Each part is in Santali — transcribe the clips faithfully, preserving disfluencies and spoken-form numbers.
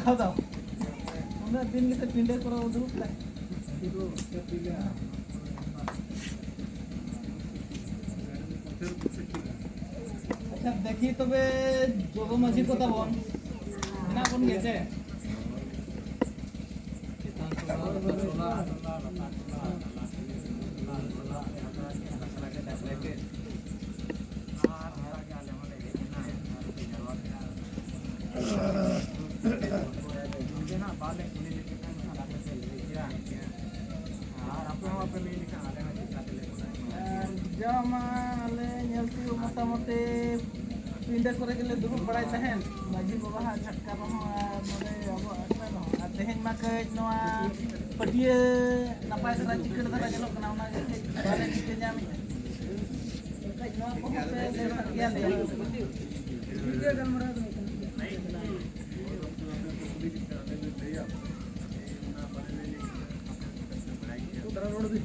ᱠᱷᱟᱣᱟ ᱫᱟᱣ᱾ ᱩᱱᱟᱹᱜ ᱫᱤᱱ ᱜᱮᱥᱮ ᱯᱤᱸᱰᱟᱹ ᱠᱚᱨᱮ ᱫᱩᱲᱩᱵ ᱞᱮ᱾ ᱟᱪᱪᱷᱟ, ᱫᱮᱠᱷᱤ ᱛᱚᱵᱮ ᱡᱚᱜᱚ ᱢᱟᱹᱡᱷᱤ ᱠᱚ ᱛᱟᱵᱚᱱ ᱢᱮᱱᱟᱜ ᱵᱚᱱ ᱜᱮᱭᱟ ᱥᱮ? ᱡᱚᱢᱟ ᱟᱞᱮ ᱧᱮᱞ ᱛᱮᱜᱮ ᱢᱚᱴᱟᱢᱩᱴᱤ ᱯᱤᱸᱰᱟᱹ ᱠᱚᱨᱮ ᱜᱮᱞᱮ ᱫᱩᱲᱩᱵ ᱵᱟᱲᱟᱭ ᱛᱟᱦᱮᱸᱫ, ᱢᱟᱹᱡᱷᱤ ᱵᱟᱵᱟ ᱦᱟᱜ ᱡᱷᱟᱴᱠᱟ ᱨᱮᱦᱚᱸ ᱟᱨ ᱱᱚᱰᱮ ᱟᱵᱚ ᱟᱠᱷᱲᱟ ᱨᱮᱦᱚᱸ᱾ ᱟᱨ ᱛᱮᱦᱮᱧ ᱢᱟ ᱠᱟᱹᱡ ᱱᱚᱣᱟ ᱯᱟᱹᱴᱭᱟᱹ ᱱᱟᱯᱟᱭ ᱫᱷᱟᱨᱟ ᱪᱤᱠᱟᱹᱲ ᱫᱷᱟᱨᱟ ᱧᱮᱞᱚᱜ ᱠᱟᱱᱟ, ᱚᱱᱟᱜᱮ ᱠᱟᱹᱡ ᱵᱟᱞᱮ ᱴᱷᱤᱠᱟᱹ ᱧᱟᱢᱮᱫᱼᱟ᱾ ᱠᱟᱹᱡ ᱱᱚᱣᱟ ᱠᱚᱦᱚᱸ ᱯᱮ ᱞᱟᱹᱭ ᱥᱟᱰᱮᱭᱟᱞᱮᱭᱟ᱾ ᱵᱷᱤᱰᱤᱭᱳ ᱜᱟᱞᱢᱟᱨᱟᱣ ᱫᱚ ᱵᱟᱝ ᱠᱟᱱᱟ᱾ ᱫᱟᱨᱟ ᱨᱚᱲ ᱵᱤᱱ᱾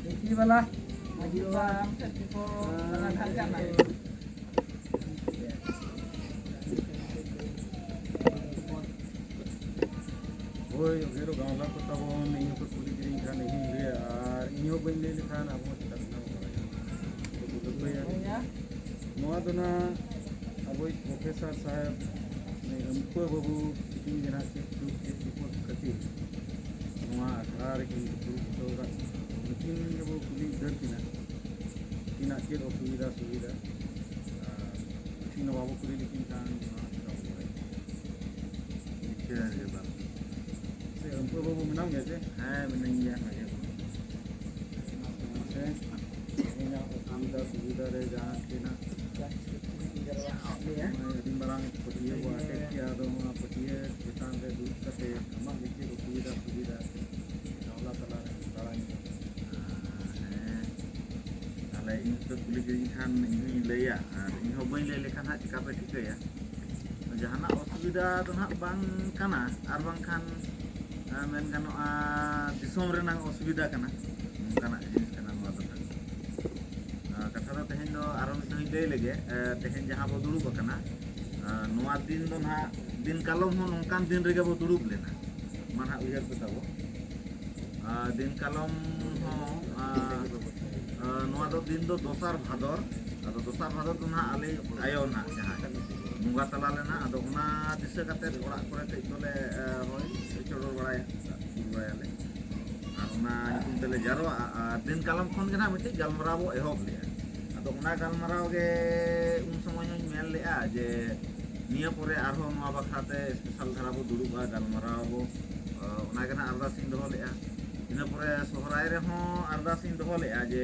ᱰᱷᱮᱠᱤ ᱵᱟᱞᱟ, ᱢᱟᱹᱡᱷᱤ ᱵᱟᱵᱟ, ᱟᱢ ᱴᱷᱮᱱ ᱠᱚ ᱞᱟᱜᱟ ᱰᱷᱟᱞ ᱠᱟᱜ ᱢᱮ᱾ ᱦᱳᱭ, ᱚᱜᱮᱨᱚ ᱜᱟᱶᱞᱟ ᱠᱚ ᱛᱟᱵᱚᱱ, ᱤᱧ ᱦᱚᱸᱠᱚ ᱠᱩᱞᱤ ᱠᱤᱫᱤᱧ ᱠᱷᱟᱱ ᱤᱧ ᱦᱚᱸᱧ ᱞᱟᱹᱭᱟ, ᱟᱨ ᱤᱧ ᱦᱚᱸ ᱵᱟᱹᱧ ᱞᱟᱹᱭ ᱞᱮᱠᱷᱟᱱ ᱟᱵᱚ ᱦᱚᱸ ᱪᱮᱫᱟᱜ ᱵᱚᱱ ᱵᱟᱲᱟᱭᱟ? ᱱᱚᱣᱟ ᱫᱚ ᱱᱟᱜ ᱟᱵᱚᱭᱤᱡ ᱯᱨᱚᱯᱷᱮᱥᱚᱨ ᱥᱟᱦᱮᱵᱽ, ᱩᱱᱤ ᱟᱹᱢᱯᱟᱹ ᱵᱟᱹᱵᱩ ᱛᱤᱠᱤᱱ ᱜᱮ ᱱᱟᱜ ᱪᱮᱫ ᱫᱩᱠ ᱪᱮᱫ ᱵᱤᱯᱚᱫ ᱠᱷᱟᱹᱛᱤᱨ ᱱᱚᱣᱟ ᱟᱠᱷᱲᱟ ᱨᱮᱠᱤᱱ ᱫᱩᱲᱩᱵ ᱦᱚᱪᱚ ᱟᱠᱟᱫ ᱵᱚᱱᱟ᱾ ᱩᱱᱠᱤᱱ ᱜᱮᱵᱚ ᱠᱩᱞᱤ ᱩᱛᱟᱹᱨ ᱠᱤᱱᱟ, ᱩᱱᱠᱤᱱᱟᱜ ᱪᱮᱫ ᱚᱥᱩᱵᱤᱫᱷᱟ ᱥᱩᱵᱤᱫᱷᱟ, ᱟᱨ ᱩᱱᱠᱤᱱ ᱦᱚᱸ ᱵᱟᱵᱚ ᱠᱩᱞᱤ ᱞᱮᱠᱤᱱ ᱠᱷᱟᱱ ᱱᱚᱣᱟ ᱪᱮᱠᱟ ᱵᱚ ᱵᱟᱲᱟᱭᱟ? ᱱᱤᱥᱪᱚᱭ ᱦᱩᱭᱩᱜᱼᱟ᱾ ᱥᱮ ᱟᱹᱢᱯᱟᱹ ᱵᱟᱹᱵᱩ ᱢᱮᱱᱟᱢ ᱜᱮᱭᱟ ᱥᱮ? ᱦᱮᱸ, ᱢᱤᱱᱟᱹᱧ ᱜᱮᱭᱟ, ᱢᱟᱡᱷᱮ ᱢᱟᱡᱷᱮ᱾ ᱥᱮ ᱤᱧᱟᱹᱜ ᱚᱥᱩᱵᱤᱫᱷᱟ ᱥᱩᱵᱤᱫᱷᱟ ᱨᱮ ᱡᱟᱦᱟᱸ ᱛᱤᱱᱟᱹᱜ ᱱᱚᱜᱼᱚᱭ ᱟᱹᱰᱤ ᱢᱟᱨᱟᱝ ᱯᱟᱹᱴᱭᱟᱹ ᱵᱚ ᱟᱴᱮᱫ ᱠᱮᱜᱼᱟ, ᱟᱫᱚ ᱱᱚᱣᱟ ᱯᱟᱹᱴᱭᱟᱹ ᱪᱮᱛᱟᱱ ᱨᱮ ᱫᱩᱲᱩᱵ ᱠᱟᱛᱮ ᱟᱢᱟᱜ ᱜᱮ ᱪᱮᱫ ᱚᱥᱩᱵᱤᱫᱷᱟ ᱥᱩᱵᱤᱫᱷᱟ ᱜᱟᱶᱞᱟ ᱛᱟᱞᱟᱨᱮ ᱵᱟᱲᱟᱭ ᱧᱚᱜ? ᱦᱮᱸ, ᱛᱟᱦᱞᱮ ᱤᱧ ᱯᱮ ᱠᱩᱞᱤ ᱠᱤᱫᱤᱧ ᱠᱷᱟᱱ ᱤᱧ ᱦᱚᱸᱧ ᱞᱟᱹᱭᱟ, ᱟᱨ ᱤᱧ ᱦᱚᱸ ᱵᱟᱹᱧ ᱞᱟᱹᱭ ᱞᱮᱠᱷᱟᱱ ᱦᱟᱸᱜ ᱪᱤᱠᱟᱹ ᱯᱮ ᱴᱷᱤᱠᱟᱹᱭᱟ? ᱡᱟᱦᱟᱱᱟᱜ ᱚᱥᱩᱵᱤᱫᱷᱟ ᱫᱚ ᱱᱟᱦᱟᱜ ᱵᱟᱝ ᱠᱟᱱᱟ, ᱟᱨ ᱵᱟᱝᱠᱷᱟᱱ, ᱮ, ᱢᱮᱱ ᱜᱟᱱᱚᱜᱼᱟ, ᱫᱤᱥᱚᱢ ᱨᱮᱱᱟᱜ ᱚᱥᱩᱵᱤᱫᱷᱟ ᱠᱟᱱᱟ, ᱱᱚᱝᱠᱟᱱᱟᱜ ᱡᱤᱱᱤᱥ ᱠᱟᱱᱟ ᱱᱚᱣᱟ ᱫᱚ ᱱᱟᱦᱟᱜ᱾ ᱮ, ᱠᱟᱛᱷᱟ ᱫᱚ ᱛᱮᱦᱮᱧ ᱫᱚ ᱟᱨᱚ ᱢᱤᱫ ᱫᱷᱟᱣ ᱤᱧ ᱞᱟᱹᱭ ᱞᱮᱜᱮ, ᱮ, ᱛᱮᱦᱮᱧ ᱡᱟᱦᱟᱸ ᱵᱚ ᱫᱩᱲᱩᱵ ᱟᱠᱟᱱᱟ, ᱮ, ᱱᱚᱣᱟ ᱫᱤᱱ ᱫᱚ ᱱᱟᱦᱟᱜ ᱫᱤᱱ ᱠᱟᱞᱚᱢ ᱦᱚᱸ ᱱᱚᱝᱠᱟᱱ ᱫᱤᱱ ᱨᱮᱜᱮ ᱵᱚ ᱫᱩᱲᱩᱵ ᱞᱮᱱᱟ, ᱢᱟ ᱱᱟᱦᱟᱜ ᱩᱭᱦᱟᱹᱨ ᱯᱮ ᱛᱟᱵᱚ᱾ ᱟᱨ ᱫᱤᱱ ᱠᱟᱞᱚᱢ ᱦᱚᱸ, ᱟᱨ, ᱟᱨ ᱱᱚᱣᱟ ᱫᱚ ᱫᱤᱱ ᱫᱚ ᱫᱚᱥᱟᱨ ᱵᱷᱟᱫᱚᱨ᱾ ᱟᱫᱚ ᱫᱚᱥᱟᱨ ᱵᱷᱟᱫᱚᱨ ᱫᱚ ᱱᱟᱦᱟᱜ ᱟᱞᱮ ᱟᱭᱳ ᱱᱟᱦᱟᱜ ᱡᱟᱦᱟᱸᱭ ᱵᱚᱸᱜᱟ ᱛᱟᱞᱟ ᱞᱮᱱᱟ, ᱟᱫᱚ ᱚᱱᱟ ᱫᱤᱥᱟᱹ ᱠᱟᱛᱮ ᱚᱲᱟᱜ ᱠᱚᱨᱮ ᱠᱟᱹᱡ ᱫᱚᱞᱮ, ᱮ, ᱦᱳᱭ, ᱪᱚᱰᱚᱨ ᱵᱟᱲᱟᱭᱟ, ᱫᱩᱞ ᱵᱟᱲᱟᱭᱟᱞᱮ᱾ ᱟᱨ ᱚᱱᱟ ᱧᱩᱛᱩᱢ ᱛᱮᱞᱮ ᱡᱟᱨᱣᱟᱜᱼᱟ᱾ ᱟᱨ ᱫᱤᱱ ᱠᱟᱞᱚᱢ ᱠᱷᱚᱱ ᱜᱮ ᱱᱟᱦᱟᱜ ᱢᱤᱫᱴᱤᱡ ᱜᱟᱞᱢᱟᱨᱟᱣ ᱵᱚ ᱮᱦᱚᱵ ᱞᱮᱜᱼᱟ᱾ ᱟᱫᱚ ᱚᱱᱟ ᱜᱟᱞᱢᱟᱨᱟᱣ ᱜᱮ ᱩᱱ ᱥᱚᱢᱚᱭ ᱦᱚᱸᱧ ᱢᱮᱱ ᱞᱮᱜᱼᱟ ᱡᱮ ᱱᱤᱭᱟᱹ ᱯᱚᱨᱮ ᱟᱨᱦᱚᱸ ᱱᱚᱣᱟ ᱵᱟᱠᱷᱨᱟ ᱛᱮ ᱥᱯᱮᱥᱟᱞ ᱫᱷᱟᱨᱟ ᱵᱚ ᱫᱩᱲᱩᱵᱼᱟ, ᱜᱟᱞᱢᱟᱨᱟᱣ ᱟᱵᱚ᱾ ᱚᱱᱟ ᱜᱮ ᱱᱟᱦᱟᱜ ᱟᱨᱫᱟᱥ ᱤᱧ ᱫᱚᱦᱚ ᱞᱮᱜᱼᱟ᱾ ᱤᱱᱟᱹ ᱯᱚᱨᱮ ᱥᱚᱦᱨᱟᱭ ᱨᱮᱦᱚᱸ ᱟᱨᱫᱟᱥ ᱤᱧ ᱫᱚᱦᱚ ᱞᱮᱜᱼᱟ ᱡᱮ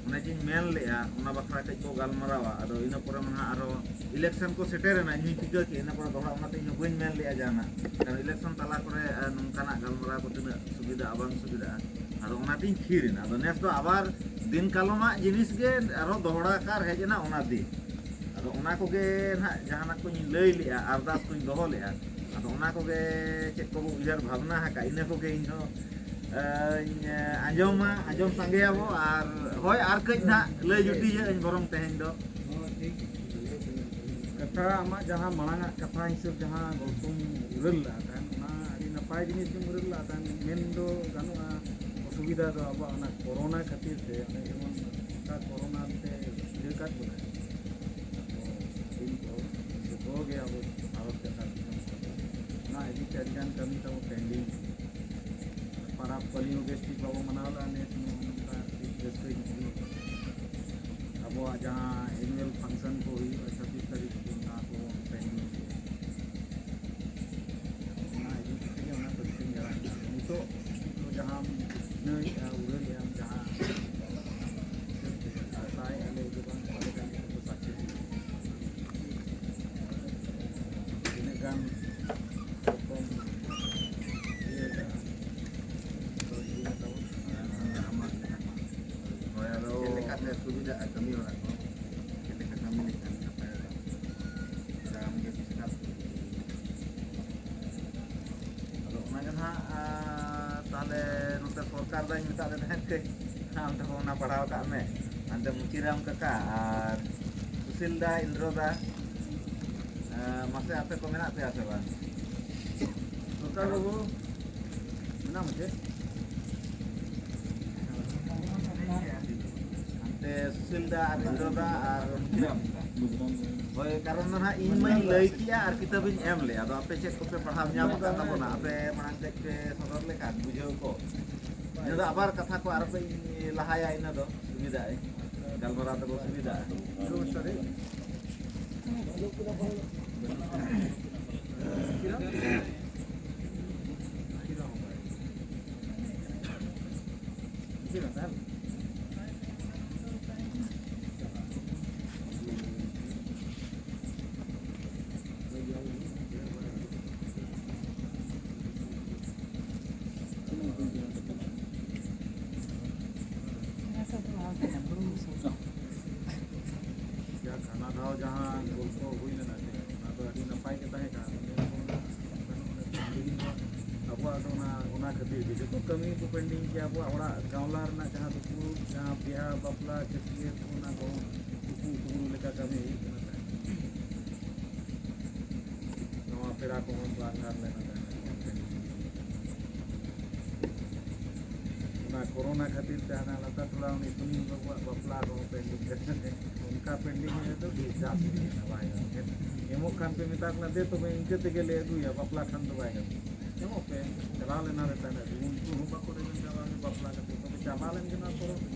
ᱚᱱᱮ ᱡᱮᱧ ᱢᱮᱱ ᱞᱮᱜᱼᱟ, ᱚᱱᱟ ᱵᱟᱠᱷᱨᱟ ᱠᱟᱹᱡ ᱵᱚ ᱜᱟᱞᱢᱟᱨᱟᱣᱟ᱾ ᱟᱫᱚ ᱤᱱᱟᱹ ᱯᱚᱨᱮ ᱢᱟ ᱱᱟᱦᱟᱜ ᱟᱨᱦᱚᱸ ᱤᱞᱮᱠᱥᱚᱱ ᱠᱚ ᱥᱮᱴᱮᱨᱮᱱᱟ, ᱤᱧ ᱦᱚᱸᱧ ᱴᱷᱤᱠᱟᱹ ᱠᱮᱜᱼᱟ᱾ ᱤᱱᱟᱹ ᱯᱚᱨᱮ ᱫᱚᱦᱲᱟ ᱚᱱᱟᱛᱮ ᱤᱧ ᱦᱚᱸ ᱵᱟᱹᱧ ᱢᱮᱱ ᱞᱮᱜᱼᱟ ᱡᱟᱦᱟᱱᱟᱜ, ᱠᱟᱨᱚᱱ ᱤᱞᱮᱠᱥᱚᱱ ᱛᱟᱞᱟ ᱠᱚᱨᱮ, ᱮ, ᱱᱚᱝᱠᱟᱱᱟᱜ ᱜᱟᱞᱢᱟᱨᱟᱣ ᱠᱚ ᱛᱤᱱᱟᱹᱜ ᱥᱩᱵᱤᱫᱷᱟᱜᱼᱟ ᱵᱟᱝ ᱥᱩᱵᱤᱫᱷᱟᱜᱼᱟ᱾ ᱟᱫᱚ ᱚᱱᱟᱛᱤᱧ ᱛᱷᱤᱨ ᱮᱱᱟ᱾ ᱟᱫᱚ ᱱᱮᱥ ᱫᱚ ᱟᱵᱟᱨ ᱫᱤᱱ ᱠᱟᱞᱚᱢᱟᱜ ᱡᱤᱱᱤᱥ ᱜᱮ ᱟᱨᱦᱚᱸ ᱫᱚᱦᱲᱟ ᱠᱟᱨ ᱦᱮᱡ ᱮᱱᱟ ᱚᱱᱟ ᱫᱤᱱ᱾ ᱟᱫᱚ ᱚᱱᱟ ᱠᱚᱜᱮ ᱱᱟᱦᱟᱜ ᱡᱟᱦᱟᱱᱟᱜ ᱠᱚᱧ ᱞᱟᱹᱭ ᱞᱮᱜᱼᱟ, ᱟᱨᱫᱟᱥ ᱠᱚᱧ ᱫᱚᱦᱚ ᱞᱮᱜᱼᱟ᱾ ᱟᱫᱚ ᱚᱱᱟ ᱠᱚᱜᱮ ᱪᱮᱫ ᱠᱚᱵᱚ ᱩᱭᱦᱟᱹᱨ ᱵᱷᱟᱵᱽᱱᱟ ᱟᱠᱟᱫ, ᱤᱱᱟᱹ ᱠᱚᱜᱮ ᱤᱧ ᱦᱚᱸ, ᱮ, ᱤᱧ, ᱮ, ᱟᱸᱡᱚᱢᱟ, ᱟᱸᱡᱚᱢ ᱥᱟᱸᱜᱮᱭᱟᱵᱚ᱾ ᱟᱨ ᱦᱳᱭ, ᱟᱨ ᱠᱟᱹᱡ ᱱᱟᱦᱟᱜ ᱞᱟᱹᱭ ᱡᱩᱴᱤᱡᱟᱹᱧ ᱵᱚᱨᱚᱝ ᱛᱮᱦᱮᱧ ᱫᱚ᱾ ᱠᱟᱛᱷᱟ ᱟᱢᱟᱜ ᱡᱟᱦᱟᱸ ᱢᱟᱲᱟᱝ ᱟᱜ ᱠᱟᱛᱷᱟ ᱦᱤᱥᱟᱹᱵ ᱡᱟᱦᱟᱸ ᱜᱚᱞᱯᱚᱢ ᱩᱨᱟᱹᱞ ᱞᱟᱜ ᱛᱟᱦᱮᱸᱱ, ᱚᱱᱟ ᱟᱹᱰᱤ ᱱᱟᱯᱟᱭ ᱡᱤᱱᱤᱥ ᱜᱮᱢ ᱩᱨᱟᱹᱞ ᱞᱟᱜ ᱛᱟᱦᱮᱸᱱ᱾ ᱢᱮᱱ ᱫᱚ ᱜᱟᱱᱚᱜᱼᱟ, ᱚᱥᱩᱵᱤᱫᱷᱟ ᱫᱚ ᱟᱵᱚᱣᱟᱜ ᱚᱱᱟ ᱠᱳᱨᱳᱱᱟ ᱠᱷᱟᱹᱛᱤᱨ ᱛᱮ, ᱚᱱᱮ ᱡᱮᱢᱚᱱ ᱚᱱᱠᱟ ᱠᱳᱨᱳᱱᱟ ᱛᱮ ᱤᱭᱟᱹ ᱠᱟᱫ ᱵᱚᱱᱟ᱾ ᱟᱵᱚ ᱫᱤᱱ ᱠᱚ ᱡᱚᱛᱚ ᱜᱮ ᱟᱵᱚ ᱵᱷᱟᱨᱚᱛ ᱡᱟᱠᱟᱛ ᱫᱤᱥᱚᱢ ᱠᱚᱨᱮ ᱚᱱᱟ ᱤᱫᱤ ᱛᱮ ᱟᱹᱰᱤ ᱜᱟᱱ ᱠᱟᱹᱢᱤ ᱛᱟᱵᱚ pending᱾ ᱯᱟᱨᱟᱵᱽ ᱯᱟᱹᱞᱤ ᱦᱚᱸ ᱵᱮᱥ ᱴᱷᱤᱠ ᱵᱟᱵᱚ ᱢᱟᱱᱟᱣ ᱞᱮᱜᱼᱟ᱾ ᱱᱮᱥ ᱱᱚᱜᱼᱚ ᱱᱚᱝᱠᱟ ᱟᱹᱰᱤ ᱨᱟᱹᱥᱠᱟᱹ ᱧᱚᱜ ᱦᱩᱭᱩᱜᱼᱟ᱾ ᱟᱵᱚᱣᱟᱜ ᱡᱟᱦᱟᱸ annual function ᱠᱚ ᱦᱩᱭᱩᱜᱼᱟ ᱪᱷᱟᱵᱵᱤᱥ ᱛᱟᱹᱨᱤᱠᱷ ᱠᱚ, ᱚᱱᱟ ᱠᱚ pending ᱜᱮᱭᱟ᱾ ᱚᱱᱟ ᱤᱫᱤ ᱠᱟᱛᱮ ᱜᱮ ᱚᱱᱟ question ᱡᱟᱦᱟᱸ ᱱᱤᱛᱚᱜ ᱫᱚ ᱡᱟᱦᱟᱸᱢ ᱩᱛᱱᱟᱹᱣᱮᱫᱼᱟ, ᱩᱨᱟᱹᱞᱮᱫᱼᱟᱢ, ᱡᱟᱦᱟᱸ ᱦᱤᱥᱟᱹᱵ ᱛᱮ ᱟᱥᱟᱭᱮᱫᱼᱟ ᱞᱮ ᱡᱮ ᱵᱟᱝ ᱯᱟᱞᱮ ᱠᱷᱟᱱ ᱱᱤᱛᱚᱜ ᱫᱚ success ᱦᱩᱭᱩᱜᱼᱟ᱾ ᱛᱤᱱᱟᱹᱜ ᱜᱟᱱ ᱨᱚᱠᱚᱢ ᱤᱭᱟᱹ ᱠᱟᱜᱼᱟ, ᱛᱚ ᱤᱫᱤ ᱠᱟᱛᱮ ᱵᱚᱱ ᱦᱳᱭ, ᱟᱫᱚ ᱪᱮᱫ ᱞᱮᱠᱟᱛᱮ ᱥᱩᱵᱤᱫᱷᱟᱜᱼᱟ ᱠᱟᱹᱢᱤ ᱦᱚᱨᱟ ᱠᱚ? ᱪᱮᱫ ᱞᱮᱠᱟ ᱠᱟᱹᱢᱤ ᱞᱮᱠᱷᱟᱱ ᱱᱟᱯᱟᱭᱚᱜᱼᱟ? ᱟᱢ ᱜᱮ ᱰᱤᱥᱠᱟᱥ ᱟᱨ ᱫᱟᱧ ᱢᱮᱛᱟᱫ ᱞᱮ ᱛᱟᱦᱮᱸᱫ ᱠᱟᱹᱡ, ᱟᱢ ᱫᱚ ᱚᱱᱟ ᱯᱟᱲᱦᱟᱣ ᱠᱟᱜ ᱢᱮ᱾ ᱦᱟᱱᱛᱮ ᱢᱩᱪᱤᱨᱟᱢ ᱠᱟᱠᱟ ᱟᱨ ᱥᱩᱥᱤᱞ ᱫᱟ, ᱤᱱᱫᱨᱚ ᱫᱟ, ᱮᱸ, ᱢᱟᱥᱮ ᱟᱯᱮ ᱠᱚ ᱢᱮᱱᱟᱜ ᱯᱮᱭᱟ ᱥᱮ ᱵᱟᱝ? ᱥᱚᱨᱠᱟᱨ ᱵᱟᱹᱵᱩ, ᱢᱮᱱᱟᱢ ᱪᱮ? ᱦᱟᱱᱛᱮ ᱥᱩᱥᱤᱞ ᱫᱟ ᱟᱨ ᱤᱱᱫᱨᱚ ᱫᱟ ᱟᱨ ᱢᱩᱪᱤᱨᱟᱢ ᱫᱟ᱾ ᱦᱳᱭ, ᱠᱟᱨᱚᱱ ᱫᱚ ᱱᱟᱦᱟᱜ ᱤᱧ ᱢᱟᱧ ᱞᱟᱹᱭ ᱠᱮᱜᱼᱟ ᱟᱨ ᱠᱤᱛᱟᱹᱵᱤᱧ ᱮᱢ ᱞᱮᱜᱼᱟ᱾ ᱟᱫᱚ ᱟᱯᱮ ᱪᱮᱫ ᱠᱚᱯᱮ ᱯᱟᱲᱦᱟᱣ ᱧᱟᱢ ᱟᱠᱟᱫ ᱛᱟᱵᱚᱱᱟ? ᱟᱯᱮ ᱢᱟᱲᱟᱝ ᱠᱟᱹᱡ ᱯᱮ ᱥᱚᱫᱚᱨ ᱞᱮᱠᱷᱟᱱ ᱵᱩᱡᱷᱟᱹᱣ ᱠᱚ᱾ ᱤᱱᱟᱹ ᱫᱚ ᱟᱵᱟᱨ ᱠᱟᱛᱷᱟ ᱠᱚ ᱟᱨᱚ ᱠᱟᱹᱡ ᱤᱧ ᱞᱟᱦᱟᱭᱟ, ᱤᱱᱟᱹ ᱫᱚ ᱥᱩᱵᱤᱫᱷᱟᱜᱼᱟ, ᱜᱟᱞᱢᱟᱨᱟᱣ ᱛᱮᱵᱚ ᱥᱩᱵᱤᱫᱷᱟᱜᱼᱟ᱾ ᱡᱟᱠ, ᱦᱟᱱᱟ ᱫᱷᱟᱣ ᱡᱟᱦᱟᱸ ᱜᱚᱞᱯᱚ ᱦᱩᱭ ᱞᱮᱱᱟ ᱥᱮ, ᱚᱱᱟ ᱫᱚ ᱟᱹᱰᱤ ᱱᱟᱯᱟᱭ ᱜᱮ ᱛᱟᱦᱮᱸ ᱠᱟᱱᱟ᱾ ᱟᱵᱚᱣᱟᱜ ᱫᱚ ᱚᱱᱟ, ᱚᱱᱟ ᱠᱷᱟᱹᱛᱤᱨ ᱜᱮ ᱡᱚᱛᱚ ᱠᱟᱹᱢᱤ ᱠᱚ pending ᱜᱮᱭᱟ᱾ ᱟᱵᱚᱣᱟᱜ ᱚᱲᱟᱜ ᱜᱟᱶᱞᱟ ᱨᱮᱱᱟᱜ ᱡᱟᱦᱟᱸ ᱫᱩᱯᱩᱲᱩᱵ, ᱡᱟᱦᱟᱸ ᱵᱤᱦᱟ ᱵᱟᱯᱞᱟ, ᱪᱷᱟᱹᱴᱭᱟᱹᱨ ᱠᱚ, ᱚᱱᱟ ᱠᱚ ᱩᱠᱩ ᱩᱠᱩ ᱞᱮᱠᱟ ᱠᱟᱹᱢᱤ ᱦᱩᱭᱩᱜ ᱠᱟᱱᱟ ᱛᱟᱦᱮᱸᱫ᱾ ᱱᱚᱣᱟ ᱯᱮᱲᱟ ᱠᱚᱦᱚᱸ ᱠᱚ ᱟᱸᱜᱷᱟᱨ ᱞᱮᱱᱟ ᱛᱟᱦᱮᱸᱫ᱾ ᱚᱱᱟ ᱠᱳᱨᱳᱱᱟ ᱠᱷᱟᱹᱛᱤᱨ ᱛᱮ ᱦᱟᱱᱟ ᱞᱟᱛᱟᱨ ᱴᱚᱞᱟ ᱩᱱᱤ ᱥᱩᱱᱤᱞ ᱵᱟᱹᱵᱩᱣᱟᱜ ᱵᱟᱯᱞᱟ ᱠᱚᱦᱚᱸ pending ᱠᱟᱱᱟ᱾ ᱚᱱᱠᱟ pending ᱨᱮ ᱫᱚ ᱰᱤᱥᱴᱟᱨᱵ ᱦᱩᱭᱩᱜ ᱠᱟᱱᱟ, ᱵᱟᱭ ᱜᱟᱱᱚᱜ ᱠᱟᱱᱟ᱾ ᱮᱢᱚᱜ ᱠᱷᱟᱱ ᱯᱮ ᱢᱮᱛᱟ ᱠᱚ ᱠᱟᱱᱟ, "ᱫᱮ ᱛᱚᱵᱮ ᱤᱱᱠᱟᱹ ᱛᱮᱜᱮ ᱞᱮ ᱟᱹᱜᱩᱭᱟ, ᱵᱟᱯᱞᱟ ᱠᱷᱟᱱ ᱫᱚ ᱵᱟᱭ ᱜᱟᱱᱚᱜ ᱠᱟᱱᱟ, ᱮᱢᱚᱜ ᱯᱮ᱾" ᱪᱟᱞᱟᱣ ᱞᱮᱱᱟ ᱨᱮ ᱛᱟᱦᱮᱱᱟ, ᱩᱱᱠᱩ ᱦᱚᱸ ᱵᱟᱠᱚ ᱨᱮᱵᱮᱱ ᱪᱟᱵᱟ ᱞᱮᱱᱟ, ᱵᱟᱯᱞᱟ ᱠᱟᱛᱮ ᱛᱚᱵᱮ ᱪᱟᱵᱟ ᱞᱮᱱ ᱜᱮ ᱱᱚᱣᱟ ᱠᱚᱨᱳᱱᱟ᱾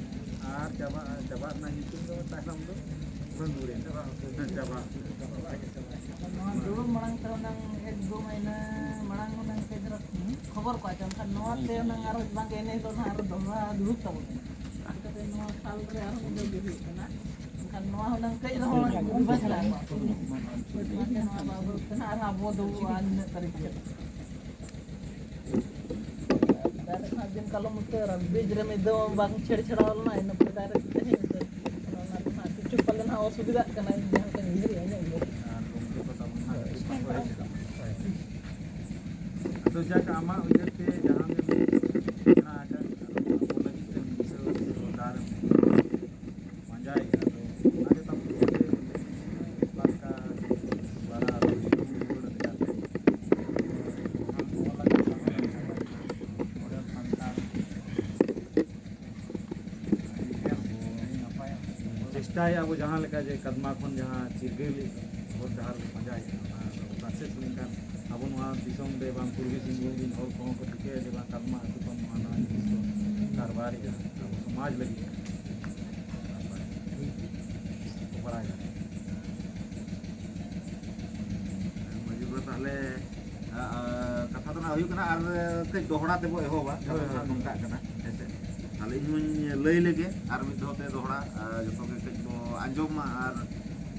ᱟᱨ ᱪᱟᱵᱟ, ᱪᱟᱵᱟᱜ ᱨᱮᱱᱟᱜ ᱧᱩᱛᱩᱢ ᱫᱚ ᱛᱟᱭᱱᱚᱢ ᱫᱚ ᱵᱟᱹᱱᱩᱜ ᱨᱮ᱾ ᱪᱟᱵᱟ᱾ ᱱᱚᱣᱟ ᱫᱩᱲᱩᱵ ᱢᱟᱲᱟᱝ ᱛᱮ ᱦᱩᱱᱟᱹᱝ ᱮᱠ ᱫᱩ ᱢᱟᱹᱦᱱᱟᱹ ᱢᱟᱲᱟᱝ ᱦᱩᱱᱟᱹᱝ ᱠᱟᱹᱡ ᱫᱷᱟᱨᱟ ᱠᱷᱚᱵᱚᱨ ᱠᱚ ᱟᱸᱡᱚᱢ ᱠᱷᱟᱱ, ᱱᱚᱣᱟ ᱛᱮ ᱦᱩᱱᱟᱹᱝ ᱟᱨᱚ ᱵᱟᱝ ᱮᱱᱮᱡ ᱦᱤᱞᱳᱜ ᱱᱟᱦᱟᱜ ᱟᱨᱚ ᱫᱚᱦᱲᱟ ᱫᱩᱲᱩᱵ ᱛᱟᱵᱚᱱ ᱠᱟᱱᱟ᱾ ᱪᱤᱠᱟᱹᱛᱮ ᱱᱚᱣᱟ ᱥᱟᱞ ᱨᱮ ᱟᱨᱦᱚᱸ ᱢᱤᱫ ᱫᱷᱟᱣ ᱜᱮ ᱦᱩᱭᱩᱜ ᱠᱟᱱᱟ᱾ ᱮᱱᱠᱷᱟᱱ ᱱᱚᱣᱟ ᱦᱩᱱᱟᱹᱝ ᱠᱟᱹᱡ ᱨᱮᱦᱚᱸ ᱵᱟᱪᱞᱟ ᱠᱚᱜᱼᱟ᱾ ᱚᱱᱟᱛᱮ ᱱᱚᱣᱟ ᱵᱟᱵᱚᱫ ᱛᱮ ᱱᱟᱦᱟᱜ ᱟᱨᱦᱚᱸ ᱟᱵᱚ ᱫᱚ ᱟᱨ ᱱᱤᱱᱟᱹᱜ ᱛᱟᱹᱨᱤᱠᱷ ᱨᱮ᱾ ᱫᱟᱨᱮ ᱠᱷᱚᱱᱟᱜ ᱫᱤᱱ ᱠᱟᱞᱚᱢ ᱩᱛᱟᱹᱨᱟ, ᱵᱤᱡᱽ ᱨᱮ ᱢᱤᱫ ᱫᱷᱟᱣ ᱵᱟᱝ ᱪᱷᱮᱲ ᱪᱷᱟᱲᱟᱣ ᱞᱮᱱᱟ, ᱤᱱᱟᱹ ᱯᱚᱨᱮ ᱫᱟᱨᱮ ᱛᱮᱦᱮᱧ ᱩᱛᱟᱹᱨ᱾ ᱚᱱᱟ ᱨᱮᱱᱟᱜ ᱠᱤᱪᱷᱩ ᱯᱟᱞᱮ ᱱᱟᱜ ᱚᱥᱩᱵᱤᱫᱷᱟᱜ ᱠᱟᱱᱟ, ᱤᱧ ᱡᱟᱦᱟᱸ ᱞᱮᱠᱟᱧ ᱩᱭᱦᱟᱹᱨᱮᱜᱼᱟ, ᱤᱧᱟᱹᱜ ᱩᱭᱦᱟᱹᱨ᱾ ᱟᱫᱚ ᱡᱟᱠ, ᱟᱢᱟᱜ ᱩᱭᱦᱟᱹᱨ ᱛᱮ ᱡᱟᱦᱟᱸ ᱜᱮᱢ ᱥᱮᱬᱟ ᱟᱠᱟᱫ, ᱪᱟᱭ ᱟᱵᱚ ᱡᱟᱦᱟᱸ ᱞᱮᱠᱟ ᱡᱮ ᱠᱟᱫᱢᱟ ᱠᱷᱚᱱ ᱡᱟᱦᱟᱸ ᱪᱤᱨᱜᱟᱹᱞ ᱦᱚᱨ ᱰᱟᱦᱟᱨ ᱵᱚ ᱯᱟᱸᱡᱟᱭᱮᱫᱼᱟ, ᱚᱱᱟ ᱫᱚ ᱥᱟᱠᱥᱮᱥ ᱞᱮᱱᱠᱷᱟᱱ ᱟᱵᱚ ᱱᱚᱣᱟ ᱫᱤᱥᱚᱢ ᱨᱮ ᱵᱟᱝ ᱯᱩᱨᱵᱤ ᱥᱤᱝᱵᱷᱩᱢ ᱨᱮᱱ ᱦᱚᱲ ᱠᱚᱦᱚᱸ ᱠᱚ ᱴᱷᱤᱠᱟᱹᱭᱟ ᱡᱮ ᱵᱟᱝ ᱠᱟᱫᱢᱟ ᱟᱹᱛᱩ ᱠᱷᱚᱱ ᱱᱚᱣᱟ ᱱᱚᱣᱟ ᱡᱤᱱᱤᱥ ᱠᱚ ᱠᱟᱨᱵᱟᱨᱮᱫᱼᱟ ᱟᱵᱚ ᱥᱚᱢᱟᱡᱽ ᱞᱟᱹᱜᱤᱫ᱾ ᱠᱚ ᱵᱟᱲᱟᱭᱟ᱾ ᱢᱟᱹᱡᱷᱤ ᱵᱟᱵᱟ, ᱛᱟᱦᱞᱮ, ᱟ, ᱟ, ᱠᱟᱛᱷᱟ ᱫᱚ ᱱᱟᱜ ᱦᱩᱭᱩᱜ ᱠᱟᱱᱟ, ᱟᱨ ᱠᱟᱹᱡ ᱫᱚᱦᱲᱟ ᱛᱮᱵᱚ ᱮᱦᱚᱵᱟ᱾ ᱠᱟᱛᱷᱟ ᱫᱚ ᱱᱟᱜ ᱱᱚᱝᱠᱟᱜ ᱠᱟᱱᱟ, ᱦᱮᱸᱥᱮ? ᱛᱟᱦᱞᱮ ᱤᱧ ᱦᱚᱧ ᱞᱟᱹᱭ ᱞᱮᱜᱮ ᱟᱨ ᱢᱤᱫ ᱫᱷᱟᱣ ᱛᱮ ᱫᱚᱦᱲᱟ, ᱟ, ᱡᱚᱛᱚ ᱜᱮ ᱠᱟᱹᱡ ᱵᱚ ᱟᱸᱡᱚᱢ ᱢᱟ᱾ ᱟᱨ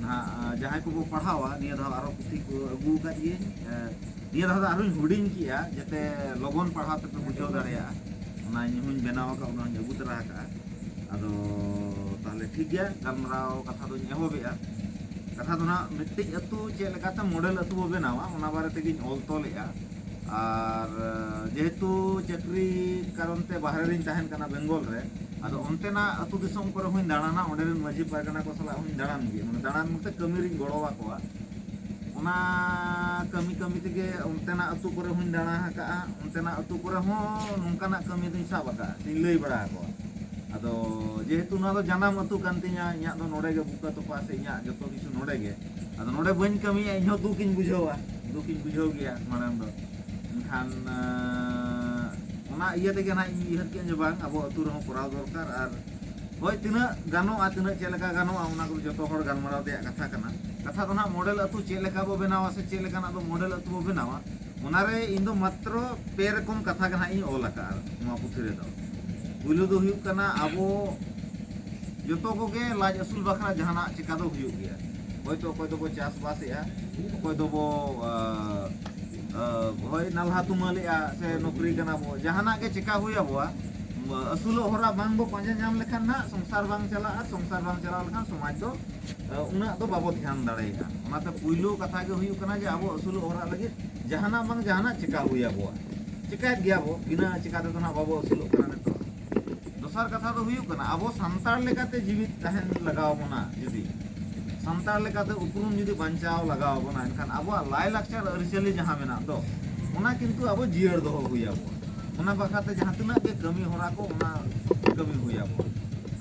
ᱱᱟᱦᱟᱜ, ᱟ, ᱡᱟᱦᱟᱸᱭ ᱠᱚᱵᱚ ᱯᱟᱲᱦᱟᱣᱟ, ᱱᱤᱭᱟᱹ ᱫᱷᱟᱣ ᱟᱨᱚ ᱯᱩᱛᱷᱤ ᱠᱚ ᱟᱹᱜᱩ ᱟᱠᱟᱫ ᱜᱤᱭᱟᱹᱧ, ᱮ, ᱱᱤᱭᱟᱹ ᱫᱷᱟᱣ ᱫᱚ ᱟᱨᱦᱚᱧ ᱦᱩᱰᱤᱧ ᱠᱮᱜᱼᱟ, ᱡᱟᱛᱮ ᱞᱚᱜᱚᱱ ᱯᱟᱲᱦᱟᱣ ᱛᱮᱯᱮ ᱵᱩᱡᱷᱟᱹᱣ ᱫᱟᱲᱮᱭᱟᱜᱼᱟ᱾ ᱚᱱᱟ ᱤᱧ ᱦᱚᱧ ᱵᱮᱱᱟᱣ ᱟᱠᱟᱫ, ᱚᱱᱟ ᱦᱚᱧ ᱟᱹᱜᱩ ᱛᱚᱨᱟ ᱟᱠᱟᱫᱼᱟ᱾ ᱟᱫᱚ ᱛᱟᱦᱞᱮ ᱴᱷᱤᱠ ᱜᱮᱭᱟ, ᱜᱟᱞᱢᱟᱨᱟᱣ ᱠᱟᱛᱷᱟ ᱫᱚᱧ ᱮᱦᱚᱵᱮᱜᱼᱟ᱾ ᱠᱟᱛᱷᱟ ᱫᱚ ᱱᱟᱜ ᱢᱤᱫᱴᱤᱡ ᱟᱹᱛᱩ ᱪᱮᱫ ᱞᱮᱠᱟᱛᱮ ᱢᱚᱰᱮᱞ ᱟᱹᱛᱩ ᱵᱚ ᱵᱮᱱᱟᱣᱟ, ᱚᱱᱟ ᱵᱟᱨᱮ ᱛᱮᱜᱮᱧ ᱚᱞ ᱛᱚᱞᱮᱜᱼᱟ᱾ ᱟᱨ ᱡᱮᱦᱮᱛᱩ ᱪᱟᱹᱠᱨᱤ ᱠᱟᱨᱚᱱ ᱛᱮ ᱵᱟᱦᱨᱮ ᱨᱤᱧ ᱛᱟᱦᱮᱱ ᱠᱟᱱᱟ ᱵᱮᱝᱜᱚᱞ ᱨᱮ, ᱟᱫᱚ ᱚᱱᱛᱮᱱᱟᱜ ᱟᱹᱛᱩ ᱫᱤᱥᱚᱢ ᱠᱚᱨᱮ ᱦᱚᱸᱧ ᱫᱟᱬᱟᱱᱟ, ᱚᱸᱰᱮ ᱨᱮᱱ ᱢᱟᱹᱡᱷᱤ ᱯᱟᱨᱜᱟᱱᱟ ᱠᱚ ᱥᱟᱞᱟᱜ ᱦᱚᱸᱧ ᱫᱟᱬᱟᱱ ᱜᱮᱭᱟ, ᱢᱟᱱᱮ ᱫᱟᱬᱟᱱ ᱵᱚᱞᱛᱮ ᱠᱟᱹᱢᱤ ᱨᱤᱧ ᱜᱚᱲᱚ ᱟᱠᱚᱣᱟ᱾ ᱚᱱᱟ ᱠᱟᱹᱢᱤ ᱠᱟᱹᱢᱤ ᱛᱮᱜᱮ ᱚᱱᱛᱮᱱᱟᱜ ᱟᱹᱛᱩ ᱠᱚᱨᱮ ᱦᱚᱸᱧ ᱫᱟᱬᱟ ᱟᱠᱟᱫᱼᱟ, ᱚᱱᱛᱮᱱᱟᱜ ᱟᱹᱛᱩ ᱠᱚᱨᱮ ᱦᱚᱸ ᱱᱚᱝᱠᱟᱱᱟᱜ ᱠᱟᱹᱢᱤ ᱫᱚᱧ ᱥᱟᱵ ᱟᱠᱟᱫᱼᱟ, ᱥᱮᱧ ᱞᱟᱹᱭ ᱵᱟᱲᱟ ᱟᱠᱚᱣᱟ᱾ ᱟᱫᱚ ᱡᱮᱦᱮᱛᱩ ᱱᱚᱣᱟ ᱫᱚ ᱡᱟᱱᱟᱢ ᱟᱹᱛᱩ ᱠᱟᱱ ᱛᱤᱧᱟ, ᱤᱧᱟᱹᱜ ᱫᱚ ᱱᱚᱰᱮ ᱜᱮ ᱵᱩᱠᱟᱹ ᱛᱚᱯᱟ ᱥᱮ ᱤᱧᱟᱹᱜ ᱡᱚᱛᱚ ᱠᱤᱪᱷᱩ ᱱᱚᱰᱮ ᱜᱮ, ᱟᱫᱚ ᱱᱚᱰᱮ ᱵᱟᱹᱧ ᱠᱟᱹᱢᱤᱭᱟ, ᱤᱧᱦᱚᱸ ᱫᱩᱠᱤᱧ ᱵᱩᱡᱷᱟᱹᱣᱟ, ᱫᱩᱠᱤᱧ ᱵᱩᱡᱷᱟᱹᱣ ᱜᱮᱭᱟ ᱢᱟᱲᱟᱝ ᱫᱚ᱾ ᱮᱱᱠᱷᱟᱱ, ᱟᱸ, ᱚᱱᱟ ᱤᱭᱟᱹ ᱛᱮᱜᱮ ᱱᱟᱦᱟᱜ ᱤᱧ ᱩᱭᱦᱟᱹᱨ ᱠᱮᱫᱼᱟ ᱡᱮ ᱵᱟᱝ, ᱟᱵᱚ ᱟᱹᱛᱩ ᱨᱮᱦᱚᱸ ᱠᱚᱨᱟᱣ ᱫᱚᱨᱠᱟᱨ᱾ ᱟᱨ ᱦᱳᱭ, ᱛᱤᱱᱟᱹᱜ ᱜᱟᱱᱚᱜᱼᱟ, ᱛᱤᱱᱟᱹᱜ ᱪᱮᱫ ᱞᱮᱠᱟ ᱜᱟᱱᱚᱜᱼᱟ, ᱚᱱᱟ ᱠᱚᱫᱚ ᱡᱚᱛᱚ ᱦᱚᱲ ᱜᱟᱞᱢᱟᱨᱟᱣ ᱨᱮᱭᱟᱜ ᱠᱟᱛᱷᱟ ᱠᱟᱱᱟ᱾ ᱠᱟᱛᱷᱟ ᱫᱚ ᱱᱟᱦᱟᱜ ᱢᱚᱰᱮᱞ ᱟᱹᱛᱩ ᱪᱮᱫ ᱞᱮᱠᱟ ᱵᱚ ᱵᱮᱱᱟᱣᱟ ᱥᱮ ᱪᱮᱫ ᱞᱮᱠᱟᱱᱟᱜ ᱫᱚ ᱢᱚᱰᱮᱞ ᱟᱹᱛᱩ ᱵᱚ ᱵᱮᱱᱟᱣᱟ, ᱚᱱᱟᱨᱮ ᱤᱧ ᱫᱚ ᱢᱟᱛᱨᱚ ᱯᱮ ᱨᱚᱠᱚᱢ ᱠᱟᱛᱷᱟ ᱜᱮ ᱱᱟᱦᱟᱜ ᱤᱧ ᱚᱞ ᱟᱠᱟᱫᱼᱟ ᱱᱚᱣᱟ ᱯᱩᱛᱷᱤ ᱨᱮᱫᱚ᱾ ᱯᱩᱭᱞᱩ ᱫᱚ ᱦᱩᱭᱩᱜ ᱠᱟᱱᱟ, ᱟᱵᱚ ᱡᱚᱛᱚ ᱠᱚᱜᱮ ᱞᱟᱡ ᱟᱹᱥᱩᱞ ᱵᱟᱠᱷᱨᱟ ᱡᱟᱦᱟᱱᱟᱜ ᱪᱮᱠᱟ ᱫᱚ ᱦᱩᱭᱩᱜ ᱜᱮᱭᱟ᱾ ᱦᱚᱭᱛᱳ ᱚᱠᱚᱭ ᱫᱚᱵᱚ ᱪᱟᱥᱵᱟᱥᱮᱜᱼᱟ, ᱚᱠᱚᱭ ᱫᱚᱵᱚ, ᱟ, ᱟ, ᱦᱳᱭ, ᱱᱟᱞᱦᱟ ᱛᱩᱢᱟᱹᱞᱮᱜᱼᱟ ᱥᱮ ᱱᱚᱠᱨᱤ ᱠᱟᱱᱟ ᱵᱚ, ᱡᱟᱦᱟᱱᱟᱜ ᱜᱮ ᱪᱮᱠᱟ ᱦᱩᱭ ᱟᱵᱚᱣᱟ, ᱟᱹᱥᱩᱞᱚᱜ ᱦᱚᱨᱟ ᱵᱟᱝ ᱵᱚ ᱯᱟᱸᱡᱟ ᱧᱟᱢ ᱞᱮᱠᱷᱟᱱ ᱱᱟᱜ ᱥᱚᱝᱥᱟᱨ ᱵᱟᱝ ᱪᱟᱞᱟᱜᱼᱟ, ᱟᱨ ᱥᱚᱝᱥᱟᱨ ᱵᱟᱝ ᱪᱟᱞᱟᱣ ᱞᱮᱠᱷᱟᱱ ᱥᱚᱢᱟᱡᱽ ᱫᱚ, ᱟ, ᱩᱱᱟᱹᱜ ᱫᱚ ᱵᱟᱵᱚ ᱫᱷᱮᱭᱟᱱ ᱫᱟᱲᱮᱭᱟᱜᱼᱟ᱾ ᱚᱱᱟᱛᱮ ᱯᱩᱭᱞᱩ ᱠᱟᱛᱷᱟ ᱜᱮ ᱦᱩᱭᱩᱜ ᱠᱟᱱᱟ ᱡᱮ ᱟᱵᱚ ᱟᱹᱥᱩᱞᱚᱜ ᱦᱚᱨᱟ ᱞᱟᱹᱜᱤᱫ ᱡᱟᱦᱟᱱᱟᱜ ᱵᱟᱝ ᱡᱟᱦᱟᱱᱟᱜ ᱪᱮᱠᱟ ᱦᱩᱭ ᱟᱵᱚᱣᱟ᱾ ᱪᱮᱠᱟᱭᱮᱫ ᱜᱮᱭᱟ ᱵᱚ, ᱵᱤᱱᱟᱹ ᱪᱮᱠᱟ ᱛᱮᱫᱚ ᱱᱟᱜ ᱵᱟᱵᱚ ᱟᱹᱥᱩᱞᱚᱜ ᱠᱟᱱᱟ ᱱᱤᱛᱚᱜ᱾ ᱫᱚᱥᱟᱨ ᱠᱟᱛᱷᱟ ᱫᱚ ᱦᱩᱭᱩᱜ ᱠᱟᱱᱟ, ᱟᱵᱚ ᱥᱟᱱᱛᱟᱲ ᱞᱮᱠᱟᱛᱮ ᱡᱤᱣᱤᱫ ᱛᱟᱦᱮᱱ ᱞᱟᱜᱟᱣ ᱵᱚᱱᱟ᱾ ᱡᱩᱫᱤ ᱥᱟᱱᱛᱟᱲ ᱞᱮᱠᱟᱛᱮ ᱩᱯᱨᱩᱢ ᱡᱩᱫᱤ ᱵᱟᱧᱪᱟᱣ ᱞᱟᱜᱟᱣ ᱵᱚᱱᱟ, ᱮᱱᱠᱷᱟᱱ ᱟᱵᱚᱣᱟᱜ ᱞᱟᱭᱼᱞᱟᱠᱪᱟᱨ ᱟᱹᱨᱤᱪᱟᱹᱞᱤ ᱡᱟᱦᱟᱸ ᱢᱮᱱᱟᱜ ᱫᱚ, ᱚᱱᱟ ᱠᱤᱱᱛᱩ ᱟᱵᱚ ᱡᱤᱭᱟᱹᱲ ᱫᱚᱦᱚ ᱦᱩᱭ ᱟᱵᱚᱱᱟ᱾ ᱚᱱᱟ ᱵᱟᱠᱷᱨᱟᱛᱮ ᱡᱟᱦᱟᱸ ᱛᱤᱱᱟᱹᱜ ᱜᱮ ᱠᱟᱹᱢᱤ ᱦᱚᱨᱟ ᱠᱚ, ᱚᱱᱟ ᱠᱟᱹᱢᱤ ᱦᱩᱭ ᱟᱵᱚᱱᱟ᱾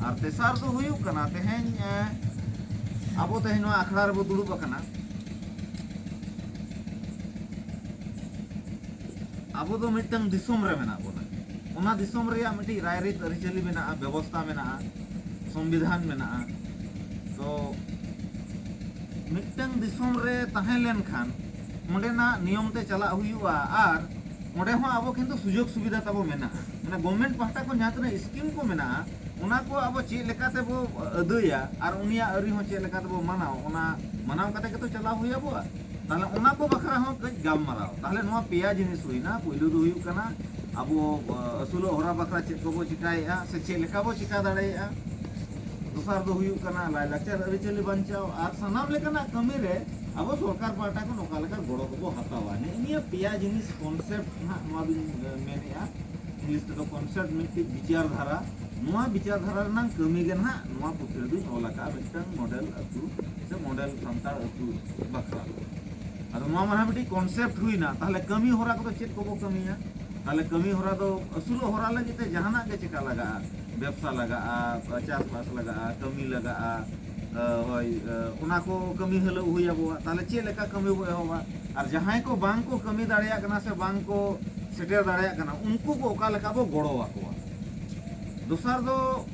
ᱟᱨ ᱛᱮᱥᱟᱨ ᱫᱚ ᱦᱩᱭᱩᱜ ᱠᱟᱱᱟ, ᱛᱮᱦᱮᱧ ᱟᱵᱚ ᱛᱮᱦᱮᱧ ᱱᱚᱣᱟ ᱟᱠᱷᱲᱟ ᱨᱮᱵᱚ ᱫᱩᱲᱩᱵ ᱟᱠᱟᱱᱟ᱾ ᱟᱵᱚ ᱫᱚ ᱢᱤᱫᱴᱟᱝ ᱫᱤᱥᱚᱢ ᱨᱮ ᱢᱮᱱᱟᱜ ᱵᱚᱱᱟ᱾ ᱚᱱᱟ ᱫᱤᱥᱚᱢ ᱨᱮᱭᱟᱜ ᱢᱤᱫᱴᱤᱡ ᱨᱟᱭᱨᱤᱛ ᱟᱹᱨᱤᱪᱟᱹᱞᱤ ᱢᱮᱱᱟᱜᱼᱟ, ᱵᱮᱵᱚᱥᱛᱷᱟ ᱢᱮᱱᱟᱜᱼᱟ, ᱥᱚᱝᱵᱤᱫᱷᱟᱱ ᱢᱮᱱᱟᱜᱼᱟ᱾ ᱛᱚ ᱢᱤᱫᱴᱟᱝ ᱫᱤᱥᱚᱢ ᱨᱮ ᱛᱟᱦᱮᱸ ᱞᱮᱱᱠᱷᱟᱱ ᱚᱸᱰᱮᱱᱟᱜ ᱱᱤᱭᱚᱢ ᱛᱮ ᱪᱟᱞᱟᱜ ᱦᱩᱭᱩᱜᱼᱟ᱾ ᱟᱨ ᱚᱸᱰᱮ ᱦᱚᱸ ᱟᱵᱚ ᱠᱤᱱᱛᱩ ᱥᱩᱡᱳᱜᱽ ᱥᱩᱵᱤᱫᱷᱟ ᱛᱟᱵᱚ ᱢᱮᱱᱟᱜᱼᱟ, ᱢᱟᱱᱮ ᱜᱚᱵᱷᱢᱮᱱᱴ ᱯᱟᱦᱴᱟ ᱠᱷᱚᱱ ᱡᱟᱦᱟᱸ ᱛᱤᱱᱟᱹᱜ ᱥᱠᱤᱢ ᱠᱚ ᱢᱮᱱᱟᱜᱼᱟ, ᱚᱱᱟ ᱠᱚ ᱟᱵᱚ ᱪᱮᱫ ᱞᱮᱠᱟ ᱛᱮᱵᱚ ᱟᱹᱫᱟᱹᱭᱟ ᱟᱨ ᱩᱱᱤᱭᱟᱜ ᱟᱹᱨᱤ ᱦᱚᱸ ᱪᱮᱫ ᱞᱮᱠᱟ ᱛᱮᱵᱚ ᱢᱟᱱᱟᱣ, ᱚᱱᱟ ᱢᱟᱱᱟᱣ ᱠᱟᱛᱮ ᱜᱮᱛᱚ ᱪᱟᱞᱟᱣ ᱦᱩᱭ ᱟᱵᱚᱣᱟ᱾ ᱛᱟᱦᱞᱮ ᱚᱱᱟ ᱠᱚ ᱵᱟᱠᱷᱨᱟ ᱦᱚᱸ ᱠᱟᱹᱡ ᱜᱟᱞᱢᱟᱨᱟᱣ᱾ ᱛᱟᱦᱞᱮ ᱱᱚᱣᱟ ᱯᱮᱭᱟ ᱡᱤᱱᱤᱥ ᱦᱩᱭᱱᱟ᱾ ᱯᱩᱭᱞᱩ ᱫᱚ ᱦᱩᱭᱩᱜ ᱠᱟᱱᱟ ᱟᱵᱚ ᱟᱹᱥᱩᱞᱚᱜ ᱦᱚᱨᱟ ᱵᱟᱠᱷᱨᱟ ᱪᱮᱫ ᱠᱚᱵᱚ ᱪᱤᱠᱟᱭᱮᱫᱼᱟ ᱥᱮ ᱪᱮᱫ ᱞᱮᱠᱟ ᱵᱚ ᱪᱤᱠᱟ ᱫᱟᱲᱮᱭᱟᱜᱼᱟ᱾ ᱫᱚᱥᱟᱨ ᱫᱚ ᱦᱩᱭᱩᱜ ᱠᱟᱱᱟ ᱞᱟᱭᱼᱞᱟᱠᱪᱟᱨ ᱟᱹᱨᱤᱪᱟᱹᱞᱤ ᱵᱟᱧᱪᱟᱣ ᱟᱨ ᱥᱟᱱᱟᱢ ᱞᱮᱠᱟᱱᱟᱜ ᱠᱟᱹᱢᱤ ᱨᱮ ᱟᱵᱚ ᱥᱚᱨᱠᱟᱨ ᱯᱟᱦᱴᱟ ᱠᱷᱚᱱ ᱚᱠᱟ ᱞᱮᱠᱟ ᱜᱚᱲᱚ ᱠᱚᱵᱚ ᱦᱟᱛᱟᱣᱟ᱾ ᱱᱮᱜᱼᱮ ᱱᱤᱭᱟᱹ ᱯᱮᱭᱟ ᱡᱤᱱᱤᱥ, ᱠᱚᱱᱥᱮᱯᱴ ᱱᱟᱦᱟᱜ ᱱᱚᱣᱟ ᱫᱚᱧ ᱢᱮᱱᱮᱫᱼᱟ, ᱤᱝᱞᱤᱥ ᱛᱮᱫᱚ ᱠᱚᱱᱥᱮᱯᱴ, ᱢᱤᱫᱴᱤᱡ ᱵᱤᱪᱟᱨ ᱫᱷᱟᱨᱟ᱾ ᱱᱚᱣᱟ ᱵᱤᱪᱟᱨ ᱫᱷᱟᱨᱟ ᱨᱮᱱᱟᱜ ᱠᱟᱹᱢᱤ ᱜᱮ ᱱᱟᱦᱟᱜ ᱱᱚᱣᱟ ᱯᱩᱛᱷᱤ ᱨᱮᱫᱚᱧ ᱚᱞ ᱟᱠᱟᱫᱼᱟ, ᱢᱤᱫᱴᱟᱝ ᱢᱚᱰᱮᱞ ᱟᱹᱛᱩ ᱥᱮ ᱢᱚᱰᱮᱞ ᱥᱟᱱᱛᱟᱲ ᱟᱹᱛᱩ ᱵᱟᱠᱷᱨᱟ᱾ ᱟᱫᱚ ᱱᱚᱣᱟ ᱢᱟ ᱱᱟᱦᱟᱜ ᱢᱤᱫᱴᱤᱡ ᱠᱚᱱᱥᱮᱯᱴ ᱦᱩᱭᱱᱟ᱾ ᱛᱟᱦᱞᱮ ᱠᱟᱹᱢᱤ ᱦᱚᱨᱟ ᱠᱚᱫᱚ ᱪᱮᱫ ᱠᱚᱵᱚ ᱠᱟᱹᱢᱤᱭᱟ? ᱛᱟᱦᱞᱮ ᱠᱟᱹᱢᱤ ᱦᱚᱨᱟ ᱫᱚ ᱟᱹᱥᱩᱞᱚᱜ ᱦᱚᱨᱟ ᱞᱟᱹᱜᱤᱫ ᱛᱮ ᱡᱟᱦᱟᱱᱟᱜ ᱜᱮ ᱪᱮᱠᱟ ᱞᱟᱜᱟᱜᱼᱟ, ᱵᱮᱵᱽᱥᱟ ᱞᱟᱜᱟᱜᱼᱟ, ᱪᱟᱥᱵᱟᱥ ᱞᱟᱜᱟᱜᱼᱟ, ᱠᱟᱹᱢᱤ ᱞᱟᱜᱟᱜᱼᱟ, ᱦᱳᱭ, ᱚᱱᱟ ᱠᱚ ᱠᱟᱹᱢᱤ ᱦᱤᱞᱟᱹᱜ ᱦᱩᱭ ᱟᱵᱚᱣᱟ᱾ ᱛᱟᱦᱞᱮ ᱪᱮᱫ ᱞᱮᱠᱟ ᱠᱟᱹᱢᱤ ᱵᱚ ᱮᱦᱚᱵᱟ? ᱟᱨ ᱡᱟᱦᱟᱸᱭ ᱠᱚ ᱵᱟᱝ ᱠᱚ ᱠᱟᱹᱢᱤ ᱫᱟᱲᱮᱭᱟᱜ ᱠᱟᱱᱟ ᱥᱮ ᱵᱟᱝ ᱠᱚ ᱥᱮᱴᱮᱨ ᱫᱟᱲᱮᱭᱟᱜ ᱠᱟᱱᱟ, ᱩᱱᱠᱩ ᱠᱚ ᱚᱠᱟ ᱞᱮᱠᱟ ᱵᱚ ᱜᱚᱲᱚ ᱟᱠᱚᱣᱟ? ᱫᱚᱥᱟᱨ ᱫᱚ,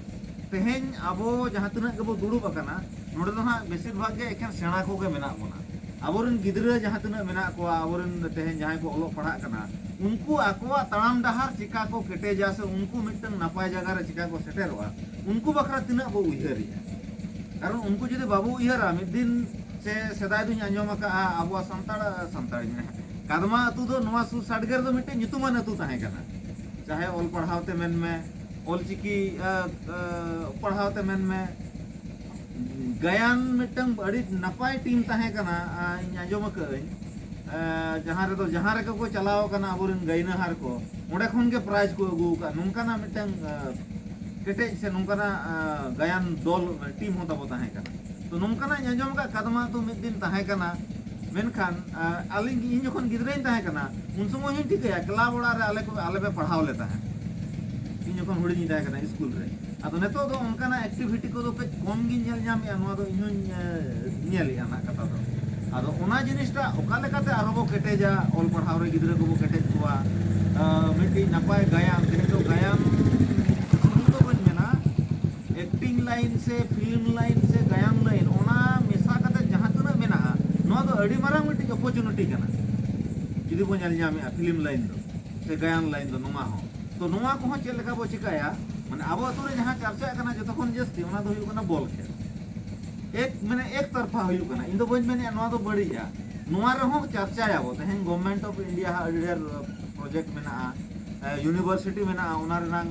ᱛᱮᱦᱮᱧ ᱟᱵᱚ ᱡᱟᱦᱟᱸ ᱛᱤᱱᱟᱹᱜ ᱜᱮᱵᱚ ᱫᱩᱲᱩᱵ ᱟᱠᱟᱱᱟ, ᱱᱚᱰᱮ ᱫᱚ ᱦᱟᱸᱜ ᱵᱮᱥᱤᱨ ᱵᱷᱟᱜᱽ ᱜᱮ ᱮᱠᱷᱮᱱ ᱥᱮᱬᱟ ᱠᱚᱜᱮ ᱢᱮᱱᱟᱜ ᱵᱚᱱᱟ᱾ ᱟᱵᱚᱨᱮᱱ ᱜᱤᱫᱽᱨᱟᱹ ᱡᱟᱦᱟᱸ ᱛᱤᱱᱟᱹᱜ ᱢᱮᱱᱟᱜ ᱠᱚᱣᱟ, ᱟᱵᱚᱨᱮᱱ ᱛᱮᱦᱮᱧ ᱡᱟᱦᱟᱸᱭ ᱠᱚ ᱚᱞᱚᱜ ᱯᱟᱲᱦᱟᱜ ᱠᱟᱱᱟ, ᱩᱱᱠᱩ ᱟᱠᱚᱣᱟᱜ ᱛᱟᱲᱟᱢ ᱰᱟᱦᱟᱨ ᱪᱤᱠᱟ ᱠᱚ ᱠᱮᱴᱮᱡᱟ ᱥᱮ ᱩᱱᱠᱩ ᱢᱤᱫᱴᱟᱝ ᱱᱟᱯᱟᱭ ᱡᱟᱭᱜᱟ ᱨᱮ ᱪᱤᱠᱟ ᱠᱚ ᱥᱮᱴᱮᱨᱚᱜᱼᱟ, ᱩᱱᱠᱩ ᱵᱟᱠᱷᱨᱟ ᱛᱤᱱᱟᱹᱜ ᱵᱚ ᱩᱭᱦᱟᱹᱨᱮᱜᱼᱟ? ᱠᱟᱨᱚᱱ ᱩᱱᱠᱩ ᱡᱩᱫᱤ ᱵᱟᱵᱚ ᱩᱭᱦᱟᱹᱨᱟ, ᱢᱤᱫ ᱫᱤᱱ ᱥᱮ ᱥᱮᱫᱟᱭ ᱫᱚᱧ ᱟᱸᱡᱚᱢ ᱟᱠᱟᱫᱼᱟ, ᱟᱵᱚᱣᱟᱜ ᱥᱟᱱᱛᱟᱲ, ᱥᱟᱱᱛᱟᱲᱤᱧ ᱢᱮᱱᱟ, ᱠᱟᱫᱢᱟ ᱟᱹᱛᱩ ᱫᱚ ᱱᱚᱣᱟ ᱥᱩᱨ ᱥᱟᱰᱜᱮ ᱨᱮᱫᱚ ᱢᱤᱫᱴᱮᱱ ᱧᱩᱛᱩᱢᱟᱱ ᱟᱹᱛᱩ ᱛᱟᱦᱮᱸ ᱠᱟᱱᱟ᱾ ᱪᱟᱦᱮ ᱚᱞ ᱯᱟᱲᱦᱟᱣ ᱛᱮ ᱢᱮᱱ ᱢᱮ, ᱚᱞᱪᱤᱠᱤ, ᱟ, ᱟ, ᱯᱟᱲᱦᱟᱣ ᱛᱮ ᱢᱮᱱ ᱢᱮ, ᱜᱟᱭᱟᱱ ᱢᱤᱫᱴᱟᱝ ᱟᱹᱰᱤ ᱱᱟᱯᱟᱭ ᱴᱤᱢ ᱛᱟᱦᱮᱸ ᱠᱟᱱᱟ, ᱟ, ᱤᱧ ᱟᱸᱡᱚᱢ ᱟᱠᱟᱫᱟᱹᱧ᱾ ᱟ, ᱡᱟᱦᱟᱸ ᱨᱮᱫᱚ, ᱡᱟᱦᱟᱸ ᱨᱮᱜᱮ ᱠᱚ ᱪᱟᱞᱟᱣ ᱟᱠᱟᱱᱟ ᱟᱵᱚᱨᱮᱱ ᱜᱟᱭᱱᱟᱦᱟᱨ ᱠᱚ, ᱚᱸᱰᱮ ᱠᱷᱚᱱ ᱜᱮ ᱯᱨᱟᱭᱤᱡᱽ ᱠᱚ ᱟᱹᱜᱩ ᱟᱠᱟᱫ᱾ ᱱᱚᱝᱠᱟᱱᱟᱜ ᱢᱤᱫᱴᱟᱝ, ᱟ, ᱠᱮᱴᱮᱡ ᱥᱮ ᱱᱚᱝᱠᱟᱱᱟᱜ, ᱟ, ᱜᱟᱭᱟᱱ ᱫᱚᱞ, ᱴᱤᱢ ᱦᱚᱸ ᱛᱟᱵᱚ ᱛᱟᱦᱮᱸ ᱠᱟᱱᱟ᱾ ᱛᱚ ᱱᱚᱝᱠᱟᱱᱟᱜ ᱤᱧ ᱟᱸᱡᱚᱢ ᱟᱠᱟᱫ, ᱠᱟᱫᱢᱟ ᱟᱹᱛᱩ ᱢᱤᱫ ᱫᱤᱱ ᱛᱟᱦᱮᱸ ᱠᱟᱱᱟ, ᱢᱮᱱᱠᱷᱟᱱ, ᱟ, ᱟᱹᱞᱤᱧ, ᱤᱧ ᱡᱚᱠᱷᱚᱱ ᱜᱤᱫᱽᱨᱟᱹᱧ ᱛᱟᱦᱮᱸ ᱠᱟᱱᱟ, ᱩᱱ ᱥᱚᱢᱚᱭ ᱦᱚᱸᱧ ᱴᱷᱤᱠᱟᱹᱭᱟ, ᱠᱞᱟᱵᱽ ᱚᱲᱟᱜ ᱨᱮ ᱟᱞᱮ ᱠᱚ, ᱟᱞᱮ ᱯᱮ ᱯᱟᱲᱦᱟᱣ ᱞᱮ ᱛᱟᱦᱮᱸᱫ᱾ ᱤᱧ ᱡᱚᱠᱷᱚᱱ ᱦᱩᱰᱤᱧᱤᱧ ᱛᱟᱦᱮᱸ ᱠᱟᱱᱟ ᱥᱠᱩᱞ ᱨᱮ, ᱟᱫᱚ ᱱᱤᱛᱚᱜ ᱫᱚ ᱚᱱᱠᱟᱱᱟᱜ ᱮᱠᱴᱤᱵᱷᱤᱴᱤ ᱠᱚᱫᱚ ᱠᱟᱹᱡ ᱠᱚᱢ ᱜᱤᱧ ᱧᱮᱞ ᱧᱟᱢᱮᱜᱼᱟ, ᱱᱚᱣᱟ ᱫᱚ ᱤᱧ ᱦᱚᱸᱧ ᱧᱮᱞᱮᱜᱼᱟ ᱱᱟᱜ ᱠᱟᱛᱷᱟ ᱫᱚ᱾ ᱟᱫᱚ ᱚᱱᱟ ᱡᱤᱱᱤᱥᱴᱟᱜ ᱚᱠᱟ ᱞᱮᱠᱟᱛᱮ ᱟᱨᱦᱚᱸ ᱵᱚ ᱠᱮᱴᱮᱡᱟ, ᱚᱞ ᱯᱟᱲᱦᱟᱣ ᱨᱮ ᱜᱤᱫᱽᱨᱟᱹ ᱠᱚᱵᱚ ᱠᱮᱴᱮᱡ ᱠᱚᱣᱟ, ᱢᱤᱫᱴᱤᱡ ᱱᱟᱯᱟᱭ ᱜᱟᱭᱟᱱ, ᱛᱮᱦᱮᱧ ᱫᱚ ᱜᱟᱭᱟᱱ ᱥᱩᱢᱩᱝ ᱫᱚ ᱵᱟᱹᱧ ᱢᱮᱱᱟ, ᱮᱠᱴᱤᱝ ᱞᱟᱭᱤᱱ ᱥᱮ ᱯᱷᱤᱞᱢ ᱞᱟᱭᱤᱱ ᱥᱮ ᱜᱟᱭᱟᱱ ᱞᱟᱭᱤᱱ, ᱚᱱᱟ ᱢᱮᱥᱟ ᱠᱟᱛᱮ ᱡᱟᱦᱟᱸ ᱛᱤᱱᱟᱹᱜ ᱢᱮᱱᱟᱜᱼᱟ, ᱱᱚᱣᱟ ᱫᱚ ᱟᱹᱰᱤ ᱢᱟᱨᱟᱝ ᱢᱤᱫᱴᱤᱡ ᱚᱯᱚᱨᱪᱩᱱᱤᱴᱤ ᱠᱟᱱᱟ᱾ ᱡᱩᱫᱤ ᱵᱚ ᱧᱮᱞ ᱧᱟᱢᱮᱜᱼᱟ ᱯᱷᱤᱞᱢ ᱞᱟᱭᱤᱱ ᱫᱚ ᱥᱮ ᱜᱟᱭᱟᱱ ᱞᱟᱭᱤᱱ ᱫᱚ, ᱱᱚᱣᱟ ᱦᱚᱸ ᱛᱚ ᱱᱚᱣᱟ ᱠᱚᱦᱚᱸ ᱪᱮᱫ ᱞᱮᱠᱟ ᱵᱚ ᱪᱤᱠᱟᱹᱭᱟ? ᱢᱟᱱᱮ ᱟᱵᱚ ᱟᱹᱛᱩ ᱨᱮ ᱡᱟᱦᱟᱸ ᱪᱟᱨᱪᱟᱜ ᱠᱟᱱᱟ ᱡᱚᱛᱚ ᱠᱷᱚᱱ ᱡᱟᱹᱥᱛᱤ, ᱚᱱᱟ ᱫᱚ ᱦᱩᱭᱩᱜ ᱠᱟᱱᱟ ᱵᱚᱞ ᱠᱷᱮᱞ᱾ ᱮᱠ ᱢᱟᱱᱮ ᱮᱠ ᱛᱚᱨᱯᱷᱟ ᱦᱩᱭᱩᱜ ᱠᱟᱱᱟ᱾ ᱤᱧ ᱫᱚ ᱵᱟᱹᱧ ᱢᱮᱱᱮᱫᱼᱟ ᱱᱚᱣᱟ ᱫᱚ ᱵᱟᱹᱲᱤᱡᱼᱟ, ᱱᱚᱣᱟ ᱨᱮᱦᱚᱸ ᱪᱟᱨᱪᱟᱭᱟᱵᱚ᱾ ᱛᱮᱦᱮᱧ ᱜᱚᱵᱷᱢᱮᱱᱴ ᱚᱯᱷ ᱤᱱᱰᱤᱭᱟ ᱦᱟᱜ ᱟᱹᱰᱤ ᱰᱷᱮᱨ ᱯᱨᱚᱡᱮᱠᱴ ᱢᱮᱱᱟᱜᱼᱟ, ᱤᱭᱩᱱᱤᱵᱷᱟᱨᱥᱤᱴᱤ ᱢᱮᱱᱟᱜᱼᱟ, ᱚᱱᱟ ᱨᱮᱱᱟᱜ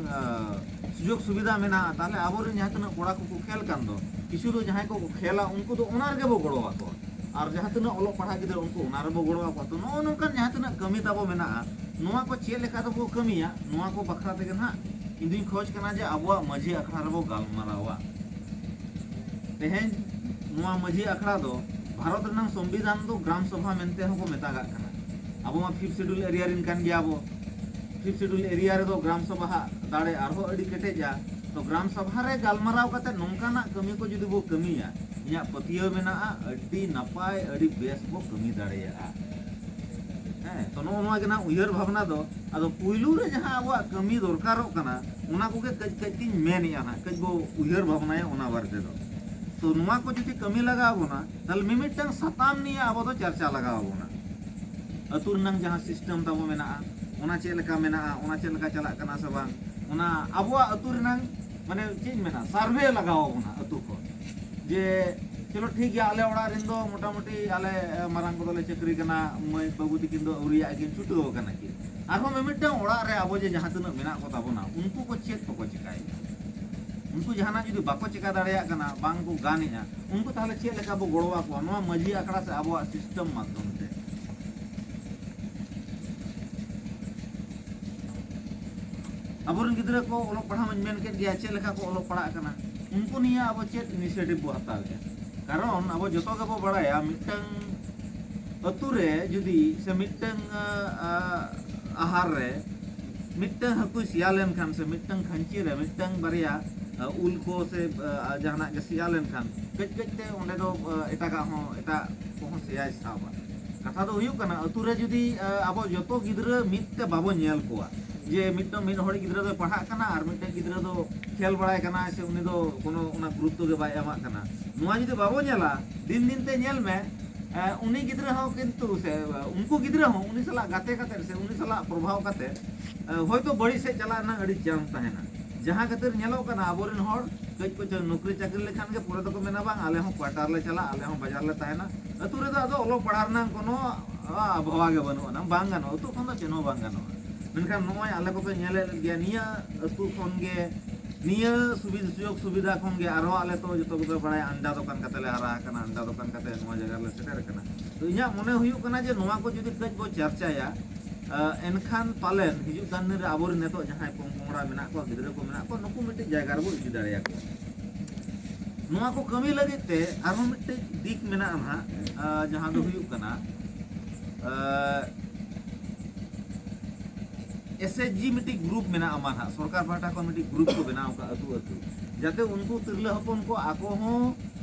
ᱥᱩᱡᱳᱜᱽ ᱥᱩᱵᱤᱫᱷᱟ ᱢᱮᱱᱟᱜᱼᱟ᱾ ᱛᱟᱦᱚᱞᱮ ᱟᱵᱚᱨᱮᱱ ᱡᱟᱦᱟᱸ ᱛᱤᱱᱟᱹᱜ ᱠᱚᱲᱟ ᱠᱚᱠᱚ ᱠᱷᱮᱞ ᱠᱟᱱ ᱫᱚ, ᱠᱤᱪᱷᱩ ᱫᱚ ᱡᱟᱦᱟᱸᱭ ᱠᱚᱠᱚ ᱠᱷᱮᱞᱟ ᱩᱱᱠᱩ ᱫᱚ ᱚᱱᱟ ᱨᱮᱜᱮ ᱵᱚ ᱜᱚᱲᱚ ᱟᱠᱚᱣᱟ᱾ ᱟᱨ ᱡᱟᱦᱟᱸ ᱛᱤᱱᱟᱹᱜ ᱚᱞᱚᱜ ᱯᱟᱲᱦᱟᱜ ᱜᱤᱫᱽᱨᱟᱹ ᱩᱱᱠᱩ ᱚᱱᱟ ᱨᱮᱵᱚ ᱜᱚᱲᱚ ᱟᱠᱚᱣᱟ᱾ ᱛᱚ ᱱᱚᱜᱼᱚ ᱱᱚᱝᱠᱟᱱ ᱡᱟᱦᱟᱸ ᱛᱤᱱᱟᱹᱜ ᱠᱟᱹᱢᱤ ᱛᱟᱵᱚ ᱢᱮᱱᱟᱜᱼᱟ, ᱱᱚᱣᱟ ᱠᱚ ᱪᱮᱫ ᱞᱮᱠᱟ ᱛᱮᱵᱚ ᱠᱟᱹᱢᱤᱭᱟ, ᱱᱚᱣᱟ ᱠᱚ ᱵᱟᱠᱷᱨᱟ ᱛᱮᱜᱮ ᱱᱟᱦᱟᱜ ᱤᱧ ᱫᱩᱧ ᱠᱷᱚᱡᱽ ᱠᱟᱱᱟ ᱡᱮ ᱟᱵᱚᱣᱟᱜ ᱢᱟᱹᱡᱷᱤ ᱟᱠᱷᱲᱟ ᱨᱮᱵᱚ ᱜᱟᱞᱢᱟᱨᱟᱣᱟ᱾ ᱛᱮᱦᱮᱧ ᱱᱚᱣᱟ ᱢᱟᱹᱡᱷᱤ ᱟᱠᱷᱲᱟ ᱫᱚ ᱵᱷᱟᱨᱚᱛ ᱨᱮᱱᱟᱜ ᱥᱚᱝᱵᱤᱫᱷᱟᱱ ᱫᱚ ᱜᱨᱟᱢ ᱥᱚᱵᱷᱟ ᱢᱮᱱᱛᱮ ᱦᱚᱸᱠᱚ ᱢᱮᱛᱟᱜᱟᱜ ᱠᱟᱱᱟ᱾ ᱟᱵᱚ ᱢᱟ ᱯᱷᱤᱯᱛᱷ ᱥᱤᱰᱩᱞ ᱮᱨᱤᱭᱟ ᱨᱮᱱ ᱠᱟᱱ ᱜᱮᱭᱟ ᱵᱚ᱾ ᱯᱷᱤᱯᱛᱷ ᱥᱤᱰᱩᱞ ᱮᱨᱤᱭᱟ ᱨᱮᱫᱚ ᱜᱨᱟᱢ ᱥᱚᱵᱷᱟ ᱦᱟᱜ ᱫᱟᱲᱮ ᱟᱨᱦᱚᱸ ᱟᱹᱰᱤ ᱠᱮᱴᱮᱡᱟ᱾ ᱛᱚ ᱜᱨᱟᱢ ᱥᱚᱵᱷᱟ ᱨᱮ ᱜᱟᱞᱢᱟᱨᱟᱣ ᱠᱟᱛᱮ ᱱᱚᱝᱠᱟᱱᱟᱜ ᱠᱟᱹᱢᱤ ᱠᱚ ᱡᱩᱫᱤ ᱵᱚ ᱠᱟᱹᱢᱤᱭᱟ, ᱤᱧᱟᱹᱜ ᱯᱟᱹᱛᱭᱟᱹᱣ ᱢᱮᱱᱟᱜᱼᱟ ᱟᱹᱰᱤ ᱱᱟᱯᱟᱭ, ᱟᱹᱰᱤ ᱵᱮᱥ ᱵᱚ ᱠᱟᱹᱢᱤ ᱫᱟᱲᱮᱭᱟᱜᱼᱟ᱾ ᱦᱮᱸ, ᱛᱚ ᱱᱚᱜᱼᱚ ᱱᱚᱣᱟ ᱜᱮ ᱱᱟᱦᱟᱜ ᱩᱭᱦᱟᱹᱨ ᱵᱷᱟᱵᱽᱱᱟ ᱫᱚ᱾ ᱟᱫᱚ ᱯᱩᱭᱞᱩ ᱨᱮ ᱡᱟᱦᱟᱸ ᱟᱵᱚᱣᱟᱜ ᱠᱟᱹᱢᱤ ᱫᱚᱨᱠᱟᱨᱚᱜ ᱠᱟᱱᱟ, ᱚᱱᱟ ᱠᱚᱜᱮ ᱠᱟᱹᱡ ᱠᱟᱹᱡ ᱛᱤᱧ ᱢᱮᱱᱮᱜᱼᱟ ᱱᱟᱦᱟᱜ, ᱠᱟᱹᱡ ᱵᱚ ᱩᱭᱦᱟᱹᱨ ᱵᱷᱟᱵᱽᱱᱟᱭᱟ ᱚᱱᱟ ᱵᱟᱨᱮ ᱛᱮᱫᱚ᱾ ᱛᱚ ᱱᱚᱣᱟ ᱠᱚ ᱡᱩᱫᱤ ᱠᱟᱹᱢᱤ ᱞᱟᱜᱟᱣ ᱵᱚᱱᱟ, ᱛᱟᱦᱚᱞᱮ ᱢᱤᱢᱤᱫᱴᱟᱝ ᱥᱟᱛᱟᱢ ᱱᱤᱭᱮ ᱟᱵᱚ ᱫᱚ ᱪᱟᱨᱪᱟ ᱞᱟᱜᱟᱣ ᱵᱚᱱᱟ᱾ ᱟᱹᱛᱩ ᱨᱮᱱᱟᱝ ᱡᱟᱦᱟᱸ ᱥᱤᱥᱴᱮᱢ ᱛᱟᱵᱚ ᱢᱮᱱᱟᱜᱼᱟ, ᱚᱱᱟ ᱪᱮᱫ ᱞᱮᱠᱟ ᱢᱮᱱᱟᱜᱼᱟ, ᱚᱱᱟ ᱪᱮᱫ ᱞᱮᱠᱟ ᱪᱟᱞᱟᱜ ᱠᱟᱱᱟ ᱥᱮ ᱵᱟᱝ, ᱚᱱᱟ ᱟᱵᱚᱣᱟᱜ ᱟᱹᱛᱩ ᱨᱮᱱᱟᱝ, ᱢᱟᱱᱮ ᱪᱮᱫ ᱤᱧ ᱢᱮᱱᱟ, ᱥᱟᱨᱵᱷᱮ ᱞᱟᱜᱟᱣ ᱵᱚᱱᱟ ᱟᱹᱛᱩ ᱠᱷᱚᱱ᱾ ᱡᱮ ᱪᱚᱞᱚ ᱴᱷᱤᱠ ᱜᱮᱭᱟ, ᱟᱞᱮ ᱚᱲᱟᱜ ᱨᱮᱱ ᱫᱚ ᱢᱚᱴᱟᱢᱩᱴᱤ ᱟᱞᱮ, ᱮ, ᱢᱟᱨᱟᱝ ᱠᱚᱫᱚ ᱞᱮ ᱪᱟᱹᱠᱨᱤ ᱠᱟᱱᱟ, ᱢᱟᱹᱭ ᱵᱟᱹᱵᱩ ᱛᱟᱹᱠᱤᱱ ᱫᱚ ᱟᱹᱣᱨᱤᱭᱟᱜ ᱠᱤᱱ ᱪᱷᱩᱴᱟᱹᱣ ᱟᱠᱟᱱᱟ ᱠᱤᱱ᱾ ᱟᱨᱦᱚᱸ ᱢᱤᱢᱤᱫᱴᱟᱝ ᱚᱲᱟᱜ ᱨᱮ ᱟᱵᱚ ᱡᱮ ᱡᱟᱦᱟᱸ ᱛᱤᱱᱟᱹᱜ ᱢᱮᱱᱟᱜ ᱠᱚ ᱛᱟᱵᱚᱱᱟ, ᱩᱱᱠᱩ ᱠᱚ ᱪᱮᱫ ᱠᱚᱠᱚ ᱪᱮᱠᱟᱭᱮᱫᱟ? ᱩᱱᱠᱩ ᱡᱟᱦᱟᱱᱟᱜ ᱡᱩᱫᱤ ᱵᱟᱠᱚ ᱪᱮᱠᱟ ᱫᱟᱲᱮᱭᱟᱜ ᱠᱟᱱᱟ, ᱵᱟᱝ ᱠᱚ ᱜᱟᱱᱮᱜᱼᱟ, ᱩᱱᱠᱩ ᱛᱟᱦᱚᱞᱮ ᱪᱮᱫ ᱞᱮᱠᱟ ᱵᱚ ᱜᱚᱲᱚ ᱟᱠᱚᱣᱟ ᱱᱚᱣᱟ ᱢᱟᱹᱡᱷᱤ ᱟᱠᱷᱲᱟ ᱥᱮ ᱟᱵᱚᱣᱟᱜ ᱥᱤᱥᱴᱮᱢ ᱢᱟᱫᱽᱫᱷᱚᱢ ᱛᱮ? ᱟᱵᱚᱨᱮᱱ ᱜᱤᱫᱽᱨᱟᱹ ᱠᱚ ᱚᱞᱚᱜ ᱯᱟᱲᱦᱟᱣ ᱢᱟᱧ ᱢᱮᱱ ᱠᱮᱫ ᱜᱮᱭᱟ, ᱪᱮᱫ ᱞᱮᱠᱟ ᱠᱚ ᱚᱞᱚᱜ ᱯᱟᱲᱦᱟᱜ ᱠᱟᱱᱟ, ᱩᱱᱠᱩ ᱱᱤᱭᱮ ᱟᱵᱚ ᱪᱮᱫ ᱤᱱᱤᱥᱤᱭᱮᱴᱤᱵᱷ ᱵᱚ ᱦᱟᱛᱟᱣᱮᱫᱼᱟ? ᱠᱟᱨᱚᱱ ᱟᱵᱚ ᱡᱚᱛᱚ ᱜᱮᱵᱚ ᱵᱟᱲᱟᱭᱟ, ᱢᱤᱫᱴᱟᱝ ᱟᱹᱛᱩ ᱨᱮ ᱡᱩᱫᱤ ᱥᱮ ᱢᱤᱫᱴᱟᱝ, ᱟ, ᱟ, ᱟᱦᱟᱨ ᱨᱮ ᱢᱤᱫᱴᱟᱝ ᱦᱟᱹᱠᱩᱭ ᱥᱮᱭᱟ ᱞᱮᱱᱠᱷᱟᱱ ᱥᱮ ᱢᱤᱫᱴᱟᱝ ᱠᱷᱟᱧᱪᱤ ᱨᱮ ᱢᱤᱫᱴᱟᱝ ᱵᱟᱨᱭᱟ ᱩᱞ ᱠᱚ ᱥᱮ ᱡᱟᱦᱟᱱᱟᱜ ᱜᱮ ᱥᱮᱭᱟ ᱞᱮᱱᱠᱷᱟᱱ ᱠᱟᱹᱡ ᱠᱟᱹᱡ ᱛᱮ ᱚᱸᱰᱮ ᱫᱚ ᱮᱴᱟᱜᱟᱜ ᱦᱚᱸ, ᱮᱴᱟᱜ ᱠᱚᱦᱚᱸ ᱥᱮᱭᱟᱭ ᱥᱟᱵᱟ᱾ ᱠᱟᱛᱷᱟ ᱫᱚ ᱦᱩᱭᱩᱜ ᱠᱟᱱᱟ, ᱟᱹᱛᱩ ᱨᱮ ᱡᱩᱫᱤ ᱟᱵᱚ ᱡᱚᱛᱚ ᱜᱤᱫᱽᱨᱟᱹ ᱢᱤᱫ ᱛᱮ ᱵᱟᱵᱚ ᱧᱮᱞ ᱠᱚᱣᱟ, ᱡᱮ ᱢᱤᱫᱴᱟᱝ, ᱢᱤᱫ ᱦᱚᱲ ᱜᱤᱫᱽᱨᱟᱹ ᱫᱚᱭ ᱯᱟᱲᱦᱟᱜ ᱠᱟᱱᱟ ᱟᱨ ᱢᱤᱫᱴᱟᱝ ᱜᱤᱫᱽᱨᱟᱹ ᱫᱚ ᱠᱷᱮᱞ ᱵᱟᱲᱟᱭ ᱠᱟᱱᱟᱭ ᱥᱮ ᱩᱱᱤ ᱫᱚ ᱠᱳᱱᱳ ᱚᱱᱟ ᱜᱩᱨᱩᱛᱛᱚ ᱜᱮ ᱵᱟᱭ ᱮᱢᱟᱜ ᱠᱟᱱᱟ, ᱱᱚᱣᱟ ᱡᱩᱫᱤ ᱵᱟᱵᱚ ᱧᱮᱞᱟ, ᱫᱤᱱ ᱫᱤᱱ ᱛᱮ ᱧᱮᱞ ᱢᱮ, ᱩᱱᱤ ᱜᱤᱫᱽᱨᱟᱹ ᱦᱚᱸ ᱠᱤᱱᱛᱩ ᱥᱮ ᱩᱱᱠᱩ ᱜᱤᱫᱽᱨᱟᱹ ᱦᱚᱸ ᱩᱱᱤ ᱥᱟᱞᱟᱜ ᱜᱟᱛᱮ ᱠᱟᱛᱮ ᱥᱮ ᱩᱱᱤ ᱥᱟᱞᱟᱜ ᱯᱨᱚᱵᱷᱟᱣ ᱠᱟᱛᱮ ᱦᱚᱭᱛᱳ ᱵᱟᱹᱲᱤᱡ ᱥᱮᱫ ᱪᱟᱞᱟᱜ ᱨᱮᱱᱟᱜ ᱟᱹᱰᱤ ᱪᱟᱱᱥ ᱛᱟᱦᱮᱱᱟ᱾ ᱡᱟᱦᱟᱸ ᱠᱷᱟᱹᱛᱤᱨ ᱧᱮᱞᱚᱜ ᱠᱟᱱᱟ, ᱟᱵᱚᱨᱮᱱ ᱦᱚᱲ ᱠᱟᱹᱡ ᱠᱚ ᱱᱚᱠᱨᱤ ᱪᱟᱹᱠᱨᱤ ᱞᱮᱠᱷᱟᱱ ᱜᱮ ᱯᱚᱨᱮ ᱫᱚᱠᱚ ᱢᱮᱱᱟ, "ᱵᱟᱝ, ᱟᱞᱮ ᱦᱚᱸ ᱠᱣᱟᱴᱟᱨ ᱞᱮ ᱪᱟᱞᱟᱜ, ᱟᱞᱮ ᱦᱚᱸ ᱵᱟᱡᱟᱨ ᱞᱮ ᱛᱟᱦᱮᱱᱟ, ᱟᱹᱛᱩ ᱨᱮᱫᱚ ᱟᱫᱚ ᱚᱞᱚᱜ ᱯᱟᱲᱦᱟᱣ ᱨᱮᱱᱟᱜ ᱠᱳᱱᱳ ᱟᱵᱷᱟᱣᱟ ᱜᱮ ᱵᱟᱹᱱᱩᱜ ᱟᱱᱟ, ᱵᱟᱝ ᱜᱟᱱᱚᱜᱼᱟ, ᱟᱹᱛᱩ ᱠᱷᱚᱱ ᱫᱚ ᱪᱮᱫ ᱦᱚᱸ ᱵᱟᱝ ᱜᱟᱱᱚᱜᱼᱟ᱾" ᱢᱮᱱᱠᱷᱟᱱ ᱱᱚᱜᱼᱚᱭ ᱟᱞᱮ ᱠᱚᱯᱮ ᱧᱮᱞᱮᱫ ᱜᱮᱭᱟ, ᱱᱤᱭᱟᱹ ᱟᱹᱛᱩ ᱠᱷᱚᱱ ᱜᱮ, ᱱᱤᱭᱟᱹ ᱥᱩᱵᱤᱫᱷᱟ, ᱥᱩᱡᱳᱜᱽ ᱥᱩᱵᱤᱫᱷᱟ ᱠᱷᱚᱱ ᱜᱮ ᱟᱨᱦᱚᱸ ᱟᱞᱮ ᱛᱚ ᱡᱚᱛᱚ ᱜᱮᱯᱮ ᱵᱟᱲᱟᱭᱟ, ᱟᱱᱰᱟ ᱫᱚᱠᱟᱱ ᱠᱟᱛᱮ ᱞᱮ ᱦᱟᱨᱟ ᱟᱠᱟᱱᱟ, ᱟᱱᱰᱟ ᱫᱚᱠᱟᱱ ᱠᱟᱛᱮ ᱱᱚᱣᱟ ᱡᱟᱭᱜᱟ ᱨᱮᱞᱮ ᱥᱮᱴᱮᱨ ᱟᱠᱟᱱᱟ᱾ ᱛᱚ ᱤᱧᱟᱹᱜ ᱢᱚᱱᱮ ᱦᱩᱭᱩᱜ ᱠᱟᱱᱟ ᱡᱮ ᱱᱚᱣᱟ ᱠᱚ ᱡᱩᱫᱤ ᱠᱟᱹᱡ ᱵᱚ ᱪᱟᱨᱪᱟᱭᱟ, ᱮᱱᱠᱷᱟᱱ ᱯᱟᱞᱮᱱ ᱦᱤᱡᱩᱜ ᱠᱟᱱ ᱫᱤᱱ ᱨᱮ ᱟᱵᱚᱨᱮᱱ ᱱᱤᱛᱚᱜ ᱡᱟᱦᱟᱸᱭ ᱯᱚᱝ ᱯᱚᱝᱲᱟ ᱢᱮᱱᱟᱜ ᱠᱚᱣᱟ, ᱜᱤᱫᱽᱨᱟᱹ ᱠᱚ ᱢᱮᱱᱟᱜ ᱠᱚᱣᱟ, ᱱᱩᱠᱩ ᱢᱤᱫᱴᱤᱡ ᱡᱟᱭᱜᱟ ᱨᱮᱵᱚ ᱤᱫᱤ ᱫᱟᱲᱮᱭᱟᱠᱚᱣᱟ᱾ ᱱᱚᱣᱟ ᱠᱚ ᱠᱟᱹᱢᱤ ᱞᱟᱹᱜᱤᱫ ᱛᱮ ᱟᱨᱦᱚᱸ ᱢᱤᱫᱴᱤᱡ ᱫᱤᱠ ᱢᱮᱱᱟᱜᱼᱟ ᱱᱟᱦᱟᱜ, ᱡᱟᱦᱟᱸ ᱫᱚ ᱦᱩᱭᱩᱜ ᱠᱟᱱᱟ, ᱮᱥ ᱮᱪ ᱡᱤ ᱢᱤᱫᱴᱤᱡ ᱜᱨᱩᱯ ᱢᱮᱱᱟᱜᱼᱟ ᱢᱟ ᱱᱟᱦᱟᱜ, ᱥᱚᱨᱠᱟᱨ ᱯᱟᱦᱴᱟ ᱠᱷᱚᱱ ᱢᱤᱫᱴᱤᱡ ᱜᱨᱩᱯ ᱠᱚ ᱵᱮᱱᱟᱣ ᱟᱠᱟᱫ ᱟᱹᱛᱩ ᱟᱹᱛᱩ, ᱡᱟᱛᱮ ᱩᱱᱠᱩ ᱛᱤᱨᱞᱟᱹ ᱦᱚᱯᱚᱱ ᱠᱚ ᱟᱠᱚ ᱦᱚᱸ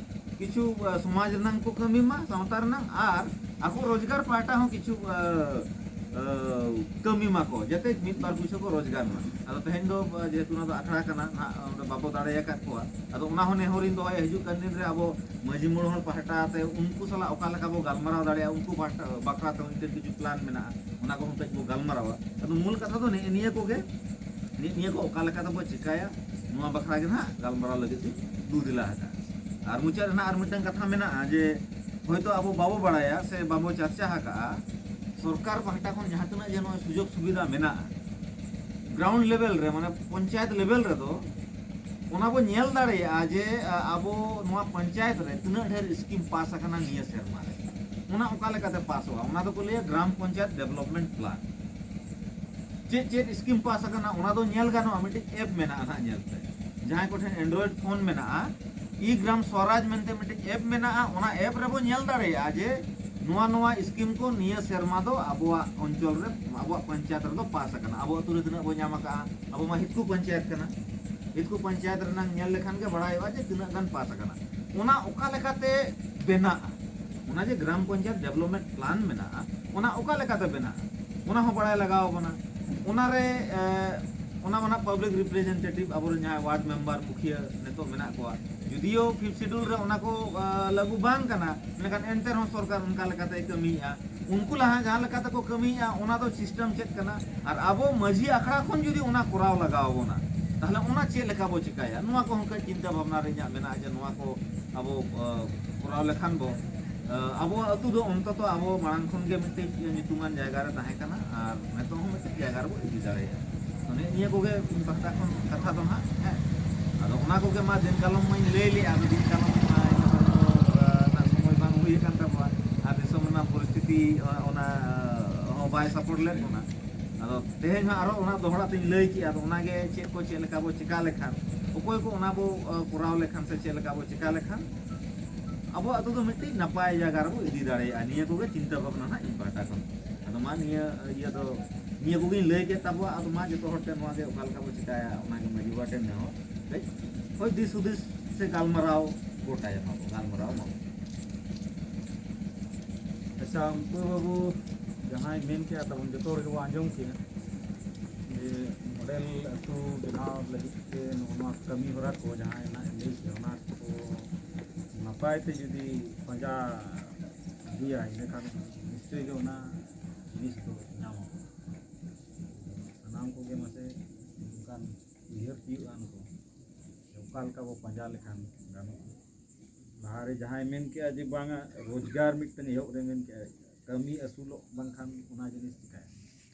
ᱠᱤᱪᱷᱩ ᱥᱚᱢᱟᱡᱽ ᱨᱮᱱᱟᱜ ᱠᱚ ᱠᱟᱹᱢᱤ ᱢᱟ, ᱥᱟᱶᱛᱟ ᱨᱮᱱᱟᱜ, ᱟᱨ ᱟᱠᱚ ᱨᱳᱡᱽᱜᱟᱨ ᱯᱟᱦᱴᱟ ᱦᱚᱸ ᱠᱤᱪᱷᱩ ᱠᱟᱹᱢᱤ ᱢᱟᱠᱚ, ᱡᱟᱛᱮ ᱢᱤᱫ ᱵᱟᱨ ᱯᱩᱭᱥᱟᱹ ᱠᱚ ᱨᱳᱡᱽᱜᱟᱨ ᱢᱟ᱾ ᱟᱫᱚ ᱛᱮᱦᱮᱧ ᱫᱚ ᱡᱮᱦᱮᱛᱩ ᱚᱱᱟ ᱫᱚ ᱟᱠᱷᱲᱟ ᱠᱟᱱᱟ ᱱᱟᱦᱟᱜ, ᱚᱸᱰᱮ ᱵᱟᱵᱚ ᱫᱟᱲᱮ ᱟᱠᱟᱫ ᱠᱚᱣᱟ, ᱟᱫᱚ ᱚᱱᱟ ᱦᱚᱸ ᱱᱮᱦᱚᱨᱤᱧ ᱫᱚᱦᱚᱭᱟ, ᱦᱤᱡᱩᱜ ᱠᱟᱱ ᱫᱤᱱ ᱨᱮ ᱟᱵᱚ ᱢᱟᱹᱡᱷᱤ ᱢᱚᱬᱮ ᱦᱚᱲ ᱯᱟᱦᱴᱟ ᱛᱮ ᱩᱱᱠᱩ ᱥᱟᱞᱟᱜ ᱚᱠᱟ ᱞᱮᱠᱟ ᱵᱚ ᱜᱟᱞᱢᱟᱨᱟᱣ ᱫᱟᱲᱮᱭᱟᱜᱼᱟ, ᱩᱱᱠᱩ ᱯᱟᱦᱴᱟ ᱵᱟᱠᱷᱨᱟ ᱛᱮ ᱢᱤᱫᱴᱮᱱ ᱠᱤᱪᱷᱩ ᱯᱞᱟᱱ ᱢᱮᱱᱟᱜᱼᱟ, ᱚᱱᱟ ᱠᱚᱦᱚᱸ ᱠᱟᱹᱡ ᱵᱚ ᱜᱟᱞᱢᱟᱨᱟᱣᱟ᱾ ᱟᱫᱚ ᱢᱩᱞ ᱠᱟᱛᱷᱟ ᱫᱚ ᱱᱮᱜᱼᱮ ᱱᱤᱭᱟᱹ ᱠᱚᱜᱮ, ᱱᱮᱜᱼᱮ ᱱᱤᱭᱟᱹ ᱠᱚ ᱚᱠᱟ ᱞᱮᱠᱟ ᱛᱮᱵᱚ ᱪᱮᱠᱟᱭᱟ, ᱱᱚᱣᱟ ᱵᱟᱠᱷᱨᱟ ᱜᱮ ᱱᱟᱦᱟᱜ ᱜᱟᱞᱢᱟᱨᱟᱣ ᱞᱟᱹᱜᱤᱫ ᱤᱧ ᱫᱩᱫᱤᱞᱟ ᱟᱠᱟᱫᱼᱟ᱾ ᱟᱨ ᱢᱩᱪᱟᱹᱫ ᱨᱮ ᱱᱟᱦᱟᱜ ᱟᱨ ᱢᱤᱫᱴᱟᱝ ᱠᱟᱛᱷᱟ ᱢᱮᱱᱟᱜᱼᱟ ᱡᱮ ᱦᱚᱭᱛᱳ ᱟᱵᱚ ᱵᱟᱵᱚ ᱵᱟᱲᱟᱭᱟ ᱥᱮ ᱵᱟᱵᱚ ᱪᱟᱨᱪᱟ ᱟᱠᱟᱫᱼᱟ, ᱥᱚᱨᱠᱟᱨ ᱯᱟᱦᱴᱟ ᱠᱷᱚᱱ ᱡᱟᱦᱟᱸ ᱛᱤᱱᱟᱹᱜ ᱡᱮ ᱱᱚᱜᱼᱚᱭ ᱥᱩᱡᱳᱜᱽ ᱥᱩᱵᱤᱫᱷᱟ ᱢᱮᱱᱟᱜᱼᱟ, ᱜᱨᱟᱣᱩᱱᱰ ᱞᱮᱵᱮᱞ ᱨᱮ, ᱢᱟᱱᱮ ᱯᱚᱧᱪᱟᱭᱮᱛ ᱞᱮᱵᱮᱞ ᱨᱮᱫᱚ ᱚᱱᱟ ᱵᱚ ᱧᱮᱞ ᱫᱟᱲᱮᱭᱟᱜᱼᱟ ᱡᱮ, ᱟ, ᱟᱵᱚ ᱱᱚᱣᱟ ᱯᱚᱧᱪᱟᱭᱮᱛ ᱨᱮ ᱛᱤᱱᱟᱹᱜ ᱰᱷᱮᱨ ᱥᱠᱤᱢ ᱯᱟᱥ ᱟᱠᱟᱱᱟ ᱱᱤᱭᱟᱹ ᱥᱮᱨᱢᱟ ᱨᱮ, ᱚᱱᱟ ᱚᱠᱟ ᱞᱮᱠᱟᱛᱮ ᱯᱟᱥᱚᱜᱼᱟ, ᱚᱱᱟ ᱫᱚᱠᱚ ᱞᱟᱹᱭᱟ ᱜᱨᱟᱢ ᱯᱚᱧᱪᱟᱭᱮᱛ ᱰᱮᱵᱷᱞᱚᱯᱢᱮᱱᱴ ᱯᱞᱟᱱ᱾ ᱪᱮᱫ ᱪᱮᱫ ᱥᱠᱤᱢ ᱯᱟᱥ ᱟᱠᱟᱱᱟ, ᱚᱱᱟ ᱫᱚ ᱧᱮᱞ ᱜᱟᱱᱚᱜᱼᱟ, ᱢᱤᱫᱴᱤᱡ ᱮᱯ ᱢᱮᱱᱟᱜᱼᱟ ᱱᱟᱦᱟᱜ, ᱧᱮᱞ ᱯᱮ᱾ ᱡᱟᱦᱟᱸᱭ ᱠᱚᱴᱷᱮᱱ ᱮᱱᱰᱨᱚᱭᱮᱰ ᱯᱷᱳᱱ ᱢᱮᱱᱟᱜᱼᱟ, ᱤ ᱜᱨᱟᱢ ᱥᱣᱟᱨᱟᱡᱽ ᱢᱮᱱᱛᱮ ᱢᱤᱫᱴᱤᱡ ᱮᱯ ᱢᱮᱱᱟᱜᱼᱟ, ᱚᱱᱟ ᱮᱯ ᱨᱮᱵᱚ ᱧᱮᱞ ᱫᱟᱲᱮᱭᱟᱜᱼᱟ ᱡᱮ ᱱᱚᱣᱟ ᱱᱚᱣᱟ ᱥᱠᱤᱢ ᱠᱚ ᱱᱤᱭᱟᱹ ᱥᱮᱨᱢᱟ ᱫᱚ ᱟᱵᱚᱣᱟᱜ ᱚᱧᱪᱚᱞ ᱨᱮ, ᱟᱵᱚᱣᱟᱜ ᱯᱚᱧᱪᱟᱭᱮᱛ ᱨᱮᱫᱚ ᱯᱟᱥ ᱟᱠᱟᱱᱟ᱾ ᱟᱵᱚ ᱟᱹᱛᱩ ᱨᱮ ᱛᱤᱱᱟᱹᱜ ᱵᱚ ᱧᱟᱢ ᱟᱠᱟᱫᱼᱟ? ᱟᱵᱚ ᱢᱟ ᱦᱤᱛᱠᱩ ᱯᱚᱧᱪᱟᱭᱮᱛ ᱠᱟᱱᱟ᱾ ᱦᱤᱛᱠᱩ ᱯᱚᱧᱪᱟᱭᱮᱛ ᱨᱮᱱᱟᱝ ᱧᱮᱞ ᱞᱮᱠᱷᱟᱱ ᱜᱮ ᱵᱟᱲᱟᱭᱚᱜᱼᱟ ᱡᱮ ᱛᱤᱱᱟᱹᱜ ᱜᱟᱱ ᱯᱟᱥ ᱟᱠᱟᱱᱟ᱾ ᱚᱱᱟ ᱚᱠᱟ ᱞᱮᱠᱟᱛᱮ ᱵᱮᱱᱟᱜᱼᱟ, ᱚᱱᱟ ᱡᱮ ᱜᱨᱟᱢ ᱯᱚᱧᱪᱟᱭᱮᱛ ᱰᱮᱵᱷᱞᱚᱯᱢᱮᱱᱴ ᱯᱞᱟᱱ ᱢᱮᱱᱟᱜᱼᱟ, ᱚᱱᱟ ᱚᱠᱟ ᱞᱮᱠᱟᱛᱮ ᱵᱮᱱᱟᱜᱼᱟ, ᱚᱱᱟ ᱦᱚᱸ ᱵᱟᱲᱟᱭ ᱞᱟᱜᱟᱣ ᱟᱵᱚᱱᱟ᱾ ᱚᱱᱟᱨᱮ ᱮ, ᱚᱱᱟ ᱢᱟ ᱱᱟᱜ ᱯᱟᱵᱽᱞᱤᱠ ᱨᱤᱯᱨᱮᱡᱮᱱᱴᱮᱴᱤᱵᱷ, ᱟᱵᱚᱨᱮᱱ ᱡᱟᱦᱟᱸᱭ ᱣᱟᱨᱰ ᱢᱮᱢᱵᱟᱨ, ᱢᱩᱠᱷᱤᱭᱟᱹ ᱱᱤᱛᱚᱜ ᱢᱮᱱᱟᱜ ᱠᱚᱣᱟ, ᱡᱩᱫᱤᱭᱳ ᱯᱷᱤᱯᱛᱷ ᱥᱤᱰᱩᱞ ᱨᱮ ᱚᱱᱟ ᱠᱚ ᱮ, ᱞᱟᱹᱜᱩ ᱵᱟᱝ ᱠᱟᱱᱟ, ᱢᱮᱱᱠᱷᱟᱱ ᱮᱱᱛᱮ ᱨᱮᱦᱚᱸ ᱥᱚᱨᱠᱟᱨ ᱚᱱᱠᱟ ᱞᱮᱠᱟᱛᱮᱭ ᱠᱟᱹᱢᱤᱭᱮᱫᱼᱟ᱾ ᱩᱱᱠᱩ ᱞᱟᱦᱟ ᱡᱟᱦᱟᱸ ᱞᱮᱠᱟ ᱛᱮᱠᱚ ᱠᱟᱹᱢᱤᱭᱮᱫᱼᱟ, ᱚᱱᱟ ᱫᱚ ᱥᱤᱥᱴᱮᱢ ᱪᱮᱫ ᱠᱟᱱᱟ? ᱟᱨ ᱟᱵᱚ ᱢᱟᱹᱡᱷᱤ ᱟᱠᱷᱲᱟ ᱠᱷᱚᱱ ᱡᱩᱫᱤ ᱚᱱᱟ ᱠᱚᱨᱟᱣ ᱞᱟᱜᱟᱣ ᱟᱵᱚᱱᱟ, ᱛᱟᱦᱚᱞᱮ ᱚᱱᱟ ᱪᱮᱫ ᱞᱮᱠᱟ ᱵᱚ ᱪᱤᱠᱟᱹᱭᱟ? ᱱᱚᱣᱟ ᱠᱚᱦᱚᱸ ᱠᱟᱹᱡ ᱪᱤᱱᱛᱟᱹ ᱵᱷᱟᱵᱽᱱᱟ ᱨᱮ ᱤᱧᱟᱹᱜ ᱢᱮᱱᱟᱜᱼᱟ ᱡᱮ ᱱᱚᱣᱟ ᱠᱚ ᱟᱵᱚ ᱮ, ᱠᱚᱨᱟᱣ ᱞᱮᱠᱷᱟᱱ ᱵᱚ ᱮ, ᱟᱵᱚᱣᱟᱜ ᱟᱹᱛᱩ ᱫᱚ ᱚᱱᱛᱚᱛᱚ ᱟᱵᱚ ᱢᱟᱲᱟᱝ ᱠᱷᱚᱱ ᱜᱮ ᱢᱤᱫᱴᱤᱡ ᱧᱩᱛᱩᱢᱟᱱ ᱡᱟᱭᱜᱟ ᱨᱮ ᱛᱟᱦᱮᱸ ᱠᱟᱱᱟ ᱟᱨ ᱱᱤᱛᱚᱜ ᱦᱚᱸ ᱢᱤᱫᱴᱤᱡ ᱡᱟᱭᱜᱟ ᱨᱮᱵᱚ ᱤᱫᱤ ᱫᱟᱲᱮᱭᱟᱜᱼᱟ᱾ ᱛᱚ ᱱᱤᱭᱟᱹ ᱠᱚᱜᱮ ᱤᱧ ᱯᱟᱦᱴᱟ ᱠᱷᱚᱱ ᱠᱟᱛᱷᱟ ᱫᱚ ᱱᱟᱦᱟᱜ, ᱦᱮᱸ᱾ ᱟᱫᱚ ᱚᱱᱟ ᱠᱚᱜᱮ ᱢᱟ ᱫᱤᱱ ᱠᱟᱞᱚᱢ ᱢᱟᱧ ᱞᱟᱹᱭ ᱞᱮᱜᱼᱟ, ᱟᱫᱚ ᱫᱤᱱ ᱠᱟᱞᱚᱢ ᱢᱟ ᱤᱱᱟᱹ ᱠᱷᱚᱱ ᱫᱚ ᱮ, ᱨᱮᱱᱟᱜ ᱥᱚᱢᱚᱭ ᱵᱟᱝ ᱦᱩᱭ ᱟᱠᱟᱱ ᱛᱟᱵᱚᱣᱟ ᱟᱨ ᱫᱤᱥᱚᱢ ᱨᱮᱱᱟᱜ ᱯᱚᱨᱤᱥᱛᱷᱤᱛᱤ ᱚᱱᱟ ᱦᱚᱸ ᱵᱟᱭ ᱥᱟᱯᱳᱨᱴ ᱞᱮᱫ ᱵᱚᱱᱟ᱾ ᱟᱫᱚ ᱛᱮᱦᱮᱧ ᱦᱚᱸ ᱟᱨᱚ ᱚᱱᱟ ᱫᱚᱦᱲᱟ ᱛᱤᱧ ᱞᱟᱹᱭ ᱠᱮᱜᱼᱟ᱾ ᱟᱫᱚ ᱚᱱᱟᱜᱮ ᱪᱮᱫ ᱠᱚ ᱪᱮᱫ ᱞᱮᱠᱟ ᱵᱚ ᱪᱮᱠᱟ ᱞᱮᱠᱷᱟᱱ, ᱚᱠᱚᱭ ᱠᱚ ᱚᱱᱟ ᱵᱚ ᱮ, ᱠᱚᱨᱟᱣ ᱞᱮᱠᱷᱟᱱ ᱥᱮ ᱪᱮᱫ ᱞᱮᱠᱟ ᱵᱚ ᱪᱮᱠᱟ ᱞᱮᱠᱷᱟᱱ ᱟᱵᱚ ᱟᱹᱛᱩ ᱫᱚ ᱢᱤᱫᱴᱤᱡ ᱱᱟᱯᱟᱭ ᱡᱟᱭᱜᱟ ᱨᱮᱵᱚ ᱤᱫᱤ ᱫᱟᱲᱮᱭᱟᱜᱼᱟ᱾ ᱱᱤᱭᱟᱹ ᱠᱚᱜᱮ ᱪᱤᱱᱛᱟᱹ ᱵᱷᱟᱵᱽᱱᱟ ᱱᱟᱦᱟᱜ ᱤᱧ ᱯᱟᱦᱴᱟ ᱠᱷᱚᱱ᱾ ᱟᱫᱚ ᱢᱟ ᱱᱤᱭᱟᱹ ᱤᱭᱟᱹ ᱫᱚ ᱱᱤᱭᱟᱹ ᱠᱚᱜᱮᱧ ᱞᱟᱹᱭ ᱠᱮᱫ ᱛᱟᱵᱚᱣᱟ᱾ ᱟᱫᱚ ᱢᱟ ᱡᱚᱛᱚ ᱦᱚᱲ ᱴᱷᱮᱱ ᱱᱚᱣᱟ ᱜᱮ ᱚᱠᱟ ᱞᱮᱠᱟ ᱵᱚ ᱪᱮᱠᱟᱭᱟ, ᱚᱱᱟ ᱜᱮ ᱢᱟᱹᱡᱷᱤ ᱵᱟᱵᱟ ᱴᱷᱮᱱ ᱱᱮᱦᱚᱨ᱾ ᱠᱟᱹᱡ ᱦᱳᱭ ᱫᱤᱥ ᱦᱩᱫᱤᱥ ᱥᱮ ᱜᱟᱞᱢᱟᱨᱟᱣ ᱜᱚᱴᱟᱭᱟ, ᱢᱟ ᱵᱚ ᱜᱟᱞᱢᱟᱨᱟᱣ ᱢᱟ᱾ ᱟᱪᱪᱷᱟ, ᱩᱱᱠᱩ ᱵᱟᱹᱵᱩ ᱡᱟᱦᱟᱸᱭ ᱢᱮᱱ ᱠᱮᱜᱼᱟ ᱛᱟᱵᱚᱱ, ᱡᱚᱛᱚ ᱦᱚᱲ ᱜᱮᱵᱚ ᱟᱸᱡᱚᱢ ᱠᱮᱜᱼᱟ ᱡᱮ ᱢᱚᱰᱮᱞ ᱟᱹᱛᱩ ᱵᱮᱱᱟᱣ ᱞᱟᱹᱜᱤᱫ ᱛᱮ ᱱᱚᱜᱼᱚ ᱱᱚᱣᱟ ᱠᱟᱹᱢᱤ ᱦᱚᱨᱟ ᱠᱚ ᱡᱟᱦᱟᱸᱭ ᱱᱟᱜ ᱞᱟᱹᱭ ᱠᱮᱜᱼᱟ, ᱚᱱᱟ ᱠᱚ ᱱᱟᱯᱟᱭ ᱛᱮ ᱡᱩᱫᱤ ᱯᱟᱸᱡᱟ ᱤᱫᱤᱭᱟ, ᱤᱱᱟᱹᱠᱷᱟᱱ ᱱᱤᱥᱪᱚᱭ ᱜᱮ ᱚᱱᱟ ᱡᱤᱱᱤᱥ ᱫᱚ ᱧᱟᱢᱚᱜᱼᱟ᱾ ᱥᱟᱱᱟᱢ ᱠᱚᱜᱮ ᱢᱟᱥᱮ ᱚᱱᱠᱟᱱ ᱩᱭᱦᱟᱹᱨ ᱛᱤᱭᱳᱜ ᱟᱱ ᱠᱚ, ᱚᱠᱟ ᱞᱮᱠᱟ ᱵᱚ ᱯᱟᱸᱡᱟ ᱞᱮᱠᱷᱟᱱ ᱜᱟᱱᱚᱜᱼᱟ᱾ ᱞᱟᱦᱟᱨᱮ ᱡᱟᱦᱟᱸᱭ ᱢᱮᱱ ᱠᱮᱜᱼᱟ ᱡᱮ ᱵᱟᱝᱟ, ᱨᱳᱡᱽᱜᱟᱨ ᱢᱤᱫᱴᱟᱝ ᱮᱦᱚᱵ ᱨᱮ ᱢᱮᱱ ᱠᱮᱜᱼᱟ, ᱠᱟᱹᱢᱤ ᱟᱹᱥᱩᱞᱚᱜ ᱵᱟᱝᱠᱷᱟᱱ ᱚᱱᱟ ᱡᱤᱱᱤᱥ ᱪᱤᱠᱟᱹᱭᱟ?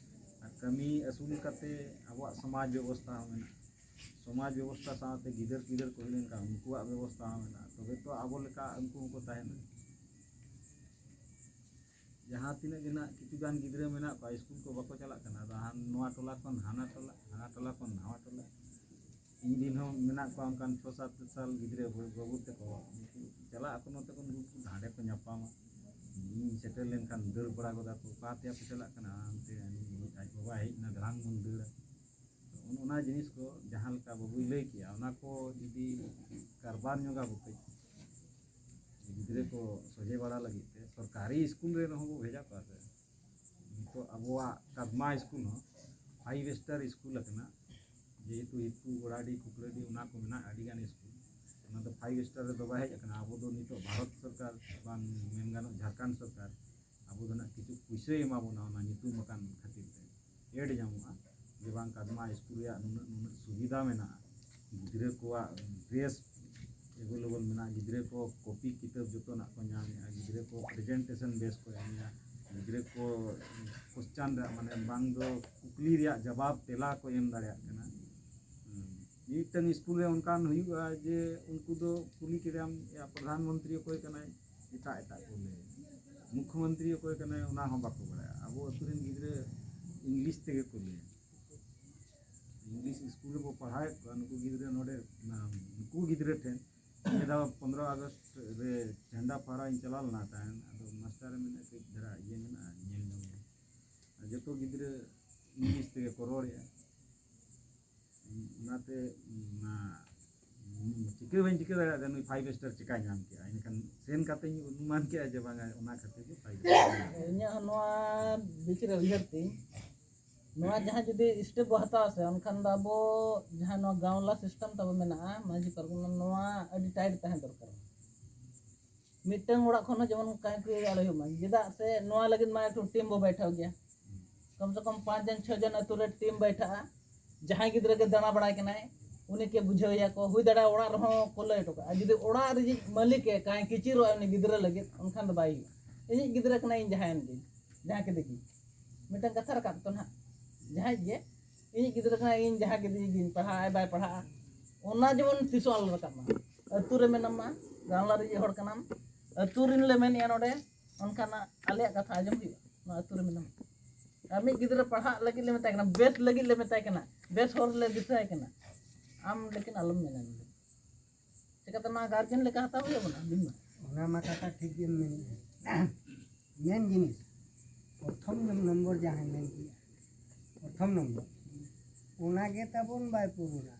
ᱟᱨ ᱠᱟᱹᱢᱤ ᱟᱹᱥᱩᱞ ᱠᱟᱛᱮ ᱟᱵᱚᱣᱟᱜ ᱥᱚᱢᱟᱡᱽ ᱵᱮᱵᱚᱥᱛᱷᱟ ᱦᱚᱸ ᱢᱮᱱᱟᱜᱼᱟ᱾ ᱥᱚᱢᱟᱡᱽ ᱵᱮᱵᱚᱥᱛᱷᱟ ᱥᱟᱶᱛᱮ ᱜᱤᱫᱟᱹᱨ ᱯᱤᱫᱟᱹᱨ ᱠᱚ ᱦᱩᱭ ᱞᱮᱱᱠᱷᱟᱱ ᱩᱱᱠᱩᱣᱟᱜ ᱵᱮᱵᱚᱥᱛᱷᱟ ᱦᱚᱸ ᱢᱮᱱᱟᱜᱼᱟ, ᱛᱚᱵᱮ ᱛᱚ ᱟᱵᱚ ᱞᱮᱠᱟ ᱩᱱᱠᱩ ᱦᱚᱸᱠᱚ ᱛᱟᱦᱮᱱᱟ᱾ ᱡᱟᱦᱟᱸ ᱛᱤᱱᱟᱹᱜ ᱜᱮ ᱱᱟᱜ ᱠᱤᱪᱷᱩ ᱜᱟᱱ ᱜᱤᱫᱽᱨᱟᱹ ᱢᱮᱱᱟᱜ ᱠᱚᱣᱟ, ᱥᱠᱩᱞ ᱠᱚ ᱵᱟᱠᱚ ᱪᱟᱞᱟᱜ ᱠᱟᱱᱟ, ᱟᱫᱚ ᱦᱟᱱ ᱱᱚᱣᱟ ᱴᱚᱞᱟ ᱠᱷᱚᱱ ᱦᱟᱱᱟ ᱴᱚᱞᱟ, ᱦᱟᱱᱟ ᱴᱚᱞᱟ ᱠᱷᱚᱱ ᱱᱟᱣᱟ ᱴᱚᱞᱟ᱾ ᱤᱧ ᱨᱮᱱ ᱦᱚᱸ ᱢᱮᱱᱟᱜ ᱠᱚᱣᱟ ᱚᱱᱠᱟᱱ ᱪᱷᱚ ᱥᱟᱛ ᱥᱟᱞ ᱜᱤᱫᱽᱨᱟᱹ, ᱵᱟᱹᱵᱩ ᱛᱟᱠᱚ, ᱩᱱᱠᱩ ᱪᱟᱞᱟᱜ ᱟᱠᱚ ᱱᱚᱛᱮ ᱠᱷᱚᱱ, ᱩᱱᱠᱩ ᱦᱟᱸᱰᱮ ᱠᱚ ᱧᱟᱯᱟᱢᱟ᱾ ᱤᱧ ᱥᱮᱴᱮᱨ ᱞᱮᱱᱠᱷᱟᱱ ᱫᱟᱹᱲ ᱵᱟᱲᱟ ᱜᱚᱫᱟ ᱠᱚ, "ᱚᱠᱟ ᱛᱮᱭᱟ ᱯᱮ ᱪᱟᱞᱟᱜ ᱠᱟᱱᱟ?" ᱚᱱᱛᱮ ᱟᱡ ᱵᱟᱵᱟ ᱦᱮᱡ ᱮᱱᱟ, ᱫᱷᱟᱲᱟᱝ ᱵᱚᱱ ᱫᱟᱹᱲᱟ᱾ ᱛᱚ ᱚᱱ-, ᱚᱱᱟ ᱡᱤᱱᱤᱥ ᱠᱚ ᱡᱟᱦᱟᱸ ᱞᱮᱠᱟ ᱵᱟᱹᱵᱩᱭ ᱞᱟᱹᱭ ᱠᱮᱜᱼᱟ, ᱚᱱᱟ ᱠᱚ ᱡᱩᱫᱤ ᱠᱟᱨᱵᱟᱨ ᱧᱚᱜᱟ ᱵᱚ ᱠᱟᱹᱡ, ᱜᱤᱫᱽᱨᱟᱹ ᱠᱚ ᱥᱚᱡᱷᱮ ᱵᱟᱲᱟ ᱞᱟᱹᱜᱤᱫ ᱛᱮ ᱥᱚᱨᱠᱟᱨᱤ ᱥᱠᱩᱞ ᱨᱮ ᱨᱮᱦᱚᱸ ᱵᱚ ᱵᱷᱮᱡᱟ ᱠᱚᱣᱟ ᱥᱮ᱾ ᱱᱤᱛᱚᱜ ᱟᱵᱚᱣᱟᱜ ᱠᱟᱫᱢᱟ ᱥᱠᱩᱞ ᱦᱚᱸ ᱯᱷᱟᱭᱤᱵᱷ ᱥᱴᱟᱨ ᱥᱠᱩᱞ ᱟᱠᱟᱱᱟ, ᱡᱮᱦᱮᱛᱩ ᱦᱤᱛᱠᱩ, ᱜᱚᱲᱟᱰᱤ, ᱠᱩᱠᱲᱟᱹᱰᱤ, ᱚᱱᱟ ᱠᱚ ᱢᱮᱱᱟᱜᱼᱟ ᱟᱹᱰᱤᱜᱟᱱ ᱥᱠᱩᱞ᱾ ᱚᱱᱟ ᱫᱚ ᱯᱷᱟᱭᱤᱵᱷ ᱥᱴᱟᱨ ᱨᱮᱫᱚ ᱵᱟᱭ ᱦᱮᱡ ᱟᱠᱟᱱᱟ᱾ ᱟᱵᱚ ᱫᱚ ᱱᱤᱛᱚᱜ ᱵᱷᱟᱨᱚᱛ ᱥᱚᱨᱠᱟᱨ, ᱵᱟᱝ ᱢᱮᱱ ᱜᱟᱱᱚᱜ ᱡᱷᱟᱲᱠᱷᱚᱸᱰ ᱥᱚᱨᱠᱟᱨ ᱟᱵᱚ ᱫᱚ ᱱᱟᱜ ᱠᱤᱪᱷᱩ ᱯᱩᱭᱥᱟᱹᱭ ᱮᱢᱟ ᱵᱚᱱᱟ ᱚᱱᱟ ᱧᱩᱛᱩᱢ ᱟᱠᱟᱱ ᱠᱷᱟᱹᱛᱤᱨ ᱛᱮ᱾ ᱮᱰ ᱧᱟᱢᱚᱜᱼᱟ ᱡᱮ ᱵᱟᱝ ᱠᱟᱫᱢᱟ ᱥᱠᱩᱞ ᱨᱮᱭᱟᱜ ᱱᱩᱱᱟᱹᱜ ᱱᱩᱱᱟᱹᱜ ᱥᱩᱵᱤᱫᱷᱟ ᱢᱮᱱᱟᱜᱼᱟ, ᱜᱤᱫᱽᱨᱟᱹ ᱠᱚᱣᱟᱜ ᱵᱮᱥ ᱮᱵᱮᱞᱮᱵᱮᱞ ᱢᱮᱱᱟᱜᱼᱟ, ᱜᱤᱫᱽᱨᱟᱹ ᱠᱚ ᱠᱚᱯᱤ ᱠᱤᱛᱟᱹᱵ ᱡᱚᱛᱚᱱᱟᱜ ᱠᱚ ᱧᱟᱢᱮᱜᱼᱟ, ᱜᱤᱫᱽᱨᱟᱹ ᱠᱚ ᱯᱨᱮᱡᱮᱱᱴᱮᱥᱚᱱ ᱵᱮᱥ ᱠᱚ ᱮᱢᱮᱜᱼᱟ, ᱜᱤᱫᱽᱨᱟᱹ ᱠᱚ ᱠᱚᱥᱪᱟᱱ ᱨᱮᱭᱟᱜ ᱢᱟᱱᱮ ᱵᱟᱝ ᱫᱚ ᱠᱩᱠᱞᱤ ᱨᱮᱭᱟᱜ ᱡᱟᱵᱟᱵ ᱛᱮᱞᱟ ᱠᱚ ᱮᱢ ᱫᱟᱲᱮᱭᱟᱜ ᱠᱟᱱᱟ᱾ ᱦᱩᱸ᱾ ᱢᱤᱫᱴᱟᱝ ᱥᱠᱩᱞ ᱨᱮ ᱚᱱᱠᱟᱱ ᱦᱩᱭᱩᱜᱼᱟ ᱡᱮ ᱩᱱᱠᱩ ᱫᱚ ᱠᱩᱞᱤ ᱠᱮᱫᱟᱢ, "ᱭᱟ ᱯᱨᱚᱫᱷᱟᱱ ᱢᱚᱱᱛᱨᱤ ᱚᱠᱚᱭ ᱠᱟᱱᱟᱭ?" ᱮᱴᱟᱜ ᱮᱴᱟᱜ ᱠᱚ ᱞᱟᱹᱭᱟ, "ᱢᱩᱠᱷᱭᱚᱢᱚᱱᱛᱨᱤ ᱚᱠᱚᱭ ᱠᱟᱱᱟᱭ?" ᱚᱱᱟ ᱦᱚᱸ ᱵᱟᱠᱚ ᱵᱟᱲᱟᱭᱟ᱾ ᱟᱵᱚ ᱟᱹᱛᱩ ᱨᱮᱱ ᱜᱤᱫᱽᱨᱟᱹ ᱤᱝᱞᱤᱥ ᱛᱮᱜᱮ ᱠᱚ ᱞᱟᱹᱭᱟ᱾ ᱤᱝᱞᱤᱥ ᱥᱠᱩᱞ ᱨᱮᱵᱚ ᱯᱟᱲᱦᱟᱣᱮᱫ ᱠᱚᱣᱟ, ᱱᱩᱠᱩ ᱜᱤᱫᱽᱨᱟᱹ ᱱᱚᱰᱮ, ᱚᱱᱟ, ᱱᱩᱠᱩ ᱜᱤᱫᱽᱨᱟᱹ ᱴᱷᱮᱱ ᱢᱤᱫ ᱫᱷᱟᱣ ᱯᱚᱱᱨᱚ ᱟᱜᱚᱥᱴ ᱨᱮ ᱡᱷᱟᱱᱰᱟ ᱯᱷᱟᱦᱨᱟᱧ ᱪᱟᱞᱟᱣ ᱞᱮᱱᱟ ᱛᱟᱦᱮᱸᱱ, ᱟᱫᱚ ᱢᱟᱥᱴᱟᱨ ᱮ ᱢᱮᱱᱟ, "ᱠᱟᱹᱡ ᱫᱷᱟᱨᱟ ᱤᱭᱟᱹ ᱢᱮᱱᱟᱜᱼᱟ, ᱧᱮᱞ ᱧᱚᱜ ᱢᱮ᱾" ᱟᱨ ᱡᱚᱛᱚ ᱜᱤᱫᱽᱨᱟᱹ ᱤᱝᱞᱤᱥ ᱛᱮᱜᱮ ᱠᱚ ᱨᱚᱲᱮᱫᱼᱟ᱾ ᱚᱱᱟᱛᱮ ᱚᱱᱟ ᱪᱤᱠᱟᱹ ᱵᱟᱹᱧ ᱪᱤᱠᱟᱹ ᱫᱟᱲᱮᱭᱟᱜ ᱛᱟᱦᱮᱸᱫ, ᱱᱩᱭ ᱯᱷᱟᱭᱤᱵᱷ ᱥᱴᱟᱨ ᱪᱤᱠᱟᱭ ᱧᱟᱢ ᱠᱮᱜᱼᱟ᱾ ᱮᱱᱠᱷᱟᱱ ᱥᱮᱱ ᱠᱟᱛᱮᱧ ᱚᱱᱩᱢᱟᱱ ᱠᱮᱜᱼᱟ ᱡᱮ ᱵᱟᱝᱟ, ᱚᱱᱟ ᱠᱷᱟᱹᱛᱤᱨ ᱜᱮ ᱯᱷᱟᱭᱤᱵᱷ ᱥᱴᱟᱨ᱾ ᱤᱧᱟᱹᱜ ᱦᱚᱸ ᱱᱚᱣᱟ ᱵᱤᱪ ᱨᱮ ᱩᱭᱦᱟᱹᱨ ᱛᱤᱧ, ᱱᱚᱣᱟ ᱡᱟᱦᱟᱸ ᱡᱩᱫᱤ ᱥᱴᱮᱯ ᱵᱚ ᱦᱟᱛᱟᱣᱟ ᱥᱮ, ᱮᱱᱠᱷᱟᱱ ᱫᱚ ᱟᱵᱚ ᱡᱟᱦᱟᱸ ᱱᱚᱣᱟ ᱜᱟᱶᱞᱟ ᱥᱤᱥᱴᱮᱢ ᱛᱟᱵᱚ ᱢᱮᱱᱟᱜᱼᱟ, ᱢᱟᱹᱡᱷᱤ ᱯᱟᱨᱜᱟᱱᱟ, ᱱᱚᱣᱟ ᱟᱹᱰᱤ ᱴᱟᱭᱤᱴ ᱛᱟᱦᱮᱸ ᱫᱚᱨᱠᱟᱨ᱾ ᱢᱤᱫᱴᱟᱝ ᱚᱲᱟᱜ ᱠᱷᱚᱱ ᱦᱚᱸ ᱡᱮᱢᱚᱱ ᱠᱟᱹᱢᱤ ᱠᱚ ᱟᱞᱚ ᱦᱩᱭᱩᱜ ᱢᱟ, ᱪᱮᱫᱟᱜ ᱥᱮ ᱱᱚᱣᱟ ᱞᱟᱹᱜᱤᱫ ᱢᱟ ᱮᱠᱴᱩ ᱴᱤᱢ ᱵᱚ ᱵᱟᱭᱴᱷᱟᱣ ᱜᱮᱭᱟ᱾ ᱠᱚᱢ ᱥᱮ ᱠᱚᱢ ᱯᱟᱸᱪ ᱡᱚᱱ, ᱪᱷᱚ ᱡᱚᱱ ᱟᱹᱛᱩ ᱨᱮ ᱴᱤᱢ ᱵᱟᱭᱴᱷᱟᱜᱼᱟ᱾ ᱡᱟᱦᱟᱸᱭ ᱜᱤᱫᱽᱨᱟᱹ ᱜᱮ ᱫᱟᱬᱟ ᱵᱟᱲᱟᱭ ᱠᱟᱱᱟᱭ, ᱩᱱᱤ ᱠᱮ ᱵᱩᱡᱷᱟᱹᱣ ᱮᱭᱟ ᱠᱚ, ᱦᱩᱭ ᱫᱟᱲᱮᱭᱟᱜᱼᱟ ᱚᱲᱟᱜ ᱨᱮᱦᱚᱸ ᱠᱚ ᱞᱟᱹᱭ ᱦᱚᱴᱚ ᱠᱟᱜᱼᱟ᱾ ᱡᱩᱫᱤ ᱚᱲᱟᱜ ᱨᱤᱡᱤᱡ ᱢᱟᱹᱞᱤᱠ ᱮ ᱠᱟᱭ ᱠᱤᱪᱤᱨᱚᱜᱼᱟ ᱩᱱᱤ ᱜᱤᱫᱽᱨᱟᱹ ᱞᱟᱹᱜᱤᱫ, ᱮᱱᱠᱷᱟᱱ ᱫᱚ ᱵᱟᱭ ᱦᱩᱭᱩᱜᱼᱟ᱾ ᱤᱧᱤᱡ ᱜᱤᱫᱽᱨᱟᱹ ᱠᱟᱱᱟᱭ, ᱤᱧ ᱡᱟᱦᱟᱸᱭᱮᱱ ᱜᱤᱧ, ᱡᱟᱦᱟᱸ ᱠᱮᱫᱮ ᱜᱤᱧ, ᱢᱤᱫᱴᱟᱝ ᱠᱟᱛᱷᱟ ᱨᱟᱠᱟᱵ ᱛᱚ ᱱᱟᱦᱟᱜ, ᱡᱟᱦᱟᱸᱭ ᱜᱮ, "ᱤᱧᱤᱡ ᱜᱤᱫᱽᱨᱟᱹ ᱠᱟᱱᱟᱭ, ᱤᱧ ᱡᱟᱦᱟᱸ ᱠᱮᱫᱮ ᱜᱤᱧ, ᱯᱟᱲᱦᱟᱜ ᱟᱭ ᱵᱟᱭ ᱯᱟᱲᱦᱟᱜᱼᱟ", ᱚᱱᱟ ᱡᱮᱢᱚᱱ ᱛᱤᱥ ᱦᱚᱸ ᱟᱞᱚ ᱨᱟᱠᱟᱵ ᱢᱟ᱾ ᱟᱹᱛᱩ ᱨᱮ ᱢᱮᱱᱟᱢᱟ, ᱜᱟᱶᱞᱟ ᱨᱤᱡᱤᱡ ᱦᱚᱲ ᱠᱟᱱᱟᱢ, ᱟᱹᱛᱩ ᱨᱮᱱ ᱞᱮ ᱢᱮᱱᱮᱜᱼᱟ ᱱᱚᱰᱮ, ᱚᱱᱠᱟᱱᱟᱜ ᱟᱞᱮᱭᱟᱜ ᱠᱟᱛᱷᱟ ᱟᱸᱡᱚᱢ ᱦᱩᱭᱩᱜᱼᱟ᱾ ᱱᱚᱣᱟ ᱟᱹᱛᱩ ᱨᱮ ᱢᱮᱱᱟᱢᱟ, ᱟᱢᱤᱡ ᱜᱤᱫᱽᱨᱟᱹ ᱯᱟᱲᱦᱟᱜ ᱞᱟᱹᱜᱤᱫ ᱞᱮ ᱢᱮᱛᱟᱭ ᱠᱟᱱᱟ, ᱵᱮᱥ ᱞᱟᱹᱜᱤᱫ ᱞᱮ ᱢᱮᱛᱟᱭ ᱠᱟᱱᱟ, ᱵᱮᱥ ᱦᱚᱨ ᱞᱮ ᱫᱤᱥᱟᱹᱭ ᱠᱟᱱᱟ, ᱟᱢ ᱞᱮᱠᱤᱱ ᱟᱞᱚᱢ ᱢᱮᱱᱟ ᱱᱚᱰᱮ᱾ ᱪᱤᱠᱟᱹᱛᱮ ᱱᱚᱣᱟ ᱜᱟᱨᱡᱮᱱ ᱞᱮᱠᱟ ᱦᱟᱛᱟᱣ ᱦᱩᱭᱩᱜ ᱵᱚᱱᱟ ᱟᱹᱵᱤᱱ ᱢᱟ᱾ ᱚᱱᱟ ᱢᱟ ᱠᱟᱛᱷᱟ ᱴᱷᱤᱠ ᱜᱮᱢ ᱢᱮᱱᱮᱫᱼᱟ᱾ ᱢᱮᱱ ᱡᱤᱱᱤᱥ, ᱯᱨᱚᱛᱷᱚᱢ ᱱᱚᱢᱵᱚᱨ ᱡᱟᱦᱟᱸᱭ ᱢᱮᱱ ᱠᱮᱜᱼᱟ, ᱯᱨᱚᱛᱷᱚᱢ ᱱᱚᱢᱵᱚᱨ, ᱚᱱᱟ ᱜᱮ ᱛᱟᱵᱚᱱ ᱵᱟᱭ ᱯᱩᱨᱩᱱᱟ᱾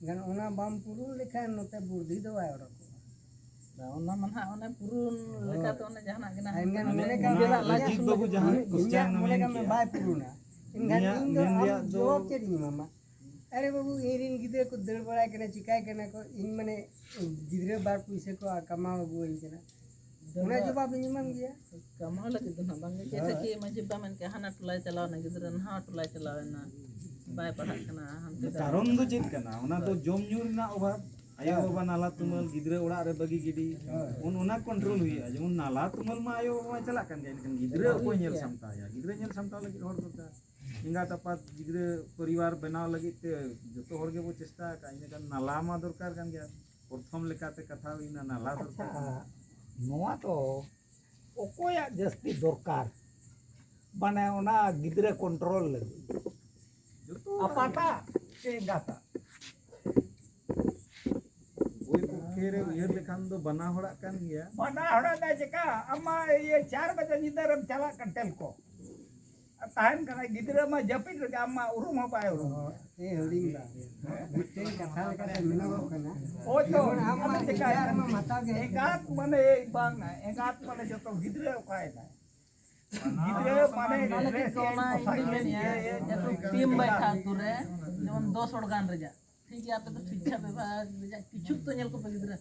ᱜᱟᱱ ᱚᱱᱟ ᱵᱟᱢ ᱯᱩᱨᱩᱱ ᱞᱮᱠᱷᱟᱱ ᱱᱚᱛᱮ ᱵᱩᱨᱫᱷᱤ ᱫᱚ ᱵᱟᱭ ᱚᱰᱚᱠᱚᱜᱼᱟ᱾ ᱚᱱᱟ ᱢᱟ ᱱᱟᱦᱟᱜ ᱚᱱᱮ ᱯᱩᱨᱩᱱ ᱦᱳᱭ᱾ ᱞᱮᱠᱟᱛᱮ ᱚᱱᱮ ᱡᱟᱦᱟᱱᱟᱜ ᱜᱮ ᱱᱟᱦᱟᱜ ᱮᱱᱠᱷᱟᱱ ᱢᱟᱱᱮ ᱢᱚᱱᱮ ᱠᱟᱜ ᱢᱮ, ᱱᱤᱡᱮᱨᱟᱜ ᱞᱟᱡ ᱟᱹᱥᱩᱞ ᱵᱟᱹᱵᱩ ᱞᱟᱹᱜᱤᱫ ᱡᱟᱦᱟᱸ ᱤᱧᱟᱹᱜ question ᱮᱢ ᱢᱚᱱᱮ ᱢᱮᱱ ᱠᱟᱜ ᱢᱮ ᱠᱮᱜᱼᱟ, ᱵᱟᱭ ᱯᱩᱨᱩᱱᱟ᱾ ᱮᱱᱠᱷᱟᱱ ᱤᱧᱟᱹᱜ ᱤᱧ ᱫᱚ ᱢᱮᱱ ᱟᱢ ᱨᱮᱭᱟᱜ ᱫᱚ ᱡᱚᱵᱟᱵ ᱪᱮᱫ ᱤᱧ ᱮᱢᱟᱢᱟ? ᱟᱨᱮ ᱵᱟᱹᱵᱩ, ᱤᱧ ᱨᱮᱱ ᱜᱤᱫᱽᱨᱟᱹ ᱠᱚ ᱫᱟᱹᱲ ᱵᱟᱲᱟᱭ ᱠᱟᱱᱟ, ᱪᱤᱠᱟᱭ ᱠᱟᱱᱟ ᱠᱚ, ᱤᱧ ᱢᱟᱱᱮ ᱜᱤᱫᱽᱨᱟᱹ ᱵᱟᱨ ᱯᱩᱭᱥᱟᱹ ᱠᱚ ᱠᱟᱢᱟᱣ ᱟᱹᱜᱩᱣᱟᱹᱧ ᱠᱟᱱᱟ, ᱚᱱᱟ ᱡᱚᱵᱟᱵ ᱤᱧ ᱮᱢᱟᱢ ᱜᱮᱭᱟ᱾ ᱠᱟᱢᱟᱣ ᱞᱟᱹᱜᱤᱫ ᱫᱚ ᱱᱟᱦᱟᱜ ᱵᱟᱝ ᱜᱮ, ᱪᱮᱫ ᱦᱳᱭ᱾ ᱞᱟᱹᱜᱤᱫ ᱢᱟᱹᱡᱷᱤ ᱵᱟᱵᱟ ᱢᱮᱱ ᱠᱮᱫ, ᱦᱟᱱᱟ ᱴᱚᱞᱟᱭ ᱪᱟᱞᱟᱣ ᱮᱱᱟ ᱜᱤᱫᱽᱨᱟᱹ, ᱱᱟᱣᱟ ᱴᱚᱞᱟᱭ ᱪᱟᱞᱟᱣ ᱮᱱᱟ, ᱵᱟᱭ ᱯᱟᱲᱦᱟᱜ ᱠᱟᱱᱟ, ᱦᱟᱱᱛᱮ ᱫᱟᱬᱟᱱ ᱠᱟᱨᱚᱱ ᱫᱚ ᱠᱟᱱᱟ᱾ ᱪᱮᱫ ᱠᱟᱱᱟ? ᱚᱱᱟ ᱫᱚ ᱦᱳᱭ᱾ ᱡᱚᱢ ᱧᱩ ᱨᱮᱱᱟᱜ ᱚᱵᱷᱟᱵᱽ, ᱟᱭᱳ ᱦᱳᱭ᱾ ᱵᱟᱵᱟ ᱱᱟᱞᱟ ᱛᱩᱢᱟᱹᱞ, ᱜᱤᱫᱽᱨᱟᱹ ᱚᱲᱟᱜ ᱨᱮ ᱵᱟᱹᱜᱤ ᱜᱤᱰᱤ, ᱦᱳᱭ᱾ ᱚᱱ-, ᱚᱱᱟ ᱠᱚᱱᱴᱨᱳᱞ ᱦᱩᱭᱩᱜᱼᱟ᱾ ᱡᱮᱢᱚᱱ ᱱᱟᱞᱟ ᱛᱩᱢᱟᱹᱞ ᱢᱟ ᱟᱭᱳ ᱵᱟᱵᱟ ᱢᱟ ᱪᱟᱞᱟᱜ ᱠᱟᱱ ᱜᱮᱭᱟ, ᱮᱱᱠᱷᱟᱱ ᱜᱤᱫᱽᱨᱟᱹ ᱦᱳᱭ᱾ ᱚᱠᱚᱭ ᱧᱮᱞ ᱥᱟᱢᱴᱟᱣᱮᱭᱟ? ᱜᱤᱫᱽᱨᱟᱹ ᱧᱮᱞ ᱥᱟᱢᱴᱟᱣ ᱞᱟᱹᱜᱤᱫ ᱦᱚᱲ ᱫᱚᱨᱠᱟᱨ᱾ ᱮᱸᱜᱟᱛ ᱟᱯᱟᱛ ᱜᱤᱫᱽᱨᱟᱹ ᱯᱚᱨᱤᱵᱟᱨ ᱵᱮᱱᱟᱣ ᱞᱟᱹᱜᱤᱫ ᱛᱮ ᱡᱚᱛᱚ ᱦᱚᱲ ᱜᱮᱵᱚ ᱪᱮᱥᱴᱟ ᱟᱠᱟᱫᱼᱟ, ᱤᱱᱟᱹᱠᱷᱟᱱ ᱱᱟᱞᱟ ᱢᱟ ᱫᱚᱨᱠᱟᱨ ᱠᱟᱱ ᱜᱮᱭᱟ᱾ ᱯᱨᱚᱛᱷᱚᱢ ᱞᱮᱠᱟᱛᱮ ᱠᱟᱛᱷᱟ ᱦᱩᱭᱱᱟ, ᱱᱟᱞᱟ ᱫᱚᱨᱠᱟᱨ ᱠᱟᱱᱟ᱾ ᱟᱪᱪᱷᱟ, ᱱᱚᱣᱟ ᱫᱚ ᱚᱠᱚᱭᱟᱜ ᱡᱟᱹᱥᱛᱤ ᱫᱚᱨᱠᱟᱨ? ᱢᱟᱱᱮ ᱚᱱᱟ ᱜᱤᱫᱽᱨᱟᱹ ᱠᱚᱱᱴᱨᱳᱞ ᱞᱟᱹᱜᱤᱫ ᱡᱚᱛᱚ ᱟᱯᱟᱴᱟᱜ ᱥᱮ ᱮᱸᱜᱟᱛᱟᱜ? ᱳᱭ ᱯᱚᱠᱠᱷᱮ ᱨᱮ ᱩᱭᱦᱟᱹᱨ ᱞᱮᱠᱷᱟᱱ ᱫᱚ ᱵᱟᱱᱟ ᱦᱚᱲᱟᱜ ᱠᱟᱱ ᱜᱮᱭᱟ᱾ ᱵᱟᱱᱟ ᱦᱚᱲᱟᱜ ᱫᱚ ᱪᱮᱠᱟ? ᱟᱢ ᱢᱟ ᱤᱭᱟᱹ ᱪᱟᱨ ᱵᱟᱡᱮ ᱧᱤᱫᱟᱹ ᱨᱮᱢ ᱪᱟᱞᱟᱜ ᱠᱟᱱ ᱴᱮᱞ ᱠᱚ᱾ ᱟᱨ ᱛᱟᱦᱮᱱ ᱠᱟᱱᱟ ᱜᱤᱫᱽᱨᱟᱹ ᱢᱟ ᱡᱟᱹᱯᱤᱫ ᱨᱮᱜᱮ, ᱟᱢ ᱢᱟ ᱩᱨᱩᱢ ᱦᱚᱸ ᱵᱟᱭ ᱩᱨᱩᱢ᱾ ᱮ ᱦᱩᱰᱤᱧ ᱵᱟ, ᱢᱤᱫᱴᱮᱱ ᱠᱟᱛᱷᱟ ᱞᱮᱠᱟᱛᱮ ᱢᱮᱱᱚᱜᱚᱜ ᱠᱟᱱᱟ, ᱦᱳᱭ ᱛᱚ, ᱡᱮᱢᱚᱱ ᱟᱢ ᱢᱟ ᱟᱫᱚ ᱪᱮᱠᱟᱭ ᱜᱤᱫᱽᱨᱟᱹ ᱢᱟ ᱢᱟᱛᱟᱣ ᱜᱮ ᱦᱩᱭᱩᱜ ᱮᱸᱜᱟᱛ ᱛᱟᱢᱟ᱾ ᱢᱟᱱᱮ ᱵᱟᱝ, ᱮᱸᱜᱟᱛ ᱢᱟᱱᱮ ᱡᱚᱛᱚ ᱜᱤᱫᱽᱨᱟᱹ ᱚᱠᱟᱭᱮᱱᱟᱭ? ᱜᱤᱫᱽᱨᱟᱹ ᱢᱟᱱᱮ ᱚᱱᱟ ᱞᱟᱹᱜᱤᱫ ᱰᱨᱮᱥ ᱛᱮ ᱮ ᱚᱱᱟ ᱤᱧ ᱫᱩᱧ ᱢᱮᱱᱮᱫᱼᱟ, ᱮ ᱮᱠᱴᱩ ᱴᱤᱢ ᱵᱟᱭ ᱠᱷᱟᱱ ᱟᱹᱛᱩ ᱨᱮ, ᱡᱮᱢᱚᱱ ᱫᱚᱥ ᱦᱚᱲ ᱜᱟᱱ ᱨᱮᱭᱟᱜ, ᱴᱷᱤᱠ ᱜᱮᱭᱟ, ᱟᱯᱮ ᱫᱚ ᱥᱤᱪᱪᱷᱟ ᱵᱤᱵᱷᱟᱜᱽ ᱨᱮᱭᱟᱜ ᱠᱤᱪᱷᱩ ᱛᱚ ᱧᱮᱞ ᱠᱚᱯᱮ ᱜᱤᱫᱽᱨᱟᱹ᱾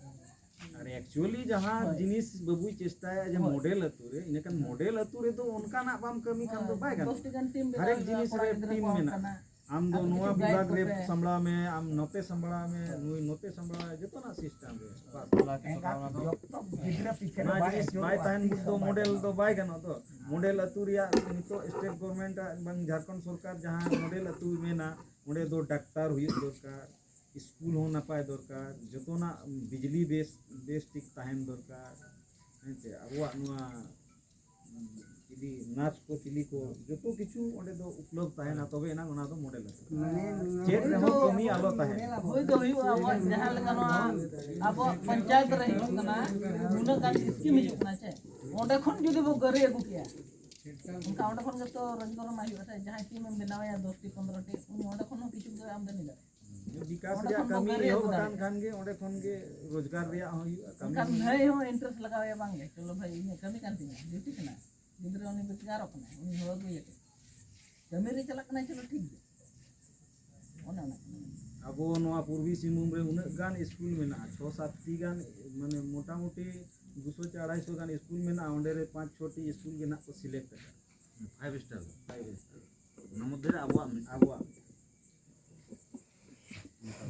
ᱟᱨ actually ᱡᱟᱦᱟᱸ ᱦᱳᱭ᱾ ᱡᱤᱱᱤᱥ ᱵᱟᱹᱵᱩᱭ ᱪᱮᱥᱴᱟᱭᱟ ᱡᱮ ᱦᱳᱭ᱾ ᱢᱚᱰᱮᱞ ᱟᱹᱛᱩ ᱨᱮ, ᱤᱱᱟᱹᱠᱷᱟᱱ ᱢᱚᱰᱮᱞ ᱟᱹᱛᱩ ᱨᱮᱫᱚ ᱚᱱᱠᱟᱱᱟᱜ ᱵᱟᱢ ᱠᱟᱹᱢᱤ ᱠᱷᱟᱱ ᱫᱚ ᱦᱳᱭ, ᱵᱟᱭ ᱜᱟᱱᱚᱜᱼᱟ᱾ ᱫᱚᱥᱴᱤ ᱜᱟᱱ ᱴᱤᱢ ᱵᱮᱱᱟᱣ ᱦᱟᱨᱮᱠ ᱦᱩᱭᱩᱜᱼᱟ, ᱡᱤᱱᱤᱥ ᱠᱚᱲᱟ ᱨᱮ ᱜᱤᱫᱽᱨᱟᱹ ᱴᱤᱢ ᱠᱚ ᱢᱮᱱᱟᱜᱼᱟ᱾ ᱠᱟᱱᱟ᱾ ᱟᱢ ᱫᱚ ᱟᱯᱮ ᱱᱚᱣᱟ ᱠᱤᱪᱷᱩ ᱜᱟᱭᱤᱰ ᱵᱤᱵᱷᱟᱜᱽ ᱨᱮ ᱠᱚᱯᱮ᱾ ᱥᱟᱢᱵᱲᱟᱣ ᱢᱮ, ᱟᱢ ᱱᱚᱛᱮ ᱥᱟᱢᱵᱲᱟᱣ ᱢᱮ, ᱱᱩᱭ ᱱᱚᱛᱮ ᱥᱟᱢᱵᱲᱟᱣ ᱢᱮ, ᱡᱚᱛᱚᱱᱟᱜ ᱥᱤᱥᱴᱮᱢ ᱨᱮ᱾ ᱵᱟᱥ᱾ ᱮᱸᱜᱟᱛ ᱡᱚᱛᱚ ᱜᱤᱫᱽᱨᱟᱹ ᱯᱤᱪᱷᱮ ᱨᱮ ᱚᱱᱟ ᱵᱟᱭ ᱡᱤᱱᱤᱥ ᱵᱟᱭ ᱟᱹᱪᱩᱨᱚᱜᱼᱟ, ᱛᱟᱦᱮᱱ ᱛᱤᱥ ᱵᱷᱳᱨ ᱫᱚ ᱦᱚᱸ ᱵᱟᱭ ᱢᱚᱰᱮᱞ ᱜᱟᱱᱚᱜᱼᱟ᱾ ᱟᱹᱛᱩ ᱨᱮᱭᱟᱜ ᱱᱤᱛᱚᱜ ᱥᱴᱮᱴ ᱜᱚᱵᱷᱚᱨᱱᱢᱮᱱᱴ ᱟᱜ ᱵᱟᱝ ᱡᱷᱟᱲᱠᱷᱚᱸᱰ ᱥᱚᱨᱠᱟᱨ ᱡᱟᱦᱟᱸ ᱢᱚᱰᱮᱞ ᱟᱹᱛᱩ ᱢᱮᱱᱟ, ᱚᱸᱰᱮ ᱫᱚ ᱰᱟᱠᱛᱟᱨ ᱦᱩᱭᱩᱜ ᱫᱚᱨᱠᱟᱨ, ᱥᱠᱩᱞ ᱦᱚᱸ ᱱᱟᱯᱟᱭ ᱫᱚᱨᱠᱟᱨ, ᱡᱚᱛᱚᱱᱟᱜ ᱵᱤᱡᱽᱞᱤ ᱵᱮᱥ, ᱵᱮᱥ ᱴᱷᱤᱠ ᱛᱟᱦᱮᱱ ᱫᱚᱨᱠᱟᱨ᱾ ᱦᱮᱸ ᱪᱮ, ᱟᱵᱚᱣᱟᱜ ᱱᱚᱣᱟ ᱪᱤᱞᱤ ᱱᱟᱨᱥ ᱠᱚ ᱪᱤᱞᱤ ᱠᱚ ᱡᱚᱛᱚ ᱠᱤᱪᱷᱩ ᱚᱸᱰᱮ ᱫᱚ ᱩᱯᱞᱚᱵᱽᱫᱷ ᱛᱟᱦᱮᱱᱟ, ᱛᱚᱵᱮ ᱮᱱᱟᱝ ᱚᱱᱟ ᱫᱚ ᱢᱚᱰᱮᱞ ᱟᱹᱛᱩ᱾ ᱢᱟᱱᱮ ᱱᱚᱣᱟ ᱪᱮᱫ ᱨᱮᱦᱚᱸ ᱠᱟᱹᱢᱤ ᱟᱞᱚ ᱛᱟᱦᱮᱱ᱾ ᱦᱩᱭ ᱫᱚ ᱦᱩᱭᱩᱜᱼᱟ, ᱟᱵᱚᱣᱟᱜ ᱡᱟᱦᱟᱸ ᱞᱮᱠᱟ ᱱᱚᱣᱟ ᱟᱵᱚᱣᱟᱜ ᱯᱚᱧᱪᱟᱭᱮᱛ ᱨᱮ ᱦᱤᱡᱩᱜ ᱠᱟᱱᱟ, ᱱᱩᱱᱟᱹᱜ ᱜᱟᱱ ᱥᱠᱤᱢ ᱦᱤᱡᱩᱜ ᱠᱟᱱᱟ ᱪᱮ, ᱚᱸᱰᱮ ᱠᱷᱚᱱ ᱡᱩᱫᱤ ᱵᱚ ᱜᱟᱹᱨᱤ ᱟᱹᱜᱩ ᱠᱮᱭᱟ, ᱚᱱᱠᱟ ᱚᱸᱰᱮ ᱠᱷᱚᱱ ᱜᱮᱛᱚ ᱨᱳᱡᱽᱜᱟᱨ ᱢᱟ ᱦᱩᱭᱩᱜᱼᱟ ᱥᱮ᱾ ᱡᱟᱦᱟᱸᱭ ᱴᱤᱢ ᱮᱢ ᱵᱮᱱᱟᱣᱮᱭᱟ ᱫᱚᱥ ᱴᱤ ᱯᱚᱱᱫᱽᱨᱚ ᱴᱤ, ᱩᱱᱤ ᱚᱸᱰᱮ ᱠᱷᱚᱱ ᱦᱚᱸ ᱠᱤᱪᱷᱩ ᱜᱮ ᱟᱢᱫᱟᱱᱤ ᱫᱟᱲᱮᱭᱟᱜᱼᱟ᱾ ᱵᱤᱠᱟᱥ ᱚᱸᱰᱮ ᱨᱮᱭᱟᱜ ᱠᱷᱚᱱ ᱵᱚ ᱠᱟᱹᱢᱤ ᱜᱟᱹᱨᱤ ᱮᱦᱚᱵ ᱟᱹᱜᱩ ᱟᱠᱟᱱ ᱫᱟᱲᱮᱭᱟᱜᱼᱟ᱾ ᱠᱷᱟᱱ ᱜᱮ ᱚᱸᱰᱮ ᱠᱷᱚᱱ ᱜᱮ ᱨᱳᱡᱽᱜᱟᱨ ᱨᱮᱭᱟᱜ ᱦᱚᱸ ᱦᱩᱭᱩᱜᱼᱟ, ᱠᱟᱹᱢᱤ ᱮᱱᱠᱷᱟᱱ ᱦᱚᱸ ᱵᱷᱟᱹᱭ ᱦᱩᱭᱩᱜᱼᱟ᱾ ᱦᱚᱸ ᱤᱱᱴᱟᱨᱮᱥᱴ ᱞᱟᱜᱟᱣᱮᱭᱟ, ᱵᱟᱝ ᱜᱮ ᱪᱚᱞᱚ ᱵᱷᱟᱹᱭ ᱤᱧᱟᱹᱜ ᱠᱟᱹᱢᱤ ᱠᱟᱱ ᱛᱤᱧᱟ, ᱰᱤᱭᱩᱴᱤ ᱠᱟᱱᱟ, ᱜᱤᱫᱽᱨᱟᱹ ᱩᱱᱤ ᱵᱮᱨᱚᱡᱽᱜᱟᱨᱚᱜ ᱠᱟᱱᱟᱭ, ᱩᱱᱤ ᱦᱚᱲ ᱟᱹᱜᱩᱭᱮ ᱠᱟᱱᱟ, ᱠᱟᱹᱢᱤ ᱨᱮ ᱪᱟᱞᱟᱜ ᱠᱟᱱᱟᱭ, ᱪᱚᱞᱚ ᱴᱷᱤᱠ ᱜᱮᱭᱟ᱾ ᱚᱱᱮ ᱚᱱᱟ ᱠᱟᱱᱟ᱾ ᱟᱵᱚ ᱱᱚᱣᱟ ᱯᱩᱨᱵᱤ ᱥᱤᱝᱵᱷᱩᱢ ᱨᱮ ᱩᱱᱟᱹᱜ ᱜᱟᱱ ᱥᱠᱩᱞ ᱢᱮᱱᱟᱜᱼᱟ, ᱪᱷᱚ ᱥᱟᱛ ᱴᱤ ᱜᱟᱱ, ᱢᱟᱱᱮ ᱢᱚᱴᱟᱢᱩᱴᱤ ᱫᱩᱥᱚ ᱪᱮ ᱟᱲᱟᱭᱥᱚ ᱜᱟᱱ ᱥᱠᱩᱞ ᱢᱮᱱᱟᱜᱼᱟ, ᱚᱸᱰᱮ ᱨᱮ ᱯᱟᱸᱪ ᱪᱷᱚ ᱴᱤ ᱥᱠᱩᱞ ᱜᱮ ᱱᱟᱜ ᱠᱚ ᱥᱤᱞᱮᱠᱴ ᱟᱠᱟᱫᱟ᱾ Five star. Five star. ᱚᱱᱟ ᱢᱚᱫᱽᱫᱷᱮ ᱨᱮ ᱟᱵᱚᱣᱟᱜ ᱢᱮᱱᱟᱜᱼᱟ᱾ ᱟᱵᱚᱣᱟᱜ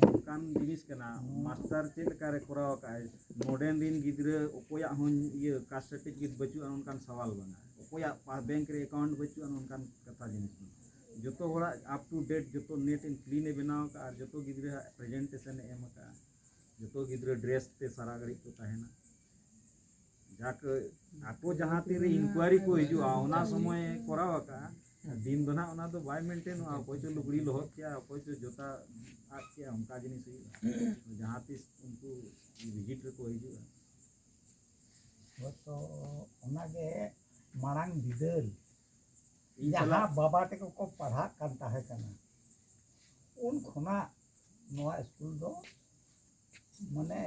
ᱚᱱᱠᱟᱱ ᱡᱤᱱᱤᱥ ᱠᱟᱱᱟ, ᱢᱟᱥᱴᱟᱨ ᱪᱮᱫ ᱞᱮᱠᱟᱨᱮ ᱠᱚᱨᱟᱣ ᱟᱠᱟᱫᱼᱟᱭ, ᱢᱚᱰᱮᱨᱱ ᱨᱤᱱ ᱜᱤᱫᱽᱨᱟᱹ ᱚᱠᱚᱭᱟᱜ ᱦᱚᱸ ᱤᱭᱟᱹ ᱠᱟᱥᱴ ᱥᱟᱨᱴᱤᱯᱷᱤᱠᱮᱴ ᱵᱟᱹᱪᱩᱜᱼᱟ, ᱚᱱᱠᱟᱱ ᱥᱟᱣᱟᱞ ᱵᱟᱝᱟ᱾ ᱚᱠᱚᱭᱟᱜ ᱯᱟ-, ᱵᱮᱝᱠ ᱨᱮ ᱮᱠᱟᱣᱩᱱᱴ ᱵᱟᱹᱪᱩᱜᱼᱟ, ᱚᱱᱠᱟᱱ ᱠᱟᱛᱷᱟ ᱡᱤᱱᱤᱥ ᱵᱟᱝᱟ᱾ ᱡᱚᱛᱚ ᱦᱚᱲᱟᱜ ᱟᱯ ᱴᱩ ᱰᱮᱴ, ᱡᱚᱛᱚ ᱱᱮᱴ ᱮᱱᱰ ᱠᱞᱤᱱ ᱮ ᱵᱮᱱᱟᱣ ᱟᱠᱟᱫᱼᱟ ᱟᱨ ᱡᱚᱛᱚ ᱜᱤᱫᱽᱨᱟᱹᱣᱟᱜ ᱯᱨᱮᱡᱮᱱᱴᱮᱥᱚᱱ ᱮ ᱮᱢ ᱟᱠᱟᱫᱼᱟ᱾ ᱡᱚᱛᱚ ᱜᱤᱫᱽᱨᱟᱹ ᱰᱨᱮᱥ ᱛᱮ ᱥᱟᱨᱟ ᱜᱷᱟᱹᱲᱤᱡ ᱠᱚ ᱛᱟᱦᱮᱱᱟ᱾ ᱡᱟᱠ, ᱟᱠᱚ ᱡᱟᱦᱟᱸ ᱛᱤᱨᱮ ᱤᱱᱠᱩᱭᱟᱨᱤ ᱠᱚ ᱦᱤᱡᱩᱜᱼᱟ, ᱚᱱᱟ ᱥᱚᱢᱚᱭ ᱠᱚᱨᱟᱣ ᱟᱠᱟᱫᱼᱟ᱾ ᱫᱤᱱ ᱫᱚ ᱱᱟᱦᱟᱜ ᱚᱱᱟ ᱫᱚ ᱵᱟᱭ ᱢᱮᱱᱴᱮᱱᱚᱜᱼᱟ, ᱚᱠᱚᱭ ᱪᱚ ᱞᱩᱜᱽᱲᱤ ᱞᱚᱦᱚᱫ ᱠᱮᱜᱼᱟ, ᱚᱠᱚᱭ ᱪᱚ ᱡᱚᱛᱟ ᱟᱫ ᱠᱮᱜᱼᱟ, ᱚᱱᱠᱟ ᱡᱤᱱᱤᱥ ᱦᱩᱭᱩᱜᱼᱟ᱾ ᱡᱟᱦᱟᱸ ᱛᱤᱥ ᱩᱱᱠᱩ ᱵᱷᱤᱡᱤᱴ ᱨᱮᱠᱚ ᱦᱤᱡᱩᱜᱼᱟ᱾ ᱦᱳᱭᱛᱚ ᱚᱱᱟᱜᱮ ᱢᱟᱲᱟᱝ ᱵᱤᱫᱟᱹᱞ ᱤᱧ ᱡᱟᱦᱟᱸ ᱥᱟᱞᱟᱜ ᱵᱟᱵᱟ ᱛᱟᱠᱚ ᱠᱚ ᱯᱟᱲᱦᱟᱜ ᱠᱟᱱ ᱛᱟᱦᱮᱸ ᱠᱟᱱᱟ, ᱩᱱ ᱠᱷᱚᱱᱟᱜ ᱱᱚᱣᱟ ᱥᱠᱩᱞ ᱫᱚ ᱢᱟᱱᱮ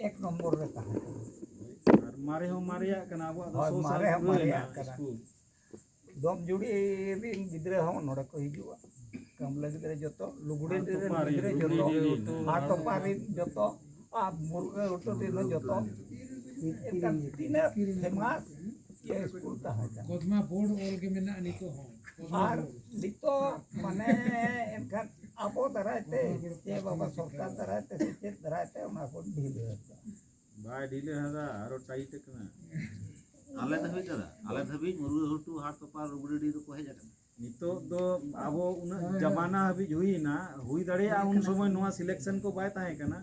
ᱮᱠ ᱱᱚᱢᱵᱚᱨ ᱨᱮ ᱛᱟᱦᱮᱸ ᱠᱟᱱᱟ᱾ ᱟᱨ ᱢᱟᱨᱮ ᱦᱚᱸ ᱢᱟᱨᱮᱭᱟᱜ ᱠᱟᱱᱟ, ᱟᱵᱚᱣᱟᱜ ᱫᱚ ᱦᱳᱭ, ᱥᱚ ᱢᱟᱨᱮ ᱥᱟᱞ ᱦᱚᱸ ᱯᱩᱨᱟᱹᱣ ᱢᱟᱨᱮᱭᱟᱜ ᱮᱱᱟ ᱠᱟᱱᱟ᱾ ᱥᱠᱩᱞ᱾ ᱫᱚᱢᱡᱩᱲᱤ ᱨᱤᱱ ᱜᱤᱫᱽᱨᱟᱹ ᱦᱚᱸ ᱱᱚᱰᱮ ᱠᱚ ᱦᱤᱡᱩᱜᱼᱟ, ᱠᱟᱢᱞᱟ ᱜᱤᱫᱽᱨᱟᱹ ᱡᱚᱛᱚ, ᱞᱩᱜᱽᱲᱤ ᱦᱟᱴ ᱨᱤᱱ ᱛᱚᱯᱟ ᱨᱤᱱ, ᱜᱤᱫᱽᱨᱟᱹ ᱞᱩᱜᱽᱲᱤ ᱡᱚᱛᱚ, ᱨᱤᱱ, ᱦᱟᱴ ᱛᱚᱯᱟ ᱨᱤᱱ ᱡᱚᱛᱚ, ᱟᱨ ᱢᱩᱨᱜᱟᱹ ᱦᱚᱴᱚ ᱨᱤᱱ ᱦᱚᱸ ᱡᱚᱛᱚ᱾ ᱮᱱᱠᱷᱟᱱ ᱛᱤᱱᱟᱹᱜ ᱯᱷᱮᱢᱟᱥ ᱤᱭᱟᱹ ᱥᱠᱩᱞ ᱛᱟᱦᱮᱸ ᱠᱟᱱᱟ᱾ ᱠᱚᱫᱢᱟ ᱵᱳᱨᱰ ᱚᱞ ᱜᱮ ᱢᱮᱱᱟᱜᱼᱟ ᱱᱤᱛᱚᱜ ᱦᱚᱸ᱾ ᱠᱚᱫᱢᱟ ᱟᱨ ᱵᱳᱨᱰ᱾ ᱱᱤᱛᱚᱜ ᱢᱟᱱᱮ ᱮᱱᱠᱷᱟᱱ ᱟᱵᱚ ᱫᱟᱨᱟᱭ ᱛᱮ, ᱪᱮ ᱵᱟᱵᱟ ᱥᱚᱨᱠᱟᱨ ᱫᱟᱨᱟᱭ ᱛᱮ ᱥᱮ ᱪᱮᱫ ᱫᱟᱨᱟᱭ ᱛᱮ ᱚᱱᱟ ᱠᱚ ᱰᱷᱤᱞᱟᱹ ᱟᱠᱟᱫᱟ᱾ ᱵᱟᱭ ᱰᱷᱤᱞᱟᱹ ᱦᱟᱫᱟ, ᱟᱨᱚ ᱴᱟᱭᱤᱴ ᱟᱠᱟᱱᱟ᱾ ᱟᱞᱮ ᱫᱷᱟᱹᱵᱤᱡ ᱫᱟᱫᱟ, ᱟᱞᱮ ᱫᱷᱟᱹᱵᱤᱡ ᱢᱩᱨᱜᱟᱹ ᱜᱷᱩᱴᱩ, ᱦᱟᱴ ᱛᱚᱯᱟ, ᱨᱩᱜᱽᱲᱤᱰᱤ ᱫᱚᱠᱚ ᱦᱮᱡ ᱟᱠᱟᱱᱟ᱾ ᱱᱤᱛᱚᱜ ᱫᱚ ᱟᱵᱚ ᱩᱱᱟᱹᱜ ᱡᱟᱢᱟᱱᱟ ᱦᱟᱹᱵᱤᱡ ᱦᱩᱭ ᱮᱱᱟ, ᱦᱩᱭ ᱫᱟᱲᱮᱭᱟᱜᱼᱟ ᱩᱱ ᱥᱚᱢᱚᱭ ᱱᱚᱣᱟ ᱥᱤᱞᱮᱠᱥᱚᱱ ᱠᱚ ᱵᱟᱭ ᱛᱟᱦᱮᱸ ᱠᱟᱱᱟ᱾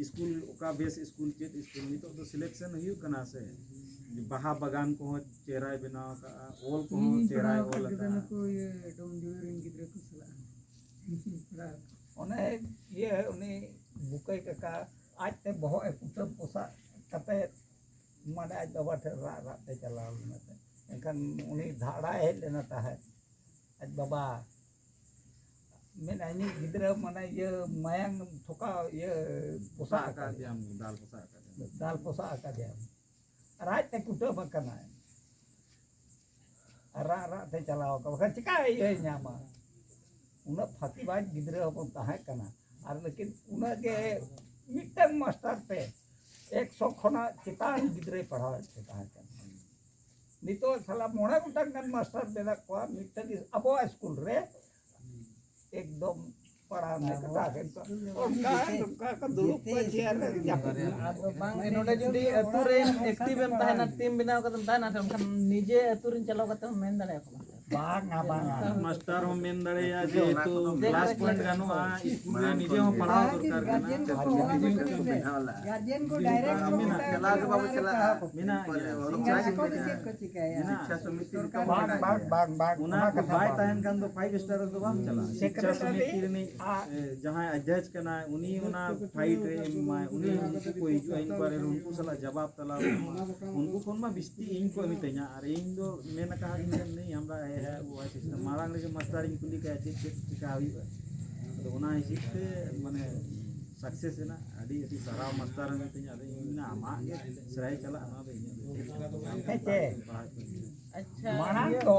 ᱥᱠᱩᱞ ᱚᱠᱟ ᱵᱮᱥ ᱥᱠᱩᱞ, ᱪᱮᱫ ᱥᱠᱩᱞ, ᱱᱤᱛᱚᱜ ᱫᱚ ᱥᱤᱞᱮᱠᱥᱚᱱ ᱦᱩᱭᱩᱜ ᱠᱟᱱᱟ ᱥᱮ᱾ ᱵᱟᱦᱟ ᱵᱟᱜᱟᱱ ᱠᱚᱦᱚᱸ ᱪᱮᱦᱨᱟᱭ ᱵᱮᱱᱟᱣ ᱟᱠᱟᱫᱼᱟ, ᱚᱞ ᱠᱚᱦᱚᱸ ᱤᱧ ᱪᱮᱦᱨᱟᱭ ᱯᱟᱲᱦᱟᱣ ᱚᱞ ᱟᱠᱟᱫ ᱜᱤᱫᱽᱨᱟᱹ ᱟᱠᱟᱫᱼᱟ᱾ ᱠᱚ ᱤᱭᱟᱹ ᱰᱚᱢ ᱡᱩᱲᱟᱹ ᱨᱮᱱ ᱜᱤᱫᱽᱨᱟᱹ ᱠᱚ ᱥᱟᱞᱟᱜ ᱯᱟᱲᱦᱟᱣ᱾ ᱚᱱᱮ ᱤᱭᱟᱹ ᱩᱱᱤ ᱵᱩᱠᱟᱹᱭ ᱠᱟᱠᱟ ᱟᱡᱛᱮ ᱵᱚᱦᱚᱜ ᱮ ᱠᱩᱴᱟᱹᱢ ᱯᱚᱥᱟᱜ ᱠᱟᱛᱮ ᱢᱟᱱᱮ ᱟᱡ ᱵᱟᱵᱟ ᱴᱷᱮᱱ ᱨᱟᱜ ᱨᱟᱜ ᱛᱮ ᱪᱟᱞᱟᱣ ᱞᱮᱱᱟ ᱛᱮ᱾ ᱮᱱᱠᱷᱟᱱ ᱩᱱᱤ ᱫᱷᱟᱲᱟᱭ ᱦᱮᱡ ᱞᱮᱱᱟ ᱛᱟᱦᱮᱸᱫ᱾ ᱟᱡ ᱵᱟᱵᱟ ᱢᱮᱱᱟ, ᱤᱧᱤᱡ ᱜᱤᱫᱽᱨᱟᱹ ᱢᱟᱱᱮ ᱤᱭᱟᱹ ᱢᱟᱭᱟᱝ ᱛᱷᱚᱠᱟ ᱤᱭᱟᱹ ᱯᱚᱥᱟᱜ ᱟᱠᱟᱫᱮᱭᱟ᱾ ᱫᱟᱞ ᱯᱚᱥᱟᱜ ᱟᱠᱟᱫᱮᱭᱟ᱾ ᱫᱟᱞ ᱯᱚᱥᱟᱜ ᱟᱠᱟᱫᱮᱭᱟ᱾ ᱟᱨ ᱟᱡ ᱛᱮ ᱠᱩᱴᱟᱹᱢ ᱟᱠᱟᱱᱟᱭ᱾ ᱟᱨ ᱨᱟᱜ ᱨᱟᱜ ᱛᱮ ᱪᱟᱞᱟᱣ ᱟᱠᱟᱱᱟ᱾ ᱵᱟᱠᱷᱟᱱ ᱪᱤᱠᱟ ᱤᱭᱟᱹᱭ ᱧᱟᱢᱟ? ᱩᱱᱟᱹᱜ ᱯᱷᱟᱹᱠᱤᱵᱟᱡᱽ ᱜᱤᱫᱽᱨᱟᱹ ᱦᱚᱯᱚᱱ ᱛᱟᱦᱮᱸ ᱠᱟᱱᱟ᱾ ᱟᱨ ᱞᱮᱠᱤᱱ ᱩᱱᱟᱹᱜ ᱜᱮ ᱢᱤᱫᱴᱟᱝ ᱢᱟᱥᱴᱟᱨ ᱛᱮ ᱮᱠᱥᱚ ᱠᱷᱚᱱᱟᱜ ᱪᱮᱛᱟᱱ ᱜᱤᱫᱽᱨᱟᱹᱭ ᱯᱟᱲᱦᱟᱣᱮᱫ ᱠᱚ ᱛᱟᱦᱮᱸ ᱠᱟᱱᱟ᱾ ᱱᱤᱛᱚᱜ ᱥᱟᱞᱟ ᱢᱚᱬᱮ ᱜᱚᱴᱟᱝ ᱜᱟᱱ ᱢᱟᱥᱴᱟᱨ ᱢᱮᱱᱟᱜ ᱠᱚᱣᱟ ᱢᱤᱫᱴᱟᱝ ᱟᱵᱚᱣᱟᱜ ᱥᱠᱩᱞ ᱨᱮ᱾ ᱮᱠᱫᱚᱢ ᱯᱟᱲᱦᱟᱣ ᱢᱮ ᱠᱟᱛᱷᱟ ᱜᱮ᱾ ᱚᱱᱠᱟ ᱱᱚᱝᱠᱟ ᱠᱚ ᱫᱩᱲᱩᱵ ᱠᱚ ᱪᱮᱭᱟᱨ ᱨᱮ ᱡᱟᱹᱯᱤᱫ᱾ ᱟᱫᱚ ᱵᱟᱝ, ᱱᱚᱰᱮ ᱡᱩᱫᱤ ᱟᱹᱛᱩ ᱨᱮ ᱮᱠᱴᱤᱵᱷ ᱮᱢ ᱛᱟᱦᱮᱱᱟ, ᱴᱤᱢ ᱵᱮᱱᱟᱣ ᱠᱟᱛᱮᱢ ᱛᱟᱦᱮᱱᱟ, ᱮᱱᱠᱷᱟᱱ ᱱᱤᱡᱮ ᱟᱹᱛᱩ ᱨᱮᱱ ᱪᱟᱞᱟᱣ ᱠᱟᱛᱮ ᱦᱚᱸ ᱢᱮᱱ ᱫᱟᱲᱮᱭᱟᱠᱚᱣᱟ᱾ ᱵᱟᱝᱟ, ᱵᱟᱝᱟ᱾ ᱢᱟᱥᱴᱟᱨ ᱦᱚᱸ ᱢᱮᱱ ᱫᱟᱲᱮᱭᱟᱜᱼᱟ, ᱡᱮᱦᱮᱛᱩ ᱠᱞᱟᱥ ᱯᱚᱭᱮᱱᱴ ᱜᱟᱱᱚᱜᱼᱟ, ᱥᱠᱩᱞ ᱨᱮ ᱱᱤᱡᱮ ᱦᱚᱸ ᱯᱟᱲᱦᱟᱣ ᱫᱚᱨᱠᱟᱨ ᱠᱟᱱᱟ᱾ ᱜᱟᱨᱡᱮᱱ ᱠᱚ ᱰᱟᱭᱨᱮᱠᱴ ᱢᱮᱱᱟᱜᱼᱟ᱾ ᱪᱟᱞᱟᱣ ᱜᱮ ᱵᱟᱵᱚ ᱪᱟᱞᱟᱜᱼᱟ᱾ ᱢᱮᱱᱟᱜ ᱜᱮᱭᱟ᱾ ᱟᱠᱚ ᱫᱚ ᱪᱮᱫ ᱠᱚ ᱪᱤᱠᱟᱹᱭᱟ? ᱢᱮᱱᱟᱜ ᱜᱮᱭᱟ᱾ ᱥᱚᱨᱠᱟᱨ ᱵᱟᱝ, ᱵᱟᱝ, ᱵᱟᱝ, ᱵᱟᱝ, ᱚᱱᱟ ᱚᱱᱟ ᱠᱚ ᱠᱟᱛᱷᱟ ᱵᱟᱭ ᱵᱟᱝ᱾ ᱛᱟᱦᱮᱱ ᱠᱷᱟᱱ ᱫᱚ ᱯᱷᱟᱭᱤᱵᱷ ᱥᱴᱟᱨ ᱨᱮᱫᱚ ᱵᱟᱢ ᱪᱟᱞᱟᱜᱼᱟ᱾ ᱥᱤᱠᱠᱷᱟ ᱥᱮᱠᱨᱮᱴᱟᱨᱤ ᱥᱚᱢᱤᱛᱤ ᱨᱤᱱᱤᱡ, ᱟᱜ ᱮ, ᱡᱟᱦᱟᱸᱭ ᱡᱟᱡᱽ ᱠᱟᱱᱟᱭ, ᱩᱱᱤ ᱚᱱᱟ ᱯᱷᱟᱭᱤᱴ ᱨᱮ ᱮᱢᱟᱭ, ᱩᱱᱤ ᱩᱱᱠᱩ ᱠᱚ ᱦᱤᱡᱩᱜᱼᱟ, ᱤᱱᱠᱩᱣᱟᱭᱨᱤ ᱨᱮ ᱩᱱᱠᱩ ᱥᱟᱞᱟᱜ ᱡᱟᱵᱟᱵ ᱛᱟᱞᱟ ᱩᱱᱠᱩ ᱠᱷᱚᱱ ᱢᱟ ᱵᱤᱥᱛᱤ ᱤᱧ ᱠᱚ ᱢᱤᱛᱟᱹᱧᱟ, ᱟᱨ ᱤᱧ ᱫᱚ ᱢᱮᱱ ᱟᱠᱟᱫ ᱜᱤᱧ ᱱᱤᱭᱟᱹ ᱟᱢᱨᱟ ᱦᱮ ᱦᱮ ᱟᱵᱚ ᱦᱚᱸ ᱥᱤᱥᱴᱮᱢ᱾ ᱢᱟᱲᱟᱝ ᱨᱮᱜᱮ ᱢᱟᱥᱴᱟᱨ ᱤᱧ ᱠᱩᱞᱤ ᱠᱟᱭᱟ, "ᱪᱮᱫ ᱪᱮᱫ ᱪᱤᱠᱟ ᱦᱩᱭᱩᱜᱼᱟ?" ᱟᱫᱚ ᱚᱱᱟ ᱦᱤᱥᱟᱹᱵ ᱛᱮ ᱢᱟᱱᱮ ᱥᱟᱠᱥᱮᱥ ᱮᱱᱟ᱾ ᱟᱹᱰᱤ ᱟᱹᱰᱤ ᱥᱟᱨᱦᱟᱣ ᱢᱟᱥᱴᱟᱨ ᱮ ᱢᱤᱛᱟᱹᱧᱟ᱾ ᱟᱫᱚ ᱤᱧ ᱢᱮᱱᱟ, "ᱟᱢᱟᱜ ᱜᱮ ᱥᱮᱨᱟᱭ ᱪᱟᱞᱟᱜ, ᱱᱚᱣᱟ ᱫᱚ ᱤᱧᱟᱹᱜ ᱫᱚ ᱪᱮᱫ ᱦᱮᱸ ᱪᱮ? ᱯᱟᱲᱦᱟᱜ ᱠᱟᱱᱟ?" ᱟᱪᱪᱷᱟ᱾ ᱢᱟᱲᱟᱝ ᱫᱚ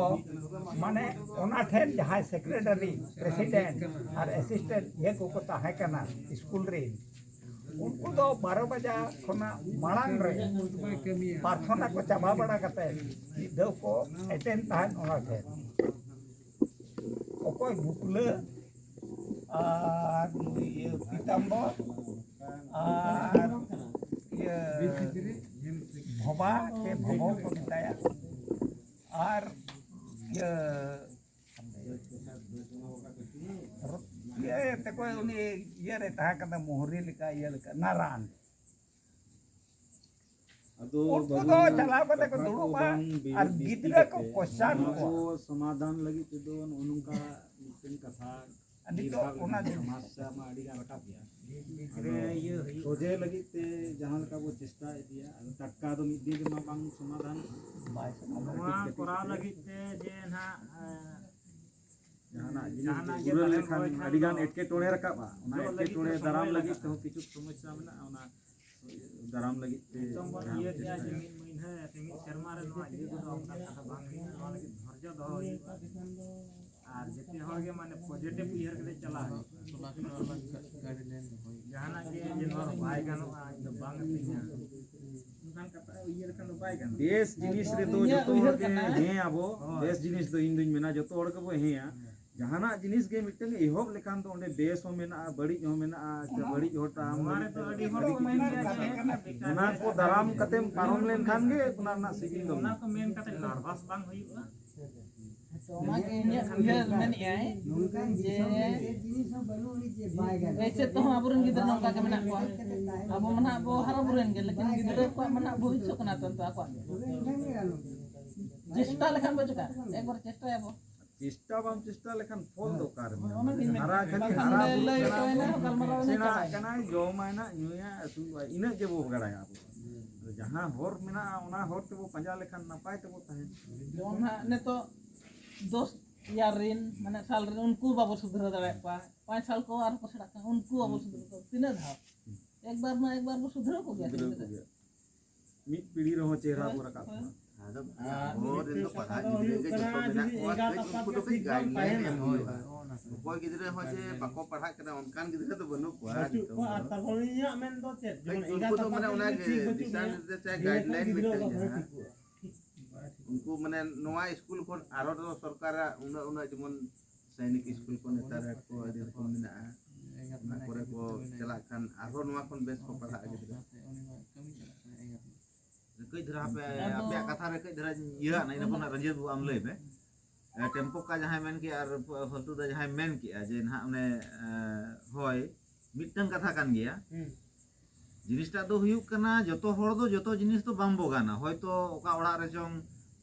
ᱢᱟᱱᱮ ᱚᱱᱟ ᱴᱷᱮᱱ ᱡᱟᱦᱟᱸᱭ ᱥᱮᱠᱨᱮᱴᱟᱨᱤ, ᱯᱨᱮᱥᱤᱰᱮᱱᱴ ᱟᱨ ᱮᱥᱤᱥᱴᱮᱱᱴ ᱤᱭᱟᱹ ᱠᱚᱠᱚ ᱛᱟᱦᱮᱸ ᱠᱟᱱᱟ ᱥᱠᱩᱞ ᱨᱮ, ᱩᱱᱠᱩ ᱫᱚ ᱵᱟᱨᱚ ᱵᱟᱡᱟ ᱠᱷᱚᱱᱟᱜ ᱢᱟᱲᱟᱝ ᱨᱮ ᱯᱨᱟᱨᱛᱷᱚᱱᱟ ᱠᱚ ᱪᱟᱵᱟ ᱵᱟᱲᱟ ᱠᱟᱛᱮ ᱢᱤᱫ ᱫᱷᱟᱣ ᱠᱚ ᱮᱴᱮᱱ ᱛᱟᱦᱮᱸᱫ ᱚᱱᱟ ᱴᱷᱮᱱ᱾ ᱚᱠᱚᱭ ᱵᱩᱠᱞᱟᱹ ᱟᱨ ᱱᱩᱭ ᱤᱭᱟᱹ ᱯᱤᱛᱟᱢᱵᱚᱨ ᱟᱨ ᱤᱭᱟᱹ ᱵᱷᱚᱵᱟ ᱥᱮ ᱵᱷᱚᱵᱚ ᱠᱚ ᱢᱮᱛᱟᱭᱟ, ᱟᱨ ᱤᱭᱟᱹ ᱤᱭᱟᱹ ᱛᱟᱠᱚ ᱩᱱᱤ ᱤᱭᱟᱹ ᱨᱮ ᱛᱟᱦᱮᱸ ᱠᱟᱱᱟ, ᱢᱳᱦᱨᱤ ᱞᱮᱠᱟ, ᱤᱭᱟᱹ ᱞᱮᱠᱟ, ᱱᱟᱨᱟᱱ᱾ ᱟᱫᱚ ᱩᱱᱠᱩ ᱵᱟᱹᱵᱩ, ᱫᱚ ᱪᱟᱞᱟᱣ ᱠᱟᱛᱮ ᱠᱚ ᱠᱟᱛᱷᱟ ᱫᱩᱲᱩᱵᱼᱟ ᱵᱟᱝ ᱵᱤ-, ᱟᱨ ᱵᱤᱥᱛᱤ ᱜᱤᱫᱽᱨᱟᱹ ᱠᱚ ᱠᱟᱛᱮ, question ᱱᱚᱣᱟ ᱠᱚᱣᱟ᱾ ᱠᱚ ᱥᱚᱢᱟᱫᱷᱟᱱ ᱞᱟᱹᱜᱤᱫ ᱛᱮᱫᱚ ᱱᱚᱜᱼᱚ ᱱᱚᱝᱠᱟ ᱢᱤᱫᱴᱮᱱ ᱠᱟᱛᱷᱟ ᱱᱤᱛᱚᱜ ᱚᱱᱟ ᱫᱤᱱ ᱥᱚᱢᱟᱥᱥᱟ ᱢᱟ ᱟᱹᱰᱤ ᱜᱟᱱ ᱨᱟᱠᱟᱵ ᱜᱮᱭᱟ᱾ ᱟᱫᱚ ᱥᱚᱡᱷᱮ ᱞᱟᱹᱜᱤᱫ ᱛᱮ ᱡᱟᱦᱟᱸ ᱞᱮᱠᱟ ᱵᱚ ᱪᱮᱥᱴᱟ ᱤᱫᱤᱭᱟ, ᱟᱫᱚ ᱴᱟᱴᱠᱟ ᱫᱚ ᱢᱤᱫ ᱫᱤᱱ ᱨᱮᱢᱟ ᱵᱟᱝ ᱥᱚᱢᱟᱫᱷᱟᱱᱚᱜᱼᱟ᱾ ᱱᱚᱣᱟ ᱠᱚᱨᱟᱣ ᱞᱟᱹᱜᱤᱫ ᱛᱮ ᱡᱮ ᱱᱟᱦᱟᱜ, ᱮ, ᱡᱟᱦᱟᱱᱟᱜ ᱡᱤᱱᱤᱥ ᱡᱟᱦᱟᱱᱟᱜ ᱜᱮ ᱯᱩᱨᱟᱹᱣ ᱛᱟᱦᱮᱱ ᱞᱮᱠᱷᱟᱱ ᱦᱳᱭ ᱠᱷᱟᱱ ᱟᱹᱰᱤ ᱜᱟᱱ ᱫᱚ ᱮᱴᱠᱮᱴᱚᱬᱮ ᱨᱟᱠᱟᱵᱼᱟ᱾ ᱚᱱᱟ ᱡᱚᱜ ᱞᱟᱹᱜᱤᱫ ᱮᱴᱠᱮᱴᱚᱬᱮ ᱛᱮ ᱫᱟᱨᱟᱢ ᱥᱚᱢᱚᱭ ᱞᱟᱹᱜᱤᱫ ᱞᱟᱜᱟᱜᱼᱟ᱾ ᱛᱮᱦᱚᱸ ᱠᱤᱪᱷᱩ ᱥᱚᱢᱚᱥᱥᱟ ᱢᱮᱱᱟᱜᱼᱟ, ᱚᱱᱟ ᱫᱟᱨᱟᱢ ᱞᱟᱹᱜᱤᱫ ᱛᱮ ᱱᱤᱛᱚᱝ ᱵᱚᱱ ᱡᱟᱦᱟᱸ ᱤᱭᱟᱹ ᱠᱮᱜᱼᱟ ᱡᱮ ᱪᱮᱥᱴᱟᱭᱟ᱾ ᱢᱤᱫ ᱢᱟᱹᱦᱱᱟᱹ ᱥᱮ ᱢᱤᱫ ᱥᱮᱨᱢᱟ ᱨᱮ ᱱᱚᱣᱟ ᱤᱭᱟᱹ ᱠᱚᱫᱚ ᱚᱱᱠᱟ ᱠᱟᱛᱷᱟ ᱵᱟᱝ ᱦᱩᱭᱩᱜᱼᱟ, ᱱᱚᱣᱟ ᱞᱟᱹᱜᱤᱫ ᱫᱷᱳᱨᱡᱚ ᱫᱚᱦᱚ ᱦᱩᱭᱩᱜᱼᱟ᱾ ᱟᱨ ᱡᱮᱛᱮ ᱦᱚᱲ ᱜᱮ ᱢᱟᱱᱮ positive ᱩᱭᱦᱟᱹᱨ ᱠᱟᱛᱮ ᱪᱟᱞᱟᱜ ᱦᱩᱭᱩᱜᱼᱟ᱾ ᱡᱟᱦᱟᱱᱟᱜ ᱜᱮ ᱡᱮ ᱱᱚᱣᱟ ᱫᱚ ᱵᱟᱭ ᱜᱟᱱᱚᱜᱼᱟ, ᱤᱧ ᱫᱚ ᱵᱟᱝ ᱟᱹᱠᱷᱨᱤᱧᱟ, ᱚᱱᱠᱟᱱ ᱠᱟᱛᱷᱟ ᱩᱭᱦᱟᱹᱨ ᱞᱮᱠᱷᱟᱱ ᱫᱚ ᱵᱟᱭ ᱜᱟᱱᱚᱜᱼᱟ᱾ ᱵᱮᱥ ᱡᱤᱱᱤᱥ ᱨᱮᱫᱚ ᱤᱧᱟᱹᱜ ᱡᱚᱛᱚ ᱦᱚᱲ ᱩᱭᱦᱟᱹᱨ ᱜᱮ ᱠᱟᱱᱟ᱾ ᱦᱮᱸ ᱟᱵᱚ᱾ ᱦᱳᱭ᱾ ᱵᱮᱥ ᱡᱤᱱᱤᱥ ᱫᱚ ᱤᱧ ᱫᱩᱧ ᱢᱮᱱᱟ ᱡᱚᱛᱚ ᱦᱚᱲ ᱜᱮᱵᱚ ᱦᱮᱸᱭᱟ᱾ ᱦᱮᱸ᱾ ᱡᱟᱦᱟᱱᱟᱜ ᱡᱤᱱᱤᱥ ᱜᱮ ᱢᱤᱫᱴᱟᱝ ᱮᱦᱚᱵ ᱞᱮᱠᱷᱟᱱ ᱫᱚ ᱚᱸᱰᱮ ᱵᱮᱥ ᱦᱚᱸ ᱢᱮᱱᱟᱜᱼᱟ, ᱵᱟᱹᱲᱤᱡ ᱦᱚᱸ ᱢᱮᱱᱟᱜᱼᱟ, ᱥᱮ ᱵᱟᱹᱲᱤᱡ ᱦᱚᱨ ᱰᱟᱦᱟᱨ ᱱᱚᱣᱟ ᱦᱚᱸ ᱨᱮᱫᱚ ᱟᱹᱰᱤ ᱦᱚᱲ ᱠᱚ ᱢᱮᱱ ᱜᱮᱭᱟ ᱡᱮ ᱚᱱᱟ ᱠᱚ ᱫᱟᱨᱟᱢ ᱠᱟᱛᱮᱢ ᱯᱟᱨᱚᱢ ᱞᱮᱱᱠᱷᱟᱱ ᱜᱮ ᱚᱱᱟ ᱨᱮᱱᱟᱜ ᱥᱤᱵᱤᱞ ᱫᱚ ᱚᱱᱟ ᱢᱮᱱᱟᱜᱼᱟ᱾ ᱠᱚ ᱢᱮᱱ ᱠᱟᱛᱮ nervous ᱵᱟᱝ ᱦᱩᱭᱩᱜᱼᱟ᱾ ᱛᱚ ᱚᱱᱟᱜᱮ ᱤᱧᱟᱹᱜ ᱩᱭᱦᱟᱹᱨ ᱢᱮᱱᱮᱫᱼᱟᱭ ᱱᱚᱝᱠᱟᱱ ᱡᱮ ᱫᱤᱥᱚᱢ ᱨᱮ ᱪᱮᱫ ᱡᱤᱱᱤᱥ ᱦᱚᱸ ᱵᱟᱹᱱᱩᱜ ᱟᱹᱱᱤᱡ ᱡᱮ ᱵᱟᱭ ᱜᱟᱱᱚᱜᱼᱟ᱾ ᱮᱭᱥᱮ ᱛᱮᱦᱚᱸ ᱟᱵᱚᱨᱮᱱ ᱜᱤᱫᱽᱨᱟᱹ ᱱᱚᱝᱠᱟ ᱜᱮ ᱢᱮᱱᱟᱜ ᱠᱚᱣᱟ᱾ ᱟᱵᱚ ᱢᱟ ᱱᱟᱦᱟᱜ ᱵᱚ ᱦᱟᱨᱟ ᱵᱩᱨᱩᱭᱮᱱ ᱜᱮ, ᱞᱮᱠᱤᱱ ᱜᱤᱫᱽᱨᱟᱹ ᱠᱚᱣᱟᱜ ᱢᱟ ᱱᱟᱦᱟᱜ ᱵᱷᱚᱵᱤᱥᱥᱚᱛ ᱠᱟᱱᱟ ᱛᱚ, ᱛᱚ ᱟᱠᱚᱣᱟᱜ ᱜᱮ᱾ ᱛᱚᱵᱮ ᱮᱱᱠᱷᱟᱱ ᱜᱮ ᱜᱟᱱᱚᱜᱼᱟ᱾ ᱪᱮᱥᱴᱟ ᱞᱮᱠᱷᱟᱱ ᱵᱚ ᱪᱮᱠᱟ? ᱮᱠᱵᱟᱨ ᱪᱮᱥᱴᱟᱭᱟᱵᱚ᱾ ᱪᱮᱥᱴᱟ ᱵᱟᱢ ᱪᱮᱥᱴᱟ ᱞᱮᱠᱷᱟᱱ ᱯᱷᱚᱞ ᱫᱚ ᱚᱠᱟᱨᱮᱢ ᱧᱟᱢᱟ? ᱦᱟᱨᱟ ᱠᱷᱟᱹᱞᱤ ᱦᱟᱨᱟ ᱵᱩᱨᱩᱜ ᱠᱟᱱᱟ ᱵᱚ, ᱥᱮᱬᱟᱜ ᱠᱟᱱᱟᱭ, ᱡᱚᱢᱟᱭ ᱱᱟᱜ, ᱧᱩᱭᱟᱭ, ᱟᱹᱥᱩᱞᱚᱜᱼᱟᱭ, ᱤᱱᱟᱹᱜ ᱜᱮᱵᱚ ᱵᱟᱲᱟᱭᱟ ᱟᱵᱚ᱾ ᱟᱫᱚ ᱡᱟᱦᱟᱸ ᱦᱚᱨ ᱢᱮᱱᱟᱜᱼᱟ, ᱚᱱᱟ ᱦᱚᱨ ᱛᱮᱵᱚ ᱯᱟᱸᱡᱟ ᱞᱮᱠᱷᱟᱱ ᱱᱟᱯᱟᱭ ᱛᱮᱵᱚ ᱛᱟᱦᱮᱱᱟ᱾ ᱡᱮᱢᱚᱱ ᱦᱟᱸᱜ ᱱᱤᱛᱚᱜ ᱫᱚᱥ ᱤᱭᱟᱨ ᱨᱮᱱ, ᱢᱟᱱᱮ ᱥᱟᱞ ᱨᱮᱱ, ᱩᱱᱠᱩ ᱵᱟᱵᱚ ᱥᱩᱫᱷᱨᱟᱹᱣ ᱫᱟᱲᱮᱭᱟᱜ ᱠᱚᱣᱟ᱾ ᱯᱟᱸᱪ ᱥᱟᱞ ᱠᱚ ᱟᱨ ᱠᱚ ᱥᱮᱬᱟᱜ ᱠᱟᱱᱟ, ᱩᱱᱠᱩ ᱵᱟᱵᱚ ᱥᱩᱫᱷᱨᱟᱹᱣ ᱠᱚᱣᱟ᱾ ᱛᱤᱱᱟᱹᱜ ᱫᱷᱟᱣ? ᱮᱠᱵᱟᱨ ᱢᱟ ᱮᱠᱵᱟᱨ ᱵᱚ ᱥᱩᱫᱷᱨᱟᱹᱣ ᱠᱚᱜᱮᱭᱟ᱾ ᱥᱩᱫᱷᱨᱟᱹᱣ ᱠᱚᱜᱮᱭᱟ᱾ ᱢᱤᱫ ᱯᱤᱲᱦᱤ ᱨᱮᱦᱚᱸ ᱪᱮᱦᱨᱟ ᱵᱚ ᱨᱟᱠᱟᱵ ᱠᱚᱣᱟ᱾ ᱟᱫᱚ ᱟᱨ ᱟᱵᱚ ᱨᱮᱱ ᱫᱚ ᱯᱟᱲᱦᱟᱜ ᱜᱤᱫᱽᱨᱟᱹ ᱜᱮ ᱡᱚᱛᱚ ᱢᱮᱱᱟᱜ ᱠᱚᱣᱟ, ᱠᱟᱹᱡ ᱩᱱᱠᱩ ᱫᱚ ᱠᱟᱹᱡ guideline ᱮᱢ ᱦᱩᱭᱩᱜᱼᱟ᱾ ᱚᱠᱚᱭ ᱜᱤᱫᱽᱨᱟᱹ ᱦᱚᱸ ᱡᱮ ᱵᱟᱠᱚ ᱯᱟᱲᱦᱟᱜ ᱠᱟᱱᱟ ᱚᱱᱠᱟᱱ ᱜᱤᱫᱽᱨᱟᱹ ᱫᱚ ᱵᱟᱹᱱᱩᱜ ᱠᱚᱣᱟ ᱵᱟᱹᱪᱩᱜ ᱱᱤᱛᱚᱜ ᱠᱚᱣᱟ᱾ ᱫᱚ᱾ ᱟᱨ ᱛᱟᱨᱯᱚᱨᱮ ᱤᱧᱟᱹᱜ ᱢᱮᱱ ᱫᱚ ᱪᱮᱫ? ᱠᱟᱹᱡ ᱡᱮᱢᱚᱱ ᱩᱱᱠᱩ ᱮᱸᱜᱟᱛ ᱫᱚ ᱢᱟᱱᱮ ᱟᱯᱟᱛ ᱚᱱᱟ ᱜᱮ ᱴᱷᱤᱠ ᱵᱟᱹᱪᱩᱜ ᱫᱤᱥᱟ ᱢᱮᱭᱟ, ᱱᱤᱨᱫᱮᱥ ᱥᱮ ᱱᱤᱭᱟᱹ ᱠᱚ guideline ᱜᱤᱫᱽᱨᱟᱹ ᱢᱤᱫᱴᱮᱱ ᱫᱚ ᱵᱷᱟᱜᱮ ᱡᱟᱦᱟᱸ ᱴᱷᱤᱠᱚᱜᱼᱟ᱾ ᱩᱱᱠᱩ ᱢᱟᱱᱮ ᱱᱚᱣᱟ ᱥᱠᱩᱞ ᱠᱷᱚᱱ ᱟᱨᱚ ᱫᱚ ᱥᱚᱨᱠᱟᱨᱟᱜ ᱩᱱᱟᱹᱜ, ᱩᱱᱟᱹᱜ ᱡᱮᱢᱚᱱ ᱥᱟᱭᱱᱤᱠ ᱥᱠᱩᱞ ᱠᱚ ᱱᱮᱛᱟᱨ ᱠᱚ ᱟᱹᱰᱤ ᱨᱚᱠᱚᱢ ᱢᱮᱱᱟᱜᱼᱟ, ᱚᱱᱟ ᱠᱚᱨᱮ ᱠᱚ ᱪᱟᱞᱟᱜ ᱠᱷᱟᱱ ᱟᱨᱦᱚᱸ ᱱᱚᱣᱟ ᱠᱷᱚᱱ ᱵᱮᱥ ᱠᱚ ᱯᱟᱲᱦᱟᱜᱼᱟ ᱜᱤᱫᱽᱨᱟᱹ᱾ ᱠᱟᱹᱡ ᱫᱷᱟᱨᱟ ᱦᱟᱯᱮ, ᱟᱫᱚ ᱟᱯᱮᱭᱟᱜ ᱠᱟᱛᱷᱟ ᱨᱮ ᱠᱟᱹᱡ ᱫᱷᱟᱨᱟ ᱤᱭᱟᱹ ᱟᱱᱟ, ᱤᱱᱟᱹ ᱠᱷᱚᱱ ᱨᱚᱧᱡᱤᱛ ᱵᱟᱵᱩ ᱟᱢ ᱞᱟᱹᱭ ᱢᱮ᱾ ᱮ, ᱴᱮᱢᱯᱳ ᱠᱟ ᱡᱟᱦᱟᱸᱭ ᱢᱮᱱ ᱠᱮᱜᱼᱟ ᱟᱨ ᱯᱷᱟᱞᱛᱩ ᱫᱟ ᱡᱟᱦᱟᱸᱭ ᱢᱮᱱ ᱠᱮᱜᱼᱟ ᱡᱮ ᱱᱟᱦᱟᱜ ᱚᱱᱮ, ᱮ, ᱦᱳᱭ, ᱢᱤᱫᱴᱟᱝ ᱠᱟᱛᱷᱟ ᱠᱟᱱ ᱜᱮᱭᱟ᱾ ᱦᱩᱸ᱾ ᱡᱤᱱᱤᱥᱴᱟᱜ ᱫᱚ ᱦᱩᱭᱩᱜ ᱠᱟᱱᱟ, ᱡᱚᱛᱚ ᱦᱚᱲ ᱫᱚ ᱡᱚᱛᱚ ᱡᱤᱱᱤᱥ ᱫᱚ ᱵᱟᱝ ᱵᱚ ᱜᱟᱱᱟ᱾ ᱦᱚᱭᱛᱚ ᱚᱠᱟ ᱚᱲᱟᱜ ᱨᱮ ᱪᱚᱝ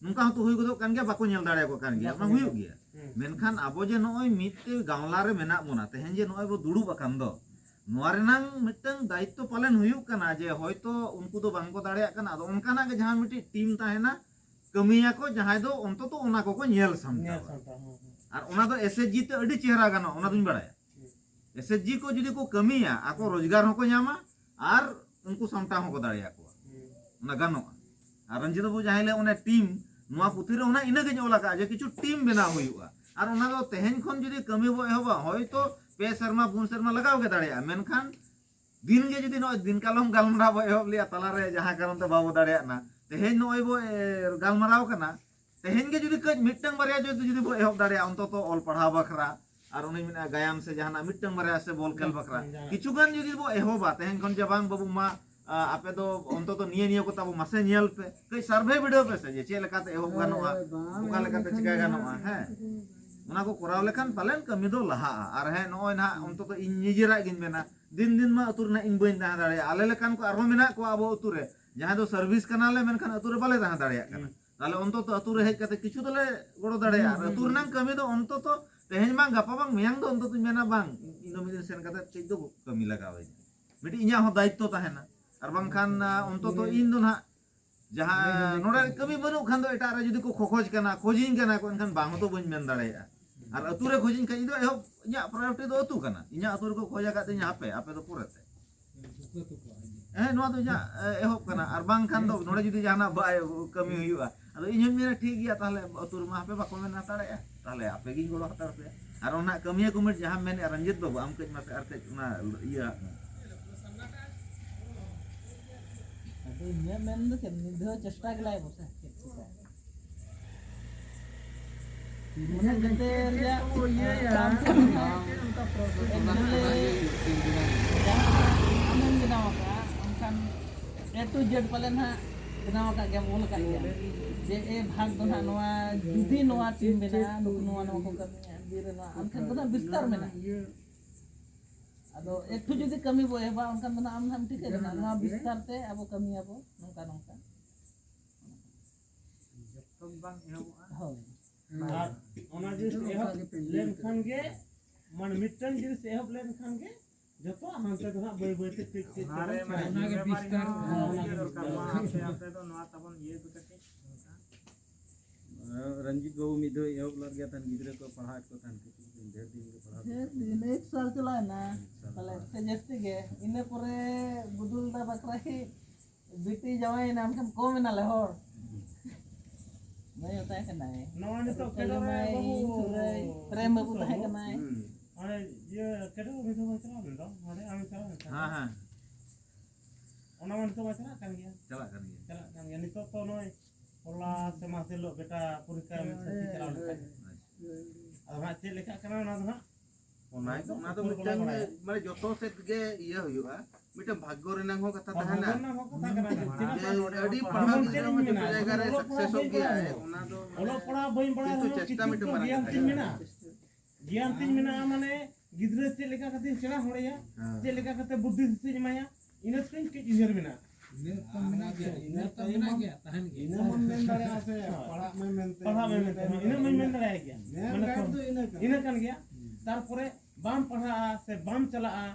ᱱᱚᱝᱠᱟ ᱦᱚᱸᱛᱚ ᱦᱩᱭ ᱜᱚᱫᱚᱜ ᱠᱟᱱ ᱜᱮᱭᱟ, ᱵᱟᱠᱚ ᱧᱮᱞ ᱫᱟᱲᱮᱭᱟᱠᱚ ᱠᱟᱱ ᱜᱮᱭᱟ, ᱚᱱᱟ ᱦᱩᱭᱩᱜ ᱜᱮᱭᱟ᱾ ᱢᱮᱱᱠᱷᱟᱱ ᱟᱵᱚ ᱡᱮ ᱱᱚᱜᱼᱚᱭ ᱢᱤᱫᱴᱮᱡ ᱜᱟᱶᱞᱟ ᱨᱮ ᱢᱮᱱᱟᱜ ᱵᱚᱱᱟ, ᱛᱮᱦᱮᱧ ᱡᱮ ᱱᱚᱜᱼᱚᱭ ᱵᱚ ᱫᱩᱲᱩᱵ ᱟᱠᱟᱱ ᱫᱚ, ᱱᱚᱣᱟ ᱨᱮᱱᱟᱝ ᱢᱤᱫᱴᱟᱝ ᱫᱟᱭᱤᱛᱛᱚ ᱯᱟᱞᱮᱱ ᱦᱩᱭᱩᱜ ᱠᱟᱱᱟ ᱡᱮ ᱦᱚᱭᱛᱚ ᱩᱱᱠᱩ ᱫᱚ ᱵᱟᱝ ᱠᱚ ᱫᱟᱲᱮᱭᱟᱜ ᱠᱟᱱᱟ, ᱟᱫᱚ ᱚᱱᱠᱟᱱᱟᱜ ᱜᱮ ᱡᱟᱦᱟᱸ ᱢᱤᱫᱴᱤᱡ ᱴᱤᱢ ᱛᱟᱦᱮᱱᱟ, ᱠᱟᱹᱢᱤᱭᱟᱠᱚ, ᱡᱟᱦᱟᱸᱭ ᱫᱚ ᱚᱱᱛᱚᱛᱚ ᱚᱱᱟ ᱠᱚᱠᱚ ᱧᱮᱞ ᱥᱟᱢᱴᱟᱣᱟ᱾ ᱟᱨ ᱚᱱᱟ ᱫᱚ ᱮᱥ ᱮᱪ ᱡᱤ ᱛᱮ ᱟᱹᱰᱤ ᱪᱮᱦᱨᱟ ᱜᱟᱱᱚᱜᱼᱟ, ᱚᱱᱟ ᱫᱩᱧ ᱵᱟᱲᱟᱭᱟ᱾ ᱮᱥ ᱮᱪ ᱡᱤ ᱠᱚ ᱡᱩᱫᱤ ᱠᱚ ᱠᱟᱹᱢᱤᱭᱟ, ᱟᱠᱚ ᱨᱳᱡᱽᱜᱟᱨ ᱦᱚᱸᱠᱚ ᱧᱟᱢᱟ ᱟᱨ ᱩᱱᱠᱩ ᱥᱟᱢᱴᱟᱣ ᱦᱚᱸᱠᱚ ᱫᱟᱲᱮᱭᱟᱠᱚᱣᱟ, ᱚᱱᱟ ᱜᱟᱱᱚᱜᱼᱟ᱾ ᱟᱨ ᱨᱚᱧᱡᱤᱛ ᱵᱟᱹᱵᱩ ᱡᱟᱦᱟᱸᱭ ᱞᱟᱹᱭ ᱚᱱᱮ ᱴᱤᱢ, ᱱᱚᱣᱟ ᱯᱩᱛᱷᱤ ᱨᱮ ᱚᱱᱟ ᱤᱱᱟᱹᱜᱤᱧ ᱚᱞ ᱟᱠᱟᱫᱼᱟ ᱡᱮ ᱠᱤᱪᱷᱩ ᱴᱤᱢ ᱵᱮᱱᱟᱣ ᱦᱩᱭᱩᱜᱼᱟ᱾ ᱟᱨ ᱚᱱᱟ ᱫᱚ ᱛᱮᱦᱮᱧ ᱠᱷᱚᱱ ᱡᱩᱫᱤ ᱠᱟᱹᱢᱤ ᱵᱚ ᱮᱦᱚᱵᱟ, ᱦᱚᱭᱛᱚ ᱯᱮ ᱥᱮᱨᱢᱟ ᱯᱩᱱ ᱥᱮᱨᱢᱟ ᱞᱟᱜᱟᱣ ᱜᱮ ᱫᱟᱲᱮᱭᱟᱜᱼᱟ, ᱢᱮᱱᱠᱷᱟᱱ ᱫᱤᱱ ᱜᱮ ᱡᱩᱫᱤ ᱱᱚᱜᱼᱚᱭ ᱫᱤᱱ ᱠᱟᱞᱚᱢ ᱜᱟᱞᱢᱟᱨᱟᱣ ᱵᱚ ᱮᱦᱚᱵ ᱞᱮᱜᱼᱟ, ᱛᱟᱞᱟᱨᱮ ᱡᱟᱦᱟᱸ ᱠᱟᱨᱚᱱ ᱛᱮ ᱵᱟᱵᱚ ᱫᱟᱲᱮᱭᱟᱜ ᱠᱟᱱᱟ, ᱛᱮᱦᱮᱧ ᱱᱚᱜᱼᱚᱭ ᱵᱚ ᱮ, ᱜᱟᱞᱢᱟᱨᱟᱣ ᱠᱟᱱᱟ, ᱛᱮᱦᱮᱧ ᱜᱮ ᱡᱩᱫᱤ ᱠᱟᱹᱡ ᱢᱤᱫᱴᱟᱝ ᱵᱟᱨᱭᱟ ᱡᱩᱫᱤ, ᱡᱩᱫᱤ ᱵᱚ ᱮᱦᱚᱵ ᱫᱟᱲᱮᱭᱟᱜᱼᱟ, ᱚᱱᱛᱚᱛᱚ ᱚᱞ ᱯᱟᱲᱦᱟᱣ ᱵᱟᱠᱷᱨᱟ, ᱟᱨ ᱚᱱᱮᱧ ᱢᱮᱱᱟ ᱜᱟᱭᱟᱢ ᱥᱮ ᱡᱟᱦᱟᱱᱟᱜ ᱢᱤᱫᱴᱟᱝ ᱵᱟᱨᱭᱟ ᱥᱮ ᱵᱚᱞ ᱠᱷᱮᱞ ᱵᱟᱠᱷᱨᱟ, ᱠᱤᱪᱷᱩ ᱜᱟᱱ ᱡᱩᱫᱤ ᱵᱚ ᱮᱦᱚᱵᱟ ᱛᱮᱦᱮᱧ ᱠᱷᱚᱱ ᱡᱮ ᱵᱟᱝ ᱵᱟᱹᱵᱩ ᱢᱟ, ᱟ, ᱟᱯᱮ ᱫᱚ ᱚᱱᱛᱚᱛᱚ ᱱᱤᱭᱟᱹ ᱱᱤᱭᱟᱹ ᱠᱚ ᱛᱟᱵᱚ ᱢᱟᱥᱮ ᱧᱮᱞ ᱯᱮ, ᱠᱟᱹᱡ ᱥᱟᱨᱵᱷᱮ ᱵᱤᱰᱟᱹᱣ ᱯᱮ ᱥᱮ ᱡᱮ ᱪᱮᱫ ᱞᱮᱠᱟᱛᱮ ᱮᱦᱚᱵ ᱜᱟᱱᱚᱜᱼᱟ, ᱚᱠᱟ ᱞᱮᱠᱟᱛᱮ ᱪᱤᱠᱟ ᱜᱟᱱᱚᱜᱼᱟ᱾ ᱦᱮᱸ, ᱚᱱᱟ ᱠᱚ ᱠᱚᱨᱟᱣ ᱞᱮᱠᱷᱟᱱ ᱯᱟᱞᱮᱱ ᱠᱟᱹᱢᱤ ᱫᱚ ᱞᱟᱦᱟᱜᱼᱟ᱾ ᱟᱨ ᱦᱮᱸ, ᱱᱚᱜᱼᱚᱭ ᱱᱟᱦᱟᱜ ᱚᱱᱛᱚᱛᱚ ᱤᱧ ᱱᱤᱡᱮᱨᱟᱜ ᱜᱤᱧ ᱢᱮᱱᱟ, ᱫᱤᱱ ᱫᱤᱱ ᱢᱟ ᱟᱹᱛᱩ ᱨᱮᱱᱟᱜ ᱤᱧ ᱵᱟᱹᱧ ᱛᱟᱦᱮᱸ ᱫᱟᱲᱮᱭᱟᱜᱼᱟ᱾ ᱟᱞᱮ ᱞᱮᱠᱟᱱ ᱠᱚ ᱟᱨᱦᱚᱸ ᱢᱮᱱᱟᱜ ᱠᱚᱣᱟ ᱟᱵᱚ ᱟᱹᱛᱩ ᱨᱮ, ᱡᱟᱦᱟᱸᱭ ᱫᱚ ᱥᱟᱨᱵᱷᱤᱥ ᱠᱟᱱᱟᱞᱮ, ᱢᱮᱱᱠᱷᱟᱱ ᱟᱹᱛᱩ ᱨᱮ ᱵᱟᱞᱮ ᱛᱟᱦᱮᱸ ᱫᱟᱲᱮᱭᱟᱜ ᱠᱟᱱᱟ᱾ ᱛᱟᱦᱞᱮ ᱚᱱᱛᱚᱛᱚ ᱟᱹᱛᱩ ᱨᱮ ᱦᱮᱡ ᱠᱟᱛᱮ ᱠᱤᱪᱷᱩ ᱫᱚᱞᱮ ᱜᱚᱲᱚ ᱫᱟᱲᱮᱭᱟᱜᱼᱟ᱾ ᱟᱨ ᱟᱹᱛᱩ ᱨᱮᱱᱟᱜ ᱠᱟᱹᱢᱤ ᱫᱚ ᱚᱱᱛᱚᱛᱚ ᱛᱮᱦᱮᱧ ᱵᱟᱝ ᱜᱟᱯᱟ ᱵᱟᱝ ᱢᱮᱭᱟᱝ ᱫᱚ ᱚᱱᱛᱚᱛᱚᱧ ᱢᱮᱱᱟ ᱵᱟᱝ, ᱤᱧ ᱫᱚ ᱢᱤᱫ ᱫᱤᱱ ᱥᱮᱱ ᱠᱟᱛᱮ ᱠᱟᱹᱡ ᱫᱚ ᱠᱟᱹᱢᱤ ᱞᱟᱜᱟᱣ ᱤᱧ, ᱢᱤᱫᱴᱤᱡ ᱤᱧᱟᱹᱜ ᱦᱚᱸ ᱫᱟᱭᱤᱛᱛᱚ ᱛᱟᱦᱮᱱᱟ᱾ ᱟᱨ ᱵᱟᱝᱠᱷᱟᱱ ᱟ, ᱚᱱᱛᱚᱛᱚ ᱤᱧ ᱫᱚ ᱱᱟᱦᱟᱜ ᱡᱟᱦᱟᱸ ᱱᱚᱰᱮ ᱠᱟᱹᱢᱤ ᱵᱟᱹᱱᱩᱜ ᱠᱷᱟᱱ ᱫᱚ ᱮᱴᱟᱜ ᱨᱮ ᱡᱩᱫᱤ ᱠᱚ ᱠᱷᱚᱠᱷᱚᱡ ᱠᱟᱱᱟ, ᱠᱷᱚᱡᱤᱧ ᱠᱟᱱᱟ ᱠᱚ, ᱮᱱᱠᱷᱟᱱ ᱵᱟᱝ ᱦᱚᱸᱛᱚ ᱵᱟᱹᱧ ᱢᱮᱱ ᱫᱟᱲᱮᱭᱟᱜᱼᱟ᱾ ᱟᱨ ᱟᱹᱛᱩ ᱨᱮ ᱠᱷᱚᱡᱤᱧ ᱠᱷᱟᱱ ᱤᱧ ᱫᱚ ᱮᱦᱚᱵ, ᱤᱧᱟᱹᱜ ᱯᱨᱟᱭᱳᱨᱤᱴᱤ ᱫᱚ ᱟᱹᱛᱩ ᱠᱟᱱᱟ᱾ ᱤᱧᱟᱹᱜ ᱟᱹᱛᱩ ᱨᱮᱠᱚ ᱠᱷᱚᱡ ᱟᱠᱟᱫ ᱛᱤᱧᱟ, ᱦᱟᱯᱮ ᱟᱯᱮ ᱫᱚ ᱯᱚᱨᱮᱛᱮ᱾ ᱦᱮᱸ, ᱱᱚᱣᱟ ᱫᱚ ᱤᱧᱟᱹᱜ ᱮ, ᱮᱦᱚᱵ ᱠᱟᱱᱟ᱾ ᱟᱨ ᱵᱟᱝᱠᱷᱟᱱ ᱫᱚ ᱱᱚᱰᱮ ᱡᱩᱫᱤ ᱡᱟᱦᱟᱱᱟᱜ ᱵᱟᱭ ᱠᱟᱹᱢᱤ ᱦᱩᱭᱩᱜᱼᱟ, ᱟᱫᱚ ᱤᱧ ᱦᱚᱸᱧ ᱢᱮᱱᱟ ᱴᱷᱤᱠ ᱜᱮᱭᱟ, ᱛᱟᱦᱞᱮ ᱟᱹᱛᱩ ᱨᱮᱢᱟ ᱦᱟᱯᱮ ᱵᱟᱠᱚ ᱢᱮᱱ ᱦᱟᱛᱟᱲᱮᱜᱼᱟ, ᱛᱟᱦᱞᱮ ᱟᱯᱮ ᱜᱤᱧ ᱜᱚᱲᱚ ᱦᱟᱛᱟᱲ ᱯᱮᱭᱟ᱾ ᱟᱨ ᱚᱱᱟ ᱠᱟᱹᱢᱤᱭᱟᱹ ᱠᱚᱢᱤᱴᱤ ᱡᱟᱦᱟᱸ ᱢᱮᱱᱮᱫᱼᱟ ᱨᱚᱧᱡᱤᱛ ᱵᱟᱹᱵᱩ, ᱟᱢ ᱠᱟᱹᱡ ᱢᱟᱥᱮ ᱟᱨ ᱠᱟᱹᱡ ᱚᱱᱟ ᱤᱭᱟᱹ ᱟᱜ ᱢᱮ᱾ ᱟᱫᱚ ᱤᱧᱟᱹᱜ ᱢᱮᱱ ᱫᱚ ᱪᱮᱫ, ᱢᱤᱫ ᱫᱷᱟᱣ ᱪᱮᱥᱴᱟ ᱜᱮ ᱞᱟᱭ ᱵᱚᱥᱮ, ᱪᱮᱫ ᱪᱤᱠᱟᱹ? ᱢᱟᱱᱮ ᱡᱟᱛᱮ ᱨᱮᱭᱟᱜ ᱪᱮᱫ ᱠᱚ ᱤᱭᱟᱹᱭᱟ? ᱠᱟᱢ ᱥᱮ ᱵᱟᱝ? ᱚᱱᱟ ᱮᱠᱪᱩᱭᱮᱞᱤ ᱤᱭᱟᱹ ᱪᱮᱫ ᱵᱮᱱᱟᱣ? ᱡᱟᱦᱟᱸ ᱟᱢᱮᱢ ᱵᱮᱱᱟᱣ ᱟᱠᱟᱫᱼᱟ, ᱚᱱᱠᱟᱱ A to Z ᱯᱟᱞᱮ ᱱᱟᱦᱟᱜ ᱵᱮᱱᱟᱣ ᱟᱠᱟᱫ ᱜᱮᱭᱟᱢ, ᱚᱞ ᱟᱠᱟᱫ ᱜᱮᱭᱟᱢ᱾ ᱡᱮ A ᱵᱷᱟᱜᱽ ᱫᱚ ᱱᱟᱦᱟᱜ ᱱᱚᱣᱟ, ᱡᱩᱫᱤ ᱱᱚᱣᱟ ᱴᱤᱢ ᱢᱮᱱᱟᱜᱼᱟ, ᱱᱩᱠᱩ ᱱᱚᱣᱟ, ᱱᱚᱣᱟ ᱠᱚ ᱠᱟᱹᱢᱤᱭᱟ, ᱵᱤᱨ ᱨᱮ ᱱᱚᱣᱟ, ᱟᱢ ᱴᱷᱮᱱ ᱫᱚ ᱱᱟᱦᱟᱜ ᱵᱤᱥᱛᱟᱨ ᱢᱮᱱᱟᱜᱼᱟ᱾ ᱟᱫᱚ ᱮᱠᱴᱩ ᱡᱩᱫᱤ ᱠᱟᱹᱢᱤ ᱵᱚ ᱮᱦᱚᱵᱟ, ᱚᱱᱠᱟᱱ ᱫᱚ ᱱᱟᱦᱟᱜ ᱟᱢ ᱱᱟᱦᱟᱜ ᱮᱢ ᱴᱷᱤᱠᱟᱹ ᱠᱟᱱᱟ, ᱱᱚᱣᱟ ᱵᱤᱥᱛᱟᱨ ᱛᱮ ᱟᱵᱚ ᱠᱟᱹᱢᱤᱭᱟᱵᱚ ᱱᱚᱝᱠᱟ ᱱᱚᱝᱠᱟ᱾ ᱵᱟᱝ ᱮᱦᱚᱵᱚᱜᱼᱟ᱾ ᱦᱳᱭ᱾ ᱟᱨ ᱚᱱᱟ ᱡᱤᱱᱤᱥ ᱮᱦᱚᱵ ᱞᱮᱱᱠᱷᱟᱱ ᱜᱮ, ᱢᱟᱱᱮ ᱢᱤᱫᱴᱟᱝ ᱡᱤᱱᱤᱥ ᱮᱦᱚᱵ ᱞᱮᱱᱠᱷᱟᱱ ᱜᱮ ᱡᱚᱛᱚ ᱦᱟᱱᱛᱮ ᱫᱚ ᱦᱟᱸᱜ ᱵᱟᱹᱭ ᱵᱟᱹᱭ ᱛᱮ ᱠᱟᱹᱡ ᱠᱟᱹᱡ ᱛᱮ ᱚᱱᱟᱨᱮ ᱢᱟᱱᱮ ᱚᱱᱟᱜᱮ ᱵᱤᱥᱛᱟᱨ ᱵᱤᱥᱛᱟᱨ ᱦᱚᱸ ᱚᱱᱟ ᱤᱭᱟᱹ ᱫᱚᱨᱠᱟᱨ᱾ ᱢᱟ ᱟᱯᱮ, ᱟᱯᱮ ᱫᱚ ᱱᱚᱣᱟ ᱛᱟᱵᱚᱱ ᱤᱭᱟᱹ ᱫᱚ ᱠᱟᱹᱴᱤᱡ ᱚᱱᱠᱟ᱾ ᱨᱚᱧᱡᱤᱛ ᱵᱟᱹᱵᱩ ᱢᱤᱫ ᱫᱷᱟᱣ ᱮᱦᱚᱵ ᱞᱮᱫ ᱜᱮᱭᱟ ᱛᱟᱦᱮᱱ, ᱜᱤᱫᱽᱨᱟᱹ ᱠᱚ ᱯᱟᱲᱦᱟᱣᱮᱫ ᱠᱚ ᱛᱟᱦᱮᱱ, ᱠᱤᱪᱷᱩ ᱫᱤᱱ, ᱰᱷᱮᱨ ᱫᱤᱱ ᱜᱮ ᱯᱟᱲᱦᱟᱣ ᱰᱷᱮᱨ ᱫᱤᱱ, ᱮᱠ ᱥᱟᱞ ᱪᱟᱞᱟᱣ ᱮᱱᱟ᱾ ᱮᱠ ᱥᱟᱞ ᱯᱟᱞᱮ ᱵᱟᱝ᱾ ᱥᱮ ᱡᱟᱹᱥᱛᱤ ᱜᱮ᱾ ᱤᱱᱟᱹ ᱯᱚᱨᱮ ᱵᱩᱫᱩᱞ ᱫᱟ ᱵᱟᱠᱷᱨᱟ ᱦᱤ ᱵᱤᱴᱤ ᱡᱟᱶᱟᱭ ᱮᱱᱟ, ᱮᱱᱠᱷᱟᱱ ᱠᱚᱢ ᱮᱱᱟᱞᱮ ᱦᱚᱲ᱾ ᱵᱟᱹᱧ ᱢᱮᱛᱟᱭ ᱠᱟᱱᱟᱭ᱾ ᱱᱚᱣᱟ ᱱᱤᱛᱚᱜ ᱯᱟᱞᱮ ᱠᱷᱮᱞᱳ ᱨᱮ ᱢᱟᱭ ᱵᱟᱹᱵᱩ ᱥᱩᱨ ᱨᱮ ᱯᱨᱮᱢ ᱵᱟᱹᱵᱩ ᱛᱟᱦᱮᱸ ᱠᱟᱱᱟᱭ᱾ ᱦᱩᱸ᱾ ᱚᱱᱮ ᱤᱭᱟᱹ ᱠᱷᱮᱞᱳ ᱵᱟᱹᱵᱩ ᱪᱟᱞᱟᱣ ᱞᱮᱱ ᱫᱚ, ᱱᱚᱰᱮ ᱟᱢ ᱪᱟᱞᱟᱣ ᱞᱮᱱ ᱛᱟᱦᱮᱸᱫ᱾ ᱦᱮᱸ, ᱦᱮᱸ᱾ ᱚᱱᱟ ᱢᱟ ᱱᱤᱛᱚᱜ ᱢᱟ ᱪᱟᱞᱟᱜ ᱠᱟᱱ ᱜᱮᱭᱟ᱾ ᱪᱟᱞᱟᱜ ᱠᱟᱱ ᱜᱮᱭᱟ᱾ ᱪᱟᱞᱟᱜ ᱠᱟᱱ ᱜᱮᱭᱟ᱾ ᱱᱤᱛᱚᱜ ᱛᱚ ᱱᱚᱜᱼᱚᱭ ᱦᱚᱞᱟ ᱥᱮ ᱢᱟᱦᱫᱮᱨ ᱦᱤᱞᱳᱜ ᱵᱮᱴᱟ ᱯᱚᱨᱤᱠᱠᱷᱟ ᱮᱢ ᱥᱟᱹᱠᱷᱤ ᱪᱟᱞᱟᱣ ᱞᱮᱱ ᱛᱟᱦᱮᱸᱫ᱾ ᱟᱪᱪᱷᱟ᱾ ᱟᱫᱚ ᱦᱟᱸᱜ ᱪᱮᱫ ᱞᱮᱠᱟᱜ ᱠᱟᱱᱟ ᱚᱱᱟ ᱫᱚ ᱦᱟᱸᱜ ᱚᱱᱟ ᱜᱮ, ᱚᱱᱟ ᱫᱚ ᱯᱷᱳᱱ ᱠᱚᱞᱮ ᱢᱤᱫᱴᱟᱝ ᱵᱟᱲᱟᱭᱟ᱾ ᱢᱟᱱᱮ ᱡᱚᱛᱚ ᱥᱮᱫ ᱜᱮ ᱤᱭᱟᱹ ᱦᱩᱭᱩᱜᱼᱟ, ᱢᱤᱫᱴᱟᱝ ᱵᱷᱟᱜᱽᱜᱚ ᱨᱮᱱᱟᱝ ᱦᱚᱸ ᱠᱟᱛᱷᱟ ᱦᱚᱸ, ᱛᱟᱦᱮᱱᱟ᱾ ᱵᱷᱟᱜᱽᱜᱚ ᱨᱮᱱᱟᱜ ᱦᱚᱸ ᱠᱟᱛᱷᱟ ᱠᱟᱱᱟ᱾ ᱡᱮ ᱪᱮᱫᱟᱜ ᱟᱹᱰᱤ ᱵᱟᱝ? ᱯᱟᱲᱦᱟᱣ ᱡᱮᱢᱚᱱ ᱜᱤᱫᱽᱨᱟᱹ ᱪᱮᱫ ᱦᱚᱸ ᱤᱧ ᱢᱮᱱᱟ, ᱢᱤᱫᱴᱟᱝ ᱡᱟᱭᱜᱟ ᱨᱮ ᱚᱞᱚᱜ ᱯᱟᱲᱦᱟᱣ ᱥᱟᱠᱥᱮᱥᱚᱜ ᱵᱟᱹᱧ ᱜᱮᱭᱟᱭ, ᱵᱟᱲᱟᱭᱟ᱾ ᱚᱱᱟ ᱫᱚ ᱢᱟᱱᱮ ᱚᱞᱚᱜ ᱯᱟᱲᱦᱟᱣ ᱵᱟᱹᱧ ᱵᱟᱲᱟᱭ ᱠᱤᱱᱛᱩ ᱨᱮᱦᱚᱸ ᱪᱮᱥᱴᱟ ᱠᱤᱪᱷᱩ ᱢᱤᱫᱴᱟᱝ ᱛᱚ ᱢᱟᱨᱟᱝ ᱜᱮᱭᱟᱱ ᱠᱟᱛᱷᱟ ᱛᱤᱧ ᱠᱟᱱᱟ᱾ ᱢᱮᱱᱟᱜᱼᱟ᱾ ᱜᱮᱭᱟᱱ ᱛᱤᱧ ᱢᱮᱱᱟᱜᱼᱟ, ᱢᱟᱱᱮ ᱜᱤᱫᱽᱨᱟᱹ ᱪᱮᱫ ᱞᱮᱠᱟ ᱠᱟᱛᱮᱧ ᱥᱮᱬᱟ ᱦᱚᱲᱮᱭᱟ, ᱦᱮᱸ᱾ ᱪᱮᱫ ᱞᱮᱠᱟ ᱠᱟᱛᱮ ᱵᱩᱫᱽᱫᱷᱤ ᱫᱤᱥᱟᱹᱧ ᱮᱢᱟᱭᱟ, ᱤᱱᱟᱹ ᱠᱚᱧ ᱠᱟᱹᱡ ᱩᱭᱦᱟᱹᱨ ᱢᱮᱱᱟᱜᱼᱟ᱾ ᱤᱱᱟᱹ ᱛᱚ ᱢᱮᱱᱟᱜ ᱜᱮᱭᱟ, ᱤᱱᱟᱹ ᱛᱚ ᱢᱮᱱᱟᱜ ᱜᱮᱭᱟ, ᱛᱟᱦᱮᱱ ᱜᱮᱭᱟ᱾ ᱤᱱᱟᱹ ᱢᱟᱢ ᱢᱮᱱ ᱫᱟᱲᱮᱭᱟᱜᱼᱟ ᱥᱮ, ᱦᱳᱭ᱾ ᱯᱟᱲᱦᱟᱜ ᱢᱮ ᱢᱮᱱᱛᱮ, ᱯᱟᱲᱦᱟᱜ ᱢᱮ ᱢᱮᱱᱛᱮ, ᱦᱳᱭ, ᱤᱱᱟᱹ ᱢᱟᱹᱧ ᱢᱮᱱ ᱫᱟᱲᱮᱭᱟᱜ ᱜᱮᱭᱟ᱾ ᱢᱮᱱ ᱢᱟᱱᱮ ᱜᱟᱭᱤᱰ ᱫᱚ ᱤᱱᱟᱹ ᱠᱟᱱᱟ᱾ ᱤᱱᱟᱹ ᱠᱟᱱ ᱜᱮᱭᱟ᱾ ᱦᱩᱸ᱾ ᱛᱟᱨᱯᱚᱨᱮ ᱵᱟᱢ ᱯᱟᱲᱦᱟᱜᱼᱟ ᱥᱮ ᱵᱟᱢ ᱪᱟᱞᱟᱜᱼᱟ,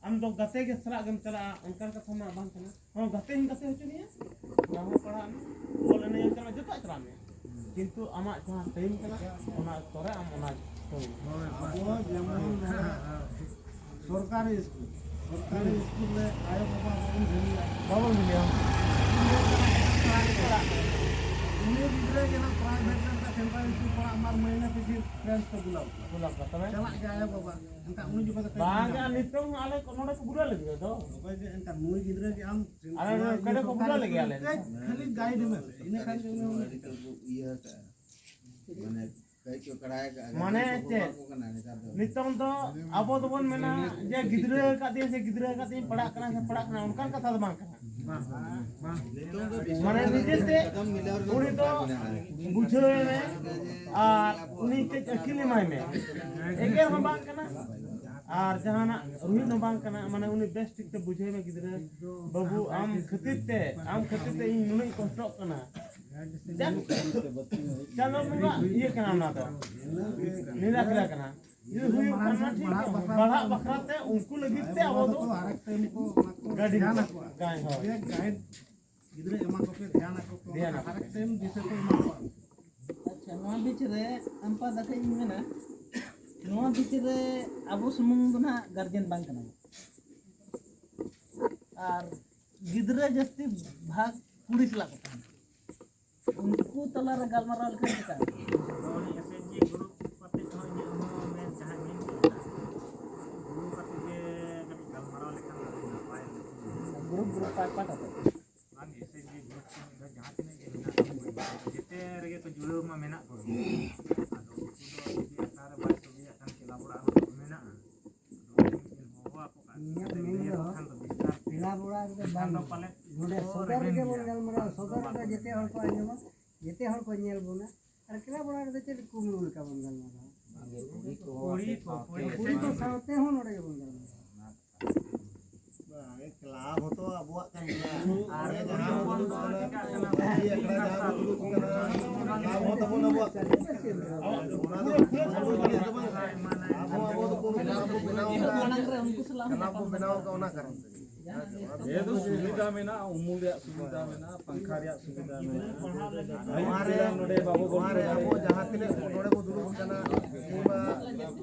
ᱟᱢ ᱫᱚ ᱜᱟᱛᱮ ᱜᱮ ᱥᱟᱞᱟᱜ ᱜᱮᱢ ᱪᱟᱞᱟᱜᱼᱟ, ᱚᱱᱠᱟᱱ ᱠᱟᱛᱷᱟ ᱢᱟ ᱵᱟᱝ ᱠᱟᱱᱟ᱾ ᱦᱚᱸ, ᱜᱟᱛᱮ ᱦᱚᱸᱧ ᱜᱟᱛᱮ ᱦᱚᱪᱚ ᱢᱮᱭᱟ, ᱚᱱᱟ ᱦᱚᱸ ᱯᱟᱲᱦᱟᱜ ᱢᱮ, ᱵᱚᱞ ᱮᱱᱮᱡ ᱮᱢ ᱪᱟᱞᱟᱜᱼᱟ, ᱡᱚᱛᱚᱣᱟᱜ ᱪᱟᱞᱟᱜ ᱢᱮ᱾ ᱠᱤᱱᱛᱩ ᱟᱢᱟᱜ ᱡᱟᱦᱟᱸ ᱴᱟᱭᱤᱢ ᱠᱟᱱᱟ, ᱚᱱᱟ ᱚᱠᱛᱚ ᱨᱮ ᱟᱢ ᱚᱱᱟ ᱠᱟᱹᱢᱤ ᱢᱮ᱾ ᱟᱵᱚ ᱡᱮᱢᱚᱱ ᱱᱚᱰᱮ ᱥᱚᱨᱠᱟᱨᱤ ᱥᱠᱩᱞ, ᱥᱚᱨᱠᱟᱨᱤ ᱥᱠᱩᱞ ᱨᱮ ᱟᱭᱳ ᱵᱟᱵᱟ ᱵᱚᱱ ᱵᱷᱮᱡᱟᱭᱟ᱾ ᱵᱟᱵᱚᱱ ᱵᱷᱮᱡᱟᱭᱟ᱾ ᱩᱱᱤ ᱜᱤᱫᱽᱨᱟᱹ ᱜᱮ ᱱᱟᱜ ᱯᱨᱟᱭᱵᱷᱮᱴ ᱨᱮ ᱥᱮᱱᱴᱨᱟᱞ ᱥᱠᱩᱞ ᱯᱟᱲᱦᱟᱜ ᱢᱟᱨ ᱢᱟᱹᱦᱱᱟᱹ ᱯᱤᱪᱷᱤ ᱯᱷᱤᱥ ᱠᱚ ᱜᱩᱞᱟᱵ ᱠᱚᱣᱟ᱾ ᱜᱩᱞᱟᱵ ᱠᱚᱣᱟ, ᱛᱚᱵᱮ? ᱪᱟᱞᱟᱜ ᱜᱮ ᱟᱭᱳ ᱵᱟᱵᱟ᱾ ᱮᱱᱠᱷᱟᱱ ᱩᱱᱤ ᱡᱚᱠᱷᱚᱱ ᱫᱚ ᱵᱟᱝ ᱜᱮ, ᱟᱨ ᱱᱤᱛᱚᱝ ᱦᱚᱸ ᱟᱞᱮ ᱠᱚ ᱱᱚᱰᱮ ᱠᱚ ᱵᱩᱞᱟᱹᱣ ᱞᱟᱹᱜᱤᱫ ᱫᱚ᱾ ᱚᱠᱚᱭ ᱡᱮ ᱮᱱᱠᱷᱟᱱ ᱱᱩᱭ ᱜᱤᱫᱽᱨᱟᱹ ᱜᱮ ᱟᱢ ᱟᱞᱮ ᱱᱚᱰᱮ ᱠᱚ ᱵᱩᱞᱟᱹᱣ ᱞᱟᱹᱜᱤᱫ ᱟᱞᱮ᱾ ᱠᱟᱹᱡ ᱠᱷᱟᱹᱞᱤ ᱜᱟᱭᱤᱰ ᱢᱮ, ᱤᱱᱟᱹ ᱠᱷᱟᱱ ᱜᱮ ᱩᱱᱤ ᱦᱚᱸ ᱟᱹᱰᱤ ᱠᱚ ᱤᱭᱟᱹ ᱟᱠᱟᱜᱼᱟ᱾ ᱢᱟᱱᱮ ᱠᱟᱹᱡ ᱠᱚ ᱠᱟᱲᱟᱭ ᱟᱠᱟᱜᱼᱟ᱾ ᱢᱟᱱᱮ ᱜᱟᱨᱡᱮᱱ ᱠᱚᱠᱚ ᱪᱮᱫ? ᱮᱢᱟ ᱠᱚ ᱠᱟᱱᱟ ᱱᱮᱛᱟᱨ ᱫᱚ᱾ ᱱᱤᱛᱚᱝ ᱫᱚ ᱟᱵᱚ ᱫᱚᱵᱚᱱ ᱢᱮᱱᱟ ᱡᱮ ᱜᱤᱫᱽᱨᱟᱹ ᱟᱠᱟᱫᱤᱧ ᱥᱮ ᱜᱤᱫᱽᱨᱟᱹ ᱟᱠᱟᱫᱤᱧ, ᱯᱟᱲᱦᱟᱜ ᱠᱟᱱᱟ ᱥᱮ ᱯᱟᱲᱦᱟᱜ ᱠᱟᱱᱟ, ᱚᱱᱠᱟᱱ ᱠᱟᱛᱷᱟ ᱫᱚ ᱵᱟᱝ ᱠᱟᱱᱟ᱾ ᱵᱟᱝ, ᱵᱟᱝ᱾ ᱱᱤᱛᱚᱝ ᱫᱚ ᱢᱟᱱᱮ ᱱᱤᱡᱮᱛᱮ ᱠᱟᱫᱚᱢ ᱢᱤᱞᱟᱹᱣ ᱨᱮᱱᱟᱜ ᱩᱱᱤ ᱫᱚ ᱫᱚᱨᱠᱟᱨ ᱢᱮᱱᱟᱜᱼᱟ᱾ ᱵᱩᱡᱷᱟᱹᱣ ᱮᱢᱮ ᱟᱨ ᱩᱱᱤ ᱠᱟᱹᱡ ᱟᱹᱠᱤᱞ ᱮᱢᱟᱭ ᱢᱮ᱾ ᱮᱜᱮᱨ ᱦᱚᱸ ᱵᱟᱝ ᱠᱟᱱᱟ ᱟᱨ ᱡᱟᱦᱟᱱᱟᱜ ᱨᱩᱦᱤᱫ ᱦᱚᱸ ᱵᱟᱝ ᱠᱟᱱᱟ, ᱢᱟᱱᱮ ᱩᱱᱤ ᱵᱮᱥ ᱴᱷᱤᱠ ᱛᱮ ᱵᱩᱡᱷᱟᱹᱣ ᱢᱮ, ᱜᱤᱫᱽᱨᱟᱹ ᱵᱟᱹᱵᱩ, ᱟᱢ ᱠᱷᱟᱹᱛᱤᱨ ᱛᱮ, ᱟᱢ ᱠᱷᱟᱹᱛᱤᱨ ᱛᱮ ᱤᱧ ᱱᱩᱱᱟᱹᱜ ᱤᱧ ᱠᱚᱥᱴᱚᱜ ᱠᱟᱱᱟ᱾ ᱪᱟᱸᱫᱚ ᱵᱚᱸᱜᱟ ᱤᱭᱟᱹ ᱠᱟᱱᱟ ᱚᱱᱟ ᱫᱚ, ᱞᱤᱞᱟ ᱠᱷᱮᱞᱟ ᱠᱟᱱᱟ᱾ ᱡᱩᱫᱤ ᱦᱩᱭᱩᱜ ᱠᱟᱱᱟ ᱴᱷᱤᱠ ᱜᱮᱭᱟ, ᱵᱟᱲᱦᱟᱜ ᱵᱟᱠᱷᱨᱟ ᱛᱮ ᱩᱱᱠᱩ ᱞᱟᱹᱜᱤᱫ ᱛᱮ ᱟᱵᱚ ᱫᱚ ᱜᱟᱹᱰᱤ ᱜᱟᱭ ᱦᱚᱸ᱾ ᱜᱤᱫᱽᱨᱟᱹ ᱮᱢᱟ ᱠᱚᱯᱮ, ᱫᱷᱮᱭᱟᱱ ᱟᱠᱚ ᱯᱮ, ᱫᱷᱮᱭᱟᱱ ᱟᱠᱚ ᱯᱮ᱾ ᱦᱟᱨᱮᱠ ᱴᱟᱭᱤᱢ ᱫᱤᱥᱟᱹ ᱠᱚ ᱮᱢᱟ ᱠᱚᱣᱟ᱾ ᱟᱪᱪᱷᱟ, ᱱᱚᱣᱟ ᱵᱤᱪ ᱨᱮ ᱟᱢᱯᱟ ᱫᱟᱠᱟ ᱤᱧ ᱢᱮᱱᱟ, ᱱᱚᱣᱟ ᱵᱤᱪ ᱨᱮ ᱟᱵᱚ ᱥᱩᱢᱩᱝ ᱫᱚ ᱱᱟᱦᱟᱜ ᱜᱟᱨᱡᱮᱱ ᱵᱟᱝ ᱠᱟᱱᱟ ᱵᱚᱱ᱾ ᱟᱨ ᱜᱤᱫᱽᱨᱟᱹ ᱡᱟᱹᱥᱛᱤ ᱵᱷᱟᱜᱽ ᱠᱩᱲᱤ ᱥᱟᱞᱟᱜ ᱠᱚ ᱛᱟᱦᱮᱱᱟ᱾ ᱩᱱᱠᱩ ᱛᱟᱞᱟᱨᱮ ᱜᱟᱞᱢᱟᱨᱟᱣ ᱞᱮᱠᱷᱟᱱ ᱪᱮᱠᱟ? ᱟᱫᱚ ᱩᱱᱤ ᱮᱥ ᱮᱪ ᱡᱤ ᱜᱨᱩᱯ ᱠᱟᱛᱮ ᱦᱚᱸ ᱤᱧᱟᱹᱜ ᱦᱚᱸ ᱢᱮᱱ ᱡᱟᱦᱟᱸ ᱢᱮᱱ ᱠᱮᱫᱟ, ᱜᱨᱩᱯ ᱠᱟᱛᱮ ᱜᱮ ᱠᱟᱹᱴᱤᱡ ᱜᱟᱞᱢᱟᱨᱟᱣ ᱞᱮᱠᱷᱟᱱ ᱟᱹᱰᱤ ᱱᱟᱯᱟᱭ᱾ ᱜᱨᱩᱯ ᱜᱨᱩᱯ ᱯᱟᱴ ᱯᱟᱴ ᱟᱛᱮ᱾ ᱵᱟᱝ, ᱮᱥ ᱮᱪ ᱡᱤ ᱜᱨᱩᱯ ᱠᱚ ᱢᱤᱫ ᱫᱷᱟᱣ ᱡᱟᱦᱟᱸ ᱛᱤᱱᱟᱹᱜ ᱜᱮ ᱢᱮᱱᱟᱜ ᱠᱚᱣᱟ, ᱡᱮᱛᱮ ᱨᱮᱜᱮ ᱛᱚ ᱡᱩᱲᱟᱹᱣ ᱢᱟ ᱢᱮᱱᱟᱜ ᱠᱚᱜᱮ᱾ ᱟᱫᱚ ᱩᱱᱠᱩ ᱫᱚ ᱡᱩᱫᱤ ᱟᱠᱷᱲᱟ ᱨᱮ ᱵᱟᱭ ᱛᱚᱵᱮᱭᱟᱜ ᱠᱷᱟᱱ ᱠᱞᱟᱵᱽ ᱚᱲᱟᱜ ᱨᱮ ᱢᱮᱱᱟᱜᱼᱟ᱾ ᱟᱫᱚ ᱩᱱᱠᱤᱱ ᱦᱚᱦᱚ ᱟᱠᱚ ᱠᱷᱟᱱ ᱤᱧᱟᱹᱜ ᱥᱮ ᱢᱮᱱ ᱞᱟᱹᱭ ᱫᱚ ᱟᱠᱚ ᱠᱷᱟᱱ ᱫᱚ ᱵᱮᱥ᱾ ᱠᱞᱟᱵᱽ ᱚᱲᱟᱜ ᱨᱮᱫᱚ ᱮᱱᱠᱷᱟᱱ ᱵᱟᱝ, ᱫᱚ ᱯᱟᱞᱮᱫ ᱱᱚᱰᱮ ᱠᱚ ᱥᱚᱫᱚᱨ ᱨᱮᱵᱮᱱ ᱨᱮᱜᱮ ᱵᱚᱱ ᱜᱮᱭᱟ᱾ ᱜᱟᱞᱢᱟᱨᱟᱣᱟ, ᱥᱚᱫᱚᱨ ᱨᱮᱫᱚ ᱡᱮᱛᱮ ᱦᱚᱲ ᱠᱚ ᱟᱸᱡᱚᱢᱟ, ᱡᱮᱛᱮ ᱦᱚᱲ ᱠᱚ ᱧᱮᱞ ᱵᱚᱱᱟ᱾ ᱟᱨ ᱠᱞᱟᱵᱽ ᱚᱲᱟᱜ ᱨᱮᱫᱚ ᱪᱮᱫ ᱠᱩᱢᱵᱽᱲᱩ ᱞᱮᱠᱟ ᱵᱚᱱ ᱜᱟᱞᱢᱟᱨᱟᱣᱟ? ᱠᱩᱲᱤ ᱠᱚ ᱠᱩᱲᱤ ᱠᱚ, ᱠᱩᱲᱤ ᱠᱚ ᱥᱟᱶᱛᱮ ᱦᱚᱸ ᱱᱚᱰᱮ ᱜᱮᱵᱚᱱ ᱜᱟᱞᱢᱟᱨᱟᱣᱟ᱾ ᱵᱟᱝ, ᱠᱞᱟᱵᱽ ᱦᱚᱸᱛᱚ ᱟᱵᱚᱣᱟᱜ ᱠᱟᱱ ᱜᱮᱭᱟ᱾ ᱟᱨ ᱡᱟᱦᱟᱸ ᱵᱚᱱ ᱫᱩᱲᱩᱵ ᱠᱟᱱᱟ, ᱢᱟᱹᱡᱷᱤ ᱟᱠᱷᱲᱟ ᱡᱟᱦᱟᱸ ᱵᱚᱱ ᱫᱩᱲᱩᱵ ᱠᱟᱱᱟ, ᱠᱞᱟᱵᱽ ᱦᱚᱸ ᱛᱟᱵᱚᱱ ᱟᱵᱚᱣᱟᱜ ᱠᱟᱱ ᱜᱮᱭᱟ᱾ ᱚᱱᱟ ᱫᱚ ᱠᱩᱢᱵᱽᱲᱩ ᱡᱤᱱᱤᱥ ᱫᱚ ᱵᱟᱝ ᱠᱟᱱᱟ᱾ ᱟᱵᱚ, ᱟᱵᱚ ᱫᱚ ᱠᱩᱢᱵᱽᱲᱩ ᱠᱞᱟᱵᱽ ᱵᱚ ᱵᱮᱱᱟᱣ ᱟᱠᱟᱫ, ᱠᱞᱟᱵᱽ ᱵᱚ ᱵᱮᱱᱟᱣ ᱟᱠᱟᱫ ᱚᱱᱟ ᱠᱟᱨᱚᱱ ᱛᱮ᱾ ᱮ ᱫᱚ ᱥᱩᱵᱤᱫᱷᱟ ᱢᱮᱱᱟᱜᱼᱟ, ᱩᱢᱩᱞ ᱨᱮᱭᱟᱜ ᱥᱩᱵᱤᱫᱷᱟ ᱢᱮᱱᱟᱜᱼᱟ, ᱯᱟᱝᱠᱷᱟ ᱨᱮᱭᱟᱜ ᱥᱩᱵᱤᱫᱷᱟ ᱢᱮᱱᱟᱜᱼᱟ᱾ ᱟᱹᱭᱩᱵ ᱵᱮᱲᱟ ᱱᱚᱰᱮ ᱵᱟᱵᱚ ᱜᱚᱞᱯᱚ ᱱᱚᱣᱟ ᱨᱮ ᱟᱵᱚ ᱫᱟᱲᱮᱭᱟᱜᱼᱟ᱾ ᱡᱟᱦᱟᱸ ᱛᱤᱱᱟᱹᱜ ᱱᱚᱰᱮ ᱵᱚ ᱫᱩᱲᱩᱵ ᱠᱟᱱᱟ, ᱠᱤᱝᱵᱟ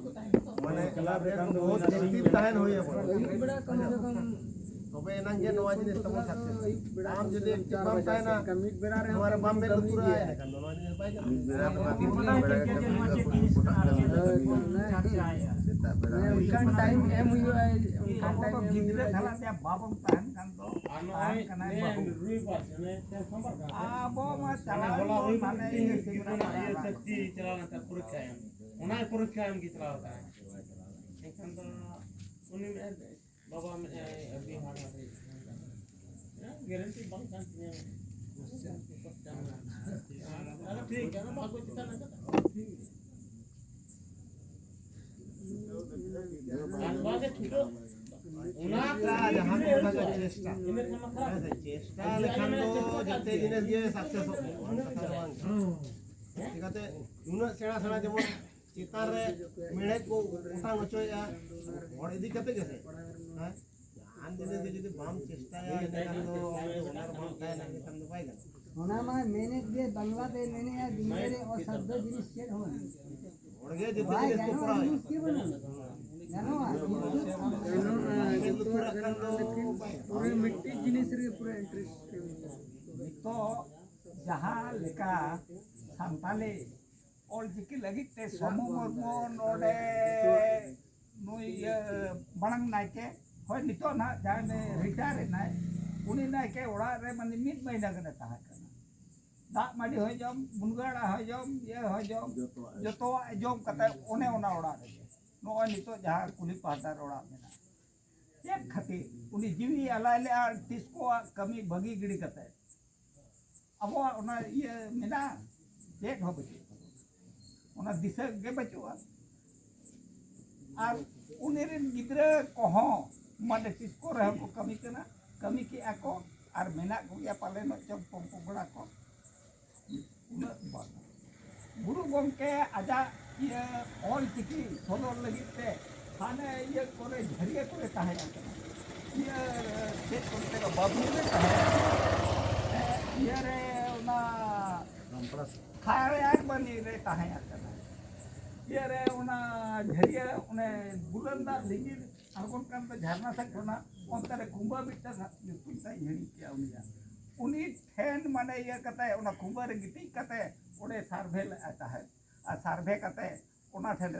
ᱢᱟᱱᱮ ᱠᱞᱟᱵᱽ ᱨᱮ ᱠᱷᱟᱱ ᱫᱚ ᱵᱚᱦᱩᱛ ᱦᱩᱭᱱᱟ ᱥᱤᱧ ᱮᱠᱴᱤᱵᱷ ᱵᱮᱲᱟ᱾ ᱛᱟᱦᱮᱱ ᱦᱩᱭ ᱟᱵᱚᱱᱟ᱾ ᱟᱹᱭᱩᱵ ᱵᱮᱲᱟ ᱠᱚᱢ ᱥᱮ ᱠᱚᱢ ᱛᱚᱵᱮ ᱮᱱᱟᱝ ᱜᱮ ᱱᱚᱣᱟ ᱡᱤᱱᱤᱥ ᱛᱟᱵᱚᱱ ᱥᱟᱠᱥᱮᱥ᱾ ᱟᱹᱭᱩᱵ ᱵᱮᱲᱟ ᱟᱢ ᱡᱩᱫᱤ ᱠᱷᱚᱱ ᱮᱠᱴᱤᱵᱷ ᱵᱟᱢ ᱛᱟᱦᱮᱱᱟ, ᱢᱤᱫ ᱵᱮᱲᱟ ᱨᱮᱦᱚᱸ ᱱᱚᱣᱟ ᱨᱮ ᱵᱟᱢ ᱠᱟᱹᱢᱤ ᱵᱮᱨ ᱠᱟᱹᱢᱤ ᱞᱩᱛᱩᱨᱟ, ᱜᱮᱭᱟ᱾ ᱮᱸᱰᱮᱠᱷᱟᱱ ᱫᱚ ᱱᱚᱣᱟ ᱡᱤᱱᱤᱥ ᱵᱟᱭ ᱜᱟᱱᱚᱜᱼᱟ᱾ ᱢᱤᱫ ᱵᱮᱲᱟ ᱨᱮ ᱵᱟᱢ ᱠᱟᱹᱢᱤ ᱜᱮᱭᱟ᱾ ᱦᱳᱭ, ᱚᱱᱟ ᱜᱮ᱾ ᱥᱮᱛᱟᱜ ᱵᱮᱲᱟ ᱦᱮᱸ, ᱦᱩᱭ ᱚᱱᱠᱟᱱ ᱠᱟᱱᱟ᱾ ᱴᱟᱭᱤᱢ ᱮᱢ ᱦᱩᱭᱩᱜᱼᱟ, ᱚᱱᱠᱟᱱ ᱟᱵᱚ ᱫᱚ ᱴᱟᱭᱤᱢ ᱮᱢ ᱜᱤᱫᱽᱨᱟᱹ ᱦᱩᱭᱩᱜᱼᱟ᱾ ᱥᱟᱞᱟᱜ ᱛᱮ ᱵᱟᱵᱚᱱ ᱛᱟᱦᱮᱱ ᱠᱷᱟᱱ ᱫᱚ ᱟᱨ ᱱᱚᱜᱼᱚᱭ ᱛᱟᱦᱮᱱ ᱠᱟᱱᱟᱭ ᱱᱮ ᱵᱟᱹᱦᱩ᱾ ᱨᱚᱵᱤᱵᱟᱨ ᱥᱮ ᱱᱮ ᱥᱮ ᱥᱳᱢᱵᱟᱨ ᱠᱟᱱᱟ᱾ ᱟᱵᱚ ᱢᱟ ᱦᱟᱱᱟ ᱪᱟᱞᱟᱣ ᱦᱚᱞᱟ ᱵᱚᱱ ᱨᱚᱵᱤᱵᱟᱨ ᱢᱟᱱᱮ ᱛᱤᱦᱤᱧ ᱤᱭᱟᱹ ᱜᱤᱫᱽᱨᱟᱹ ᱥᱮ ᱱᱟᱜ ᱤᱭᱟᱹ ᱥᱮ ᱛᱤ ᱪᱟᱞᱟᱣ ᱞᱮᱱ ᱛᱟᱦᱮᱸᱫ ᱯᱚᱨᱤᱠᱠᱷᱟ ᱮᱢ᱾ ᱚᱱᱟ ᱯᱚᱨᱤᱠᱠᱷᱟ ᱮᱢ ᱜᱮ ᱪᱟᱞᱟᱣ ᱟᱠᱟᱱᱟᱭ᱾ ᱮᱱᱠᱷᱟᱱ ᱫᱚ ᱩᱱᱤ ᱢᱮᱱ ᱵᱟᱵᱟ ᱢᱮᱱᱮᱫᱼᱟᱭ, "ᱟᱹᱰᱤ ᱦᱟᱲ ᱦᱟᱲ ᱦᱩᱭᱩᱜ ᱠᱟᱱᱟ᱾ ᱦᱮᱸ, ᱜᱮᱨᱮᱱᱴᱤ ᱵᱟᱝ ᱠᱟᱱ ᱛᱤᱧᱟᱹ᱾ ᱟᱫᱚ ᱴᱷᱤᱠ ᱜᱮᱭᱟ, ᱚᱱᱟ ᱵᱟᱠᱚ ᱪᱮᱛᱟᱱ ᱟᱠᱟᱫᱟ᱾ ᱴᱷᱤᱠ ᱜᱮᱭᱟ᱾ ᱟᱨ ᱱᱚᱣᱟ ᱜᱮ ᱪᱷᱩᱴᱟᱹᱣ ᱚᱱᱟᱴᱟᱜ ᱡᱟᱦᱟᱸ ᱠᱚ ᱢᱮᱛᱟᱜ ᱠᱟᱱᱟ ᱪᱮᱥᱴᱟ, ᱦᱮᱸ ᱥᱮ, ᱪᱮᱥᱴᱟ ᱞᱮᱠᱷᱟᱱ ᱫᱚ ᱡᱚᱛᱚ ᱡᱤᱱᱤᱥ ᱜᱮ ᱥᱟᱠᱥᱮᱥᱚᱜ ᱜᱮᱭᱟ, ᱚᱱᱟ ᱠᱟᱛᱷᱟ ᱫᱚ ᱵᱟᱝ ᱠᱟᱱᱟ᱾ ᱪᱤᱠᱟᱹᱛᱮ ᱱᱩᱱᱟᱹᱜ ᱥᱮᱬᱟ ᱥᱮᱬᱟ ᱡᱮᱢᱚᱱ ᱪᱮᱛᱟᱱ ᱨᱮ ᱢᱮᱲᱦᱮᱫ ᱠᱚ ᱚᱴᱟᱝ ᱦᱚᱪᱚᱭᱮᱫᱼᱟ, ᱦᱚᱲ ᱤᱫᱤ ᱠᱟᱛᱮ ᱜᱮ ᱥᱮ, ᱦᱮᱸ? ᱡᱟᱦᱟᱱ ᱡᱤᱱᱤᱥ ᱜᱮ ᱡᱩᱫᱤ ᱵᱟᱢ ᱪᱮᱥᱴᱟᱭᱟ, ᱤᱱᱟᱹ ᱠᱷᱟᱱ ᱫᱚ ᱟᱢ ᱫᱚ ᱚᱱᱟ ᱨᱮ ᱵᱟᱢ ᱛᱟᱦᱮᱱᱟ, ᱤᱱᱟᱹ ᱠᱷᱟᱱ ᱫᱚ ᱵᱟᱭ ᱜᱟᱱᱚᱜᱼᱟ᱾ ᱚᱱᱟ ᱢᱟ ᱢᱮᱱᱮᱫ ᱜᱮ, ᱵᱟᱝᱞᱟ ᱛᱮ ᱢᱮᱱᱮᱫᱼᱟ, ᱫᱩᱱᱤᱭᱟᱹ ᱨᱮ ᱚᱥᱟᱫᱷᱭᱚ ᱡᱤᱱᱤᱥ ᱪᱮᱫ ᱦᱚᱸ ᱵᱟᱹᱱᱩᱜᱼᱟ᱾ ᱦᱚᱲ ᱜᱮ ᱡᱩᱫᱤ ᱵᱟᱭ ᱡᱤᱱᱤᱥ ᱠᱚ ᱜᱟᱱᱚᱜᱼᱟ, ᱠᱚᱨᱟᱣᱟ᱾ ᱡᱤᱱᱤᱥ ᱜᱮ ᱵᱟᱹᱱᱩᱜᱼᱟ᱾ ᱜᱟᱱᱚᱜᱼᱟ, ᱠᱤᱱᱛᱩ ᱟᱵᱚ ᱜᱟᱱᱚᱜᱼᱟ, ᱢᱮᱫ ᱡᱚᱛᱚᱣᱟᱜ ᱞᱩᱛᱩᱨᱟᱜ ᱠᱷᱟᱱ ᱜᱟᱱᱚᱜᱼᱟ, ᱫᱚ ᱞᱮᱠᱤᱱ ᱵᱟᱭ ᱯᱩᱨᱟᱹ ᱢᱤᱫᱴᱤᱡ ᱡᱤᱱᱤᱥ ᱨᱮᱜᱮ ᱯᱩᱨᱟᱹ ᱤᱱᱴᱟᱨᱮᱥᱴ ᱮᱢ ᱠᱚᱣᱟ᱾ ᱱᱤᱛᱚᱜ ᱡᱟᱦᱟᱸ ᱞᱮᱠᱟ ᱥᱟᱱᱛᱟᱞᱤ ᱚᱞᱪᱤᱠᱤ ᱞᱟᱹᱜᱤᱫ ᱛᱮ ᱥᱚᱢᱩ ᱢᱩᱨᱢᱩ ᱱᱚᱰᱮ ᱱᱩᱭ ᱤᱭᱟᱹ ᱢᱟᱲᱟᱝ ᱱᱟᱭᱠᱮ, ᱦᱳᱭ, ᱱᱤᱛᱚᱜ ᱱᱟᱦᱟᱜ ᱡᱟᱦᱟᱸᱭ ᱨᱤᱴᱟᱭᱟᱨ ᱮᱱᱟᱭ, ᱩᱱᱤ ᱱᱟᱭᱠᱮ ᱚᱲᱟᱜ ᱨᱮ ᱢᱟᱱᱮ ᱢᱤᱫ ᱢᱟᱹᱦᱱᱟᱹ ᱜᱟᱱᱮ ᱛᱟᱦᱮᱸ ᱠᱟᱱᱟ᱾ ᱫᱟᱜ ᱢᱟᱹᱰᱤ ᱦᱚᱸᱭ ᱡᱚᱢ, ᱢᱩᱱᱜᱟᱹ ᱟᱲᱟᱜ ᱦᱚᱸᱭ ᱡᱚᱢ, ᱤᱭᱟᱹ ᱦᱚᱸᱭ ᱡᱚᱢ, ᱡᱚᱛᱚᱣᱟᱜ᱾ ᱡᱚᱛᱚᱣᱟᱜ ᱮ ᱡᱚᱢ ᱠᱟᱛᱮ ᱚᱱᱮ ᱚᱱᱟ ᱚᱲᱟᱜ ᱨᱮᱜᱮ᱾ ᱱᱚᱜᱼᱚᱭ ᱱᱤᱛᱚᱜ ᱡᱟᱦᱟᱸ ᱠᱩᱞᱦᱤ ᱯᱟᱦᱴᱟ ᱨᱮ ᱚᱲᱟᱜ ᱢᱮᱱᱟᱜᱼᱟ, ᱪᱮᱫ ᱠᱷᱟᱹᱛᱤᱨ ᱩᱱᱤ ᱡᱤᱣᱤ ᱟᱞᱟᱭ ᱞᱮᱜᱼᱟ? ᱴᱤᱥᱠᱳᱣᱟᱜ ᱠᱟᱹᱢᱤ ᱵᱟᱹᱜᱤ ᱜᱤᱰᱤ ᱠᱟᱛᱮ ᱟᱵᱚᱣᱟᱜ ᱚᱱᱟ ᱤᱭᱟᱹ ᱢᱮᱱᱟᱜᱼᱟ, ᱪᱮᱫ ᱦᱚᱸ ᱵᱟᱹᱪᱩᱜ ᱛᱟᱵᱚᱱᱟ᱾ ᱚᱱᱟ ᱫᱤᱥᱟᱹ ᱜᱮ ᱵᱟᱹᱪᱩᱜᱼᱟ᱾ ᱟᱨ ᱩᱱᱤ ᱨᱮᱱ ᱜᱤᱫᱽᱨᱟᱹ ᱠᱚᱦᱚᱸ ᱢᱟᱱᱮ ᱴᱤᱥᱠᱳ ᱨᱮᱦᱚᱸ ᱠᱚ ᱠᱟᱹᱢᱤ ᱠᱟᱱᱟ, ᱠᱟᱹᱢᱤ ᱠᱮᱜᱼᱟ ᱠᱚ, ᱟᱨ ᱢᱮᱱᱟᱜ ᱠᱚᱜᱮᱭᱟ ᱯᱟᱞᱮᱱᱚᱜ ᱪᱚᱝ ᱯᱚᱝ ᱯᱚᱝᱲᱟ ᱠᱚ᱾ ᱩᱱᱟᱹᱜ ᱵᱟᱝ᱾ ᱜᱩᱨᱩ ᱜᱚᱢᱠᱮ ᱟᱡᱟᱜ ᱤᱭᱟᱹ ᱚᱞ ᱪᱤᱠᱤ ᱥᱚᱫᱚᱨ ᱞᱟᱹᱜᱤᱫ ᱛᱮ ᱦᱟᱱᱮ ᱤᱭᱟᱹ ᱠᱚᱨᱮ, ᱡᱷᱟᱹᱨᱤᱭᱟᱹ ᱠᱚᱨᱮ ᱛᱟᱦᱮᱸ ᱠᱟᱱᱟ᱾ ᱤᱭᱟᱹ ᱪᱮᱫ ᱠᱚ ᱢᱮᱛᱟᱜᱼᱟ, ᱵᱟᱵᱽᱞᱤ ᱨᱮ ᱛᱟᱦᱮᱸ ᱠᱟᱱᱟ᱾ ᱤᱭᱟᱹ ᱨᱮ ᱚᱱᱟ ᱠᱷᱟᱭᱟᱨᱵᱟᱱᱤ ᱨᱮ ᱛᱟᱦᱮᱸ ᱠᱟᱱᱟ᱾ ᱤᱭᱟᱹ ᱨᱮ ᱚᱱᱟ ᱡᱷᱟᱹᱨᱤᱭᱟᱹ ᱚᱱᱮ ᱵᱩᱞᱟᱹᱱ ᱫᱟᱜ ᱞᱤᱸᱜᱤ ᱟᱬᱜᱚᱱ ᱠᱟᱱ ᱫᱚ ᱡᱷᱟᱨᱱᱟ ᱥᱮᱫ ᱠᱷᱚᱱᱟᱜ, ᱚᱱᱛᱮ ᱨᱮ ᱠᱩᱢᱵᱟᱹ ᱢᱤᱫᱴᱟᱝ ᱧᱩᱛᱩᱢ ᱛᱟᱭ ᱦᱤᱲᱤᱧ ᱠᱮᱜᱼᱟ ᱩᱱᱤᱭᱟᱜ᱾ ᱩᱱᱤ ᱴᱷᱮᱱ ᱢᱟᱱᱮ ᱤᱭᱟᱹ ᱠᱟᱛᱮ ᱚᱱᱟ ᱠᱩᱢᱵᱟᱹ ᱨᱮ ᱜᱤᱛᱤᱡ ᱠᱟᱛᱮ ᱚᱸᱰᱮ ᱥᱟᱨᱵᱷᱮ ᱞᱮᱫᱼᱟ ᱛᱟᱦᱮᱸᱫ᱾ ᱟᱨ ᱥᱟᱨᱵᱷᱮ ᱠᱟᱛᱮ ᱚᱱᱟ ᱴᱷᱮᱱ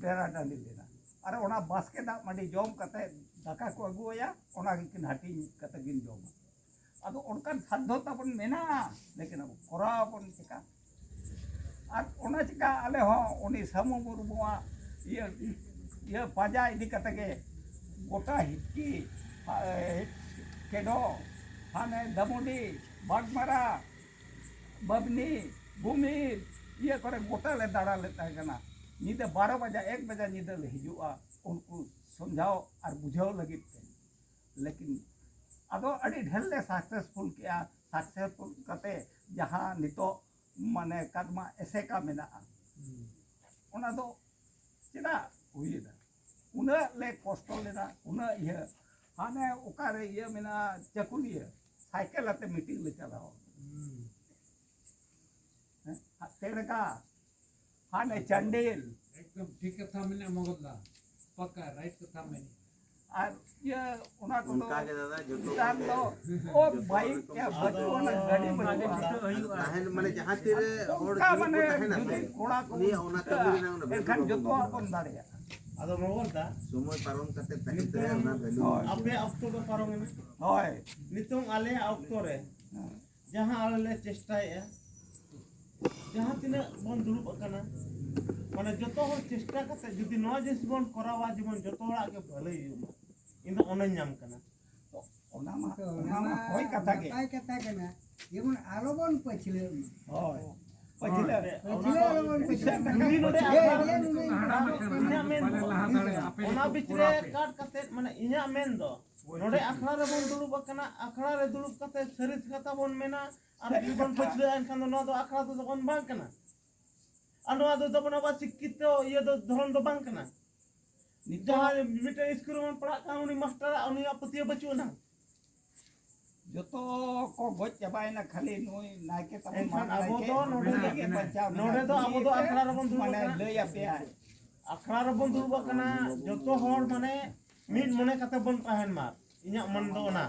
ᱰᱮᱨᱟ ᱰᱟᱹᱰᱤ ᱞᱮᱱᱟ᱾ ᱟᱨ ᱚᱱᱟ ᱵᱟᱥᱠᱮ ᱫᱟᱜ ᱢᱟᱹᱰᱤ ᱡᱚᱢ ᱠᱟᱛᱮ ᱫᱟᱠᱟ ᱠᱚ ᱟᱹᱜᱩᱣᱟᱭᱟ, ᱚᱱᱟ ᱜᱮᱠᱤᱱ ᱦᱟᱹᱴᱤᱧ ᱠᱟᱛᱮ ᱠᱤᱱ ᱡᱚᱢᱟ᱾ ᱟᱫᱚ ᱚᱱᱠᱟᱱ ᱥᱟᱫᱽᱫᱷᱚ ᱛᱟᱵᱚᱱ ᱢᱮᱱᱟᱜᱼᱟ, ᱞᱮᱠᱤᱱ ᱟᱵᱚ ᱠᱚᱨᱟᱣ ᱟᱵᱚᱱ ᱪᱮᱠᱟ? ᱟᱨ ᱚᱱᱟ ᱪᱮᱠᱟ ᱟᱞᱮ ᱦᱚᱸ ᱩᱱᱤ ᱥᱟᱹᱢᱩ ᱢᱩᱨᱢᱩᱣᱟᱜ ᱤᱭᱟᱹ, ᱤᱭᱟᱹ ᱯᱟᱸᱡᱟ ᱤᱫᱤ ᱠᱟᱛᱮ ᱜᱮ ᱜᱚᱴᱟ ᱦᱤᱛᱠᱤ, ᱮ, ᱠᱮᱰᱚ, ᱦᱟᱱᱮ ᱫᱟᱢᱩᱰᱤ, ᱵᱟᱜᱽᱢᱟᱨᱟ, ᱵᱟᱵᱽᱱᱤ, ᱜᱩᱢᱤᱨ, ᱤᱭᱟᱹ ᱠᱚᱨᱮ ᱜᱚᱴᱟ ᱞᱮ ᱫᱟᱬᱟ ᱞᱮᱫ ᱛᱟᱦᱮᱸ ᱠᱟᱱᱟ᱾ ᱧᱤᱫᱟᱹ ᱵᱟᱨᱚ ᱵᱟᱡᱟ, ᱮᱠ ᱵᱟᱡᱟ ᱧᱤᱫᱟᱹ ᱞᱮ ᱦᱤᱡᱩᱜᱼᱟ᱾ ᱩᱱᱠᱩ ᱥᱚᱢᱡᱷᱟᱣ ᱟᱨ ᱵᱩᱡᱷᱟᱹᱣ ᱞᱟᱹᱜᱤᱫ ᱛᱮ᱾ ᱞᱮᱠᱤᱱ ᱟᱫᱚ ᱟᱹᱰᱤ ᱰᱷᱮᱨ ᱞᱮ ᱥᱟᱠᱥᱮᱥᱯᱷᱩᱞ ᱠᱮᱜᱼᱟ᱾ ᱥᱟᱠᱥᱮᱥᱯᱷᱩᱞ ᱠᱟᱛᱮ ᱡᱟᱦᱟᱸ ᱱᱤᱛᱚᱜ ᱢᱟᱱᱮ ᱠᱟᱫᱢᱟ ᱮᱥᱮᱠᱟ ᱢᱮᱱᱟᱜᱼᱟ, ᱚᱱᱟ ᱫᱚ ᱪᱮᱫᱟᱜ ᱦᱩᱭᱮᱱᱟ? ᱩᱱᱟᱹᱜ ᱞᱮ ᱠᱚᱥᱴᱚ ᱞᱮᱱᱟ, ᱩᱱᱟᱹᱜ ᱤᱭᱟᱹ, ᱦᱟᱱᱮ ᱚᱠᱟᱨᱮ ᱤᱭᱟᱹ ᱢᱮᱱᱟᱜᱼᱟ, ᱪᱟᱹᱠᱩᱞᱤᱭᱟᱹ, ᱥᱟᱭᱠᱮᱞ ᱟᱛᱮ ᱢᱤᱴᱤᱝ ᱞᱮ ᱪᱟᱞᱟᱣ᱾ ᱦᱮᱸ, ᱛᱮᱲᱮᱠᱟ, ᱦᱟᱱᱮ ᱪᱟᱱᱰᱤᱞ᱾ ᱮᱠᱫᱚᱢ ᱴᱷᱤᱠ ᱠᱟᱛᱷᱟ ᱢᱮᱱᱟᱜᱼᱟ ᱢᱚᱝᱜᱚᱞ ᱫᱟ, ᱯᱟᱠᱟ ᱨᱟᱭᱤᱴ ᱠᱟᱛᱷᱟ ᱢᱮᱱᱟᱜᱼᱟ᱾ ᱟᱨ ᱤᱭᱟᱹ ᱚᱱᱟ ᱠᱚᱫᱚ ᱚᱱᱠᱟ ᱜᱮ ᱫᱟᱫᱟ, ᱡᱚᱛᱚ ᱱᱮᱛᱟᱨ ᱠᱚᱜᱮ, ᱫᱚ ᱚ ᱡᱚᱛᱚ ᱵᱟᱭᱤᱠ ᱨᱚᱠᱚᱢ ᱭᱟ ᱟᱫᱚ ᱵᱟᱹᱪᱩᱜ ᱟᱱᱟ, ᱜᱟᱹᱰᱤ ᱵᱟᱹᱪᱩᱜ ᱟᱱᱟ᱾ ᱛᱟᱦᱮᱱ ᱢᱟᱱᱮ ᱡᱟᱦᱟᱸ ᱛᱤᱨᱮ ᱦᱚᱲ ᱚᱱᱠᱟ ᱡᱤᱣᱤ ᱠᱚ ᱢᱟᱱᱮ ᱛᱟᱦᱮᱱᱟ ᱥᱮ, ᱡᱩᱫᱤ ᱠᱚᱲᱟ ᱠᱚ ᱩᱱᱤᱭᱟᱜ ᱚᱱᱟ ᱠᱟᱹᱢᱤ ᱩᱴᱷᱟᱹᱜᱼᱟ, ᱨᱮᱱᱟᱜ ᱚᱱᱟ value ᱮᱱᱠᱷᱟᱱ ᱵᱟᱵᱚᱱ ᱡᱚᱛᱚᱣᱟᱜ ᱵᱩᱡᱷᱟᱹᱣᱟ᱾ ᱵᱚᱱ ᱫᱟᱲᱮᱭᱟᱜᱼᱟ᱾ ᱟᱫᱚ ᱢᱚᱝᱜᱚᱞ ᱫᱟ, ᱥᱚᱢᱚᱭ ᱯᱟᱨᱚᱢ ᱠᱟᱛᱮ ᱛᱟᱦᱮᱸ ᱱᱤᱛᱚᱝ ᱛᱟᱦᱮᱸ ᱚᱱᱟ value ᱦᱳᱭ᱾ ᱵᱩᱡᱷᱟᱹᱣᱟ᱾ ᱟᱯᱮᱭᱟᱜ ᱚᱠᱛᱚ ᱫᱚ ᱯᱟᱨᱚᱢ ᱮᱱᱟ᱾ ᱦᱳᱭ᱾ ᱱᱤᱛᱚᱝ ᱟᱞᱮᱭᱟᱜ ᱚᱠᱛᱚ ᱨᱮ ᱦᱮᱸ᱾ ᱡᱟᱦᱟᱸ ᱟᱞᱮ ᱞᱮ ᱪᱮᱥᱴᱟᱭᱮᱫᱼᱟ, ᱡᱟᱦᱟᱸ ᱛᱤᱱᱟᱹᱜ ᱵᱚᱱ ᱫᱩᱲᱩᱵ ᱟᱠᱟᱱᱟ, ᱢᱟᱱᱮ ᱡᱚᱛᱚ ᱦᱚᱲ ᱪᱮᱥᱴᱟ ᱠᱟᱛᱮ ᱡᱩᱫᱤ ᱱᱚᱣᱟ ᱡᱤᱱᱤᱥ ᱵᱚᱱ ᱠᱚᱨᱟᱣᱟ, ᱡᱮᱢᱚᱱ ᱡᱚᱛᱚ ᱦᱚᱲᱟᱜ ᱜᱮ ᱵᱷᱟᱹᱞᱟᱹᱭ ᱦᱩᱭᱩᱜ ᱢᱟ, ᱤᱧ ᱫᱚ ᱚᱱᱟᱧ ᱧᱟᱢ ᱠᱟᱱᱟ᱾ ᱛᱚ ᱚᱱᱟ ᱢᱟ, ᱛᱚ ᱚᱱᱟ ᱚᱱᱟ ᱢᱟ ᱢᱟ ᱦᱳᱭ ᱠᱟᱛᱷᱟ ᱜᱮ᱾ ᱱᱟᱯᱟᱭ ᱠᱟᱛᱷᱟ ᱠᱟᱱᱟ, ᱡᱮᱢᱚᱱ ᱟᱞᱚ ᱵᱚᱱ ᱯᱟᱹᱪᱷᱞᱟᱹᱜ ᱢᱟ᱾ ᱦᱳᱭ, ᱯᱟᱹᱪᱷᱞᱟᱹ᱾ ᱦᱳᱭ᱾ ᱯᱟᱹᱪᱷᱞᱟᱹ ᱟᱞᱚ ᱵᱚᱱ ᱯᱟᱹᱪᱷᱞᱟᱹᱜ ᱢᱟ᱾ ᱩᱱᱤ ᱱᱚᱰᱮ ᱦᱮᱸ, ᱟᱠᱷᱲᱟ ᱦᱮᱸ, ᱦᱮᱸ, ᱤᱧᱟᱹᱜ ᱢᱮᱱ ᱫᱚ, ᱵᱟᱞᱮ ᱞᱟᱦᱟ ᱫᱟᱲᱮᱭᱟᱜᱼᱟ, ᱟᱯᱮ ᱚᱱᱟ ᱜᱮᱯᱮ ᱵᱤᱪ ᱨᱮ ᱠᱚᱨᱟᱣ ᱯᱮ᱾ ᱠᱟᱴ ᱠᱟᱛᱮ, ᱢᱟᱱᱮ ᱤᱧᱟᱹᱜ ᱢᱮᱱ ᱫᱚ, ᱱᱚᱰᱮ ᱟᱠᱷᱲᱟ ᱨᱮᱵᱚᱱ ᱫᱩᱲᱩᱵ ᱟᱠᱟᱱᱟ, ᱟᱠᱷᱲᱟ ᱨᱮ ᱫᱩᱲᱩᱵ ᱠᱟᱛᱮ ᱥᱟᱹᱨᱤ ᱠᱟᱛᱷᱟ ᱵᱚᱱ ᱢᱮᱱᱟ, ᱟᱨ ᱥᱟᱹᱨᱤ ᱡᱩᱫᱤ ᱵᱚᱱ ᱠᱟᱛᱷᱟ᱾ ᱯᱟᱹᱪᱷᱞᱟᱹᱜᱼᱟ, ᱮᱱᱠᱷᱟᱱ ᱫᱚ ᱱᱚᱣᱟ ᱫᱚ ᱟᱠᱷᱲᱟ ᱫᱚ ᱛᱟᱵᱚᱱ ᱵᱟᱝ ᱠᱟᱱᱟ᱾ ᱟᱨ ᱱᱚᱣᱟ ᱫᱚ ᱛᱟᱵᱚᱱ ᱟᱵᱚᱣᱟᱜ ᱥᱤᱠᱠᱷᱤᱛᱚ ᱤᱭᱟᱹ ᱫᱚ ᱫᱷᱚᱨᱚᱢ ᱫᱚ ᱵᱟᱝ ᱠᱟᱱᱟ᱾ ᱱᱤᱛᱚᱜ ᱡᱟᱦᱟᱸᱭ ᱢᱤᱫᱴᱮᱱ ᱥᱠᱩᱞ ᱨᱮᱵᱚᱱ ᱯᱟᱲᱦᱟᱜ ᱠᱟᱱᱟ, ᱩᱱᱤ ᱢᱟᱥᱴᱟᱨᱟᱜ ᱩᱱᱤᱭᱟᱜ ᱯᱟᱹᱛᱭᱟᱹᱣ ᱵᱟᱹᱪᱩᱜ ᱟᱱᱟ᱾ ᱡᱚᱛᱚ ᱠᱚ ᱜᱚᱡ ᱪᱟᱵᱟᱭᱮᱱᱟ, ᱠᱷᱟᱹᱞᱤ ᱱᱩᱭ ᱱᱟᱭᱠᱮ ᱛᱟᱵᱚᱱ ᱮᱱᱠᱷᱟᱱ ᱢᱟᱨ ᱟᱵᱚ ᱱᱟᱭᱠᱮ ᱫᱚ ᱱᱚᱰᱮ ᱩᱱᱤ ᱜᱮ ᱞᱟᱹᱜᱤᱫ, ᱵᱟᱧᱪᱟᱣ ᱢᱮᱱᱟᱭ᱾ ᱱᱚᱰᱮ ᱫᱚ ᱟᱵᱚ ᱫᱚ ᱟᱠᱷᱲᱟ ᱨᱮᱵᱚᱱ ᱫᱩᱲᱩᱵ ᱢᱟᱱᱮ ᱟᱠᱟᱱᱟ᱾ ᱞᱟᱹᱭ ᱟᱯᱮᱭᱟᱭ᱾ ᱟᱠᱷᱲᱟ ᱨᱮᱵᱚᱱ ᱫᱩᱲᱩᱵ ᱟᱠᱟᱱᱟ, ᱡᱚᱛᱚ ᱦᱚᱲ ᱢᱟᱱᱮ ᱢᱤᱫ ᱢᱚᱱᱮ ᱠᱟᱛᱮ ᱵᱚᱱ ᱛᱟᱦᱮᱱ ᱢᱟ, ᱤᱧᱟᱹᱜ ᱢᱚᱱ ᱫᱚ ᱚᱱᱟ᱾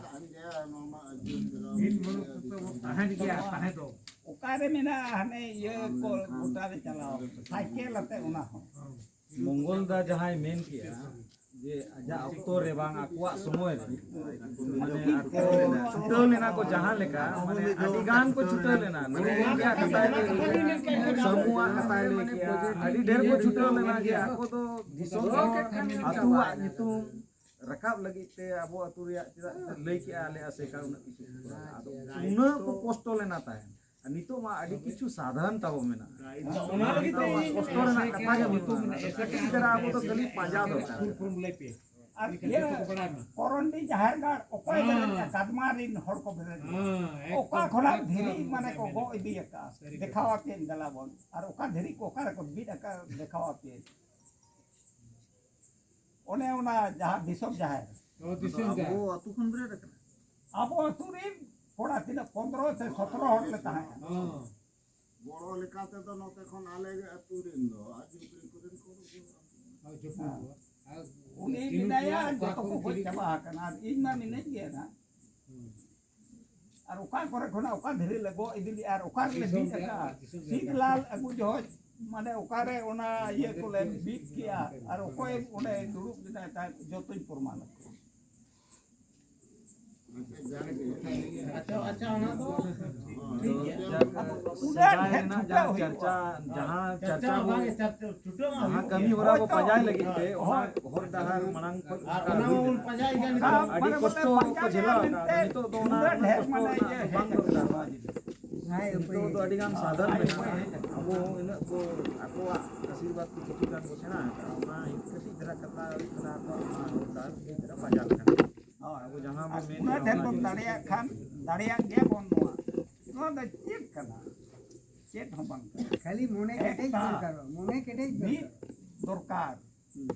ᱢᱤᱫ ᱢᱚᱱᱮ ᱠᱟᱛᱮ ᱵᱚᱱ ᱛᱟᱦᱮᱱ ᱜᱮᱭᱟ, ᱛᱟᱦᱮᱸ ᱫᱚ᱾ ᱚᱠᱟᱨᱮ ᱢᱮᱱᱟᱜᱼᱟ, ᱦᱟᱱᱮ ᱤᱭᱟᱹ ᱠᱚ ᱜᱚᱴᱟ ᱨᱮ ᱪᱟᱞᱟᱣ, ᱥᱟᱭᱠᱮᱞ ᱟᱛᱮ ᱚᱱᱟ ᱦᱚᱸ᱾ ᱢᱚᱝᱜᱚᱞ ᱫᱟ ᱡᱟᱦᱟᱸᱭ ᱢᱮᱱ ᱠᱮᱜᱼᱟ ᱡᱮ ᱟᱡᱟᱜ ᱚᱠᱛᱚ ᱨᱮ ᱵᱟᱝ ᱟᱠᱚᱣᱟᱜ ᱥᱚᱢᱚᱭ ᱨᱮ, ᱢᱟᱱᱮ ᱟᱠᱚ ᱪᱷᱩᱴᱟᱹᱣ ᱞᱮᱱᱟ ᱠᱚ ᱡᱟᱦᱟᱸ ᱞᱮᱠᱟ, ᱢᱟᱱᱮ ᱟᱹᱰᱤ ᱜᱟᱱ ᱠᱚ ᱪᱷᱩᱴᱟᱹᱣ ᱞᱮᱱᱟ᱾ ᱱᱚᱜᱼᱚᱭ ᱜᱚᱢᱠᱮᱭᱟᱜ ᱠᱟᱛᱷᱟᱭ ᱞᱟᱹᱭ ᱠᱮᱜᱼᱟ, ᱥᱟᱹᱢᱩᱣᱟᱜ ᱠᱟᱛᱷᱟᱭ ᱞᱟᱹᱭ ᱠᱮᱜᱼᱟ, ᱟᱹᱰᱤ ᱰᱷᱮᱨ ᱠᱚ ᱪᱷᱩᱴᱟᱹᱣ ᱞᱮᱱᱟ ᱡᱮ ᱟᱠᱚ ᱫᱚ ᱫᱤᱥᱚᱢ ᱦᱚᱲ ᱟᱹᱛᱩᱣᱟᱜ ᱧᱩᱛᱩᱢ ᱨᱟᱠᱟᱵ ᱞᱟᱹᱜᱤᱫ ᱛᱮ ᱟᱵᱚ ᱟᱹᱛᱩ ᱨᱮᱭᱟᱜ ᱪᱮᱫᱟᱜ ᱞᱟᱹᱭ ᱠᱮᱜᱼᱟ ᱟᱞᱮ ᱟᱥᱮᱠᱟ ᱩᱱᱟᱹᱜ ᱠᱤᱪᱷᱩ᱾ ᱟᱫᱚ ᱩᱱᱟᱹᱜ ᱠᱚ ᱠᱚᱥᱴᱚ ᱞᱮᱱᱟ ᱛᱟᱦᱮᱸᱫ᱾ ᱱᱤᱛᱚᱜ ᱢᱟ ᱟᱹᱰᱤ ᱠᱤᱪᱷᱩ ᱥᱟᱫᱷᱟᱨᱚᱱ ᱛᱟᱵᱚ ᱢᱮᱱᱟᱜᱼᱟ᱾ ᱚᱱᱟ ᱞᱟᱹᱜᱤᱫ ᱛᱮ ᱤᱧ ᱠᱚᱥᱴᱚ ᱨᱮᱱᱟᱜ ᱠᱟᱛᱷᱟ ᱜᱮ ᱵᱟᱹᱱᱩᱜᱼᱟ᱾ ᱠᱟᱹᱴᱤᱡ ᱫᱷᱟᱨᱟ ᱟᱵᱚ ᱫᱚ ᱠᱷᱟᱹᱞᱤ ᱯᱟᱸᱡᱟ ᱫᱚᱨᱠᱟᱨ᱾ ᱟᱨ ᱤᱭᱟᱹ, ᱠᱚᱨᱚᱱᱰᱤ ᱡᱟᱦᱮᱨ ᱜᱟᱲ ᱚᱠᱚᱭ ᱵᱮᱨᱮᱫ ᱠᱟᱫ? ᱠᱟᱫᱢᱟ ᱨᱤᱱ ᱦᱚᱲ ᱠᱚ ᱵᱮᱨᱮᱫ ᱠᱟᱫᱟ᱾ ᱚᱠᱟ ᱠᱷᱚᱱᱟᱜ ᱫᱷᱤᱨᱤ ᱢᱟᱱᱮ ᱠᱚ ᱜᱚᱜ ᱤᱫᱤ ᱟᱠᱟᱫ? ᱫᱮᱠᱷᱟᱣ ᱟᱯᱮᱭᱟᱹᱧ, ᱫᱮᱞᱟ ᱵᱚᱱ᱾ ᱟᱨ ᱚᱠᱟ ᱫᱷᱤᱨᱤ ᱠᱚ ᱚᱠᱟ ᱨᱮᱠᱚ ᱵᱤᱫ ᱟᱠᱟᱫ? ᱫᱮᱠᱷᱟᱣ ᱟᱯᱮᱭᱟᱹᱧ᱾ ᱚᱱᱮ ᱚᱱᱟ ᱡᱟᱦᱟᱸ ᱫᱤᱥᱚᱢ ᱡᱟᱦᱮᱨ᱾ ᱚ, ᱫᱤᱥᱚᱢ ᱟᱵᱚ ᱡᱟᱦᱮᱨ᱾ ᱟᱹᱛᱩ ᱠᱷᱚᱱ ᱵᱮᱨᱮᱫ ᱟᱠᱟᱱᱟ᱾ ᱟᱵᱚ ᱟᱹᱛᱩ ᱨᱮᱱ ᱠᱚᱲᱟ ᱛᱤᱱᱟᱹᱜ ᱯᱚᱱᱫᱽᱨᱚ ᱥᱮ ᱥᱚᱛᱨᱚ ᱦᱚᱲ ᱞᱮ ᱛᱟᱦᱮᱸ ᱠᱟᱱᱟ᱾ ᱦᱚᱸ᱾ ᱜᱚᱲᱚ ᱞᱮᱠᱟ ᱛᱮᱫᱚ ᱱᱚᱛᱮ ᱠᱷᱚᱱ ᱟᱞᱮ ᱟᱹᱛᱩ ᱨᱮᱱ ᱫᱚ ᱟᱨ ᱡᱷᱩᱯᱲᱤ ᱠᱚᱨᱮᱱ ᱠᱚ ᱦᱳᱭ, ᱡᱷᱩᱯᱲᱤ ᱠᱚ᱾ ᱟᱨ ᱩᱱᱤ ᱪᱤᱱᱩ ᱢᱮᱱᱟᱭᱟ, ᱠᱚᱣᱟᱜ ᱚᱠᱟ ᱡᱚᱛᱚ ᱠᱚ ᱠᱷᱚᱱ ᱜᱚᱡ ᱪᱤᱞᱤ ᱪᱟᱵᱟ ᱠᱚ? ᱟᱠᱟᱱᱟ, ᱟᱨ ᱤᱧ ᱢᱟ ᱢᱤᱱᱟᱹᱧ ᱜᱮᱭᱟ ᱱᱟᱜ᱾ ᱦᱩᱸ᱾ ᱟᱨ ᱚᱠᱟ ᱠᱚᱨᱮ ᱠᱷᱚᱱᱟᱜ ᱚᱠᱟ ᱫᱷᱤᱨᱤ ᱞᱮ ᱜᱚᱜ ᱤᱫᱤ ᱞᱮᱜᱼᱟ ᱟᱨ ᱚᱠᱟ ᱨᱮᱞᱮ ᱫᱤᱥᱚᱢ ᱵᱤᱫ ᱨᱮᱭᱟᱜ, ᱟᱠᱟᱫᱼᱟ? ᱫᱤᱥᱚᱢ ᱨᱮᱭᱟᱜ ᱥᱤᱫᱽᱞᱟᱞ ᱟᱹᱜᱩ ᱡᱚᱦᱚᱜ ᱢᱟᱱᱮ ᱚᱠᱟᱨᱮ ᱚᱱᱟ ᱤᱭᱟᱹ ᱠᱚᱞᱮ ᱵᱤᱫ ᱠᱮᱜᱼᱟ ᱟᱨ ᱚᱠᱚᱭ ᱚᱸᱰᱮ ᱫᱩᱲᱩᱵ ᱞᱮᱱᱟᱭ ᱛᱟᱦᱮᱸᱫ, ᱡᱚᱛᱚᱧ ᱯᱨᱚᱢᱟᱱ ᱟᱠᱚᱣᱟ᱾ ᱟᱪᱪᱷᱟ, ᱟᱪᱪᱷᱟ, ᱚᱱᱟ ᱫᱚ ᱴᱷᱤᱠ ᱜᱮᱭᱟ᱾ ᱟᱫᱚ ᱩᱱᱟᱹᱜ ᱥᱮᱫᱟᱭ ᱰᱷᱮᱨ ᱨᱮᱱᱟᱜ ᱪᱷᱩᱴᱟᱹᱣ ᱡᱟᱦᱟᱸ ᱦᱩᱭᱩᱜᱼᱟ᱾ ᱪᱟᱨᱪᱟ, ᱡᱟᱦᱟᱸ ᱪᱟᱨᱪᱟ ᱪᱟᱨᱪᱟ ᱵᱚᱱ ᱵᱟᱝ, ᱪᱟᱨᱪᱟ ᱪᱷᱩᱴᱟᱹᱣ ᱢᱟ ᱡᱟᱦᱟᱸ ᱦᱩᱭᱩᱜ ᱠᱟᱹᱢᱤ ᱜᱮ᱾ ᱦᱚᱨᱟ ᱵᱚ ᱦᱳᱭ ᱛᱚ᱾ ᱯᱟᱸᱡᱟᱭ ᱞᱟᱹᱜᱤᱫ ᱛᱮ, ᱚᱱᱟ ᱦᱳᱭ᱾ ᱦᱚᱨ ᱰᱟᱦᱟᱨ ᱢᱟᱲᱟᱝ ᱠᱷᱚᱱ ᱟᱨ ᱚᱱᱟ ᱠᱟᱹᱢᱤ ᱵᱚᱱ ᱯᱟᱸᱡᱟᱭ ᱜᱮᱭᱟ ᱱᱤᱛᱚᱜ᱾ ᱟᱹᱰᱤ ᱠᱚᱥᱴᱚ ᱠᱚ ᱡᱷᱮᱞᱟᱣ ᱟᱠᱟᱫᱟ᱾ ᱱᱤᱛᱚᱜ ᱫᱚ ᱚᱱᱟ ᱩᱱᱟᱹᱜ ᱰᱷᱮᱨ ᱠᱚᱥᱴᱚ ᱢᱟᱱᱮ ᱨᱮᱱᱟᱜ ᱤᱭᱟᱹ ᱵᱟᱝ ᱦᱮᱡ ᱫᱚᱨᱠᱟᱨ᱾ ᱱᱚᱣᱟ ᱡᱤᱱᱤᱥ ᱱᱤᱛᱚᱜ ᱫᱚ ᱟᱹᱰᱤ ᱜᱟᱱ ᱥᱟᱫᱷᱟᱨᱚᱱ ᱢᱮᱱᱟᱜᱼᱟ᱾ ᱟᱵᱚ ᱤᱱᱟᱹᱜ ᱠᱚ ᱟᱠᱚᱣᱟᱜ ᱟᱥᱤᱨᱵᱟᱫᱽ ᱠᱚ ᱠᱤᱪᱷᱩ ᱜᱟᱱ ᱠᱚ ᱥᱮᱬᱟ ᱟᱠᱟᱫᱼᱟ᱾ ᱚᱱᱟ ᱠᱟᱹᱴᱤᱡ ᱫᱷᱟᱨᱟ ᱠᱟᱛᱷᱟ ᱦᱩᱭᱩᱜ ᱠᱟᱱᱟ ᱟᱠᱚᱣᱟᱜ ᱚᱱᱟ ᱦᱚᱨ ᱰᱟᱦᱟᱨ ᱠᱟᱹᱴᱤᱡ ᱫᱷᱟᱨᱟ ᱯᱟᱸᱡᱟ ᱞᱮᱠᱷᱟᱱ᱾ ᱦᱳᱭ᱾ ᱟᱵᱚ ᱡᱟᱦᱟᱸ ᱵᱚᱱ ᱟᱨ ᱢᱮᱱ ᱩᱱᱟᱹᱜ ᱮᱫᱟ ᱰᱷᱮᱨ ᱚᱱᱟ ᱵᱚᱱ ᱡᱤᱱᱤᱥ ᱫᱟᱲᱮᱭᱟᱜ ᱠᱷᱟᱱ, ᱫᱟᱲᱮᱭᱟᱜ ᱜᱮᱭᱟ ᱵᱚᱱ ᱱᱚᱣᱟ᱾ ᱱᱚᱣᱟ ᱫᱚ ᱪᱮᱫ ᱠᱟᱱᱟ? ᱪᱮᱫ ᱦᱚᱸ ᱵᱟᱝ ᱠᱟᱱᱟ᱾ ᱠᱷᱟᱹᱞᱤ ᱢᱚᱱᱮ ᱠᱮᱴᱮᱡ ᱮᱠᱴᱟ ᱫᱚᱨᱠᱟᱨᱚᱜᱼᱟ, ᱢᱚᱱᱮ ᱠᱮᱴᱮᱡ ᱢᱤᱫ ᱫᱚᱨᱠᱟᱨ᱾ ᱫᱚᱨᱠᱟᱨ᱾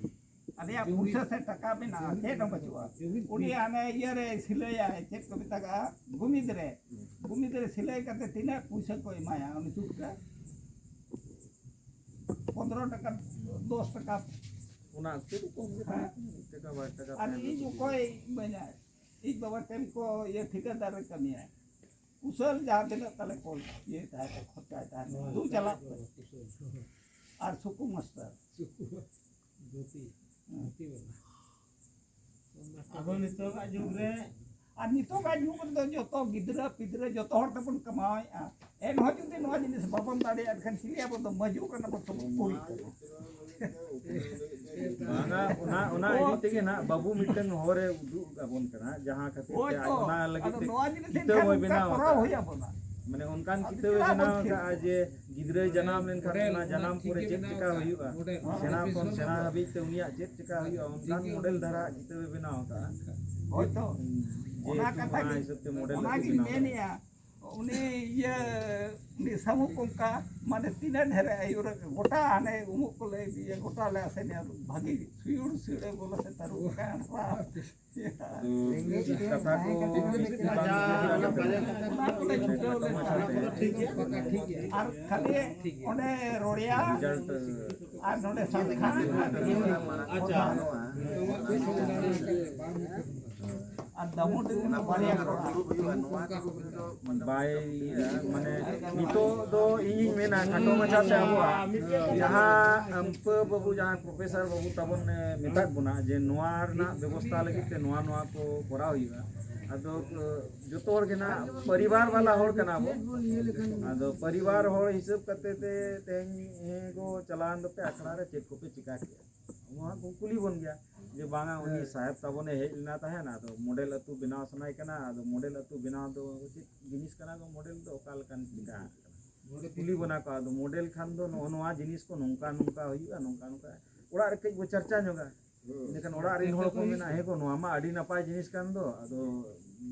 ᱟᱞᱮᱭᱟᱜ ᱡᱩᱢᱤᱫ᱾ ᱯᱩᱭᱥᱟᱹ ᱥᱮ ᱴᱟᱠᱟ ᱢᱮᱱᱟᱜᱼᱟ, ᱪᱮᱫ ᱦᱚᱸ ᱵᱟᱹᱪᱩᱜᱼᱟ᱾ ᱡᱩᱢᱤᱫ᱾ ᱩᱱᱤ ᱦᱟᱱᱮ ᱤᱭᱟᱹ ᱨᱮ ᱥᱤᱞᱟᱹᱭᱟᱭ, ᱪᱮᱫ ᱠᱚ ᱢᱮᱛᱟᱜᱟᱜᱼᱟ, ᱜᱩᱢᱤᱫ ᱨᱮ᱾ ᱦᱩᱸ᱾ ᱜᱩᱢᱤᱫ ᱨᱮ ᱥᱤᱞᱟᱹᱭ ᱠᱟᱛᱮ ᱛᱤᱱᱟᱹᱜ ᱯᱩᱭᱥᱟᱹ ᱠᱚ ᱮᱢᱟᱭᱟ ᱩᱱᱤ ᱥᱩᱫ ᱨᱮ? ᱯᱚᱱᱫᱽᱨᱚ ᱴᱟᱠᱟ, ᱫᱚᱥ ᱴᱟᱠᱟ᱾ ᱚᱱᱟ ᱚᱠᱛᱮ ᱫᱚ ᱠᱚᱢ ᱜᱮ ᱛᱟᱦᱮᱸ ᱠᱟᱱᱟ, ᱢᱤᱫ ᱴᱟᱠᱟ, ᱵᱟᱨ ᱴᱟᱠᱟ ᱟᱨ ᱛᱟᱦᱮᱸ ᱤᱧ ᱠᱟᱱᱟ᱾ ᱚᱠᱚᱭ ᱤᱢᱟᱹᱧᱟᱭ? ᱤᱧ ᱵᱟᱵᱟ ᱴᱷᱮᱱ ᱠᱚ ᱤᱭᱟᱹ ᱴᱷᱤᱠᱟᱹᱫᱟᱨ ᱨᱮ ᱠᱟᱹᱢᱤᱭᱟ᱾ ᱠᱩᱥᱟᱹᱞ ᱡᱟᱦᱟᱸ ᱛᱤᱱᱟᱹᱜ ᱛᱟᱞᱮ ᱠᱚ ᱤᱭᱟᱹ ᱛᱟᱦᱮᱸ ᱠᱚ ᱠᱷᱚᱨᱪᱟᱭ ᱛᱟᱦᱮᱸ ᱠᱚ᱾ ᱦᱳᱭ, ᱫᱩ ᱪᱟᱞᱟᱜ ᱠᱚ᱾ ᱠᱩᱥᱟᱹᱞ᱾ ᱟᱨ ᱥᱩᱠᱩ ᱢᱟᱥᱴᱟᱨ᱾ ᱥᱩᱠᱩ᱾ ᱫᱷᱩᱛᱤ᱾ ᱦᱮᱸ᱾ ᱫᱷᱩᱛᱤ ᱵᱟᱞᱟ᱾ ᱟᱫᱚ ᱱᱤᱛᱚᱜᱟᱜ ᱡᱩᱜᱽ ᱨᱮ ᱟᱨ ᱱᱤᱛᱚᱜᱟᱜ ᱡᱩᱜᱽ ᱨᱮᱫᱚ ᱡᱚᱛᱚ ᱜᱤᱫᱽᱨᱟᱹ ᱯᱤᱫᱽᱨᱟᱹ ᱡᱚᱛᱚ ᱦᱚᱲ ᱛᱮᱵᱚᱱ ᱠᱟᱢᱟᱣᱮᱫᱼᱟ᱾ ᱮᱱᱦᱚᱸ ᱡᱩᱫᱤ ᱱᱚᱣᱟ ᱡᱤᱱᱤᱥ ᱵᱟᱵᱚᱱ ᱫᱟᱲᱮᱭᱟᱜ ᱠᱷᱟᱱ ᱪᱤᱞᱤ ᱟᱵᱚ ᱫᱚ ᱢᱟᱹᱡᱩ ᱠᱟᱱᱟ ᱵᱚᱱ ᱥᱮ ᱵᱚᱱ ᱠᱩᱞ ᱠᱟᱱᱟ? ᱵᱟᱝᱟ, ᱚᱱᱟ, ᱚᱱᱟ ᱤᱫᱤ ᱛᱮᱜᱮ ᱱᱟᱜ ᱵᱟᱹᱵᱩ ᱢᱤᱫᱴᱟᱝ ᱦᱚᱨᱮ ᱩᱫᱩᱜ ᱟᱵᱚᱱ ᱠᱟᱱᱟ, ᱡᱟᱦᱟᱸ ᱠᱷᱟᱹᱛᱤᱨ ᱦᱳᱭ ᱛᱮ ᱛᱚ, ᱚᱱᱟ ᱞᱟᱹᱜᱤᱫ ᱟᱫᱚ ᱛᱮ ᱱᱚᱣᱟ ᱡᱤᱱᱤᱥ ᱪᱤᱛᱟᱹ ᱮᱱᱠᱷᱟᱱ ᱵᱚᱭ ᱚᱱᱠᱟ ᱵᱮᱱᱟᱣ ᱠᱚᱨᱟᱣ ᱟᱠᱟᱫᱟ᱾ ᱦᱩᱭ ᱟᱵᱚᱱᱟ᱾ ᱢᱟᱱᱮ ᱚᱱᱠᱟᱱ ᱠᱤᱛᱟᱹᱵ ᱮ ᱵᱮᱱᱟᱣ ᱟᱠᱟᱫᱼᱟ ᱡᱮ ᱜᱤᱫᱽᱨᱟᱹᱭ ᱡᱟᱱᱟᱢ ᱞᱮᱱᱠᱷᱟᱱ ᱚᱱᱟ ᱡᱟᱱᱟᱢ ᱯᱚᱨᱮ ᱪᱮᱫ ᱪᱤᱠᱟ ᱦᱩᱭᱩᱜᱼᱟ, ᱥᱮᱬᱟ ᱠᱷᱚᱱ ᱥᱮᱬᱟ ᱦᱟᱹᱵᱤᱡ ᱛᱮ ᱩᱱᱤᱭᱟᱜ ᱪᱮᱫ ᱪᱤᱠᱟ ᱦᱩᱭᱩᱜᱼᱟ, ᱚᱱᱠᱟᱱ ᱢᱚᱰᱮᱞ ᱫᱷᱟᱨᱟ ᱠᱤᱛᱟᱹᱵ ᱮ ᱵᱮᱱᱟᱣ ᱟᱠᱟᱫᱼᱟ᱾ ᱦᱳᱭ ᱛᱚ᱾ ᱦᱩᱸ᱾ ᱚᱱᱟ ᱡᱮᱦᱮᱛᱩ ᱠᱟᱛᱷᱟ ᱚᱱᱟ ᱜᱮ, ᱦᱤᱥᱟᱹᱵ ᱛᱮ ᱢᱚᱰᱮᱞ ᱚᱱᱟ ᱟᱹᱜᱩ ᱜᱤᱧ ᱵᱮᱱᱟᱣ ᱟᱠᱟᱫᱼᱟ᱾ ᱢᱮᱱᱮᱫᱼᱟ᱾ ᱩᱱᱤ ᱤᱭᱟᱹ, ᱩᱱᱤ ᱥᱟᱹᱢᱩ ᱠᱚᱝᱠᱟ, ᱢᱟᱱᱮ ᱛᱤᱱᱟᱹᱜ ᱰᱷᱮᱨ ᱮ ᱟᱹᱭᱩᱨ ᱟᱠᱟᱫ, ᱜᱚᱴᱟ ᱦᱟᱱᱮ ᱩᱢᱩᱜ ᱠᱚᱞᱮ ᱤᱫᱤᱭᱟ, ᱜᱚᱴᱟ ᱞᱮ ᱟᱥᱮᱱᱮᱭᱟ, ᱵᱷᱟᱹᱜᱤ ᱥᱩᱭᱩᱲ ᱥᱩᱭᱩᱲ ᱮ ᱵᱚᱞᱚ ᱥᱮ ᱛᱟᱹᱨᱩᱵ ᱞᱮᱠᱟ᱾ ᱟᱫᱚ ᱠᱟᱛᱷᱟ ᱠᱚ ᱵᱮᱥᱤ ᱵᱟᱝ ᱚᱱᱟ ᱠᱚᱞᱮ ᱪᱷᱩᱴᱟᱹᱣ ᱞᱮᱱᱟ᱾ ᱟᱨ ᱠᱷᱟᱹᱞᱤ ᱚᱸᱰᱮ ᱨᱚᱲᱮᱭᱟ ᱨᱮᱡᱟᱞᱴ ᱟᱨ ᱱᱚᱰᱮ ᱥᱟᱞᱠᱷᱟᱱ᱾ ᱟᱪᱪᱷᱟ᱾ ᱟᱨ ᱫᱟᱢᱳᱫᱚᱨ ᱨᱮᱱᱟᱜ ᱵᱟᱨᱭᱟ ᱠᱚᱲᱟ᱾ ᱵᱟᱭ ᱤᱭᱟᱹᱜᱼᱟ, ᱢᱟᱱᱮ ᱱᱤᱛᱚᱜ ᱫᱚ ᱤᱧᱤᱧ ᱢᱮᱱᱟ ᱠᱷᱟᱴᱚ ᱢᱟᱪᱷᱟᱛᱮ ᱟᱵᱚᱣᱟᱜ ᱡᱟᱦᱟᱸ ᱟᱢᱯᱟᱹ ᱵᱟᱹᱵᱩ, ᱡᱟᱦᱟᱸ ᱯᱨᱚᱯᱷᱮᱥᱚᱨ ᱵᱟᱹᱵᱩ ᱛᱟᱵᱚᱱ ᱮ, ᱢᱮᱛᱟᱫ ᱵᱚᱱᱟ ᱡᱮ ᱱᱚᱣᱟ ᱨᱮᱱᱟᱜ ᱵᱮᱵᱚᱥᱛᱷᱟ ᱞᱟᱹᱜᱤᱫ ᱛᱮ ᱱᱚᱣᱟ ᱱᱚᱣᱟ ᱠᱚ ᱠᱚᱨᱟᱣ ᱦᱩᱭᱩᱜᱼᱟ᱾ ᱟᱫᱚ ᱮ, ᱡᱚᱛᱚ ᱦᱚᱲ ᱜᱮ ᱱᱟᱜ ᱯᱚᱨᱤᱵᱟᱨ ᱵᱟᱞᱟ ᱦᱚᱲ ᱠᱟᱱᱟ ᱵᱚᱱ᱾ ᱟᱫᱚ ᱯᱚᱨᱤᱵᱟᱨ ᱦᱚᱲ ᱦᱤᱥᱟᱹᱵ ᱠᱟᱛᱮ ᱛᱮ ᱛᱮᱦᱮᱧ ᱦᱮᱸ ᱠᱚ ᱪᱟᱞᱟᱣᱮᱱ ᱫᱚᱯᱮ ᱟᱠᱷᱲᱟ ᱨᱮ, ᱪᱮᱫ ᱠᱚᱯᱮ ᱪᱤᱠᱟ ᱠᱮᱜᱼᱟ? ᱱᱚᱣᱟ ᱠᱚ ᱠᱩᱞᱤ ᱵᱚᱱ ᱜᱮᱭᱟ ᱡᱮ ᱵᱟᱝᱟ ᱩᱱᱤ ᱥᱟᱦᱮᱵᱽ ᱛᱟᱵᱚᱱᱮ ᱦᱮᱡ ᱞᱮᱱᱟ ᱛᱟᱦᱮᱱ, ᱟᱫᱚ ᱢᱚᱰᱮᱞ ᱟᱹᱛᱩ ᱵᱮᱱᱟᱣ ᱥᱟᱱᱟᱭᱮ ᱠᱟᱱᱟ, ᱟᱫᱚ ᱢᱚᱰᱮᱞ ᱟᱹᱛᱩ ᱵᱮᱱᱟᱣ ᱫᱚ ᱪᱮᱫ ᱡᱤᱱᱤᱥ ᱠᱟᱱᱟ ᱜᱚ? ᱢᱚᱰᱮᱞ ᱫᱚ ᱚᱠᱟ ᱞᱮᱠᱟᱱ ᱪᱤᱠᱟ ᱠᱟᱱᱟ? ᱠᱩᱞᱤ ᱵᱚᱱᱟ ᱠᱚ, ᱟᱫᱚ ᱢᱚᱰᱮᱞ ᱠᱷᱟᱱ ᱫᱚ ᱱᱚᱜᱼᱚ ᱱᱚᱣᱟ ᱡᱤᱱᱤᱥ ᱠᱚ ᱱᱚᱝᱠᱟ ᱱᱚᱝᱠᱟ ᱦᱩᱭᱩᱜᱼᱟ, ᱱᱚᱝᱠᱟ ᱱᱚᱝᱠᱟ ᱚᱲᱟᱜ ᱨᱮ ᱠᱟᱹᱡ ᱵᱚ ᱪᱟᱨᱪᱟ ᱧᱚᱜᱟ᱾ ᱤᱱᱟᱹᱠᱷᱟᱱ ᱚᱲᱟᱜ ᱨᱮᱱ ᱦᱚᱲ ᱠᱚ ᱢᱮᱱᱟ, ᱦᱮᱸ ᱜᱚ, ᱱᱚᱣᱟ ᱢᱟ ᱟᱹᱰᱤ ᱱᱟᱯᱟᱭ ᱡᱤᱱᱤᱥ ᱠᱟᱱ ᱫᱚ, ᱟᱫᱚ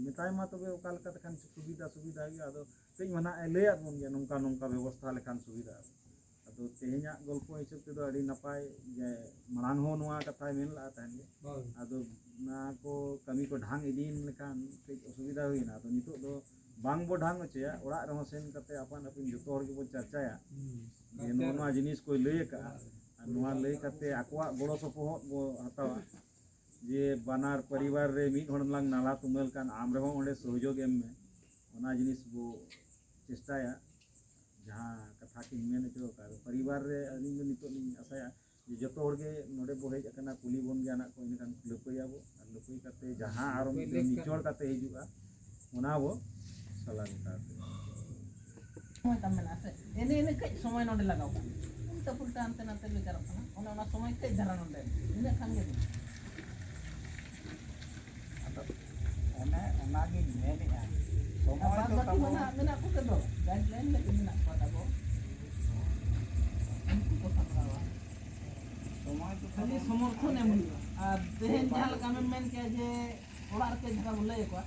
ᱢᱮᱛᱟᱭ ᱢᱟ ᱛᱚᱵᱮ ᱚᱠᱟ ᱞᱮᱠᱟ ᱛᱮᱠᱷᱟᱱ ᱥᱩᱵᱤᱫᱷᱟ ᱥᱩᱵᱤᱫᱷᱟ ᱦᱩᱭᱩᱜᱼᱟ, ᱟᱫᱚ ᱠᱟᱹᱡ ᱢᱟ ᱱᱟᱜ ᱮ ᱞᱟᱹᱭᱟᱫ ᱵᱚᱱ ᱜᱮᱭᱟ, ᱱᱚᱝᱠᱟ ᱱᱚᱝᱠᱟ ᱵᱮᱵᱚᱥᱛᱷᱟ ᱞᱮᱠᱷᱟᱱ ᱥᱩᱵᱤᱫᱷᱟᱜᱼᱟ᱾ ᱟᱫᱚ ᱛᱮᱦᱮᱧᱟᱜ ᱜᱚᱞᱯᱚ ᱦᱤᱥᱟᱹᱵ ᱛᱮᱫᱚ ᱟᱹᱰᱤ ᱱᱟᱯᱟᱭ ᱜᱮ, ᱢᱟᱲᱟᱝ ᱦᱚᱸ ᱱᱚᱣᱟ ᱠᱟᱛᱷᱟᱭ ᱢᱮᱱ ᱞᱟᱜᱼᱟ ᱛᱟᱦᱮᱸᱫ ᱜᱮ᱾ ᱦᱳᱭ᱾ ᱟᱫᱚ ᱚᱱᱟ ᱠᱚ ᱠᱟᱹᱢᱤ ᱠᱚ ᱰᱷᱟᱝ ᱤᱫᱤᱭᱮᱱ ᱞᱮᱠᱷᱟᱱ ᱠᱟᱹᱡ ᱚᱥᱩᱵᱤᱫᱷᱟ ᱦᱩᱭᱱᱟ᱾ ᱟᱫᱚ ᱱᱤᱛᱚᱜ ᱫᱚ ᱵᱟᱝ ᱵᱚ ᱰᱷᱟᱝ ᱦᱚᱪᱚᱭᱟ, ᱚᱲᱟᱜ ᱨᱮᱦᱚᱸ ᱥᱮᱱ ᱠᱟᱛᱮ ᱟᱯᱟᱱ ᱟᱹᱯᱤᱱ ᱡᱚᱛᱚ ᱦᱚᱲ ᱜᱮᱵᱚᱱ ᱪᱟᱨᱪᱟᱭᱟ ᱡᱮ ᱱᱚᱜᱼᱚ ᱱᱚᱣᱟ ᱡᱤᱱᱤᱥ ᱠᱚᱭ ᱞᱟᱹᱭ ᱟᱠᱟᱫᱼᱟ, ᱟᱨ ᱱᱚᱣᱟ ᱞᱟᱹᱭ ᱠᱟᱛᱮ ᱟᱠᱚᱣᱟᱜ ᱜᱚᱲᱚ ᱥᱚᱯᱚᱦᱚᱫ ᱵᱚ ᱦᱟᱛᱟᱣᱟ᱾ ᱡᱮ ᱵᱟᱱᱟᱨ ᱯᱚᱨᱤᱵᱟᱨ ᱨᱮ ᱢᱤᱫ ᱦᱚᱲ ᱞᱟᱝ ᱱᱟᱞᱟ ᱛᱩᱢᱟᱹᱞ ᱠᱟᱱ, ᱟᱢ ᱨᱮᱦᱚᱸ ᱚᱸᱰᱮ ᱥᱚᱦᱚᱡᱳᱜᱽ ᱮᱢ ᱢᱮ, ᱚᱱᱟ ᱡᱤᱱᱤᱥ ᱵᱚ ᱪᱮᱥᱴᱟᱭᱟ᱾ ᱡᱟᱦᱟᱸ ᱠᱟᱛᱷᱟ ᱠᱤᱱ ᱢᱮᱱ ᱦᱚᱪᱚ ᱟᱠᱟᱫ, ᱯᱚᱨᱤᱵᱟᱨ ᱨᱮ ᱟᱹᱞᱤᱧ ᱫᱚ ᱱᱤᱛᱚᱜ ᱞᱤᱧ ᱟᱥᱟᱭᱟ ᱡᱮ ᱡᱚᱛᱚ ᱦᱚᱲ ᱜᱮ ᱱᱚᱰᱮ ᱵᱚ ᱦᱮᱡ ᱟᱠᱟᱱᱟ, ᱠᱩᱞᱤ ᱵᱚᱱ ᱜᱮᱭᱟ ᱱᱟᱜ ᱠᱚ, ᱤᱱᱟᱹᱠᱷᱟᱱ ᱞᱟᱹᱯᱟᱹᱭᱟᱵᱚ, ᱟᱨ ᱞᱟᱹᱯᱟᱹᱭ ᱠᱟᱛᱮ ᱡᱟᱦᱟᱸ ᱟᱨᱚ ᱢᱤᱫᱴᱮᱱ ᱱᱤᱪᱚᱲ ᱠᱟᱛᱮ ᱦᱤᱡᱩᱜᱼᱟ, ᱚᱱᱟ ᱵᱚ ᱥᱟᱞᱟ ᱜᱚᱴᱟ ᱠᱟᱜᱼᱟ᱾ ᱥᱚᱢᱚᱭ ᱛᱟᱢ ᱢᱮᱱᱟᱜᱼᱟ ᱥᱮ, ᱮᱱᱮ ᱮᱱᱮ ᱠᱟᱹᱡ ᱥᱚᱢᱚᱭ ᱱᱚᱰᱮ ᱞᱟᱜᱟᱣ ᱠᱟᱱᱟ, ᱩᱞᱴᱟᱹ ᱯᱩᱞᱴᱟᱹ ᱦᱟᱱᱛᱮ ᱱᱟᱛᱮ ᱵᱮᱠᱟᱨᱚᱜ ᱠᱟᱱᱟ, ᱚᱱᱮ ᱚᱱᱟ ᱥᱚᱢᱚᱭ ᱠᱟᱹᱡ ᱫᱷᱟᱨᱟ ᱱᱚᱰᱮ, ᱤᱱᱟᱹᱜ ᱠᱷᱟᱱ ᱜᱮ ᱦᱩᱭᱩᱜᱼᱟ᱾ ᱟᱫᱚ ᱚᱱᱮ ᱚᱱᱟᱜᱤᱧ ᱢᱮᱱᱮᱫᱼᱟ, ᱥᱚᱢᱚᱭ ᱫᱚ ᱢᱮᱱᱟᱜ, ᱢᱮᱱᱟᱜ ᱠᱚᱛᱮ ᱫᱚ ᱜᱟᱭᱤᱰᱞᱟᱭᱤᱱ ᱞᱟᱹᱜᱤᱫ ᱢᱮᱱᱟᱜ ᱠᱚᱣᱟ ᱛᱟᱵᱚ᱾ ᱩᱱᱠᱩ ᱠᱚ ᱥᱟᱯᱲᱟᱣᱟ᱾ ᱠᱷᱟᱹᱞᱤ ᱥᱚᱢᱚᱨᱛᱷᱚᱱ ᱮᱢ ᱦᱩᱭᱩᱜᱼᱟ᱾ ᱟᱨ ᱛᱮᱦᱮᱧ ᱡᱟᱦᱟᱸ ᱞᱮᱠᱟ ᱟᱢᱮᱢ ᱢᱮᱱ ᱠᱮᱜᱼᱟ ᱡᱮ ᱚᱲᱟᱜ ᱨᱮ ᱪᱮᱫ ᱞᱮᱠᱟ ᱵᱚᱱ ᱞᱟᱹᱭ ᱟᱠᱚᱣᱟ,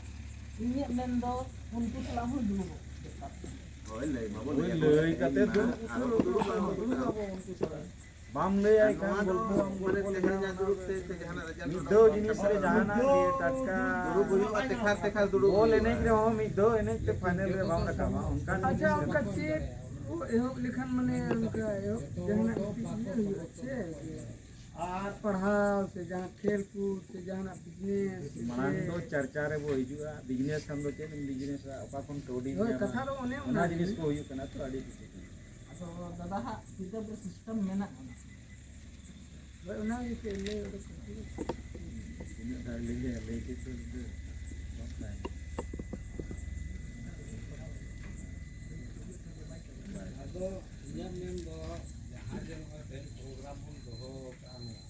ᱤᱧᱟᱹᱜ ᱢᱮᱱ ᱫᱚ ᱩᱱᱠᱩ ᱥᱟᱞᱟᱜ ᱦᱚᱸ ᱫᱩᱲᱩᱵᱚᱜ ᱫᱚᱨᱠᱟᱨ᱾ ᱦᱳᱭ, ᱞᱟᱹᱭ ᱢᱟᱵᱚᱱ ᱦᱳᱭ, ᱞᱟᱹᱭ ᱟᱠᱚ ᱞᱟᱹᱭ ᱠᱟᱛᱮ ᱠᱟᱱᱟ᱾ ᱫᱩᱲᱩᱵ ᱟᱨ ᱩᱱᱠᱩ ᱫᱚ ᱵᱟᱝ ᱫᱩᱲᱩᱵ ᱟᱵᱚ ᱩᱱᱠᱩ ᱥᱟᱞᱟᱜ᱾ ᱵᱟᱢ ᱞᱟᱹᱭᱟᱭ ᱠᱷᱟᱱ ᱱᱚᱣᱟ ᱫᱚ ᱜᱚᱞᱯᱚ ᱵᱟᱢ ᱢᱟᱱᱮ ᱜᱚᱞᱯᱚ ᱛᱮᱦᱮᱧᱟᱜ ᱞᱮᱠᱷᱟᱱ ᱫᱩᱲᱩᱵ ᱛᱮ ᱥᱮ ᱡᱟᱦᱟᱱᱟᱜ ᱨᱮᱡᱟᱞᱴ ᱢᱤᱫ ᱚᱰᱚᱠ ᱫᱷᱟᱣ ᱵᱟᱝ ᱡᱤᱱᱤᱥ ᱨᱮ ᱜᱟᱱᱚᱜᱼᱟ᱾ ᱡᱟᱦᱟᱱᱟᱜ ᱜᱮ ᱴᱟᱴᱠᱟ ᱫᱩᱲᱩᱵ ᱦᱩᱭᱩᱜᱼᱟ, ᱛᱮᱠᱷᱟᱨ ᱛᱮᱠᱷᱟᱨ ᱫᱩᱲᱩᱵ ᱵᱚᱞ ᱦᱩᱭᱩᱜᱼᱟ᱾ ᱮᱱᱮᱡ ᱨᱮᱦᱚᱸ ᱢᱤᱫ ᱫᱷᱟᱣ ᱮᱱᱮᱡ ᱛᱮ ᱯᱷᱟᱭᱱᱮᱞ ᱨᱮ ᱵᱟᱢ ᱨᱟᱠᱟᱵᱟ, ᱚᱱᱠᱟᱱ ᱟᱪᱪᱷᱟ, ᱡᱤᱱᱤᱥ ᱚᱱᱠᱟ ᱠᱟᱱᱟ᱾ ᱪᱮᱫ ᱠᱚ ᱮᱦᱚᱵ ᱞᱮᱠᱷᱟᱱ ᱢᱟᱱᱮ ᱚᱱᱠᱟ ᱮᱦᱚᱵ ᱡᱟᱦᱟᱱᱟᱜ ᱠᱤᱪᱷᱩ ᱤᱭᱟᱹ ᱦᱩᱭᱩᱜᱼᱟ ᱥᱮ? ᱟᱨ ᱯᱟᱲᱦᱟᱣ ᱥᱮ ᱡᱟᱦᱟᱸ ᱠᱷᱮᱞ ᱠᱚ ᱥᱮ ᱡᱟᱦᱟᱱᱟᱜ ᱵᱤᱡᱽᱱᱮᱥ ᱥᱮ ᱢᱟᱲᱟᱝ ᱫᱚ ᱪᱮᱫ? ᱪᱟᱨᱪᱟ ᱨᱮᱵᱚ ᱦᱤᱡᱩᱜᱼᱟ, ᱵᱤᱡᱽᱱᱮᱥ ᱠᱷᱟᱱ ᱫᱚ ᱪᱮᱫ ᱮᱢ ᱵᱤᱡᱽᱱᱮᱥᱟ, ᱚᱠᱟ ᱠᱷᱚᱱ ᱠᱟᱹᱣᱰᱤᱢ ᱦᱳᱭ, ᱧᱟᱢᱟ? ᱠᱟᱛᱷᱟ ᱫᱚ ᱚᱱᱮ ᱚᱱᱟ ᱚᱱᱟ ᱡᱤᱱᱤᱥ ᱜᱮ᱾ ᱠᱚ ᱦᱩᱭᱩᱜ ᱠᱟᱱᱟ ᱛᱚ ᱟᱹᱰᱤ ᱠᱤᱪᱷᱩ᱾ ᱟᱫᱚ ᱫᱟᱫᱟ ᱦᱟᱸᱜ ᱠᱤᱛᱟᱹᱵ ᱨᱮ ᱥᱤᱥᱴᱮᱢ ᱢᱮᱱᱟᱜᱼᱟ᱾ ᱦᱳᱭ, ᱚᱱᱟ ᱜᱮ ᱪᱮᱫ ᱞᱟᱹᱭ ᱚᱰᱚᱠ ᱠᱟᱱᱟ᱾ ᱛᱤᱱᱟᱹᱜ ᱫᱷᱟᱣ ᱞᱟᱹᱭ ᱞᱟᱹᱭ ᱠᱮᱫ ᱫᱚ ᱤᱧ ᱫᱚ ᱵᱟᱝ ᱛᱟᱦᱮᱸ ᱠᱟᱱᱟ᱾ ᱟᱫᱚ ᱤᱧᱟᱹᱜ ᱢᱮᱱ ᱫᱚ ᱡᱟᱦᱟᱸ ᱡᱮ ᱱᱚᱜᱼᱚᱭ ᱛᱮᱦᱮᱧ ᱯᱨᱳᱜᱨᱟᱢ ᱵᱚᱱ ᱫᱚᱦᱚ ᱠᱟᱜᱼᱟ, ᱱᱚᱣᱟ,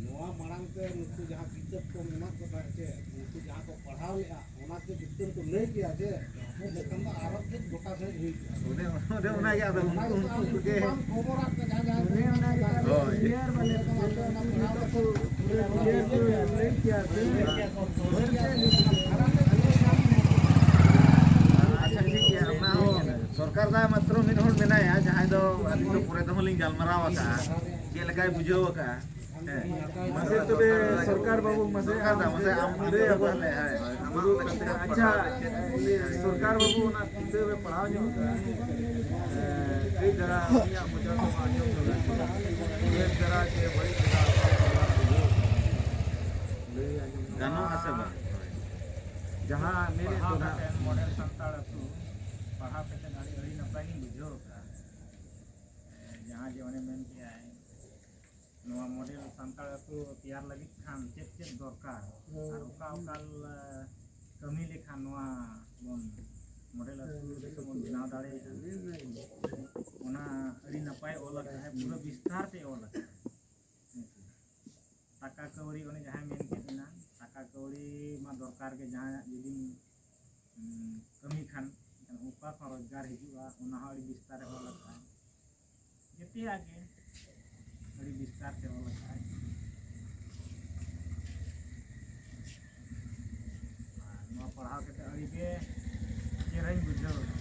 ᱱᱚᱣᱟ ᱢᱟᱲᱟᱝ ᱛᱮ ᱱᱩᱠᱩ ᱡᱟᱦᱟᱸ ᱠᱤᱛᱟᱹᱵ ᱠᱚ ᱢᱮᱱᱟᱜ ᱠᱚ ᱛᱟᱦᱮᱸᱫ ᱥᱮ, ᱩᱱᱠᱩ ᱡᱟᱦᱟᱸ ᱠᱚ ᱯᱟᱲᱦᱟᱣ ᱞᱮᱫᱼᱟ, ᱚᱱᱟ ᱠᱚ ᱵᱷᱤᱛᱤᱨ ᱠᱚ ᱞᱟᱹᱭ ᱠᱮᱭᱟ ᱡᱮ, ᱮᱱᱠᱷᱟᱱ ᱫᱚ ᱟᱨᱚ ᱠᱟᱹᱡ ᱜᱚᱴᱟ ᱥᱮᱫ ᱦᱩᱭ ᱠᱚᱜᱼᱟ᱾ ᱚᱱᱮ, ᱚᱱᱮ ᱚᱱᱟᱜᱮ ᱟᱫᱚ ᱚᱱᱟ ᱩᱱᱠᱩ, ᱜᱮᱛᱚ ᱟᱢ ᱩᱱᱠᱩ ᱜᱮ ᱵᱟᱢ ᱠᱷᱚᱵᱚᱨᱟᱫ ᱠᱚᱣᱟ, ᱡᱟᱦᱟᱸ, ᱡᱟᱦᱟᱸ ᱠᱚ ᱦᱳᱭ᱾ ᱯᱩᱨᱟᱹ clear ᱠᱚ ᱞᱟᱹᱭ ᱠᱮᱭᱟ ᱥᱮ᱾ ᱟᱪᱪᱷᱟ, ᱴᱷᱤᱠ ᱜᱮᱭᱟ, ᱚᱱᱟ ᱦᱚᱸ ᱥᱚᱨᱠᱟᱨ ᱫᱟ ᱢᱟᱛᱨᱚ ᱢᱤᱫ ᱦᱚᱲ ᱢᱮᱱᱟᱭᱟ, ᱡᱟᱦᱟᱸᱭ ᱫᱚ ᱟᱹᱞᱤᱧ ᱫᱚ ᱯᱚᱨᱮ ᱛᱮᱦᱚᱸ ᱞᱤᱧ ᱜᱟᱞᱢᱟᱨᱟᱣ ᱟᱠᱟᱫᱼᱟ, ᱪᱮᱫ ᱞᱮᱠᱟᱭ ᱵᱩᱡᱷᱟᱹᱣ ᱟᱠᱟᱫᱼᱟ᱾ ᱦᱮᱸ᱾ ᱢᱟᱥᱮ ᱛᱚᱵᱮ ᱥᱚᱨᱠᱟᱨ ᱵᱟᱹᱵᱩ, ᱢᱟᱥᱮ ᱥᱚᱨᱠᱟᱨ ᱫᱟ, ᱢᱟᱥᱮ ᱟᱢ ᱞᱟᱹᱭ ᱟᱵᱚᱱ ᱞᱮ, ᱦᱮᱸ᱾ ᱫᱩᱲᱩᱵ ᱠᱟᱛᱮ, ᱟᱪᱪᱷᱟ, ᱥᱚᱨᱠᱟᱨ ᱵᱟᱹᱵᱩ ᱚᱱᱟ ᱠᱤᱛᱟᱹᱵ ᱮ ᱯᱟᱲᱦᱟᱣ ᱧᱚᱜ ᱠᱟᱜᱼᱟ᱾ ᱮᱸ, ᱠᱟᱹᱡ ᱫᱷᱟᱨᱟ ᱩᱱᱤᱭᱟᱜ ᱢᱚᱪᱟ ᱠᱷᱚᱱ ᱟᱸᱡᱚᱢ ᱧᱚᱜᱟ᱾ ᱵᱮᱥ ᱫᱷᱟᱨᱟ ᱪᱮ ᱵᱟᱹᱲᱤᱡ ᱫᱷᱟᱨᱟ ᱚᱠᱟ ᱞᱮᱠᱟ ᱵᱩᱡᱷᱟᱹᱣ ᱠᱟᱱᱟ? ᱞᱟᱹᱭ ᱟᱸᱡᱚᱢ ᱧᱚᱜᱟ᱾ ᱜᱟᱱᱚᱜᱼᱟ ᱥᱮ ᱵᱟᱝ? ᱦᱳᱭ᱾ ᱡᱟᱦᱟᱸ ᱢᱮᱱᱮᱫ ᱯᱟᱲᱦᱟᱣ ᱫᱚ ᱱᱟᱦᱟᱜ ᱠᱟᱛᱮ ᱢᱚᱰᱮᱞ ᱥᱟᱱᱛᱟᱲ ᱟᱹᱛᱩ ᱯᱟᱲᱦᱟᱣ ᱠᱟᱛᱮ ᱟᱹᱰᱤ, ᱟᱹᱰᱤ ᱱᱟᱯᱟᱭ ᱞᱤᱧ ᱵᱩᱡᱷᱟᱹᱣ ᱠᱟᱜᱼᱟ᱾ ᱡᱟᱦᱟᱸ ᱡᱮ ᱚᱱᱮ ᱢᱮᱱ ᱠᱮᱜᱼᱟᱭ, ᱱᱚᱣᱟ ᱢᱚᱰᱮᱞ ᱥᱟᱱᱛᱟᱲ ᱟᱹᱛᱩ ᱛᱮᱭᱟᱨ ᱞᱟᱹᱜᱤᱫ ᱠᱷᱟᱱ ᱪᱮᱫ ᱪᱮᱫ ᱫᱚᱨᱠᱟᱨ ᱦᱮᱸ᱾ ᱟᱨ ᱚᱠᱟ ᱚᱠᱟ ᱞᱮ-, ᱠᱟᱹᱢᱤ ᱞᱮᱠᱷᱟᱱ ᱱᱚᱣᱟ ᱵᱚᱱ ᱢᱚᱰᱮᱞ ᱟᱹᱛᱩ ᱦᱮᱸ᱾ ᱫᱤᱥᱚᱢ ᱵᱚᱱ ᱵᱮᱱᱟᱣ ᱫᱟᱲᱮᱭᱟᱜᱼᱟ? ᱚᱱᱟ ᱟᱹᱰᱤ ᱱᱟᱯᱟᱭ ᱚᱞ ᱟᱠᱟᱫᱼᱟᱭ, ᱯᱩᱨᱟᱹ ᱵᱤᱥᱛᱟᱨ ᱛᱮ ᱚᱞ ᱟᱠᱟᱫᱼᱟᱭ᱾ ᱦᱮᱸ ᱥᱮ? ᱴᱟᱠᱟ ᱠᱟᱹᱣᱰᱤ, ᱚᱱᱮ ᱡᱟᱦᱟᱸᱭ ᱢᱮᱱ ᱠᱮᱫ ᱮᱱᱟ, ᱴᱟᱠᱟ ᱠᱟᱹᱣᱰᱤ ᱢᱟ ᱫᱚᱨᱠᱟᱨ ᱜᱮ, ᱡᱟᱦᱟᱸᱭᱟᱜ ᱡᱩᱫᱤᱢ, ᱩᱸ, ᱠᱟᱹᱢᱤ ᱠᱷᱟᱱ ᱚᱠᱟ ᱠᱷᱚᱱ ᱨᱳᱡᱽᱜᱟᱨ ᱦᱤᱡᱩᱜᱼᱟ, ᱚᱱᱟ ᱦᱚᱸ ᱟᱹᱰᱤ ᱵᱤᱥᱛᱟᱨᱮ ᱚᱞ ᱟᱠᱟᱫᱼᱟ᱾ ᱡᱮᱛᱮᱭᱟᱜ ᱜᱮ ᱟᱹᱰᱤ ᱵᱤᱥᱛᱟᱨ ᱛᱮ ᱚᱞ ᱟᱠᱟᱫᱼᱟᱭ᱾ ᱟᱨ ᱱᱚᱣᱟ ᱯᱟᱲᱦᱟᱣ ᱠᱟᱛᱮ ᱟᱹᱰᱤ ᱜᱮ ᱪᱮᱦᱨᱟᱧ ᱵᱩᱡᱷᱟᱹᱣ ᱮᱫᱟ᱾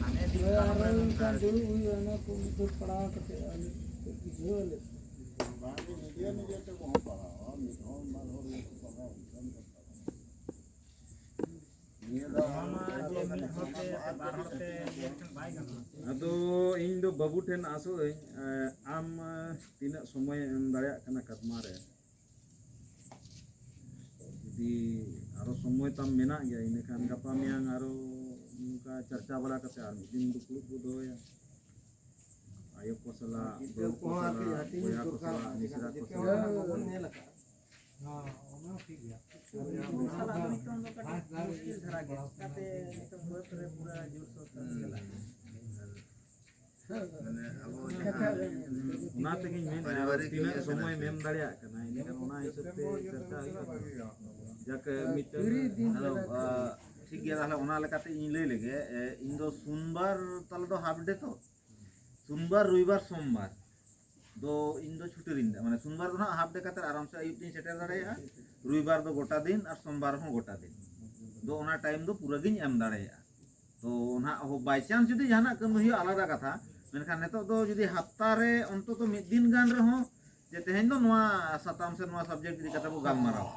ᱦᱟᱱᱮ ᱫᱤᱱ ᱦᱳᱭ, ᱠᱟᱞᱚᱢ ᱨᱮ ᱟᱨᱚ ᱱᱚᱝᱠᱟ ᱚᱱᱠᱟ ᱫᱩᱲᱩᱵ ᱦᱩᱭᱩᱜᱼᱟ, ᱚᱱᱟ ᱠᱚ ᱢᱤᱫ ᱫᱷᱟᱣ ᱯᱟᱲᱦᱟᱣ ᱠᱟᱛᱮ ᱟᱨ ᱢᱤᱫ ᱵᱩᱡᱷᱟᱹᱣ ᱟᱞᱮ᱾ ᱵᱟᱝ, ᱱᱤᱡᱮ ᱱᱤᱡᱮ ᱛᱮ ᱠᱚᱦᱚᱸ ᱯᱟᱲᱦᱟᱣᱟ, ᱢᱤᱫ ᱦᱚᱲ ᱵᱟᱨ ᱦᱚᱲ ᱜᱮᱠᱚ ᱯᱟᱲᱦᱟᱣ ᱚᱱᱠᱟᱱ ᱠᱟᱛᱷᱟ ᱵᱟᱝ᱾ ᱱᱤᱭᱟᱹ ᱫᱚ ᱱᱚᱣᱟ ᱢᱟ ᱡᱮ ᱢᱤᱫ ᱦᱚᱲ ᱛᱮ ᱥᱮ ᱵᱟᱨ ᱦᱚᱲ ᱛᱮ ᱤᱭᱟᱹ ᱞᱮᱠᱷᱟᱱ ᱵᱟᱭ ᱜᱟᱱᱚᱜᱼᱟ᱾ ᱟᱫᱚ ᱤᱧ ᱫᱚ ᱵᱟᱹᱵᱩ ᱴᱷᱮᱱ ᱟᱥᱚᱜ ᱟᱹᱧ, ᱮ, ᱟᱢ, ᱮ, ᱛᱤᱱᱟᱹᱜ ᱥᱚᱢᱚᱭ ᱮᱢ ᱫᱟᱲᱮᱭᱟᱜ ᱠᱟᱱᱟ ᱠᱟᱫᱢᱟ ᱨᱮ? ᱡᱩᱫᱤ ᱟᱨᱚ ᱥᱚᱢᱚᱭ ᱛᱟᱢ ᱢᱮᱱᱟᱜ ᱜᱮᱭᱟ, ᱤᱱᱟᱹᱠᱷᱟᱱ ᱜᱟᱯᱟ ᱢᱮᱭᱟᱝ ᱟᱨᱚ ᱱᱚᱝᱠᱟ ᱪᱟᱨᱪᱟ ᱵᱟᱲᱟ ᱠᱟᱛᱮ ᱟᱨ ᱢᱤᱫ ᱫᱤᱱ ᱫᱩᱯᱲᱩᱵ ᱵᱚ ᱫᱚᱦᱚᱭᱟ᱾ ᱟᱭᱳ ᱠᱚ ᱥᱟᱞᱟᱜ, ᱜᱤᱫᱽᱨᱟᱹ ᱵᱟᱹᱦᱩ ᱠᱚ ᱠᱚᱦᱚᱸ ᱟᱨᱠᱤ ᱥᱟᱞᱟᱜ, ᱦᱟᱹᱴᱤᱧ ᱵᱚᱭᱦᱟ ᱠᱚ ᱫᱚᱨᱠᱟᱨ ᱥᱟᱞᱟᱜ, ᱠᱟᱱᱟ, ᱢᱤᱥᱨᱟ ᱠᱚ ᱡᱮᱛᱮ ᱥᱟᱞᱟᱜ᱾ ᱦᱚᱲ ᱵᱚᱱ ᱧᱮᱞ ᱟᱠᱟᱫᱼᱟ᱾ ᱦᱮᱸ, ᱚᱱᱟ ᱦᱚᱸ ᱴᱷᱤᱠ ᱜᱮᱭᱟ᱾ ᱩᱱᱠᱩ ᱥᱟᱞᱟᱜ ᱫᱚ ᱱᱤᱛᱚᱝ ᱫᱚ ᱠᱟᱹᱴᱤᱡ ᱢᱩᱥᱠᱤᱞ ᱫᱷᱟᱨᱟ ᱜᱮᱭᱟ, ᱪᱤᱠᱟᱹᱛᱮ ᱱᱤᱛᱚᱝ ᱵᱟᱹᱫᱽ ᱨᱮ ᱯᱩᱨᱟᱹ ᱡᱳᱨᱥᱳᱨ ᱠᱟᱹᱢᱤ ᱪᱟᱞᱟᱜ ᱠᱟᱱᱟ᱾ ᱢᱟᱱᱮ ᱟᱵᱚ ᱡᱟᱦᱟᱸ ᱚᱱᱟ ᱛᱮᱜᱤᱧ ᱢᱮᱱᱟ, ᱯᱟᱨᱤᱵᱟᱨᱤᱠ ᱛᱤᱱᱟᱹᱜ ᱤᱭᱟᱹ ᱥᱚᱢᱚᱭ ᱠᱟᱱᱟ᱾ ᱮᱢ ᱫᱟᱲᱮᱭᱟᱜ ᱠᱟᱱᱟ, ᱤᱱᱟᱹᱠᱷᱟᱱ ᱚᱱᱟ ᱦᱤᱥᱟᱹᱵ ᱛᱮ ᱪᱟᱨᱪᱟ ᱦᱩᱭᱩᱜᱼᱟ᱾ ᱡᱟᱠ ᱢᱤᱫᱴᱟᱝ ᱟᱫᱚ, ᱟ, ᱴᱷᱤᱠ ᱜᱮᱭᱟ, ᱛᱟᱦᱞᱮ ᱚᱱᱟ ᱞᱮᱠᱟᱛᱮ ᱤᱧ ᱞᱟᱹᱭ ᱞᱮᱜᱮ, ᱮ, ᱤᱧ ᱫᱚ ᱥᱳᱢᱵᱟᱨ ᱛᱟᱦᱞᱮ ᱫᱚ half day ᱛᱚ, ᱥᱳᱢᱵᱟᱨ, ᱨᱚᱵᱤᱵᱟᱨ, ᱥᱳᱢᱵᱟᱨ ᱫᱚ ᱤᱧ ᱫᱚ ᱪᱷᱩᱴᱤ ᱨᱤᱧ ᱫᱟ, ᱢᱟᱱᱮ ᱥᱳᱢᱵᱟᱨ ᱫᱚ ᱱᱟᱦᱟᱜ half day ᱠᱟᱛᱮ ᱟᱨᱟᱢ ᱥᱮ ᱟᱹᱭᱩᱵ ᱛᱤᱧ ᱥᱮᱴᱮᱨ ᱫᱟᱲᱮᱭᱟᱜᱼᱟ, ᱨᱚᱵᱤᱵᱟᱨ ᱫᱚ ᱜᱚᱴᱟ ᱫᱤᱱ ᱟᱨ ᱥᱳᱢᱵᱟᱨ ᱦᱚᱸ ᱜᱚᱴᱟ ᱫᱤᱱ ᱫᱚ ᱚᱱᱟ time ᱫᱚ ᱯᱩᱨᱟᱹ ᱜᱤᱧ ᱮᱢ ᱫᱟᱲᱮᱭᱟᱜᱼᱟ᱾ ᱛᱚ ᱱᱟᱦᱟᱜ by chance ᱡᱩᱫᱤ ᱡᱟᱦᱟᱱᱟᱜ ᱠᱟᱹᱢᱤ ᱦᱩᱭᱩᱜᱼᱟ, ᱟᱞᱟᱫᱟ ᱠᱟᱛᱷᱟ, ᱢᱮᱱᱠᱷᱟᱱ ᱱᱤᱛᱚᱜ ᱫᱚ ᱡᱩᱫᱤ ᱦᱟᱯᱛᱟ ᱨᱮ ᱚᱱᱛᱚᱛᱚ ᱢᱤᱫ ᱫᱤᱱ ᱜᱟᱱ ᱨᱮᱦᱚᱸ ᱡᱮ ᱛᱮᱦᱮᱧ ᱫᱚ ᱱᱚᱣᱟ ᱥᱟᱛᱟᱢ ᱥᱮ ᱱᱚᱣᱟ subject ᱤᱫᱤ ᱠᱟᱛᱮ ᱵᱚ ᱜᱟᱞᱢᱟᱨᱟᱣᱟ,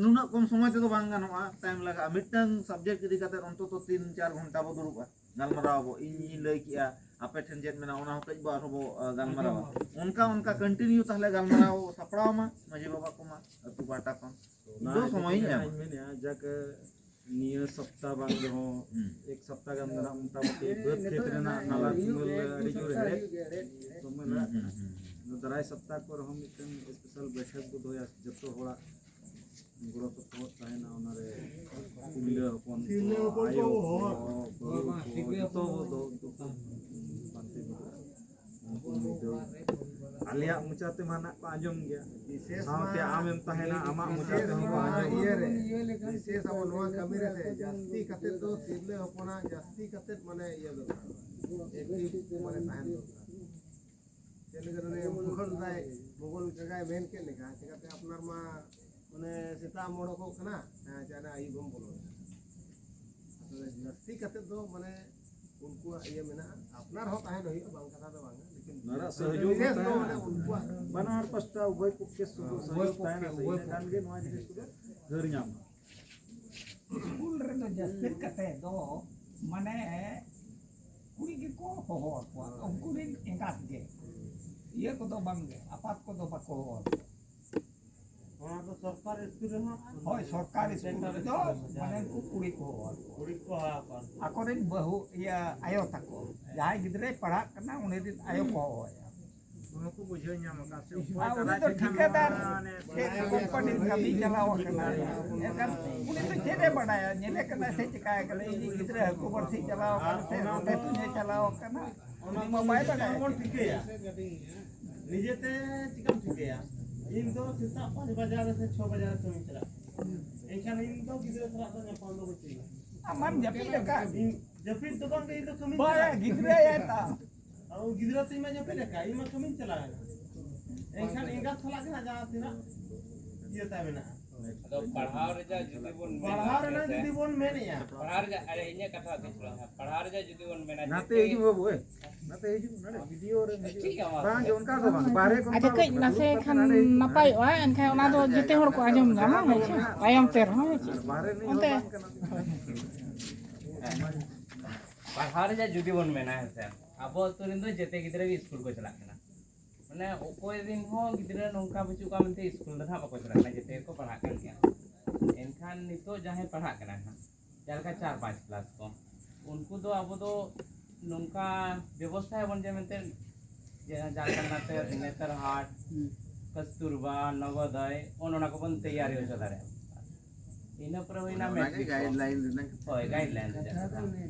ᱱᱩᱱᱟᱹᱜ ᱠᱚᱢ ᱥᱚᱢᱚᱭ ᱛᱮᱫᱚ ᱵᱟᱝ ᱜᱟᱱᱚᱜᱼᱟ, time ᱞᱟᱜᱟᱜᱼᱟ᱾ ᱢᱤᱫᱴᱟᱝ subject ᱤᱫᱤ ᱠᱟᱛᱮ ᱚᱱᱛᱚᱛᱚ ᱛᱤᱱ ᱪᱟᱨ ᱜᱷᱚᱱᱴᱟ ᱵᱚ ᱫᱩᱲᱩᱵᱼᱟ, ᱜᱟᱞᱢᱟᱨᱟᱣ ᱟᱵᱚ, ᱤᱧ ᱤᱧ ᱞᱟᱹᱭ ᱠᱮᱜᱼᱟ, ᱟᱯᱮ ᱴᱷᱮᱱ ᱪᱮᱫ ᱢᱮᱱᱟᱜᱼᱟ, ᱚᱱᱟ ᱦᱚᱛᱮᱡ ᱵᱚ ᱟᱨᱦᱚᱸ ᱵᱚ, ᱟ, ᱜᱟᱞᱢᱟᱨᱟᱣᱟ᱾ ᱚᱱᱠᱟ ᱚᱱᱠᱟ continue ᱛᱟᱦᱞᱮ ᱜᱟᱞᱢᱟᱨᱟᱣ ᱥᱟᱯᱲᱟᱣ ᱢᱟ ᱢᱟᱹᱡᱷᱤ ᱵᱟᱵᱟ ᱠᱚ ᱢᱟ, ᱟᱹᱛᱩ ᱯᱟᱦᱴᱟ ᱠᱷᱚᱱ᱾ ᱚᱱᱟ ᱫᱚ ᱤᱫᱤ ᱥᱚᱢᱚᱭ ᱤᱧ ᱠᱟᱛᱮ ᱧᱟᱢᱟ᱾ ᱦᱟᱸᱜ ᱤᱧ ᱢᱮᱱᱮᱫᱼᱟ, ᱡᱟᱠ ᱱᱤᱭᱟᱹ ᱥᱚᱯᱛᱟ ᱵᱟᱝ ᱨᱮᱦᱚᱸ, ᱦᱩᱸ᱾ ᱮᱠ ᱥᱚᱯᱛᱟ ᱜᱟᱱ ᱫᱚ ᱱᱟᱜ ᱢᱚᱴᱟᱢᱩᱴᱤ ᱵᱟᱹᱫᱽ ᱠᱷᱮᱛ ᱨᱮᱱᱟᱜ ᱱᱟᱞᱟ ᱛᱩᱢᱟᱹᱞ ᱟᱹᱰᱤ ᱡᱳᱨ ᱦᱮᱲᱦᱮᱫ ᱥᱚᱢᱚᱭ ᱞᱟᱜᱟᱜ ᱠᱟᱱᱟ᱾ ᱦᱩᱸ, ᱦᱩᱸ, ᱦᱩᱸ᱾ ᱟᱫᱚ ᱫᱟᱨᱟᱭ ᱥᱚᱯᱛᱟ ᱠᱚ ᱨᱮᱦᱚᱸ ᱢᱤᱫᱴᱟᱝ special ᱵᱳᱭᱴᱷᱚᱠ ᱵᱚ ᱫᱚᱦᱚᱭᱟ, ᱡᱚᱛᱚ ᱦᱚᱲᱟᱜ ᱜᱚᱲᱚ ᱥᱚᱯᱚᱦᱚᱫ ᱛᱟᱦᱮᱱᱟ ᱚᱱᱟᱨᱮ᱾ ᱛᱤᱨᱞᱟᱹ ᱦᱚᱯᱚᱱ ᱠᱚ, ᱛᱤᱨᱞᱟᱹ ᱦᱚᱯᱚᱱ ᱠᱚ, ᱟᱭᱳ ᱠᱚ, ᱦᱚᱲ ᱠᱚ, ᱵᱟᱹᱦᱩ ᱠᱚ, ᱡᱚᱛᱚ ᱦᱚᱲ ᱫᱚ ᱯᱟᱱᱛᱮ ᱫᱚ ᱩᱱᱠᱩ ᱟᱞᱮᱭᱟᱜ ᱢᱚᱪᱟ ᱛᱮᱢᱟ ᱱᱟᱜ ᱠᱚ ᱟᱸᱡᱚᱢ ᱜᱮᱭᱟ, ᱵᱤᱥᱮᱥ ᱥᱟᱶᱛᱮ ᱢᱟ ᱟᱢᱮᱢ ᱛᱟᱦᱮᱱᱟ, ᱟᱢᱟᱜ ᱢᱚᱪᱟ ᱵᱤᱥᱮᱥ ᱛᱮᱦᱚᱸ ᱠᱚ ᱱᱚᱣᱟ ᱟᱸᱡᱚᱢ ᱤᱭᱟᱹ ᱜᱮᱭᱟ᱾ ᱨᱮ, ᱵᱤᱥᱮᱥ ᱟᱵᱚ ᱱᱚᱣᱟ ᱠᱟᱹᱢᱤ ᱨᱮ ᱥᱮ ᱡᱟᱹᱥᱛᱤ ᱠᱟᱛᱮ ᱫᱚ ᱛᱤᱨᱞᱟᱹ ᱦᱚᱯᱚᱱᱟᱜ ᱡᱟᱹᱥᱛᱤ ᱠᱟᱛᱮ ᱢᱟᱱᱮ ᱤᱭᱟᱹ ᱫᱚᱨᱠᱟᱨ, ᱮᱠᱴᱤᱵᱷ ᱢᱟᱱᱮ ᱛᱟᱦᱮᱱ ᱫᱚᱨᱠᱟᱨ᱾ ᱪᱮᱫ ᱞᱮᱠᱟ ᱱᱚᱰᱮ ᱢᱩᱠᱷᱚᱲ ᱫᱟᱭ, ᱢᱚᱜᱚᱞ ᱠᱟᱠᱟᱭ ᱢᱮᱱ ᱠᱮᱫ ᱞᱮᱠᱟ, ᱪᱤᱠᱟᱹᱛᱮ ᱟᱯᱱᱟᱨ ᱢᱟ ᱚᱱᱮ ᱥᱮᱛᱟᱜ ᱮᱢ ᱚᱰᱚᱠᱚᱜ ᱠᱟᱱᱟ, ᱦᱮᱸ, ᱪᱟᱭᱱᱟ ᱟᱹᱭᱩᱵ ᱮᱢ ᱵᱚᱞᱚᱱᱟ᱾ ᱟᱥᱚᱞᱮ ᱡᱟᱹᱥᱛᱤ ᱠᱟᱛᱮ ᱫᱚ ᱢᱟᱱᱮ ᱩᱱᱠᱩᱣᱟᱜ ᱤᱭᱟᱹ ᱢᱮᱱᱟᱜᱼᱟ, ᱟᱯᱱᱟᱨ ᱦᱚᱸ ᱛᱟᱦᱮᱱ ᱦᱩᱭᱩᱜᱼᱟ, ᱵᱟᱝ ᱠᱟᱛᱷᱟ ᱫᱚ ᱵᱟᱝᱟ, ᱞᱮᱠᱤᱱ ᱱᱚᱰᱮ ᱥᱚᱦᱚᱡᱳᱜᱽ ᱵᱤᱥᱮᱥ ᱫᱚ ᱛᱟᱦᱮᱱᱟ᱾ ᱢᱟᱱᱮ ᱩᱱᱠᱩᱣᱟᱜ ᱵᱟᱱᱟᱨ ᱯᱟᱥᱴᱟ ᱩᱵᱷᱚᱭ ᱯᱚᱠᱠᱷᱮ ᱥᱩᱫᱷᱩ ᱩᱵᱷᱚᱭ ᱥᱚᱦᱚᱡᱳᱜᱽ ᱯᱚᱠᱠᱷᱮ, ᱛᱟᱦᱮᱱᱟ ᱥᱮ ᱩᱵᱷᱚᱭ ᱤᱱᱟᱹ ᱠᱷᱟᱱ ᱯᱚᱠᱠᱷᱮ᱾ ᱜᱮ ᱱᱚᱣᱟ ᱡᱤᱱᱤᱥ ᱠᱚᱫᱚ ᱦᱟᱹᱨ ᱧᱟᱢᱟ᱾ ᱥᱠᱩᱞ ᱨᱮᱫᱚ ᱡᱟᱹᱥᱛᱤ ᱠᱟᱛᱮ ᱫᱚ ᱢᱟᱱᱮ ᱠᱩᱲᱤ ᱜᱮᱠᱚ ᱦᱚᱦᱚ ᱟᱠᱚᱣᱟ, ᱩᱱᱠᱩ ᱨᱮᱱ ᱮᱸᱜᱟᱛ ᱜᱮ᱾ ᱤᱭᱟᱹ ᱠᱚᱫᱚ ᱵᱟᱝ ᱜᱮ, ᱟᱯᱟᱛ ᱠᱚᱫᱚ ᱵᱟᱠᱚ ᱦᱚᱦᱚ ᱟᱠᱚᱣᱟ᱾ ᱚᱱᱟ ᱫᱚ ᱥᱚᱨᱠᱟᱨ ᱥᱠᱩᱞ ᱨᱮᱦᱚᱸ ᱦᱳᱭ, ᱥᱚᱨᱠᱟᱨ ᱥᱠᱩᱞ ᱨᱮᱫᱚ ᱢᱟᱱᱮ ᱩᱱᱠᱩ ᱠᱩᱲᱤ ᱠᱚ ᱦᱚᱦᱚ ᱟᱠᱚᱣᱟ᱾ ᱠᱩᱲᱤ ᱠᱚ ᱦᱚᱦᱚ ᱟᱠᱚᱣᱟ᱾ ᱟᱠᱚᱨᱮᱱ ᱵᱟᱹᱦᱩ, ᱤᱭᱟᱹ, ᱟᱭᱳ ᱛᱟᱠᱚ, ᱡᱟᱦᱟᱸᱭ ᱜᱤᱫᱽᱨᱟᱹᱭ ᱯᱟᱲᱦᱟᱜ ᱠᱟᱱᱟ, ᱩᱱᱤ ᱨᱮᱱ ᱟᱭᱳ ᱠᱚ ᱦᱚᱦᱚ ᱟᱭᱟ᱾ ᱚᱱᱟ ᱠᱚ ᱵᱩᱡᱷᱟᱹᱣ ᱧᱟᱢ ᱟᱠᱟᱫ ᱥᱮ ᱚᱠᱚᱭ ᱟᱨ ᱩᱱᱤ ᱫᱚ ᱴᱷᱤᱠᱟᱹᱫᱟᱨ ᱪᱮᱫ ᱠᱳᱢᱯᱟᱱᱤ ᱠᱟᱹᱢᱤ ᱪᱟᱞᱟᱣ ᱟᱠᱟᱱᱟ᱾ ᱮᱱᱠᱷᱟᱱ ᱩᱱᱤ ᱫᱚ ᱪᱮᱫ ᱮ ᱵᱟᱰᱟᱭᱟ? ᱧᱮᱞᱮ ᱠᱟᱱᱟ ᱥᱮ ᱪᱤᱠᱟᱹᱭ ᱠᱟᱱᱟ? ᱤᱧᱤᱡ ᱜᱤᱫᱽᱨᱟᱹ ᱦᱟᱹᱠᱩ ᱵᱟᱹᱲᱥᱤ ᱪᱟᱞᱟᱣ ᱟᱠᱟᱱᱟ ᱥᱮ ᱨᱚᱴᱮ ᱛᱩᱧᱮ ᱪᱟᱞᱟᱣ ᱟᱠᱟᱱᱟ? ᱚᱱᱟ ᱩᱱᱤ ᱢᱟ ᱢᱟ ᱵᱟᱭ ᱵᱟᱰᱟᱭᱟ᱾ ᱵᱚᱱ ᱴᱷᱤᱠᱟᱹᱭᱟ᱾ ᱱᱤᱡᱮᱛᱮ ᱪᱤᱠᱟᱹᱢ ᱴᱷᱤᱠᱟᱹᱭᱟ? ᱤᱧ ᱫᱚ ᱥᱮᱛᱟᱜ ᱯᱟᱸᱪ ᱵᱟᱡᱟᱜ ᱨᱮ ᱥᱮ ᱪᱷᱚ ᱵᱟᱡᱟᱜ ᱨᱮ ᱠᱟᱹᱢᱤᱧ ᱪᱟᱞᱟᱜ ᱠᱟᱱᱟ᱾ ᱮᱱᱠᱷᱟᱱ ᱤᱧ ᱫᱚ ᱜᱤᱫᱽᱨᱟᱹ ᱥᱟᱞᱟᱜ ᱫᱚ ᱧᱟᱯᱟᱢ ᱫᱚ ᱵᱟᱹᱧ ᱪᱟᱞᱟᱜᱼᱟ᱾ ᱟᱢ ᱢᱟᱢ ᱡᱟᱹᱯᱤᱫ ᱟᱠᱟᱫ᱾ ᱤᱧ ᱡᱟᱹᱯᱤᱫ ᱫᱚ ᱵᱟᱝ ᱜᱮ, ᱤᱧ ᱫᱚ ᱠᱟᱹᱢᱤᱧ ᱵᱟᱭᱟ, ᱪᱟᱞᱟᱜᱼᱟ᱾ ᱜᱤᱫᱽᱨᱟᱹ ᱭᱟᱭ ᱛᱟᱢ᱾ ᱟᱨ ᱜᱤᱫᱽᱨᱟᱹ ᱛᱤᱧ ᱢᱟ ᱡᱟᱹᱯᱤᱫ ᱟᱠᱟᱫ, ᱤᱧ ᱢᱟ ᱠᱟᱹᱢᱤᱧ ᱪᱟᱞᱟᱣ ᱮᱱᱟ᱾ ᱮᱱᱠᱷᱟᱱ ᱮᱸᱜᱟᱛ ᱥᱟᱞᱟᱜ ᱜᱮ ᱦᱟᱸᱜ ᱡᱟᱦᱟᱸ ᱛᱤᱱᱟᱹᱜ ᱤᱭᱟᱹ ᱛᱟᱭ ᱢᱮᱱᱟᱜᱼᱟ᱾ ᱟᱫᱚ ᱯᱟᱲᱦᱟᱣ ᱨᱮᱭᱟᱜ ᱡᱩᱫᱤ ᱵᱚᱱ ᱢᱮᱱᱟ, ᱯᱟᱲᱦᱟᱣ ᱨᱮᱱᱟᱜ ᱦᱮᱸᱥᱮ? ᱡᱩᱫᱤ ᱵᱚᱱ ᱢᱮᱱᱮᱜᱼᱟ᱾ ᱯᱟᱲᱦᱟᱣ ᱨᱮᱭᱟᱜ, ᱟᱨᱮ, ᱤᱧᱟᱹᱜ ᱠᱟᱛᱷᱟ ᱫᱚ ᱛᱷᱚᱲᱟ ᱦᱟᱸᱜ, ᱯᱟᱲᱦᱟᱣ ᱨᱮᱭᱟᱜ ᱡᱩᱫᱤ ᱵᱚᱱ ᱢᱮᱱᱟ, ᱱᱟᱛᱮ ᱡᱮᱛᱮ ᱦᱤᱡᱩᱜ ᱵᱟᱹᱵᱩ, ᱮ᱾ ᱱᱟᱛᱮ ᱦᱤᱡᱩᱜ, ᱱᱚᱰᱮ ᱵᱷᱤᱰᱤᱭᱳ ᱨᱮ ᱦᱤᱡᱩᱜ᱾ ᱴᱷᱤᱠ ᱜᱮᱭᱟ, ᱢᱟ ᱵᱟᱝ ᱜᱮ, ᱛᱚᱵᱮ᱾ ᱚᱱᱠᱟ ᱫᱚ ᱵᱟᱝ, ᱵᱟᱦᱨᱮ ᱠᱷᱚᱱ ᱟᱪᱪᱷᱟ, ᱵᱟᱝ, ᱠᱟᱹᱡ ᱫᱩᱲᱩᱵ ᱱᱟᱥᱮ ᱠᱟᱛᱮ ᱠᱷᱟᱱ ᱱᱟᱰᱮ ᱦᱤᱡᱩᱜ᱾ ᱱᱟᱯᱟᱭᱚᱜᱼᱟ, ᱮᱱᱠᱷᱟᱱ ᱚᱱᱟ ᱫᱚ ᱟᱪᱪᱷᱟ, ᱡᱮᱛᱮ ᱦᱚᱲ ᱠᱚ ᱟᱸᱡᱚᱢ ᱧᱟᱢᱟ, ᱦᱮᱸ ᱪᱮ? ᱛᱟᱭᱚᱢ ᱛᱮ ᱨᱮᱦᱚᱸ, ᱦᱮᱸ ᱪᱮ? ᱵᱟᱦᱨᱮ ᱨᱤᱱᱤᱡ ᱦᱚᱲ ᱚᱱᱛᱮ ᱵᱟᱝ ᱠᱟᱱᱟ᱾ ᱯᱟᱲᱦᱟᱣ ᱨᱮᱭᱟᱜ ᱡᱩᱫᱤ ᱵᱚᱱ ᱢᱮᱱᱟ, ᱦᱮᱸ ᱥᱮ, ᱟᱵᱚ ᱟᱹᱛᱩ ᱨᱮᱱ ᱫᱚ ᱡᱮᱛᱮ ᱜᱤᱫᱽᱨᱟᱹ ᱜᱮ ᱥᱠᱩᱞ ᱠᱚ ᱪᱟᱞᱟᱜ ᱠᱟᱱᱟ᱾ ᱢᱟᱱᱮ ᱚᱠᱚᱭ ᱨᱮᱱ ᱦᱚᱸ ᱜᱤᱫᱽᱨᱟᱹ ᱱᱚᱝᱠᱟ ᱵᱟᱹᱪᱩᱜ ᱠᱚᱣᱟ ᱢᱮᱱᱛᱮ ᱥᱠᱩᱞ ᱫᱚ ᱱᱟᱦᱟᱜ ᱵᱟᱠᱚ ᱪᱟᱞᱟᱜ ᱠᱟᱱᱟ, ᱡᱮᱛᱮ ᱜᱮᱠᱚ ᱯᱟᱲᱦᱟᱜ ᱠᱟᱱ ᱜᱮᱭᱟ᱾ ᱮᱱᱠᱷᱟᱱ ᱱᱤᱛᱚᱜ ᱡᱟᱦᱟᱸᱭ ᱯᱟᱲᱦᱟᱜ ᱠᱟᱱᱟ ᱱᱟᱦᱟᱜ, ᱡᱟᱦᱟᱸ ᱞᱮᱠᱟ ᱪᱟᱨ ᱯᱟᱸᱪ ᱠᱞᱟᱥ ᱠᱚ, ᱩᱱᱠᱩ ᱫᱚ ᱟᱵᱚ ᱫᱚ ᱱᱚᱝᱠᱟ ᱵᱮᱵᱚᱥᱛᱷᱟᱭᱟᱵᱚᱱ ᱡᱮ ᱢᱮᱱᱛᱮ, ᱡᱮ ᱡᱟᱦᱟᱸ ᱞᱮᱠᱟ ᱱᱟᱛᱮ ᱱᱮᱛᱟᱨ ᱦᱟᱴ, ᱠᱟᱥᱛᱩᱨᱵᱟ, ᱱᱚᱵᱳᱫᱚᱭ, ᱚᱱ ᱚᱱᱟ ᱠᱚᱵᱚᱱ ᱛᱮᱭᱟᱨᱤ ᱦᱚᱪᱚ ᱫᱟᱲᱮᱭᱟᱜᱼᱟ᱾ ᱤᱱᱟᱹ ᱯᱚᱨᱮ ᱦᱩᱭᱱᱟ ᱚᱱᱟᱜᱮ ᱢᱮᱴᱨᱤᱠ ᱠᱚ᱾ ᱜᱟᱭᱤᱰ ᱞᱟᱭᱤᱱ ᱨᱮᱱᱟᱜ ᱠᱟᱛᱷᱟ᱾ ᱦᱳᱭ, ᱜᱟᱭᱤᱰ ᱞᱟᱭᱤᱱ ᱨᱮᱱᱟᱜ ᱠᱟᱛᱷᱟ᱾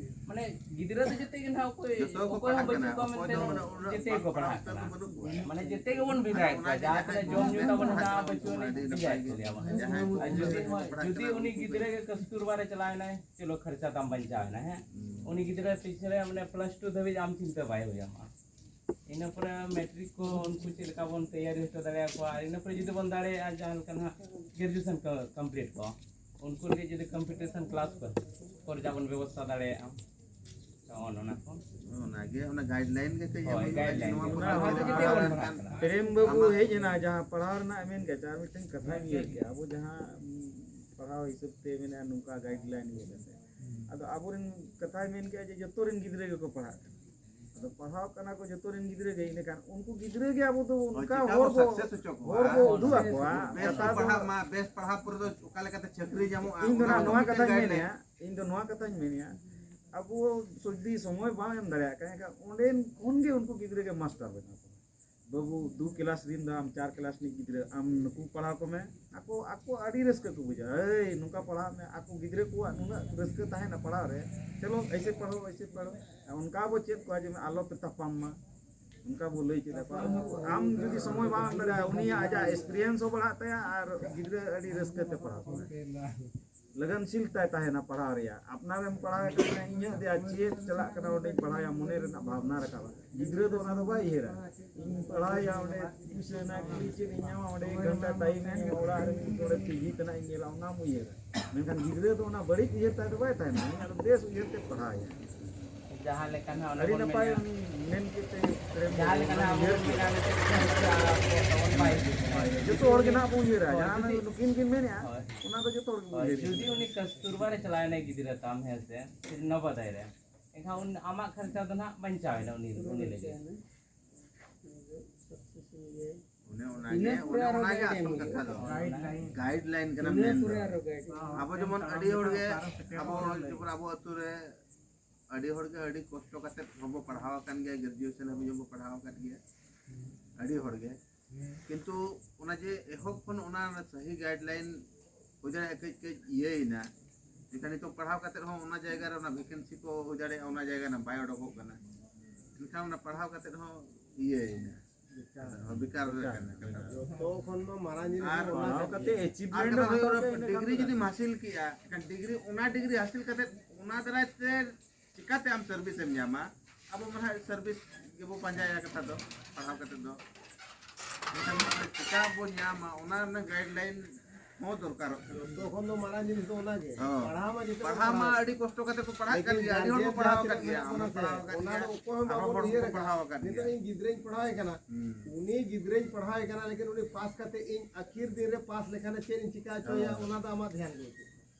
ᱢᱟᱱᱮ ᱜᱤᱫᱽᱨᱟᱹ ᱫᱚ ᱡᱚᱛᱚ ᱜᱮ ᱱᱟᱦᱟᱜ ᱚᱠᱚᱭ, ᱡᱚᱛᱚ ᱜᱮᱠᱚ ᱚᱠᱚᱭ ᱦᱚᱸ ᱯᱟᱲᱦᱟᱜ ᱵᱟᱹᱪᱩᱜ ᱠᱟᱱᱟ, ᱠᱚᱣᱟ ᱚᱠᱚᱭ ᱢᱮᱱᱛᱮ ᱫᱚ ᱢᱟᱱᱮ ᱩᱱᱟᱹᱜ ᱡᱚᱛᱚ ᱜᱮᱠᱚ ᱵᱟᱝ ᱯᱟᱲᱦᱟᱜ ᱯᱟᱲᱦᱟᱣ ᱠᱟᱱᱟ᱾ ᱩᱛᱟᱹᱨ ᱫᱚ ᱵᱟᱹᱱᱩᱜ ᱠᱚᱣᱟ᱾ ᱢᱟᱱᱮ ᱡᱚᱛᱚ ᱜᱮᱵᱚᱱ ᱵᱷᱮᱡᱟᱭᱮᱫ ᱠᱚᱣᱟ, ᱚᱱᱟᱜᱮ ᱡᱟᱦᱟᱸ ᱛᱤᱱᱟᱹᱜ ᱡᱚᱢ ᱧᱩ ᱛᱟᱵᱚᱱ ᱦᱮᱱᱟᱜᱼᱟ, ᱵᱟᱹᱪᱩᱜ ᱟᱹᱱᱤᱡ ᱟᱹᱰᱤ ᱵᱷᱮᱡᱟᱭᱮᱫ ᱱᱟᱯᱟᱭ ᱠᱚᱜᱮᱭᱟ ᱵᱚᱱ᱾ ᱜᱮ᱾ ᱡᱟᱦᱟᱸᱭ ᱟᱨ ᱡᱩᱫᱤ ᱜᱤᱫᱽᱨᱟᱹ ᱦᱚᱸ, ᱯᱟᱲᱦᱟᱜ ᱡᱩᱫᱤ ᱠᱟᱱᱟ ᱩᱱᱤ ᱜᱤᱫᱽᱨᱟᱹ ᱜᱮ ᱠᱟᱹᱥᱛᱩᱨᱵᱟ ᱨᱮ ᱪᱟᱞᱟᱣ ᱮᱱᱟᱭ, ᱪᱚᱞᱚ ᱠᱷᱚᱨᱪᱟ ᱛᱟᱢ ᱵᱟᱧᱪᱟᱣ ᱮᱱᱟ, ᱦᱮᱸ? ᱦᱩᱸ᱾ ᱩᱱᱤ ᱜᱤᱫᱽᱨᱟᱹ ᱯᱤᱪᱷᱮ ᱨᱮ ᱢᱟᱱᱮ ᱯᱞᱟᱥ ᱴᱩ ᱫᱷᱟᱹᱵᱤᱡ ᱟᱢ ᱪᱤᱱᱛᱟᱹ ᱵᱟᱭ ᱦᱩᱭ ᱟᱢᱟ᱾ ᱤᱱᱟᱹ ᱯᱚᱨᱮ ᱢᱮᱴᱨᱤᱠ ᱠᱚ ᱩᱱᱠᱩ ᱪᱮᱫ ᱞᱮᱠᱟ ᱵᱚᱱ ᱛᱮᱭᱟᱨᱤ ᱦᱚᱪᱚ ᱫᱟᱲᱮᱭᱟᱠᱚᱣᱟ, ᱟᱨ ᱤᱱᱟᱹ ᱯᱚᱨᱮ ᱡᱩᱫᱤ ᱵᱚᱱ ᱫᱟᱲᱮᱭᱟᱜᱼᱟ ᱡᱟᱦᱟᱸ ᱞᱮᱠᱟ ᱱᱟᱦᱟᱜ ᱜᱨᱮᱡᱩᱭᱮᱥᱚᱱ ᱠᱚ ᱠᱚᱢᱯᱞᱤᱴ ᱠᱚ, ᱩᱱᱠᱩ ᱞᱟᱹᱜᱤᱫ ᱡᱩᱫᱤ ᱠᱚᱢᱯᱤᱴᱤᱥᱚᱱ ᱠᱞᱟᱥ ᱠᱚ ᱠᱚᱨᱮ ᱡᱟ ᱵᱚᱱ ᱵᱮᱵᱚᱥᱛᱷᱟ ᱫᱟᱲᱮᱭᱟᱜᱼᱟ, ᱛᱚ ᱚᱱ ᱚᱱᱟ ᱠᱚ᱾ ᱚᱱᱟᱜᱮ, ᱚᱱᱟ ᱜᱟᱭᱤᱰ ᱞᱟᱭᱤᱱ ᱜᱮ ᱠᱟᱹᱡ ᱦᱳᱭ, ᱮᱢ ᱦᱩᱭᱩᱜᱼᱟ, ᱜᱟᱭᱤᱰ ᱡᱮ ᱞᱟᱭᱤᱱ ᱱᱚᱣᱟ ᱜᱮ᱾ ᱠᱚᱫᱚ ᱚᱱᱟ ᱟᱵᱚ ᱦᱚᱸ ᱡᱩᱫᱤ ᱵᱚᱱ ᱞᱮᱠᱟᱱ ᱯᱟᱲᱦᱟᱜ ᱠᱟᱱᱟ᱾ ᱯᱨᱮᱢ ᱵᱟᱹᱵᱩ ᱟᱢᱟᱜ ᱦᱮᱡ ᱮᱱᱟ, ᱡᱟᱦᱟᱸ ᱯᱟᱲᱦᱟᱣ ᱨᱮᱱᱟᱜ ᱢᱮᱱ ᱠᱮᱫ, ᱟᱨ ᱢᱤᱫᱴᱮᱱ ᱠᱟᱛᱷᱟᱧ ᱩᱭᱦᱟᱹᱨ ᱠᱮᱫᱼᱟ, ᱟᱵᱚ ᱡᱟᱦᱟᱸ, ᱩᱢ, ᱯᱟᱲᱦᱟᱣ ᱦᱤᱥᱟᱹᱵ ᱛᱮ ᱢᱮᱱᱟᱜᱼᱟ ᱱᱚᱝᱠᱟ ᱜᱟᱭᱤᱰ ᱞᱟᱭᱤᱱ ᱤᱭᱟᱹ ᱠᱟᱛᱮ᱾ ᱦᱩᱸ᱾ ᱟᱫᱚ ᱟᱵᱚᱨᱮᱱ ᱠᱟᱛᱷᱟᱭ ᱢᱮᱱ ᱠᱮᱫᱼᱟ ᱡᱮ ᱡᱚᱛᱚ ᱨᱮᱱ ᱜᱤᱫᱽᱨᱟᱹ ᱜᱮᱠᱚ ᱯᱟᱲᱦᱟᱜ ᱠᱟᱱᱟ᱾ ᱟᱫᱚ ᱯᱟᱲᱦᱟᱣ ᱠᱟᱱᱟ ᱠᱚ ᱡᱚᱛᱚ ᱨᱮᱱ ᱜᱤᱫᱽᱨᱟᱹ ᱜᱮ, ᱤᱱᱟᱹᱠᱷᱟᱱ ᱩᱱᱠᱩ ᱜᱤᱫᱽᱨᱟᱹ ᱜᱮ ᱟᱵᱚ ᱫᱚ ᱦᱳᱭ, ᱚᱱᱠᱟ ᱪᱮᱠᱟ ᱦᱚᱨ ᱵᱚ ᱵᱚ, success ᱦᱚᱪᱚ ᱠᱚᱣᱟ? ᱦᱚᱨ ᱵᱚ ᱩᱫᱩᱜ ᱟᱠᱚᱣᱟ᱾ ᱵᱮᱥ ᱠᱚ ᱠᱟᱛᱷᱟ ᱫᱚ ᱯᱟᱲᱦᱟᱜ ᱢᱟ, ᱵᱮᱥ ᱯᱟᱲᱦᱟᱣ ᱯᱚᱨᱮ ᱫᱚ ᱚᱠᱟ ᱞᱮᱠᱟᱛᱮ ᱪᱟᱹᱠᱨᱤ ᱧᱟᱢᱚᱜᱼᱟ, ᱤᱧ ᱫᱚ ᱚᱱᱟ ᱱᱟᱜ ᱱᱚᱣᱟ ᱢᱤᱫᱴᱮᱱ ᱠᱟᱛᱷᱟᱧ guideline᱾ ᱢᱮᱱᱮᱫᱼᱟ, ᱤᱧ ᱫᱚ ᱱᱚᱣᱟ ᱠᱟᱛᱷᱟᱧ ᱢᱮᱱᱮᱫᱼᱟ, ᱟᱵᱚ ᱡᱩᱫᱤ ᱥᱚᱢᱚᱭ ᱵᱟᱝ ᱮᱢ ᱫᱟᱲᱮᱭᱟᱜ ᱠᱟᱱᱟ, ᱮᱱᱠᱷᱟᱱ ᱚᱸᱰᱮ ᱠᱷᱚᱱ ᱜᱮ ᱩᱱᱠᱩ ᱜᱤᱫᱽᱨᱟᱹ ᱜᱮ ᱢᱟᱥᱴᱟᱨ ᱵᱮᱱᱟᱣ ᱠᱚᱣᱟ᱾ ᱵᱟᱹᱵᱩ ᱫᱩ ᱠᱮᱞᱟᱥ ᱨᱤᱱ ᱫᱚ ᱟᱢ ᱪᱟᱨ ᱠᱮᱞᱟᱥ ᱨᱤᱱᱤᱡ ᱜᱤᱫᱽᱨᱟᱹ, ᱟᱢ ᱱᱩᱠᱩ ᱯᱟᱲᱦᱟᱣ ᱠᱚᱢᱮ, ᱟᱠᱚ, ᱟᱠᱚ ᱟᱹᱰᱤ ᱨᱟᱹᱥᱠᱟᱹ ᱠᱚ ᱵᱩᱡᱷᱟᱹᱣᱟ᱾ ᱮᱭ, ᱱᱚᱝᱠᱟ ᱯᱟᱲᱦᱟᱣ ᱢᱮ, ᱟᱠᱚ ᱜᱤᱫᱽᱨᱟᱹ ᱠᱚᱣᱟᱜ ᱱᱩᱱᱟᱹᱜ ᱨᱟᱹᱥᱠᱟᱹ ᱛᱟᱦᱮᱱᱟ ᱯᱟᱲᱦᱟᱣ ᱨᱮ, ᱪᱚᱞᱚ ᱮᱭᱥᱮ ᱯᱟᱲᱦᱚ, ᱮᱭᱥᱮ ᱯᱟᱲᱦᱚ᱾ ᱚᱱᱠᱟ ᱵᱚ ᱪᱮᱫ ᱠᱚᱣᱟ ᱡᱮ ᱟᱞᱚ ᱯᱮ ᱛᱟᱯᱟᱢ ᱢᱟ, ᱚᱱᱠᱟ ᱵᱚ ᱞᱟᱹᱭ ᱪᱮᱫ ᱟᱠᱚᱣᱟ᱾ ᱟᱢ ᱡᱩᱫᱤ ᱥᱚᱢᱚᱭ ᱵᱟᱢ ᱮᱢ ᱫᱟᱲᱮᱭᱟᱜᱼᱟ, ᱩᱱᱤᱭᱟᱜ ᱟᱡᱟᱜ experience ᱦᱚᱸ ᱵᱟᱲᱦᱟᱜ ᱛᱟᱭᱟ ᱟᱨ ᱜᱤᱫᱽᱨᱟᱹ ᱟᱹᱰᱤ ᱨᱟᱹᱥᱠᱟᱹ ᱛᱮ ᱯᱟᱲᱦᱟᱣ ᱠᱚᱣᱟ᱾ ᱞᱟᱜᱟᱱᱥᱤᱞ ᱛᱟᱭ ᱛᱟᱦᱮᱱᱟ ᱯᱟᱲᱦᱟᱣ ᱨᱮᱭᱟᱜ᱾ ᱟᱯᱱᱟᱨᱮᱢ ᱯᱟᱲᱦᱟᱣ ᱠᱟᱱᱟ, ᱤᱧᱟᱹᱜ ᱫᱮᱭᱟ ᱪᱮᱫ ᱪᱟᱞᱟᱜ ᱠᱟᱱᱟ, ᱚᱸᱰᱮᱧ ᱯᱟᱲᱦᱟᱣᱮᱭᱟ, ᱢᱚᱱᱮ ᱨᱮᱱᱟᱜ ᱵᱷᱟᱵᱽᱱᱟ ᱨᱟᱠᱟᱵᱟ᱾ ᱜᱤᱫᱽᱨᱟᱹ ᱫᱚ ᱚᱱᱟ ᱫᱚ ᱵᱟᱭ ᱩᱭᱦᱟᱹᱨᱟ, ᱤᱧ ᱯᱟᱲᱦᱟᱣᱮᱭᱟ, ᱚᱸᱰᱮ ᱯᱩᱭᱥᱟᱹ ᱨᱮᱱᱟᱜ ᱠᱩᱲᱤ ᱪᱮᱫ ᱤᱧ ᱧᱟᱢᱟ, ᱚᱸᱰᱮ ᱜᱷᱚᱱᱴᱟ time ᱮᱢ, ᱚᱲᱟᱜ ᱨᱮ ᱚᱸᱰᱮ ᱴᱤᱵᱷᱤ ᱛᱟᱱᱟᱜ ᱤᱧ ᱧᱮᱞᱟ, ᱚᱱᱟᱢ ᱩᱭᱦᱟᱹᱨᱟ᱾ ᱢᱮᱱᱠᱷᱟᱱ ᱜᱤᱫᱽᱨᱟᱹ ᱫᱚ ᱚᱱᱟ ᱵᱟᱹᱲᱤᱡ ᱩᱭᱦᱟᱹᱨ ᱛᱟᱭ ᱫᱚ ᱵᱟᱭ ᱛᱟᱦᱮᱱᱟ, ᱩᱱᱤᱭᱟᱜ ᱫᱚ ᱵᱮᱥ ᱩᱭᱦᱟᱹᱨ ᱛᱮ ᱯᱟᱲᱦᱟᱣᱮᱭᱟ᱾ ᱡᱟᱦᱟᱸ ᱞᱮᱠᱟ ᱱᱟᱦᱟᱜ ᱚᱱᱮ ᱟᱹᱰᱤ ᱵᱚᱱ ᱱᱟᱯᱟᱭ ᱢᱮᱱᱟ, ᱩᱱᱤ ᱢᱮᱱ ᱠᱮᱫ ᱛᱮ ᱯᱨᱮᱢ ᱡᱟᱦᱟᱸ ᱞᱮᱠᱟ ᱱᱟᱦᱟᱜ ᱟᱵᱚ ᱩᱭᱦᱟᱹᱨ ᱵᱚᱱ ᱠᱮᱫᱟ᱾ ᱢᱮᱱᱟ, ᱡᱚᱛᱚ ᱦᱚᱲ ᱜᱮ ᱱᱟᱦᱟᱜ ᱵᱚᱱ ᱩᱭᱦᱟᱹᱨᱟ, ᱦᱳᱭ, ᱡᱟᱦᱟᱸ ᱡᱩᱫᱤ ᱱᱩᱠᱤᱱ ᱠᱤᱱ ᱢᱮᱱᱮᱜᱼᱟ, ᱦᱳᱭ᱾ ᱚᱱᱟ ᱫᱚ ᱡᱚᱛᱚ ᱦᱚᱲ ᱜᱮᱵᱚᱱ ᱦᱳᱭ, ᱩᱭᱦᱟᱹᱨᱟ᱾ ᱡᱩᱫᱤ ᱩᱱᱤ ᱠᱟᱥᱛᱩᱨᱵᱟ ᱨᱮ ᱪᱟᱞᱟᱣ ᱮᱱᱟᱭ ᱜᱤᱫᱽᱨᱟᱹ ᱛᱟᱢ, ᱦᱮᱸ ᱥᱮ, ᱱᱚᱵᱳᱫᱚᱭ ᱨᱮ, ᱮᱱᱠᱷᱟᱱ ᱩᱱ ᱟᱢᱟᱜ ᱠᱷᱚᱨᱪᱟ ᱫᱚ ᱱᱟᱦᱟᱜ ᱵᱟᱧᱪᱟᱣ ᱮᱱᱟ ᱩᱱᱤ, ᱩᱱᱤ ᱞᱟᱹᱜᱤᱫ᱾ ᱚᱱᱮ ᱚᱱᱟᱜᱮ, ᱤᱱᱟᱹ ᱯᱚᱨᱮ ᱚᱱᱮ ᱟᱨᱚ ᱚᱱᱟᱜᱮ ᱟᱥᱚᱞ guideline ᱠᱟᱛᱷᱟ ᱫᱚ᱾ ᱠᱟᱱᱟ᱾ Guideline᱾ Guideline ᱠᱟᱱᱟ ᱤᱱᱟᱹ ᱢᱮᱱ ᱫᱚ᱾ ᱯᱚᱨᱮ ᱟᱨᱚ guideline᱾ ᱟᱵᱚ ᱡᱮᱢᱚᱱ ᱟᱹᱰᱤ ᱦᱚᱲ ᱜᱮ, ᱟᱵᱚ ᱡᱮᱢᱚᱱ ᱟᱵᱚ ᱟᱹᱛᱩ ᱨᱮ ᱟᱹᱰᱤ ᱦᱚᱲ ᱜᱮ ᱟᱹᱰᱤ ᱠᱚᱥᱴᱚ ᱠᱟᱛᱮ ᱦᱚᱸᱵᱚ ᱯᱟᱲᱦᱟᱣ ᱟᱠᱟᱱ ᱜᱮᱭᱟ, graduation ᱦᱟᱹᱵᱤᱡ ᱦᱚᱸᱵᱚ ᱯᱟᱲᱦᱟᱣ ᱟᱠᱟᱱ ᱜᱮᱭᱟ ᱟᱹᱰᱤ ᱦᱚᱲ ᱜᱮ᱾ ᱠᱤᱱᱛᱩ ᱚᱱᱟ ᱡᱮ ᱮᱦᱚᱵ ᱠᱷᱚᱱ ᱚᱱᱟ ᱥᱟᱹᱦᱤ guideline ᱦᱩᱭ ᱫᱟᱲᱮᱭᱟᱜᱼᱟ ᱠᱟᱹᱡ ᱠᱟᱹᱡ ᱤᱭᱟᱹᱭᱮᱱᱟ᱾ ᱢᱮᱱᱠᱷᱟᱱ ᱱᱤᱛᱚᱜ ᱯᱟᱲᱦᱟᱣ ᱠᱟᱛᱮ ᱦᱚᱸ ᱚᱱᱟ ᱡᱟᱭᱜᱟ ᱨᱮ ᱚᱱᱟ ᱵᱷᱮᱠᱮᱱᱥᱤ ᱠᱚ ᱦᱩᱭ ᱫᱟᱲᱮᱭᱟᱜᱼᱟ, ᱚᱱᱟ ᱡᱟᱭᱜᱟ ᱨᱮ ᱵᱟᱭ ᱚᱰᱚᱠᱚᱜ ᱠᱟᱱᱟ᱾ ᱢᱮᱱᱠᱷᱟᱱ ᱚᱱᱟ ᱯᱟᱲᱦᱟᱣ ᱠᱟᱛᱮ ᱦᱚᱸ ᱤᱭᱟᱹᱭᱮᱱᱟ, ᱵᱮᱠᱟᱨ ᱟᱠᱟᱱᱟ᱾ ᱡᱚᱛᱚ ᱠᱷᱚᱱ ᱫᱚ ᱢᱟᱨᱟᱝ ᱡᱤᱱᱤᱥ ᱟᱨ ᱫᱚ ᱚᱱᱟ ᱯᱟᱲᱦᱟᱣ ᱠᱟᱱᱟ᱾ ᱠᱟᱛᱮ ᱟᱨ achievement ᱠᱟᱛᱷᱟ ᱫᱚ ᱦᱩᱭᱩᱜ ᱠᱟᱱᱟ, ᱦᱟᱛᱟᱣ ᱠᱟᱛᱮ ᱰᱤᱜᱽᱨᱤ ᱡᱩᱫᱤᱢ ᱦᱟᱥᱤᱞ ᱠᱮᱜᱼᱟ, ᱮᱱᱠᱷᱟᱱ ᱰᱤᱜᱽᱨᱤ, ᱚᱱᱟ ᱰᱤᱜᱽᱨᱤ ᱦᱟᱥᱤᱞ ᱠᱟᱛᱮ ᱚᱱᱟ ᱫᱟᱨᱟᱭ ᱛᱮ ᱪᱤᱠᱟᱛᱮ ᱟᱢ ᱥᱟᱨᱵᱷᱤᱥ ᱮᱢ ᱧᱟᱢᱟ? ᱟᱵᱚ ᱢᱟ ᱱᱟᱦᱟᱜ ᱥᱟᱨᱵᱷᱤᱥ ᱜᱮᱵᱚ ᱯᱟᱸᱡᱟᱭᱟ ᱠᱟᱛᱷᱟ ᱫᱚ, ᱯᱟᱲᱦᱟᱣ ᱠᱟᱛᱮ ᱫᱚ᱾ ᱢᱮᱱᱠᱷᱟᱱ ᱪᱤᱠᱟ ᱵᱚ ᱧᱟᱢᱟ, ᱚᱱᱟ ᱨᱮᱱᱟᱜ ᱜᱟᱭᱤᱰ ᱞᱟᱭᱤᱱ ᱦᱚᱸ ᱫᱚᱨᱠᱟᱨᱚᱜ ᱠᱟᱱᱟ᱾ ᱡᱚᱛᱚ ᱠᱷᱚᱱ ᱫᱚ ᱢᱟᱨᱟᱝ ᱡᱤᱱᱤᱥ ᱫᱚ ᱚᱱᱟ ᱜᱮ᱾ ᱦᱚᱸ᱾ ᱯᱟᱲᱦᱟᱣ ᱢᱟ ᱡᱚᱛᱚ ᱠᱚ ᱯᱟᱲᱦᱟᱣ ᱢᱟ ᱯᱟᱲᱦᱟᱣᱮᱫ ᱟᱹᱰᱤ ᱠᱚᱥᱴᱚ ᱠᱟᱛᱮ ᱠᱚ ᱯᱟᱲᱦᱟᱜ ᱠᱟᱱ ᱞᱮᱠᱤᱱ ᱜᱮᱭᱟ, ᱟᱹᱰᱤ ᱦᱚᱲ ᱠᱚ ᱜᱟᱨᱡᱮᱱ ᱯᱟᱲᱦᱟᱣ ᱡᱟᱦᱟᱸ ᱟᱠᱟᱫ ᱛᱤᱱᱟᱹᱜ ᱜᱮᱭᱟ, ᱢᱮᱱᱟᱜ ᱵᱚᱱᱟ ᱟᱨ ᱥᱮ, ᱯᱟᱲᱦᱟᱣ ᱟᱠᱟᱫ ᱚᱱᱟ ᱜᱮᱭᱟ, ᱫᱚ ᱚᱠᱚᱭ ᱦᱚᱸ ᱟᱨ ᱦᱚᱲ ᱵᱟᱵᱚᱱ ᱠᱚ ᱩᱭᱦᱟᱹᱨ ᱯᱟᱲᱦᱟᱣ ᱟᱠᱟᱫ᱾ ᱟᱠᱟᱫ ᱱᱤᱛᱚᱜ ᱜᱮᱭᱟ᱾ ᱤᱧ ᱜᱤᱫᱽᱨᱟᱹᱧ ᱯᱟᱲᱦᱟᱣᱮ ᱠᱟᱱᱟ, ᱦᱩᱸ᱾ ᱩᱱᱤ ᱜᱤᱫᱽᱨᱟᱹᱧ ᱯᱟᱲᱦᱟᱣᱮ ᱠᱟᱱᱟ, ᱞᱮᱠᱤᱱ ᱩᱱᱤ ᱯᱟᱥ ᱠᱟᱛᱮ ᱤᱧ ᱟᱹᱠᱷᱤᱨ ᱫᱤᱱ ᱨᱮ ᱯᱟᱥ ᱞᱮᱠᱷᱟᱱᱮ ᱪᱮᱫ ᱤᱧ ᱪᱤᱠᱟ ᱦᱚᱪᱚᱭᱟ, ᱦᱮᱸ᱾ ᱚᱱᱟ ᱫᱚ ᱟᱢᱟᱜ ᱫᱷᱮᱭᱟᱱ ᱨᱮ ᱵᱟᱹᱪᱩᱜ᱾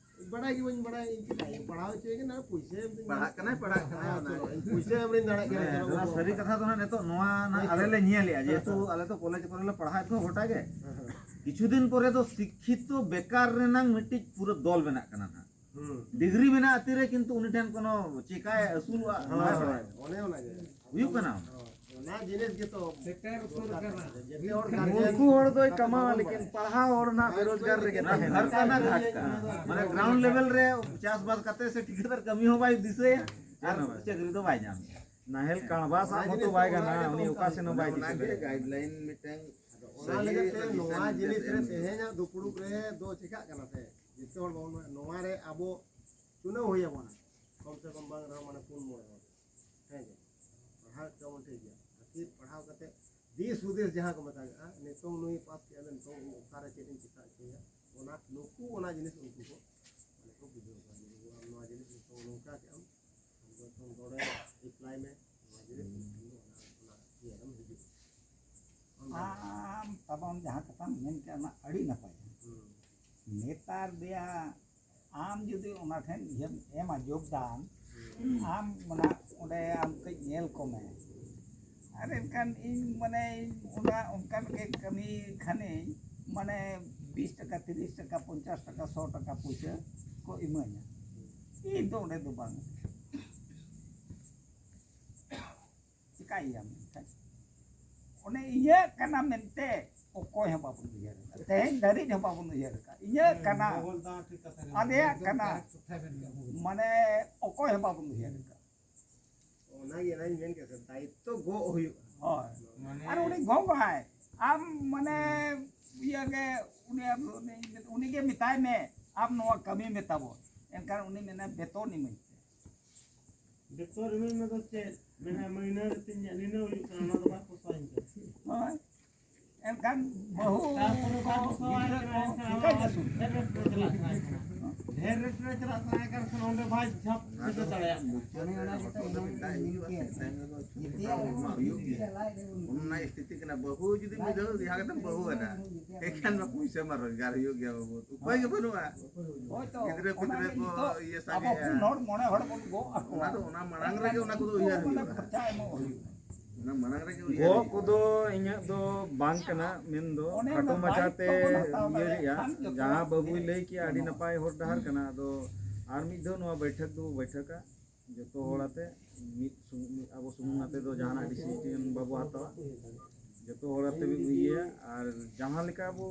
ᱵᱟᱲᱟᱭ ᱜᱮ ᱵᱟᱹᱧ ᱵᱟᱲᱟᱭᱟ, ᱤᱧ ᱪᱮᱫᱟᱜ ᱤᱧ ᱯᱟᱲᱦᱟᱣ ᱦᱚᱪᱚᱭᱮ ᱠᱟᱱᱟ, ᱯᱩᱭᱥᱟᱹ ᱮᱢ ᱛᱤᱧ ᱯᱟᱲᱦᱟᱜ ᱠᱟᱱᱟᱭ, ᱯᱟᱲᱦᱟᱜ ᱠᱟᱱᱟᱭ, ᱦᱮᱸ, ᱚᱱᱟ ᱪᱚᱞᱚ, ᱜᱮ᱾ ᱤᱧ ᱯᱩᱭᱥᱟᱹ ᱮᱢ ᱨᱤᱧ ᱫᱟᱲᱮᱭᱟᱜ ᱠᱟᱱᱟ, ᱦᱮᱸ, ᱪᱚᱞᱚ, ᱱᱚᱣᱟ ᱵᱚᱞᱚ᱾ ᱥᱟᱹᱨᱤ ᱠᱟᱛᱷᱟ ᱫᱚ ᱦᱟᱸᱜ ᱱᱤᱛᱚᱜ ᱱᱚᱣᱟ ᱱᱟᱜ ᱟᱞᱮ ᱞᱮ ᱧᱮᱞᱮᱜᱼᱟ, ᱡᱮᱦᱮᱛᱩ ᱟᱞᱮ ᱫᱚ ᱠᱚᱞᱮᱡᱽ ᱠᱚᱨᱮ ᱞᱮ ᱯᱟᱲᱦᱟᱣᱮᱫ ᱠᱚᱣᱟ ᱜᱚᱴᱟ ᱜᱮ᱾ ᱦᱮᱸ, ᱦᱮᱸ᱾ ᱠᱤᱪᱷᱩ ᱫᱤᱱ ᱯᱚᱨᱮ ᱫᱚ ᱥᱤᱠᱠᱷᱤᱛᱚ ᱵᱮᱠᱟᱨ ᱨᱮᱱᱟᱝ ᱢᱤᱫᱴᱤᱡ ᱯᱩᱨᱟᱹ ᱫᱚᱞ ᱵᱮᱱᱟᱜ ᱠᱟᱱᱟ ᱱᱟᱜ᱾ ᱦᱩᱸ᱾ ᱰᱤᱜᱽᱨᱤ ᱢᱮᱱᱟᱜᱼᱟ ᱛᱤᱨᱮ, ᱠᱤᱱᱛᱩ ᱩᱱᱤ ᱴᱷᱮᱱ ᱠᱚᱱᱚ ᱪᱮᱠᱟᱭ ᱟᱹᱥᱩᱞᱚᱜᱼᱟ, ᱦᱳᱭ, ᱱᱚᱣᱟ ᱦᱳᱭ, ᱵᱟᱲᱟᱭ᱾ ᱚᱱᱮ ᱚᱱᱟ ᱜᱮ᱾ ᱦᱩᱭᱩᱜ ᱠᱟᱱᱟ᱾ ᱦᱳᱭ, ᱚᱱᱟ ᱡᱤᱱᱤᱥ ᱜᱮᱛᱚ ᱥᱮᱴᱮᱨ ᱩᱛᱟᱹᱨ ᱫᱚᱨᱠᱟᱨ ᱠᱟᱱᱟ᱾ ᱠᱟᱱᱟ᱾ ᱡᱮᱛᱮ ᱦᱚᱲ ᱜᱟᱨᱡᱮᱱ ᱩᱱᱠᱩ ᱦᱚᱲ ᱫᱚᱭ ᱠᱟᱛᱷᱟ ᱠᱟᱢᱟᱣᱟ, ᱵᱟᱵᱚᱱ ᱞᱮᱠᱤᱱ ᱵᱟᱲᱟᱭᱟ᱾ ᱯᱟᱲᱦᱟᱣ ᱦᱚᱲ ᱱᱟᱜ ᱵᱮᱨᱳᱡᱽᱜᱟᱨ ᱨᱮᱜᱮ ᱛᱟᱦᱮᱱᱟ᱾ ᱜᱷᱟᱴ ᱠᱟᱱᱟ, ᱜᱷᱟᱴ ᱠᱟᱱᱟ᱾ ᱢᱟᱱᱮ ᱜᱨᱟᱣᱩᱱᱰ ᱞᱮᱵᱮᱞ ᱨᱮ ᱪᱟᱥᱵᱟᱥ ᱠᱟᱛᱮ ᱥᱮ ᱴᱷᱤᱠᱟᱹᱫᱟᱨ ᱠᱟᱹᱢᱤ ᱦᱚᱸ ᱵᱟᱭ ᱫᱤᱥᱟᱹᱭᱟ, ᱟᱨ ᱪᱟᱹᱠᱨᱤ ᱫᱚ ᱵᱟᱭ ᱧᱟᱢᱟ᱾ ᱱᱟᱦᱮᱞ ᱠᱟᱬᱵᱟ ᱥᱟᱵ ᱦᱚᱸᱛᱚ ᱵᱟᱭ ᱜᱟᱱᱟ, ᱩᱱᱤ ᱚᱠᱟ ᱥᱮᱱ ᱦᱚᱸ ᱵᱟᱭ ᱫᱤᱥᱟᱹ ᱫᱟᱲᱮᱭᱟᱜᱼᱟ᱾ ᱜᱟᱭᱤᱰ ᱞᱟᱭᱤᱱ ᱢᱤᱫᱴᱟᱝ ᱟᱫᱚ ᱚᱱᱟ ᱞᱟᱹᱜᱤᱫ ᱛᱮ ᱱᱚᱣᱟ ᱡᱤᱱᱤᱥ ᱨᱮ ᱛᱮᱦᱮᱧᱟᱜ ᱫᱩᱯᱲᱩᱵ ᱨᱮ ᱫᱚ ᱪᱮᱠᱟᱜ ᱠᱟᱱᱟ ᱥᱮ, ᱡᱚᱛᱚ ᱦᱚᱲ ᱵᱟᱵᱚᱱ, ᱱᱚᱣᱟ ᱨᱮ ᱟᱵᱚ ᱪᱩᱱᱟᱹᱣ ᱦᱩᱭ ᱟᱵᱚᱱᱟ, ᱠᱚᱢ ᱥᱮ ᱠᱚᱢ ᱵᱟᱝ ᱨᱮᱦᱚᱸ ᱢᱟᱱᱮ ᱯᱩᱱ ᱢᱚᱬᱮ ᱦᱚᱲ᱾ ᱦᱮᱸ ᱜᱮ, ᱯᱟᱲᱦᱟᱣ ᱦᱚᱪᱚ ᱵᱚᱱ ᱴᱷᱤᱠ ᱜᱮᱭᱟ, ᱟᱨᱠᱤ ᱯᱟᱲᱦᱟᱣ ᱠᱟᱛᱮ ᱫᱤᱥ ᱦᱩᱫᱤᱥ ᱡᱟᱦᱟᱸ ᱠᱚ ᱢᱮᱛᱟᱜᱼᱟ, ᱱᱤᱛᱚᱝ ᱱᱩᱭ ᱯᱟᱥ ᱠᱮᱫᱼᱟ, ᱱᱤᱛᱚᱝ ᱚᱠᱟᱨᱮ ᱪᱮᱫ ᱤᱧ ᱪᱮᱠᱟ ᱦᱚᱪᱚᱭᱟ, ᱚᱱᱟ ᱱᱩᱠᱩ ᱚᱱᱟ ᱡᱤᱱᱤᱥ ᱩᱱᱠᱩ ᱠᱚ ᱢᱟᱱᱮ ᱠᱚ ᱵᱩᱡᱷᱟᱹᱣ ᱠᱚᱣᱟ, ᱱᱩᱠᱩ ᱟᱢ ᱱᱚᱣᱟ ᱡᱤᱱᱤᱥ ᱱᱤᱛᱚᱝ ᱱᱚᱝᱠᱟ ᱠᱮᱫᱼᱟᱢ, ᱟᱢ ᱫᱚ ᱱᱤᱛᱚᱝ ᱱᱚᱰᱮ ᱮᱯᱞᱟᱭ ᱢᱮ, ᱱᱚᱣᱟ ᱡᱤᱱᱤᱥ ᱱᱤᱛᱚᱝ ᱫᱚ ᱚᱱᱟ, ᱚᱱᱟ ᱤᱭᱟᱹ ᱨᱮᱢ ᱦᱤᱡᱩᱜᱼᱟ᱾ ᱟᱢ ᱛᱟᱵᱚᱱ ᱡᱟᱦᱟᱸ ᱠᱟᱛᱷᱟᱢ ᱢᱮᱱ ᱠᱮᱫᱼᱟ, ᱚᱱᱟ ᱟᱹᱰᱤ ᱱᱟᱯᱟᱭᱟ᱾ ᱦᱩᱸ᱾ ᱱᱮᱛᱟᱨ ᱫᱚᱭᱟ ᱟᱢ ᱡᱩᱫᱤ ᱚᱱᱟ ᱴᱷᱮᱱ ᱤᱭᱟᱹᱢ ᱮᱢᱟ ᱡᱳᱜᱽᱫᱟᱱ, ᱦᱩᱸ᱾ ᱟᱢ ᱚᱱᱟ ᱚᱸᱰᱮ ᱟᱢ ᱠᱟᱹᱡ ᱧᱮᱞ ᱠᱚᱢᱮ᱾ ᱟᱨ ᱮᱱᱠᱷᱟᱱ ᱤᱧ ᱢᱟᱱᱮ ᱚᱱᱟ ᱚᱱᱠᱟᱱ ᱜᱮ ᱠᱟᱹᱢᱤ ᱠᱷᱟᱱᱤᱧ ᱢᱟᱱᱮ ᱵᱤᱥ ᱴᱟᱠᱟ, ᱛᱤᱨᱤᱥ ᱴᱟᱠᱟ, ᱯᱚᱧᱪᱟᱥ ᱴᱟᱠᱟ, ᱥᱚ ᱴᱟᱠᱟ ᱯᱩᱭᱥᱟᱹ ᱠᱚ ᱤᱢᱟᱹᱧᱟ᱾ ᱤᱧ ᱫᱚ ᱚᱸᱰᱮ ᱫᱚ ᱵᱟᱝ᱾ ᱪᱤᱠᱟᱹᱭᱮᱭᱟᱢ ᱮᱱᱠᱷᱟᱱ? ᱚᱱᱮ ᱤᱭᱟᱹᱜ ᱠᱟᱱᱟ ᱢᱮᱱᱛᱮ ᱚᱠᱚᱭ ᱦᱚᱸ ᱵᱟᱵᱚᱱ ᱩᱭᱦᱟᱹᱨ ᱟᱠᱟᱫ, ᱛᱮᱦᱮᱧ ᱫᱷᱟᱹᱨᱤᱡ ᱦᱚᱸ ᱵᱟᱵᱚᱱ ᱩᱭᱦᱟᱹᱨ ᱟᱠᱟᱫ᱾ ᱤᱧᱟᱹᱜ ᱠᱟᱱᱟ, ᱟᱞᱮᱭᱟᱜ ᱠᱟᱱᱟ, ᱢᱟᱱᱮ ᱚᱠᱚᱭ ᱦᱚᱸ ᱵᱟᱵᱚᱱ ᱩᱭᱦᱟᱹᱨ ᱟᱠᱟᱫ᱾ ᱚᱱᱟᱜᱮ ᱚᱱᱟᱧ ᱢᱮᱱ ᱠᱮᱫ, ᱫᱟᱭᱤᱛᱛᱚ ᱜᱚᱜ ᱦᱩᱭᱩᱜᱼᱟ᱾ ᱦᱳᱭ᱾ ᱢᱟᱱᱮ ᱟᱨ ᱩᱱᱤ ᱜᱚᱜᱟᱭ, ᱟᱢ ᱢᱟᱱᱮ ᱤᱭᱟᱹ ᱜᱮ, ᱩᱱᱤ, ᱩᱱᱤ, ᱩᱱᱤᱜᱮ ᱢᱮᱛᱟᱭ ᱢᱮ, ᱟᱢ ᱱᱚᱣᱟ ᱠᱟᱹᱢᱤ ᱢᱮ ᱛᱟᱵᱚᱱ, ᱮᱱᱠᱷᱟᱱ ᱩᱱᱤ ᱢᱮᱱᱟᱭ, "ᱵᱮᱛᱚᱱ ᱤᱢᱟᱹᱧ ᱯᱮ᱾" ᱵᱮᱛᱚᱱ ᱤᱢᱟᱹᱧ ᱢᱮ ᱫᱚ ᱪᱮᱫ? ᱢᱮᱱᱟ, "ᱢᱟᱹᱦᱱᱟᱹ ᱨᱮ ᱛᱤᱧ ᱱᱤᱱᱟᱹᱜ ᱦᱩᱭᱩᱜ ᱠᱟᱱᱟ, ᱚᱱᱟ ᱫᱚ ᱵᱟᱭ ᱯᱚᱥᱟᱣᱤᱧ ᱠᱟᱱᱟ᱾" ᱦᱳᱭ᱾ ᱮᱱᱠᱷᱟᱱ ᱵᱟᱹᱦᱩ ᱛᱟᱨᱯᱚᱨᱮ ᱠᱚ ᱵᱟᱭ ᱯᱚᱥᱟᱣᱟᱭ ᱜᱤᱫᱽᱨᱟᱹ ᱠᱟᱱᱟ, ᱠᱚ ᱮᱱᱠᱷᱟᱱ ᱚᱱᱠᱟ ᱜᱮ ᱟᱹᱥᱩᱞ᱾ ᱰᱷᱮᱨ ᱨᱮᱴ ᱨᱮ ᱪᱟᱞᱟᱜ ᱥᱟᱱᱟᱭᱮ ᱠᱟᱱᱟ᱾ ᱰᱷᱮᱨ ᱨᱮᱴ ᱨᱮ ᱪᱟᱞᱟᱜ ᱥᱟᱱᱟᱭᱮ ᱠᱟᱱ ᱠᱷᱟᱱ ᱚᱸᱰᱮ ᱵᱟᱭ ᱡᱷᱟᱯ ᱥᱮᱴᱮᱨ ᱫᱟᱲᱮᱭᱟᱜ ᱠᱟᱱᱟ᱾ ᱚᱱᱮ ᱚᱱᱟ ᱜᱮᱛᱚ ᱤᱧ ᱦᱚᱸ ᱢᱮᱱ ᱠᱮᱫ᱾ ᱡᱮᱛᱮᱭᱟᱜ ᱨᱮᱦᱚᱸ ᱦᱩᱭᱩᱜ ᱜᱮᱭᱟ᱾ ᱞᱟᱡ ᱨᱮ ᱵᱚᱱ ᱚᱱᱟ ᱥᱛᱷᱤᱛᱤ ᱠᱟᱱᱟ, ᱵᱟᱹᱦᱩ ᱡᱩᱫᱤ ᱢᱤᱫ ᱫᱷᱟᱣ ᱡᱟᱦᱟᱸ ᱠᱟᱛᱮᱢ ᱵᱟᱹᱦᱩ ᱟᱫᱟ, ᱮᱱᱠᱷᱟᱱ ᱢᱟ ᱯᱩᱭᱥᱟᱹ ᱢᱟ ᱨᱳᱡᱽᱜᱟᱨ ᱦᱩᱭᱩᱜ ᱜᱮᱭᱟ ᱵᱟᱹᱵᱩ, ᱩᱯᱟᱹᱭ ᱜᱮ ᱵᱟᱹᱱᱩᱜᱼᱟ᱾ ᱦᱳᱭ ᱛᱚ, ᱜᱤᱫᱽᱨᱟᱹ ᱚᱱᱟ ᱯᱤᱫᱽᱨᱟᱹ ᱜᱮ ᱠᱚ ᱱᱤᱛᱚᱜ ᱤᱭᱟᱹ ᱥᱟᱸᱜᱮᱜᱼᱟ᱾ ᱟᱵᱚ ᱯᱩᱱ ᱦᱚᱲ ᱢᱚᱬᱮ ᱦᱚᱲ ᱵᱚᱱ ᱜᱚᱜ ᱟᱠᱚᱣᱟ᱾ ᱚᱱᱟ ᱫᱚ, ᱚᱱᱟ ᱢᱟᱲᱟᱝ ᱨᱮᱜᱮ ᱚᱱᱟ ᱠᱚᱫᱚ ᱩᱭᱦᱟᱹᱨ ᱮᱱᱠᱷᱟᱱ ᱦᱩᱭᱩᱜᱼᱟ᱾ ᱠᱷᱚᱨᱪᱟ ᱮᱢᱚᱜ ᱦᱩᱭᱩᱜᱼᱟ᱾ ᱚᱱᱟ ᱢᱟᱲᱟᱝ ᱨᱮᱜᱮ ᱩᱭᱦᱟᱹᱨ ᱜᱚᱜ ᱦᱩᱭᱩᱜᱼᱟ᱾ ᱠᱚᱫᱚ ᱤᱧᱟᱹᱜ ᱫᱚ ᱵᱟᱝ ᱠᱟᱱᱟ, ᱢᱮᱱᱫᱚ ᱚᱱᱮ ᱠᱷᱟᱴᱚ ᱚᱱᱟ ᱢᱟᱪᱷᱟ ᱫᱟᱭᱤᱛᱛᱚ ᱛᱮ ᱵᱚᱱ ᱦᱟᱛᱟᱣ ᱤᱭᱟᱹ ᱫᱟᱲᱮᱭᱟᱜ ᱨᱮᱭᱟᱜ, ᱠᱷᱟᱱ ᱡᱚᱛᱚ ᱡᱟᱦᱟᱸ ᱦᱚᱲ ᱵᱟᱹᱵᱩᱭ ᱞᱟᱹᱭ ᱠᱮᱜᱼᱟ, ᱟᱹᱰᱤ ᱜᱟᱱᱚᱜᱼᱟ᱾ ᱱᱟᱯᱟᱭ ᱦᱚᱨ ᱰᱟᱦᱟᱨ ᱠᱟᱱᱟ᱾ ᱟᱫᱚ ᱟᱨ ᱢᱤᱫ ᱫᱷᱟᱣ ᱱᱚᱣᱟ ᱵᱟᱹᱭᱴᱷᱟᱹᱠ ᱫᱚ ᱵᱟᱹᱭᱴᱷᱟᱹᱠᱟ, ᱡᱚᱛᱚ ᱦᱚᱲ ᱟᱛᱮ ᱢᱤᱫ ᱥᱩᱢᱩᱝ, ᱢᱤᱫ ᱟᱵᱚ ᱥᱩᱢᱩᱝ ᱟᱛᱮ ᱫᱚ ᱡᱟᱦᱟᱱᱟᱜ decision ᱵᱟᱵᱚ ᱦᱟᱛᱟᱣᱟ᱾ ᱡᱚᱛᱚ ᱦᱚᱲ ᱟᱛᱮ ᱵᱚ ᱤᱭᱟᱹᱭᱟ, ᱟᱨ ᱡᱟᱦᱟᱸ ᱞᱮᱠᱟ ᱵᱚ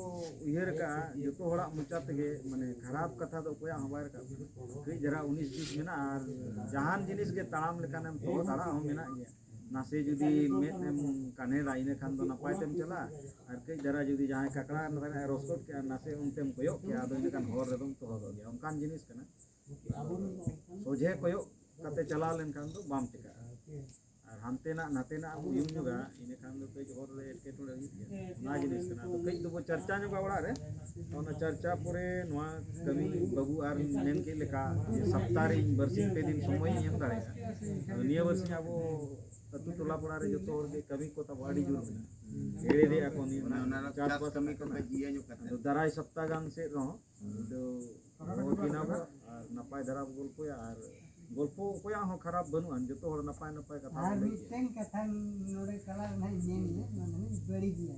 ᱩᱭᱦᱟᱹᱨ ᱟᱠᱟᱜᱼᱟ, ᱡᱚᱛᱚ ᱦᱚᱲᱟᱜ ᱢᱚᱪᱟ ᱛᱮᱜᱮ, ᱢᱟᱱᱮ, ᱠᱷᱟᱨᱟᱯ ᱠᱟᱛᱷᱟ ᱫᱚ ᱚᱠᱚᱭᱟᱜ ᱦᱚᱸ ᱵᱟᱭ ᱨᱟᱠᱟᱵ ᱠᱟᱱᱟ᱾ ᱠᱟᱹᱡ ᱫᱷᱟᱨᱟ ᱩᱱᱤᱥ ᱵᱤᱥ ᱢᱮᱱᱟᱜᱼᱟ, ᱟᱨ ᱡᱟᱦᱟᱱ ᱡᱤᱱᱤᱥ ᱜᱮ ᱛᱟᱲᱟᱢ ᱞᱮᱠᱷᱟᱱᱮᱢ ᱛᱚᱞ ᱟᱲᱟᱜ ᱦᱚᱸ ᱢᱮᱱᱟᱜ ᱜᱮᱭᱟ᱾ ᱱᱟᱥᱮ ᱡᱩᱫᱤ ᱢᱮᱫ ᱮᱢ ᱠᱟᱱᱮᱲᱟ, ᱤᱱᱟᱹ ᱠᱷᱟᱱ ᱫᱚ ᱱᱟᱯᱟᱭ ᱛᱮᱢ ᱪᱟᱞᱟᱜᱼᱟ, ᱟᱨ ᱠᱟᱹᱡ ᱫᱷᱟᱨᱟ ᱡᱩᱫᱤ ᱡᱟᱦᱟᱸᱭ ᱠᱟᱠᱲᱟ ᱨᱚᱥᱠᱚᱫ ᱠᱮᱜᱼᱟ, ᱱᱟᱥᱮ ᱚᱱᱛᱮᱢ ᱠᱚᱭᱚᱜ ᱠᱮᱜᱼᱟ, ᱟᱫᱚ ᱤᱱᱟᱹ ᱠᱷᱟᱱ ᱦᱚᱨ ᱨᱮᱫᱚᱢ ᱛᱚᱦᱚᱫᱚᱜ ᱜᱮᱭᱟ᱾ ᱚᱱᱠᱟᱱ ᱡᱤᱱᱤᱥ ᱠᱟᱱᱟ᱾ ᱥᱚᱡᱷᱮ ᱠᱚᱭᱚᱜ ᱠᱟᱛᱮ ᱪᱟᱞᱟᱣ ᱞᱮᱱᱠᱷᱟᱱ ᱫᱚ ᱵᱟᱢ ᱪᱤᱠᱟᱹᱜᱼᱟ᱾ ᱟᱨ ᱦᱟᱱᱛᱮᱱᱟᱜ ᱱᱟᱛᱮᱱᱟᱜ ᱮᱢ ᱩᱭᱩᱝ ᱧᱚᱜᱟ, ᱤᱱᱟᱹ ᱠᱷᱟᱱ ᱫᱚ ᱠᱟᱹᱡ ᱦᱚᱨ ᱨᱮ ᱮᱴᱠᱮᱴᱚᱬᱮ ᱦᱩᱭᱩᱜ ᱜᱮᱭᱟ᱾ ᱚᱱᱟ ᱡᱤᱱᱤᱥ ᱠᱟᱱᱟ᱾ ᱟᱫᱚ ᱠᱟᱹᱡ ᱫᱚᱵᱚ ᱪᱟᱨᱪᱟ ᱧᱚᱜᱟ ᱚᱲᱟᱜ ᱨᱮ᱾ ᱚᱱᱟ ᱪᱟᱨᱪᱟ ᱯᱚᱨᱮ ᱱᱚᱣᱟ ᱠᱟᱹᱢᱤ ᱵᱟᱹᱵᱩ ᱟᱨ ᱢᱮᱱ ᱠᱮᱫ ᱞᱮᱠᱟ ᱡᱮ ᱥᱟᱯᱛᱟ ᱨᱮ ᱤᱧ ᱵᱟᱨᱥᱤᱧ ᱯᱮ ᱫᱤᱱ ᱥᱚᱢᱚᱭ ᱤᱧ ᱮᱢ ᱫᱟᱲᱮᱭᱟᱜᱼᱟ᱾ ᱟᱫᱚ ᱱᱤᱭᱟᱹ ᱵᱟᱨᱥᱤᱧ ᱟᱵᱚ ᱟᱹᱛᱩ ᱴᱚᱞᱟ ᱯᱟᱲᱟ ᱨᱮ ᱡᱚᱛᱚ ᱦᱚᱲ ᱜᱮ ᱠᱟᱹᱢᱤ ᱠᱚ ᱛᱟᱵᱚ ᱟᱹᱰᱤ ᱡᱳᱨ ᱢᱮᱱᱟᱜᱼᱟ᱾ ᱮᱲᱮ ᱨᱮᱭᱟᱜ ᱠᱚ ᱱᱤᱭᱟᱹ ᱚᱱᱟ, ᱚᱱᱟ ᱪᱟᱥ ᱪᱟᱥᱵᱟᱥ ᱠᱟᱹᱢᱤ ᱨᱮᱱᱟᱜ ᱠᱚ ᱠᱟᱱᱟ᱾ ᱤᱭᱟᱹ ᱧᱚᱜ ᱠᱟᱛᱮ᱾ ᱟᱫᱚ ᱫᱟᱨᱟᱭ ᱥᱟᱯᱛᱟ ᱜᱟᱱ ᱥᱮᱫ ᱨᱮᱦᱚᱸ ᱟᱫᱚ ᱨᱚᱦᱚᱲ ᱠᱤᱱᱟ ᱵᱚ ᱟᱨ ᱱᱟᱯᱟᱭ ᱫᱷᱟᱨᱟ ᱵᱚ ᱜᱚᱞᱯᱚᱭᱟ, ᱟᱨ ᱜᱚᱞᱯᱚ ᱚᱠᱚᱭᱟᱜ ᱦᱚᱸ ᱠᱷᱟᱨᱟᱯ ᱵᱟᱹᱱᱩᱜᱼᱟ, ᱡᱚᱛᱚ ᱦᱚᱲ ᱱᱟᱯᱟᱭ ᱱᱟᱯᱟᱭ ᱠᱟᱛᱷᱟ ᱟᱨ ᱵᱚᱱ ᱞᱟᱹᱭ ᱜᱮᱭᱟ᱾ ᱢᱤᱫᱴᱮᱱ ᱠᱟᱛᱷᱟ ᱱᱚᱰᱮ ᱛᱟᱞᱟ ᱨᱮ ᱱᱟᱦᱟᱜ ᱤᱧ ᱢᱮᱱ ᱜᱮᱭᱟ, ᱱᱚᱣᱟ ᱫᱚ ᱱᱟᱦᱟᱜ ᱤᱧ ᱵᱟᱹᱲᱤᱡ ᱜᱮᱭᱟ᱾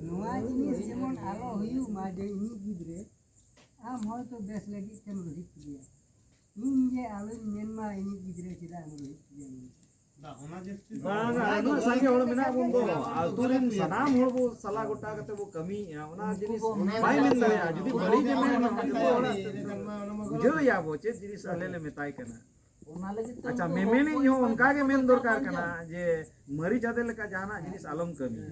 ᱱᱚᱣᱟ ᱡᱤᱱᱤᱥ ᱡᱮᱢᱚᱱ ᱟᱞᱚ ᱦᱩᱭᱩᱜ ᱢᱟ, ᱡᱮ ᱤᱧᱤᱡ ᱜᱤᱫᱽᱨᱟᱹ, ᱟᱢ ᱦᱚᱭᱛᱳ ᱵᱮᱥ ᱞᱟᱹᱜᱤᱫ ᱛᱮᱢ ᱨᱳᱦᱤᱛ ᱠᱮᱫᱮᱭᱟ, ᱤᱧ ᱡᱮ ᱟᱞᱚᱧ ᱢᱮᱱ ᱢᱟ ᱤᱧᱤᱡ ᱜᱤᱫᱽᱨᱟᱹ ᱪᱮᱫᱟᱜ ᱮᱢ ᱨᱳᱦᱤᱛ ᱠᱮᱫᱮᱭᱟ ᱢᱮᱱᱛᱮ᱾ ᱵᱟᱝ, ᱩᱱᱟᱹᱜ ᱥᱟᱸᱜᱮ ᱦᱚᱲ ᱢᱮᱱᱟᱜ ᱵᱚᱱ ᱫᱚ, ᱟᱹᱛᱩ ᱨᱮᱱ ᱥᱟᱱᱟᱢ ᱦᱚᱲ ᱵᱚ ᱥᱟᱞᱟ ᱜᱚᱴᱟ ᱠᱟᱛᱮ ᱵᱚ ᱠᱟᱹᱢᱤᱭᱮᱫᱼᱟ, ᱚᱱᱟ ᱡᱤᱱᱤᱥ ᱵᱟᱭ ᱢᱮᱱ ᱫᱟᱲᱮᱭᱟᱜᱼᱟ᱾ ᱡᱩᱫᱤ ᱵᱟᱹᱲᱤᱡ ᱮ ᱢᱮᱱᱟ, ᱡᱚᱛᱚ ᱦᱚᱲᱟᱜ ᱵᱩᱡᱷᱟᱹᱣ ᱮᱭᱟ ᱵᱚ ᱪᱮᱫ ᱡᱤᱱᱤᱥ ᱟᱞᱮ ᱞᱮ ᱢᱮᱛᱟᱭ ᱠᱟᱱᱟ᱾ ᱟᱪᱪᱷᱟ, ᱢᱮᱢᱮᱱᱤᱡ ᱦᱚᱸ ᱚᱱᱠᱟ ᱜᱮ ᱢᱮᱱ ᱫᱚᱨᱠᱟᱨ ᱠᱟᱱᱟ ᱡᱮ ᱢᱟᱹᱨᱤᱪ ᱟᱫᱮ ᱞᱮᱠᱟ ᱡᱟᱦᱟᱱᱟᱜ ᱡᱤᱱᱤᱥ ᱟᱞᱚᱢ ᱠᱟᱹᱢᱤᱭᱟ᱾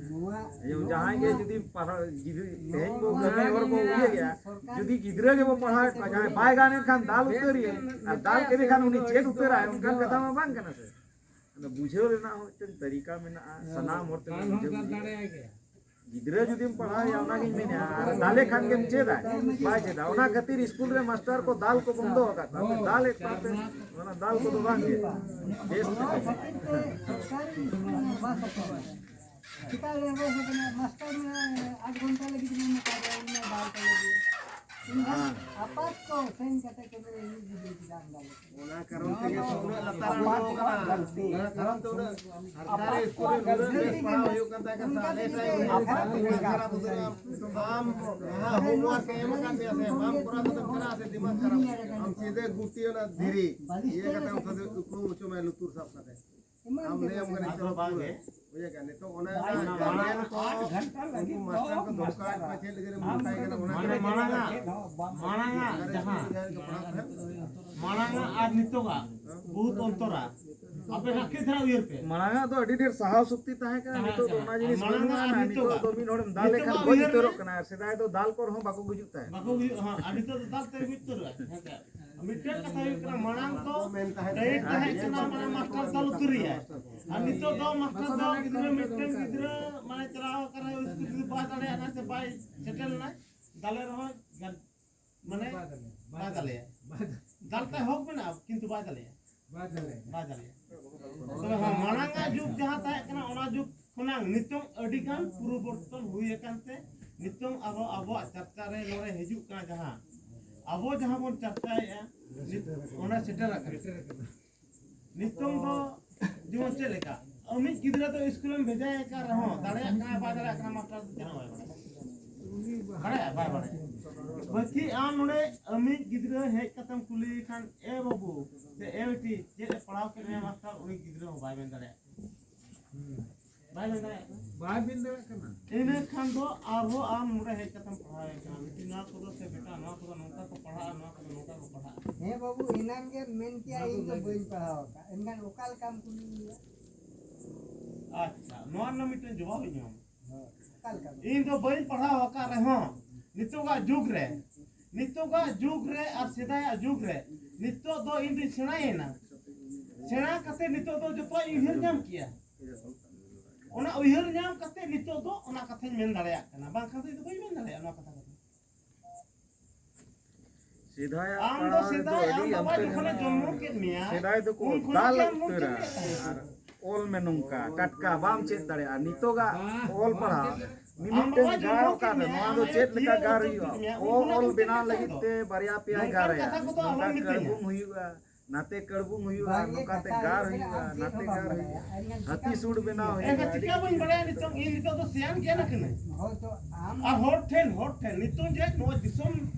ᱡᱟᱦᱟᱸᱭ ᱜᱮ ᱡᱩᱫᱤ ᱯᱟᱲᱦᱟᱣ, ᱡᱩᱫᱤ ᱛᱮᱦᱮᱧ ᱵᱚ ᱠᱟᱹᱢᱤ ᱦᱚᱨ ᱵᱚ ᱩᱭᱦᱟᱹᱨᱮᱜᱼᱟ, ᱡᱩᱫᱤ ᱜᱤᱫᱽᱨᱟᱹ ᱜᱮᱵᱚ ᱯᱟᱲᱦᱟᱣᱮᱫ ᱠᱚᱣᱟ, ᱡᱟᱦᱟᱸᱭ ᱵᱟᱭ ᱜᱟᱱᱮᱫ ᱠᱷᱟᱱ ᱫᱟᱞ ᱩᱛᱟᱹᱨᱮᱭᱟ, ᱟᱨ ᱫᱟᱞ ᱠᱮᱫᱮ ᱠᱷᱟᱱ ᱩᱱᱤ ᱪᱮᱫ ᱩᱛᱟᱹᱨᱟᱭ, ᱚᱱᱠᱟᱱ ᱠᱟᱛᱷᱟ ᱢᱟ ᱵᱟᱝ ᱠᱟᱱᱟ ᱥᱮ᱾ ᱟᱫᱚ ᱵᱩᱡᱷᱟᱹᱣ ᱨᱮᱱᱟᱜ ᱦᱚᱸ ᱢᱤᱫᱴᱮᱱ ᱛᱟᱹᱨᱤᱠᱟ ᱢᱮᱱᱟᱜᱼᱟ, ᱥᱟᱱᱟᱢ ᱦᱚᱲ ᱛᱮ ᱵᱩᱡᱷᱟᱹᱣ ᱵᱩᱡᱷᱟᱹᱣ᱾ ᱜᱤᱫᱽᱨᱟᱹ ᱡᱩᱫᱤᱢ ᱯᱟᱲᱦᱟᱣᱮᱭᱟ, ᱚᱱᱟᱜᱤᱧ ᱢᱮᱱᱮᱫᱼᱟ, ᱟᱨ ᱫᱟᱞᱮ ᱠᱷᱟᱱ ᱜᱮᱢ ᱪᱮᱫᱟ? ᱵᱟᱭ ᱪᱮᱫᱟ᱾ ᱚᱱᱟ ᱠᱷᱟᱹᱛᱤᱨ ᱥᱠᱩᱞ ᱨᱮ ᱢᱟᱥᱴᱟᱨ ᱠᱚ ᱫᱟᱞ ᱠᱚ ᱵᱚᱱᱫᱚ ᱟᱠᱟᱫ ᱛᱟᱯᱮ, ᱫᱟᱞᱮᱫ ᱠᱚᱣᱟ ᱯᱮ, ᱚᱱᱟ ᱫᱟᱞ ᱠᱚᱫᱚ ᱵᱟᱝ ᱜᱮ᱾ ᱵᱮᱥ ᱛᱮ ᱠᱟᱹᱢᱤ᱾ ᱥᱮᱛᱟᱜ ᱨᱮ ᱵᱟᱥ ᱟᱠᱚ᱾ ᱢᱟᱥᱴᱟᱨ ᱢᱮᱱᱟᱭ, ᱟᱴ ᱜᱷᱚᱱᱴᱟ ᱞᱟᱹᱜᱤᱫ ᱢᱮᱱ ᱟᱠᱟᱫ ᱵᱚᱱᱟ, ᱵᱟᱨ ᱜᱷᱚᱱᱴᱟ ᱞᱟᱹᱜᱤᱫ᱾ ᱮᱱᱠᱷᱟᱱ ᱟᱯᱟᱛ ᱠᱚ ᱥᱮᱱ ᱠᱟᱛᱮ ᱠᱚ ᱢᱮᱱᱟ, ᱤᱧ ᱜᱤᱫᱽᱨᱟᱹ ᱪᱮᱫᱟᱜ ᱮᱢ ᱫᱟᱞᱮ ᱠᱟᱱᱟ? ᱚᱱᱟ ᱠᱟᱨᱚᱱ ᱛᱮᱜᱮ ᱛᱚ ᱩᱱᱟᱹᱜ ᱞᱟᱛᱟᱨ ᱟᱬᱜᱚ ᱠᱟᱱᱟ᱾ ᱚᱱᱟ ᱠᱟᱨᱚᱱ ᱛᱮ ᱩᱱᱟᱹᱜ ᱥᱚᱨᱠᱟᱨᱤ ᱥᱠᱩᱞ ᱨᱮ ᱩᱱᱟᱹᱜ ᱵᱮᱥ ᱯᱟᱲᱦᱟᱣ ᱦᱩᱭᱩᱜ ᱠᱟᱱ ᱛᱟᱦᱮᱸ ᱠᱟᱱᱟ, ᱥᱟᱞᱮ ᱴᱟᱭᱤᱢ ᱩᱱᱟᱹᱜ ᱵᱮᱥ ᱯᱟᱲᱦᱟᱣ ᱠᱷᱟᱨᱟᱯ ᱩᱛᱟᱹᱨᱚᱜᱼᱟ᱾ ᱟᱢ ᱡᱟᱦᱟᱸ ᱦᱳᱢᱣᱟᱨᱠ ᱮ ᱮᱢ ᱟᱠᱟᱫ ᱢᱮᱭᱟ ᱥᱮ, ᱵᱟᱢ ᱠᱚᱨᱟᱣ ᱠᱟᱛᱮᱢ ᱪᱟᱞᱟᱜᱼᱟ ᱥᱮ, ᱫᱤᱢᱟᱜᱽ ᱠᱷᱟᱨᱟᱯ᱾ ᱟᱢ ᱥᱤᱫᱷᱟᱹ ᱜᱩᱴᱤ ᱚᱱᱟ ᱫᱷᱤᱨᱤ ᱤᱭᱟᱹ ᱠᱟᱛᱮ ᱟᱢ ᱥᱤᱫᱷᱟᱹ ᱩᱠᱷᱲᱩᱢ ᱦᱚᱪᱚ ᱢᱮ ᱞᱩᱛᱩᱨ ᱥᱟᱵ ᱠᱟᱛᱮ᱾ ᱟᱢ ᱞᱟᱹᱭ ᱟᱢ ᱠᱟᱹᱱᱟᱹᱧ, ᱟᱫᱚ ᱪᱚᱞᱚ ᱵᱟᱝ ᱯᱩᱨᱟᱹ᱾ ᱜᱮ᱾ ᱵᱩᱡᱷᱟᱹᱣ ᱠᱮᱜᱼᱟ? ᱱᱤᱛᱚᱜ ᱚᱱᱟ ᱚᱱᱟ ᱜᱟᱨᱡᱮᱱ ᱠᱚ ᱟᱴ ᱜᱷᱚᱱᱴᱟ ᱩᱱᱠᱩ ᱞᱟᱹᱜᱤᱫ ᱢᱟᱥᱴᱟᱨ ᱫᱚ ᱠᱚ ᱫᱚᱨᱠᱟᱨ ᱠᱚ ᱪᱮᱫ ᱞᱟᱹᱜᱤᱫ ᱮᱢ ᱢᱮᱛᱟᱭ ᱠᱟᱱᱟ? ᱚᱱᱟ ᱢᱟᱱᱮ ᱜᱮ ᱢᱟᱲᱟᱝ ᱟᱜ, ᱢᱟᱲᱟᱝ ᱟᱜ ᱡᱟᱦᱟᱸ, ᱢᱟᱲᱟᱝ ᱟᱜ ᱟᱨ ᱱᱤᱛᱚᱜᱟᱜ ᱵᱚᱦᱩᱛ ᱚᱱᱛᱚᱨᱟ᱾ ᱟᱯᱮ ᱱᱟᱜ ᱠᱟᱹᱡ ᱫᱷᱟᱨᱟ ᱩᱭᱦᱟᱹᱨ ᱯᱮ᱾ ᱢᱟᱲᱟᱝ ᱟᱜ ᱫᱚ ᱟᱹᱰᱤ ᱰᱷᱮᱨ ᱥᱟᱦᱟᱣ ᱥᱚᱠᱛᱤ ᱛᱟᱦᱮᱸ ᱠᱟᱱᱟ, ᱛᱟᱦᱮᱸ ᱱᱤᱛᱚᱜ ᱫᱚ ᱠᱟᱱᱟ᱾ ᱚᱱᱟ ᱡᱤᱱᱤᱥ ᱢᱟᱲᱟᱝ ᱵᱟᱹᱱᱩᱜᱼᱟ᱾ ᱟᱜ ᱟᱨ ᱱᱤᱛᱚᱜ ᱱᱤᱛᱚᱜᱟᱜ᱾ ᱫᱚ ᱢᱤᱫ ᱦᱚᱲᱮᱢ ᱫᱟᱞ ᱱᱤᱛᱚᱜ ᱞᱮᱠᱷᱟᱱ ᱫᱚ ᱜᱚᱡ ᱩᱭᱦᱟᱹᱨ ᱩᱛᱟᱹᱨᱚᱜ ᱢᱮ᱾ ᱠᱟᱱᱟ, ᱟᱨ ᱥᱮᱫᱟᱭ ᱫᱚ ᱫᱟᱞ ᱠᱚᱨᱮ ᱦᱚᱸ ᱵᱟᱠᱚ ᱜᱩᱡᱩᱜ ᱛᱟᱦᱮᱸᱫ᱾ ᱵᱟᱠᱚ ᱜᱩᱡᱩᱜ, ᱦᱚᱸ, ᱟᱨ ᱱᱤᱛᱚᱜ ᱫᱚ ᱫᱟᱞ ᱛᱮ ᱜᱩᱡ ᱩᱛᱟᱹᱨᱚᱜᱼᱟ᱾ ᱦᱮᱸ ᱥᱮ? ᱢᱤᱫᱴᱮᱱ ᱠᱟᱛᱷᱟ ᱦᱩᱭᱩᱜ ᱠᱟᱱᱟ, ᱢᱟᱲᱟᱝ ᱫᱚ ᱢᱮᱱ ᱛᱟᱦᱮᱸᱫ ᱰᱟᱭᱮᱴ ᱛᱟᱦᱮᱸ ᱠᱟᱱᱟ, ᱢᱟᱱᱮ ᱢᱟᱥᱴᱟᱨ ᱫᱟᱞ ᱩᱛᱟᱹᱨᱮᱭᱟᱭ᱾ ᱟᱨ ᱱᱤᱛᱚᱜ ᱫᱚ ᱢᱟᱥᱴᱟᱨ ᱫᱚ ᱜᱤᱫᱽᱨᱟᱹ, ᱢᱤᱫᱴᱮᱱ ᱜᱤᱫᱽᱨᱟᱹ ᱢᱟᱱᱮ ᱪᱟᱞᱟᱣ ᱟᱠᱟᱱᱟᱭ ᱥᱠᱩᱞ, ᱡᱩᱫᱤ ᱵᱟᱭ ᱫᱟᱲᱮᱭᱟᱜᱼᱟ ᱥᱮ ᱵᱟᱭ ᱥᱮᱴᱮᱨ ᱞᱮᱱᱟᱭ, ᱫᱟᱞᱮ ᱨᱮᱦᱚᱸ ᱜᱟᱱ-, ᱢᱟᱱᱮ ᱵᱟᱭ ᱫᱟᱞᱮᱭᱟ᱾ ᱵᱟᱭ ᱫᱟᱞᱮᱭᱟ᱾ ᱫᱟᱞ ᱛᱮ ᱦᱚᱠ ᱢᱮᱱᱟᱜᱼᱟ, ᱠᱤᱱᱛᱩ ᱵᱟᱭ ᱫᱟᱞᱮᱭᱟ᱾ ᱵᱟᱭ ᱫᱟᱞᱮᱭᱟ᱾ ᱵᱟᱭ ᱫᱟᱞᱮᱭᱟ᱾ ᱛᱚᱵᱮ ᱦᱚᱸ, ᱢᱟᱲᱟᱝ ᱟᱜ ᱡᱩᱜᱽ ᱡᱟᱦᱟᱸ ᱛᱟᱦᱮᱸ ᱠᱟᱱᱟ, ᱚᱱᱟ ᱡᱩᱜᱽ ᱠᱷᱚᱱᱟᱜ ᱱᱤᱛᱚᱝ ᱟᱹᱰᱤ ᱜᱟᱱ ᱯᱚᱨᱤᱵᱚᱨᱛᱚᱱ ᱦᱩᱭ ᱟᱠᱟᱱ ᱛᱮ, ᱱᱤᱛᱚᱝ ᱟᱵᱚ, ᱟᱵᱚᱣᱟᱜ ᱪᱟᱨᱪᱟ ᱨᱮ ᱱᱚᱰᱮ ᱦᱤᱡᱩᱜ ᱠᱟᱱᱟ ᱡᱟᱦᱟᱸ, ᱟᱵᱚ ᱡᱟᱦᱟᱸ ᱵᱚᱱ ᱪᱟᱨᱪᱟᱭᱮᱫᱼᱟ, ᱱᱤᱛ-, ᱚᱱᱟ ᱥᱮᱴᱮᱨ ᱟᱠᱟᱱᱟ᱾ ᱱᱤᱛᱚᱝ ᱫᱚ ᱡᱮᱢᱚᱱ ᱪᱮᱫ ᱞᱮᱠᱟ, ᱟᱢᱤᱡ ᱜᱤᱫᱽᱨᱟᱹ ᱫᱚ ᱥᱠᱩᱞᱮᱢ ᱵᱷᱮᱡᱟᱭᱮ ᱠᱟᱱ ᱨᱮᱦᱚᱸ, ᱫᱟᱲᱮᱭᱟᱜ ᱠᱟᱱᱟᱭ ᱵᱟᱭ ᱫᱟᱲᱮᱭᱟᱜ ᱠᱟᱱᱟ, ᱢᱟᱥᱴᱟᱨ ᱫᱚ ᱪᱮᱫ ᱦᱚᱸ ᱵᱟᱭ ᱵᱟᱲᱟᱭᱟ᱾ ᱵᱟᱲᱟᱭᱟ? ᱵᱟᱭ ᱵᱟᱲᱟᱭᱟ᱾ ᱵᱟᱹᱠᱤ ᱟᱢ ᱱᱚᱰᱮ ᱟᱢᱤᱡ ᱜᱤᱫᱽᱨᱟᱹ ᱦᱮᱡ ᱠᱟᱛᱮᱢ ᱠᱩᱞᱤᱭᱮ ᱠᱷᱟᱱ, "ᱮ ᱵᱟᱹᱵᱩ ᱥᱮ ᱮ ᱵᱤᱴᱤ, ᱪᱮᱫ ᱮ ᱯᱟᱲᱦᱟᱣ ᱠᱮᱫ ᱢᱮᱭᱟ ᱢᱟᱥᱴᱟᱨ?" ᱩᱱᱤ ᱜᱤᱫᱽᱨᱟᱹ ᱦᱚᱸ ᱵᱟᱭ ᱢᱮᱱ ᱫᱟᱲᱮᱭᱟᱜᱼᱟ᱾ ᱵᱟᱭ ᱢᱮᱱ ᱫᱟᱲᱮᱭᱟᱜ ᱠᱟᱱᱟ᱾ ᱵᱟᱭ ᱢᱮᱱ ᱫᱟᱲᱮᱭᱟᱜ ᱠᱟᱱᱟ᱾ ᱤᱱᱟᱹ ᱠᱷᱟᱱ ᱫᱚ ᱟᱨᱦᱚᱸ ᱟᱢ ᱱᱚᱰᱮ ᱦᱮᱡ ᱠᱟᱛᱮᱢ ᱯᱟᱲᱦᱟᱣᱮ ᱠᱟᱱᱟ, "ᱵᱤᱴᱤ, ᱱᱚᱣᱟ ᱠᱚᱫᱚ ᱥᱮ ᱵᱮᱴᱟ, ᱱᱚᱣᱟ ᱠᱚᱫᱚ ᱱᱚᱝᱠᱟ ᱠᱚ ᱯᱟᱲᱦᱟᱜᱼᱟ, ᱱᱚᱣᱟ ᱠᱚᱫᱚ ᱱᱚᱝᱠᱟ ᱠᱚ ᱯᱟᱲᱦᱟᱜᱼᱟ᱾" ᱦᱮᱸ ᱵᱟᱹᱵᱩ, ᱮᱱᱟᱱ ᱜᱮ ᱢᱮᱱ ᱠᱮᱭᱟ, ᱤᱧ ᱫᱚ ᱵᱟᱹᱧ ᱯᱟᱲᱦᱟᱣ ᱟᱠᱟᱫ, ᱮᱱᱠᱷᱟᱱ ᱚᱠᱟ ᱞᱮᱠᱟᱢ ᱠᱩᱞᱤᱭᱮᱭᱟ? ᱟᱪᱪᱷᱟ, ᱱᱚᱣᱟ ᱨᱮᱱᱟᱜ ᱢᱤᱫᱴᱮᱱ ᱡᱚᱵᱟᱵ ᱤᱧ ᱮᱢᱟᱢᱟ᱾ ᱦᱮᱸ, ᱚᱠᱟ ᱞᱮᱠᱟᱢ? ᱤᱧ ᱫᱚ ᱵᱟᱹᱧ ᱯᱟᱲᱦᱟᱣ ᱟᱠᱟᱫ ᱨᱮᱦᱚᱸ, ᱱᱤᱛᱚᱜᱟᱜ ᱡᱩᱜᱽ ᱨᱮ, ᱱᱤᱛᱚᱜᱟᱜ ᱡᱩᱜᱽ ᱨᱮ ᱟᱨ ᱥᱮᱫᱟᱭᱟᱜ ᱡᱩᱜᱽ ᱨᱮ, ᱱᱤᱛᱚᱜ ᱫᱚ ᱤᱧ ᱫᱚᱧ ᱥᱮᱬᱟᱭᱮᱱᱟ᱾ ᱥᱮᱬᱟ ᱠᱟᱛᱮ ᱱᱤᱛᱚᱜ ᱫᱚ ᱡᱚᱛᱚᱣᱟᱜ ᱤᱧ ᱩᱭᱦᱟᱹᱨ ᱧᱟᱢ ᱠᱮᱜᱼᱟ᱾ ᱚᱱᱟ ᱩᱭᱦᱟᱹᱨ ᱧᱟᱢ ᱠᱟᱛᱮ ᱱᱤᱛᱚᱜ ᱫᱚ ᱚᱱᱟ ᱠᱟᱛᱷᱟᱧ ᱢᱮᱱ ᱫᱟᱲᱮᱭᱟᱜ ᱠᱟᱱᱟ, ᱵᱟᱝᱠᱷᱟᱱ ᱫᱚ ᱤᱧ ᱫᱚ ᱵᱟᱹᱧ ᱢᱮᱱ ᱫᱟᱲᱮᱭᱟᱜᱼᱟ ᱱᱚᱣᱟ ᱠᱟᱛᱷᱟ ᱠᱚᱫᱚ᱾ ᱥᱮᱫᱟᱭᱟᱜ ᱟᱢ ᱫᱚ ᱯᱟᱲᱦᱟᱣ ᱨᱮᱫᱚ ᱥᱮᱫᱟᱭ ᱟᱹᱰᱤ ᱟᱢ ᱵᱟᱵᱟ ᱚᱱᱛᱮ ᱡᱚᱠᱷᱚᱱᱮ ᱢᱮᱱᱟᱜᱼᱟ᱾ ᱡᱚᱱᱢᱚ ᱠᱮᱫ ᱢᱮᱭᱟ, ᱥᱮᱫᱟᱭ ᱫᱚᱠᱚ ᱩᱱ ᱠᱷᱚᱱᱟᱜ ᱫᱟᱞ ᱜᱮ ᱟᱢ ᱩᱛᱟᱹᱨᱟ᱾ ᱩᱛᱟᱹᱨ ᱞᱮᱫ ᱛᱟᱦᱮᱸᱫ᱾ ᱟᱨ ᱚᱞ ᱢᱮ ᱱᱚᱝᱠᱟ, ᱴᱟᱴᱠᱟ ᱵᱟᱢ ᱪᱮᱫ ᱫᱟᱲᱮᱭᱟᱜᱼᱟ᱾ ᱱᱤᱛᱚᱜᱟᱜ ᱚᱞ ᱯᱟᱲᱦᱟᱣ ᱟᱢ ᱢᱤᱢᱤᱫᱴᱟᱝ ᱵᱟᱵᱟ ᱜᱟᱨ ᱡᱚᱱᱢᱚ ᱚᱠᱟ ᱠᱮᱫ ᱨᱮ ᱢᱮᱭᱟ, ᱱᱚᱣᱟ ᱫᱚ ᱟᱢ ᱪᱮᱫ ᱞᱮᱠᱟ ᱟᱭᱳ ᱜᱟᱨ ᱩᱛᱩ ᱦᱩᱭᱩᱜᱼᱟ? ᱠᱮᱫ ᱢᱮᱭᱟ, ᱚ ᱩᱱ ᱚᱞ ᱠᱷᱚᱱᱟᱜ ᱵᱮᱱᱟᱣ ᱩᱛᱟᱹᱨ ᱞᱟᱹᱜᱤᱫ ᱫᱚ᱾ ᱛᱮ ᱵᱟᱨᱭᱟ ᱯᱮᱭᱟᱭ ᱱᱚᱝᱠᱟᱱ ᱜᱟᱨᱟᱭᱟ᱾ ᱠᱟᱛᱷᱟ ᱠᱚᱫᱚ ᱱᱚᱝᱠᱟ ᱟᱞᱚᱢ ᱢᱤᱛᱟᱹᱧᱟ᱾ ᱠᱟᱹᱲᱵᱩᱝ ᱦᱩᱭᱩᱜᱼᱟ, ᱱᱟᱛᱮ ᱠᱟᱹᱲᱵᱩᱝ ᱦᱩᱭᱩᱜᱼᱟ, ᱵᱟᱝ, ᱱᱚᱝᱠᱟᱛᱮ ᱠᱟᱛᱷᱟ ᱜᱟᱨ ᱦᱩᱭᱩᱜᱼᱟ, ᱦᱩᱭᱩᱜᱼᱟ, ᱟᱢ ᱪᱮᱫ ᱱᱟᱛᱮ ᱦᱚᱸ ᱜᱟᱨ ᱵᱟᱢ ᱦᱩᱭᱩᱜᱼᱟ᱾ ᱵᱟᱲᱟᱭᱟ᱾ ᱟᱨ ᱤᱧᱟᱹᱜ ᱦᱟᱹᱛᱤ ᱠᱟᱛᱷᱟ ᱥᱩᱲ ᱵᱮᱱᱟᱣ ᱦᱩᱭᱩᱜᱼᱟ᱾ ᱮᱱᱠᱷᱟᱱ ᱪᱤᱠᱟ ᱵᱟᱹᱧ ᱵᱟᱲᱟᱭᱟ ᱱᱤᱛᱚᱝ? ᱤᱧ ᱱᱤᱛᱚᱜ ᱫᱚ ᱥᱮᱭᱟᱱ ᱜᱮᱭᱟᱱ ᱟᱠᱟᱱᱟᱹᱧ᱾ ᱦᱳᱭ ᱛᱚ, ᱟᱢ ᱟᱨ ᱦᱚᱲ ᱴᱷᱮᱱ, ᱦᱚᱲ ᱴᱷᱮᱱ ᱱᱤᱛᱚᱝ ᱡᱮ ᱱᱚᱣᱟ ᱫᱤᱥᱚᱢ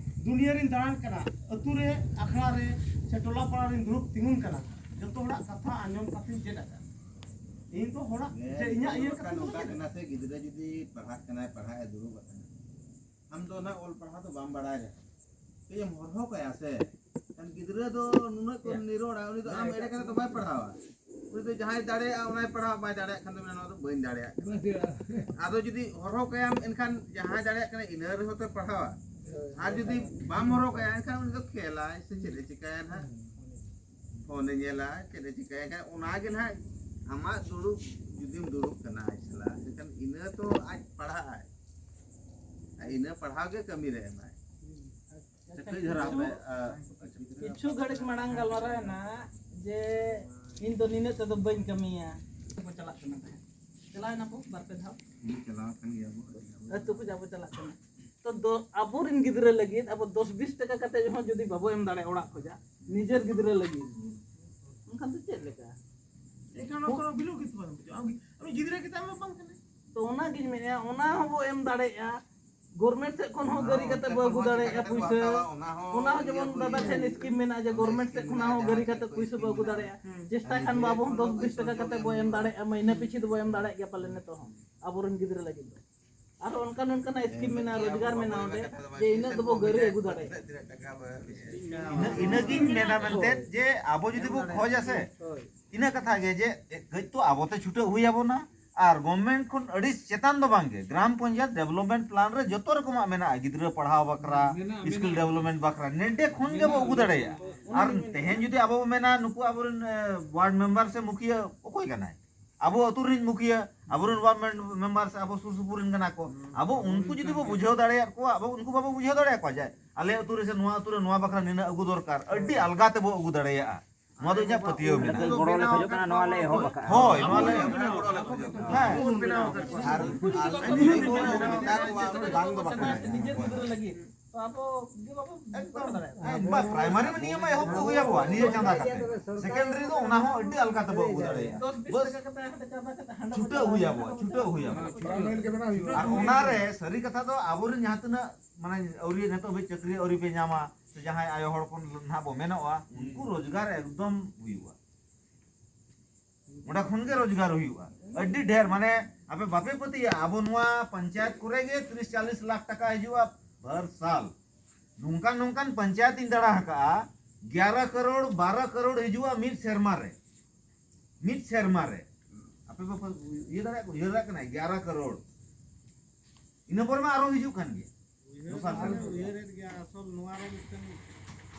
ᱫᱩᱱᱤᱭᱟᱹ ᱨᱤᱧ ᱫᱟᱬᱟᱱ ᱠᱟᱱᱟ, ᱟᱹᱛᱩ ᱨᱮ, ᱟᱠᱷᱲᱟ ᱨᱮ, ᱥᱮ ᱴᱚᱞᱟ ᱯᱟᱲᱟ ᱨᱤᱧ ᱫᱩᱲᱩᱵ ᱛᱤᱸᱜᱩᱱ ᱠᱟᱱᱟ, ᱡᱚᱛᱚ ᱦᱚᱲᱟᱜ ᱠᱟᱛᱷᱟ ᱟᱸᱡᱚᱢ ᱠᱟᱛᱮᱧ ᱪᱮᱫ ᱟᱠᱟᱫ᱾ ᱤᱧ ᱫᱚ ᱦᱚᱲᱟᱜ ᱦᱮᱸ, ᱡᱮ ᱤᱧᱟᱹᱜ ᱤᱭᱟᱹ ᱱᱚᱝᱠᱟ, ᱠᱟᱛᱷᱟ ᱫᱚ ᱱᱚᱝᱠᱟ ᱵᱟᱝ᱾ ᱠᱟᱱᱟ ᱥᱮ, ᱜᱤᱫᱽᱨᱟᱹ ᱡᱩᱫᱤ ᱯᱟᱲᱦᱟᱜ ᱠᱟᱱᱟᱭ, ᱯᱟᱲᱦᱟᱜ ᱮ ᱫᱩᱲᱩᱵ ᱟᱠᱟᱱᱟ, ᱟᱢ ᱫᱚ ᱚᱱᱟ ᱚᱞ ᱯᱟᱲᱦᱟᱣ ᱫᱚ ᱵᱟᱢ ᱵᱟᱲᱟᱭ ᱨᱮᱦᱚᱸ, ᱠᱟᱹᱡ ᱮᱢ ᱦᱚᱨᱦᱚ ᱠᱟᱭᱟ ᱥᱮ, ᱠᱷᱟᱱ ᱜᱤᱫᱽᱨᱟᱹ ᱫᱚ ᱱᱩᱱᱟᱹᱜ ᱠᱚ ᱱᱤᱨᱚᱲᱟ, ᱩᱱᱤ ᱫᱚ ᱟᱢ ᱮᱲᱮ ᱠᱟᱛᱮ ᱫᱚ ᱵᱟᱭ ᱯᱟᱲᱦᱟᱣᱟ᱾ ᱩᱱᱤ ᱫᱚ ᱡᱟᱦᱟᱸᱭ ᱫᱟᱲᱮᱭᱟᱜᱼᱟ, ᱚᱱᱟᱭ ᱯᱟᱲᱦᱟᱣᱟ, ᱵᱟᱭ ᱫᱟᱲᱮᱭᱟᱜ ᱠᱷᱟᱱ ᱫᱚ ᱢᱮᱱᱟ, "ᱱᱚᱣᱟ ᱫᱚ ᱵᱟᱹᱧ ᱫᱟᱲᱮᱭᱟᱜ ᱠᱟᱱᱟ᱾" ᱟᱫᱚ ᱡᱩᱫᱤ ᱦᱚᱨᱦᱚ ᱠᱟᱭᱟᱢ, ᱮᱱᱠᱷᱟᱱ ᱡᱟᱦᱟᱸᱭ ᱫᱟᱲᱮᱭᱟᱜ ᱠᱟᱱᱟ, ᱤᱱᱟᱹ ᱨᱮᱦᱚᱸ ᱛᱚᱭ ᱯᱟᱲᱦᱟᱣᱟ᱾ ᱟᱨ ᱡᱩᱫᱤ ᱵᱟᱢ ᱦᱚᱨᱦᱚ ᱠᱟᱭᱟ, ᱮᱱᱠᱷᱟᱱ ᱩᱱᱤ ᱫᱚ ᱠᱷᱮᱞᱟᱭ ᱥᱮ ᱪᱮᱫ ᱮ ᱪᱤᱠᱟᱹᱭᱟ ᱱᱟᱦᱟᱜ, ᱯᱷᱳᱱ ᱮ ᱧᱮᱞᱟ, ᱪᱮᱫ ᱮ ᱪᱤᱠᱟᱹᱭᱟ᱾ ᱮᱱᱠᱷᱟᱱ ᱚᱱᱟ ᱜᱮ ᱱᱟᱦᱟᱜ ᱟᱢᱟᱜ ᱫᱩᱲᱩᱵ, ᱡᱩᱫᱤᱢ ᱫᱩᱲᱩᱵ ᱠᱟᱱᱟ ᱟᱡ ᱥᱟᱞᱟᱜ, ᱮᱱᱠᱷᱟᱱ ᱤᱱᱟᱹ ᱛᱚ ᱟᱡ ᱯᱟᱲᱦᱟᱜ ᱟᱭ, ᱟᱨ ᱤᱱᱟᱹ ᱯᱟᱲᱦᱟᱣ ᱜᱮ ᱠᱟᱹᱢᱤ ᱨᱮ ᱮᱢᱟᱭ᱾ ᱠᱟᱹᱴᱤᱡ ᱫᱷᱟᱨᱟ ᱦᱟᱯᱮ, ᱟᱨ ᱠᱤᱪᱷᱩ ᱜᱷᱟᱹᱲᱤᱡ ᱢᱟᱲᱟᱝ ᱜᱟᱞᱢᱟᱨᱟᱣ ᱮᱱᱟ ᱡᱮ ᱤᱧ ᱫᱚ ᱱᱤᱱᱟᱹᱜ ᱛᱮᱫᱚ ᱵᱟᱹᱧ ᱠᱟᱹᱢᱤᱭᱟ᱾ ᱠᱚ ᱪᱟᱞᱟᱜ ᱠᱟᱱᱟ ᱛᱟᱦᱮᱸᱫ, ᱪᱟᱞᱟᱣ ᱮᱱᱟ ᱠᱚ ᱵᱟᱨ ᱯᱮ ᱫᱷᱟᱣ᱾ ᱦᱩᱸ, ᱪᱟᱞᱟᱣ ᱟᱠᱟᱱ ᱜᱮᱭᱟ ᱵᱚ᱾ ᱟᱹᱛᱩ ᱠᱚ ᱡᱟᱵᱚ ᱪᱟᱞᱟᱜ ᱠᱟᱱᱟ᱾ ᱛᱚ ᱫᱚ ᱟᱵᱚᱨᱮᱱ ᱜᱤᱫᱽᱨᱟᱹ ᱞᱟᱹᱜᱤᱫ ᱟᱵᱚ ᱫᱚᱥ ᱵᱤᱥ ᱴᱟᱠᱟ ᱠᱟᱛᱮ ᱦᱚᱸ ᱡᱩᱫᱤ ᱵᱟᱵᱚ ᱮᱢ ᱫᱟᱲᱮᱭᱟᱜᱼᱟ ᱚᱲᱟᱜ ᱠᱷᱚᱱᱟᱜ, ᱱᱤᱡᱮᱨ ᱜᱤᱫᱽᱨᱟᱹ ᱞᱟᱹᱜᱤᱫ, ᱮᱱᱠᱷᱟᱱ ᱫᱚ ᱪᱮᱫ ᱞᱮᱠᱟ? ᱮᱱᱠᱷᱟᱱ ᱚᱱᱟ ᱠᱳᱱᱳ ᱵᱷᱮᱞᱩ ᱜᱮᱛᱚ ᱵᱟᱝ ᱵᱩᱡᱷᱟᱹᱜᱼᱟ᱾ ᱟᱢ ᱜᱤ-, ᱟᱢ ᱜᱤᱫᱽᱨᱟᱹ ᱜᱮᱛᱟᱢ ᱫᱚ ᱵᱟᱝ ᱠᱟᱱᱟᱭ᱾ ᱛᱚ ᱚᱱᱟᱜᱤᱧ ᱢᱮᱱᱮᱫᱼᱟ, ᱚᱱᱟ ᱦᱚᱸᱵᱚ ᱮᱢ ᱫᱟᱲᱮᱭᱟᱜᱼᱟ᱾ ᱜᱚᱨᱢᱮᱱᱴ ᱥᱮᱫ ᱠᱷᱚᱱ ᱦᱚᱸ ᱜᱟᱹᱨᱤ ᱠᱟᱛᱮ ᱵᱚ ᱟᱹᱜᱩ ᱫᱟᱲᱮᱭᱟᱜᱼᱟ ᱯᱩᱭᱥᱟᱹ᱾ ᱚᱱᱟ ᱦᱚᱸ ᱡᱮᱢᱚᱱ ᱫᱟᱫᱟ ᱴᱷᱮᱱ ᱥᱠᱤᱢ ᱢᱮᱱᱟᱜᱼᱟ ᱡᱮ ᱜᱚᱨᱢᱮᱱᱴ ᱥᱮᱫ ᱠᱷᱚᱱᱟᱜ ᱦᱚᱸ ᱜᱟᱹᱨᱤ ᱠᱟᱛᱮ ᱯᱩᱭᱥᱟᱹ ᱵᱚ ᱟᱹᱜᱩ ᱫᱟᱲᱮᱭᱟᱜᱼᱟ᱾ ᱪᱮᱥᱴᱟ ᱠᱷᱟᱱ ᱵᱚ ᱟᱵᱚ ᱦᱚᱸ ᱫᱚᱥ ᱵᱤᱥ ᱴᱟᱠᱟ ᱠᱟᱛᱮ ᱵᱚ ᱮᱢ ᱫᱟᱲᱮᱭᱟᱜᱼᱟ, ᱢᱟᱹᱦᱱᱟᱹ ᱯᱤᱪᱷᱤ ᱫᱚᱵᱚ ᱮᱢ ᱫᱟᱲᱮᱭᱟᱜ ᱜᱮᱭᱟ ᱯᱟᱞᱮ ᱱᱤᱛᱚᱜ ᱦᱚᱸ ᱟᱵᱚᱨᱮᱱ ᱜᱤᱫᱽᱨᱟᱹ ᱞᱟᱹᱜᱤᱫ ᱫᱚ᱾ ᱟᱨᱦᱚᱸ ᱚᱱᱠᱟᱱ ᱚᱱᱠᱟᱱᱟᱜ ᱥᱠᱤᱢ ᱢᱮᱱᱟᱜᱼᱟ, ᱨᱳᱡᱽᱜᱟᱨ ᱢᱮᱱᱟᱜᱼᱟ ᱚᱸᱰᱮ, ᱡᱮ ᱤᱱᱟᱹᱜ ᱫᱚᱵᱚ ᱜᱟᱹᱨᱤ ᱟᱹᱜᱩ ᱫᱟᱲᱮᱭᱟᱜᱼᱟ᱾ ᱤᱱᱟᱹ ᱤᱱᱟᱹᱜᱤᱧ ᱢᱮᱱᱟ ᱢᱮᱱᱛᱮ ᱡᱮ ᱟᱵᱚ ᱡᱩᱫᱤ ᱵᱚ ᱠᱷᱚᱡᱟ ᱥᱮ, ᱤᱱᱟᱹ ᱠᱟᱛᱷᱟ ᱜᱮ ᱡᱮ ᱠᱟᱹᱡ ᱛᱚ ᱟᱵᱚ ᱛᱮ ᱪᱷᱩᱴᱟᱹᱣ ᱦᱩᱭ ᱟᱵᱚᱱᱟ᱾ ᱟᱨ ᱜᱚᱵᱷᱢᱮᱱᱴ ᱠᱷᱚᱱ ᱟᱹᱰᱤ ᱪᱮᱛᱟᱱ ᱫᱚ ᱵᱟᱝ ᱜᱮ, ᱜᱨᱟᱢ ᱯᱚᱧᱪᱟᱭᱮᱛ ᱰᱮᱵᱷᱞᱚᱯᱢᱮᱱᱴ ᱯᱞᱟᱱ ᱨᱮ ᱡᱚᱛᱚ ᱨᱚᱠᱚᱢᱟᱜ ᱢᱮᱱᱟᱜᱼᱟ, ᱜᱤᱫᱽᱨᱟᱹ ᱯᱟᱲᱦᱟᱣ ᱵᱟᱠᱷᱨᱟ, ᱢᱮᱱᱟᱜᱼᱟ, ᱥᱠᱤᱞ ᱢᱮᱱᱟᱜᱼᱟ᱾ ᱰᱮᱵᱷᱞᱚᱯᱢᱮᱱᱴ ᱵᱟᱠᱷᱨᱟ, ᱱᱮᱰᱮ ᱠᱷᱚᱱ ᱜᱮᱵᱚ ᱟᱹᱜᱩ ᱫᱟᱲᱮᱭᱟᱜᱼᱟ᱾ ᱚᱱᱟ ᱟᱨ ᱜᱮ ᱢᱮᱱᱟᱜᱼᱟ᱾ ᱛᱮᱦᱮᱧ ᱡᱩᱫᱤ ᱟᱵᱚ ᱵᱚ ᱢᱮᱱᱟ ᱱᱩᱠᱩ ᱟᱵᱚᱨᱮᱱ ᱮ, ᱣᱟᱨᱰ ᱢᱮᱢᱵᱟᱨ ᱥᱮ ᱢᱩᱠᱷᱤᱭᱟᱹ ᱚᱠᱚᱭ ᱠᱟᱱᱟᱭ? ᱟᱵᱚ ᱟᱹᱛᱩ ᱨᱤᱱ ᱢᱩᱠᱷᱤᱭᱟᱹ, ᱟᱵᱚᱨᱮᱱ ᱣᱟᱨᱰ ᱢᱮᱢ-, ᱢᱮᱢᱵᱟᱨ ᱥᱮ ᱟᱵᱚ ᱥᱩᱨ ᱥᱩᱯᱩᱨ ᱨᱮᱱ ᱠᱟᱱᱟ ᱠᱚ᱾ ᱟᱵᱚ ᱩᱱᱠᱩ ᱡᱩᱫᱤ ᱵᱚ ᱵᱩᱡᱷᱟᱹᱣ ᱫᱟᱲᱮᱭᱟᱜ ᱠᱚᱣᱟ, ᱟᱵᱚ ᱩᱱᱠᱩ ᱵᱟᱵᱚ ᱵᱩᱡᱷᱟᱹᱣ ᱫᱟᱲᱮᱭᱟᱜ ᱠᱚᱣᱟ ᱡᱮ ᱟᱞᱮ ᱟᱹᱛᱩ ᱨᱮ ᱥᱮ ᱱᱚᱣᱟ ᱟᱹᱛᱩ ᱨᱮ ᱱᱚᱣᱟ ᱵᱟᱠᱷᱨᱟ ᱱᱤᱱᱟᱹᱜ ᱟᱹᱜᱩ ᱫᱚᱨᱠᱟᱨ, ᱟᱹᱰᱤ ᱟᱞᱜᱟ ᱛᱮᱵᱚ ᱟᱹᱜᱩ ᱫᱟᱲᱮᱭᱟᱜᱼᱟ᱾ ᱱᱚᱣᱟ ᱫᱚ ᱤᱧᱟᱹᱜ ᱯᱟᱹᱛᱭᱟᱹᱣ ᱢᱮᱱᱟᱜᱼᱟ᱾ ᱜᱚᱲᱚ ᱞᱮ ᱠᱷᱚᱡᱚᱜ ᱠᱟᱱᱟ, ᱱᱚᱣᱟ ᱞᱮ ᱮᱦᱚᱵ ᱟᱠᱟᱫᱼᱟ᱾ ᱦᱳᱭ, ᱱᱚᱣᱟ ᱞᱮ ᱮᱦᱚᱵ ᱟᱠᱟᱫᱼᱟ᱾ ᱦᱮᱸ᱾ ᱟᱨ, ᱟᱨ ᱱᱤᱭᱟᱹ ᱠᱚ ᱱᱮᱛᱟᱨ ᱠᱚᱣᱟᱜ ᱵᱟᱝ ᱫᱚ ᱵᱟᱠᱚ ᱢᱮᱱᱟ᱾ ᱱᱤᱡᱮᱨ ᱜᱤᱫᱽᱨᱟᱹ ᱞᱟᱹᱜᱤᱫ᱾ ᱛᱚ ᱟᱵᱚ ᱜᱮ ᱵᱟᱵᱚ ᱮᱠᱫᱚᱢ᱾ ᱦᱮᱸ, ᱵᱟ, ᱯᱨᱟᱭᱢᱟᱨᱤ ᱢᱟ ᱱᱤᱭᱟᱹ ᱢᱟ ᱮᱦᱚᱵ ᱠᱚ ᱦᱩᱭ ᱟᱵᱚᱣᱟ, ᱱᱤᱭᱟᱹ ᱪᱟᱸᱫᱟ ᱠᱟᱛᱮ᱾ ᱥᱮᱠᱮᱱᱰᱟᱨᱤ ᱫᱚ ᱚᱱᱟ ᱦᱚᱸ ᱟᱹᱰᱤ ᱟᱞᱜᱟ ᱛᱮᱵᱚ ᱟᱹᱜᱩ ᱫᱟᱲᱮᱭᱟᱜᱼᱟ᱾ ᱫᱚᱥ ᱵᱤᱥ ᱵᱟᱥ᱾ ᱴᱟᱠᱟ ᱠᱟᱛᱮ ᱦᱟᱸᱰᱮ ᱪᱟᱸᱫᱟ ᱠᱟᱛᱮ ᱦᱟᱸᱰᱮ ᱪᱷᱩᱴᱟᱹᱣ ᱦᱩᱭ ᱟᱵᱚᱣᱟ, ᱪᱷᱩᱴᱟᱹᱣ ᱦᱩᱭ ᱟᱵᱚᱣᱟ᱾ ᱯᱨᱟᱭᱢᱟᱨᱤ ᱜᱮ ᱵᱮᱱᱟᱣ ᱦᱩᱭᱩᱜᱼᱟ᱾ ᱟᱨ ᱚᱱᱟᱨᱮ ᱥᱟᱹᱨᱤ ᱠᱟᱛᱷᱟ ᱫᱚ ᱟᱵᱚᱨᱮᱱ ᱡᱟᱦᱟᱸ ᱛᱤᱱᱟᱹᱜ ᱢᱟᱱᱮ ᱟᱹᱣᱨᱤ, ᱱᱤᱛᱚᱜ ᱦᱟᱹᱵᱤᱡ ᱪᱟᱹᱠᱨᱤ ᱟᱹᱣᱨᱤ ᱯᱮ ᱧᱟᱢᱟ, ᱥᱮ ᱡᱟᱦᱟᱸᱭ ᱟᱭᱳ ᱦᱚᱲ ᱠᱚ ᱱᱟᱦᱟᱜ ᱵᱚ ᱢᱮᱱᱚᱜᱼᱟ, ᱩᱱᱠᱩ ᱨᱳᱡᱽᱜᱟᱨ ᱮᱠᱫᱚᱢ ᱦᱩᱭᱩᱜᱼᱟ᱾ ᱚᱸᱰᱮ ᱠᱷᱚᱱ ᱜᱮ ᱨᱳᱡᱽᱜᱟᱨ ᱦᱩᱭᱩᱜᱼᱟ᱾ ᱟᱹᱰᱤ ᱰᱷᱮᱨ, ᱢᱟᱱᱮ ᱟᱯᱮ ᱵᱟᱯᱮ ᱯᱟᱹᱛᱭᱟᱹᱜᱼᱟ, ᱟᱵᱚ ᱱᱚᱣᱟ ᱯᱚᱧᱪᱟᱭᱮᱛ ᱠᱚᱨᱮ ᱜᱮ ᱛᱤᱨᱤᱥ ᱪᱟᱞᱤᱥ ᱞᱟᱠᱷ ᱴᱟᱠᱟ ᱦᱤᱡᱩᱜᱼᱟ ᱵᱟᱨ ᱥᱟᱞ᱾ ᱱᱚᱝᱠᱟᱱ ᱱᱚᱝᱠᱟᱱ ᱯᱚᱧᱪᱟᱭᱮᱛ ᱤᱧ ᱫᱟᱬᱟ ᱟᱠᱟᱫᱼᱟ, ᱜᱭᱟᱨᱟ ᱠᱟᱨᱳᱲ, ᱵᱟᱨᱚ ᱠᱟᱨᱳᱲ ᱦᱤᱡᱩᱜᱼᱟ ᱢᱤᱫ ᱥᱮᱨᱢᱟ ᱨᱮ᱾ ᱢᱤᱫ ᱥᱮᱨᱢᱟ ᱨᱮ᱾ ᱟᱯᱮ ᱵᱟᱯᱮ ᱤᱭᱟᱹ ᱫᱟᱲᱮᱭᱟᱜ, ᱩᱭᱦᱟᱹᱨ ᱫᱟᱲᱮᱭᱟᱜ ᱠᱟᱱᱟ, ᱜᱭᱟᱨᱟ ᱠᱟᱨᱳᱲ᱾ ᱤᱱᱟᱹ ᱯᱚᱨᱮ ᱢᱟ ᱟᱨᱚ ᱦᱤᱡᱩᱜ ᱠᱟᱱ ᱜᱮᱭᱟ᱾ ᱩᱭᱦᱟᱹᱨ ᱫᱚᱥᱟᱨ ᱫᱚ ᱥᱮᱨᱢᱟ᱾ ᱩᱭᱦᱟᱹᱨᱮᱫ ᱜᱮᱭᱟ, ᱟᱥᱚᱞ ᱱᱚᱣᱟ ᱨᱮ ᱢᱤᱫᱴᱟᱝ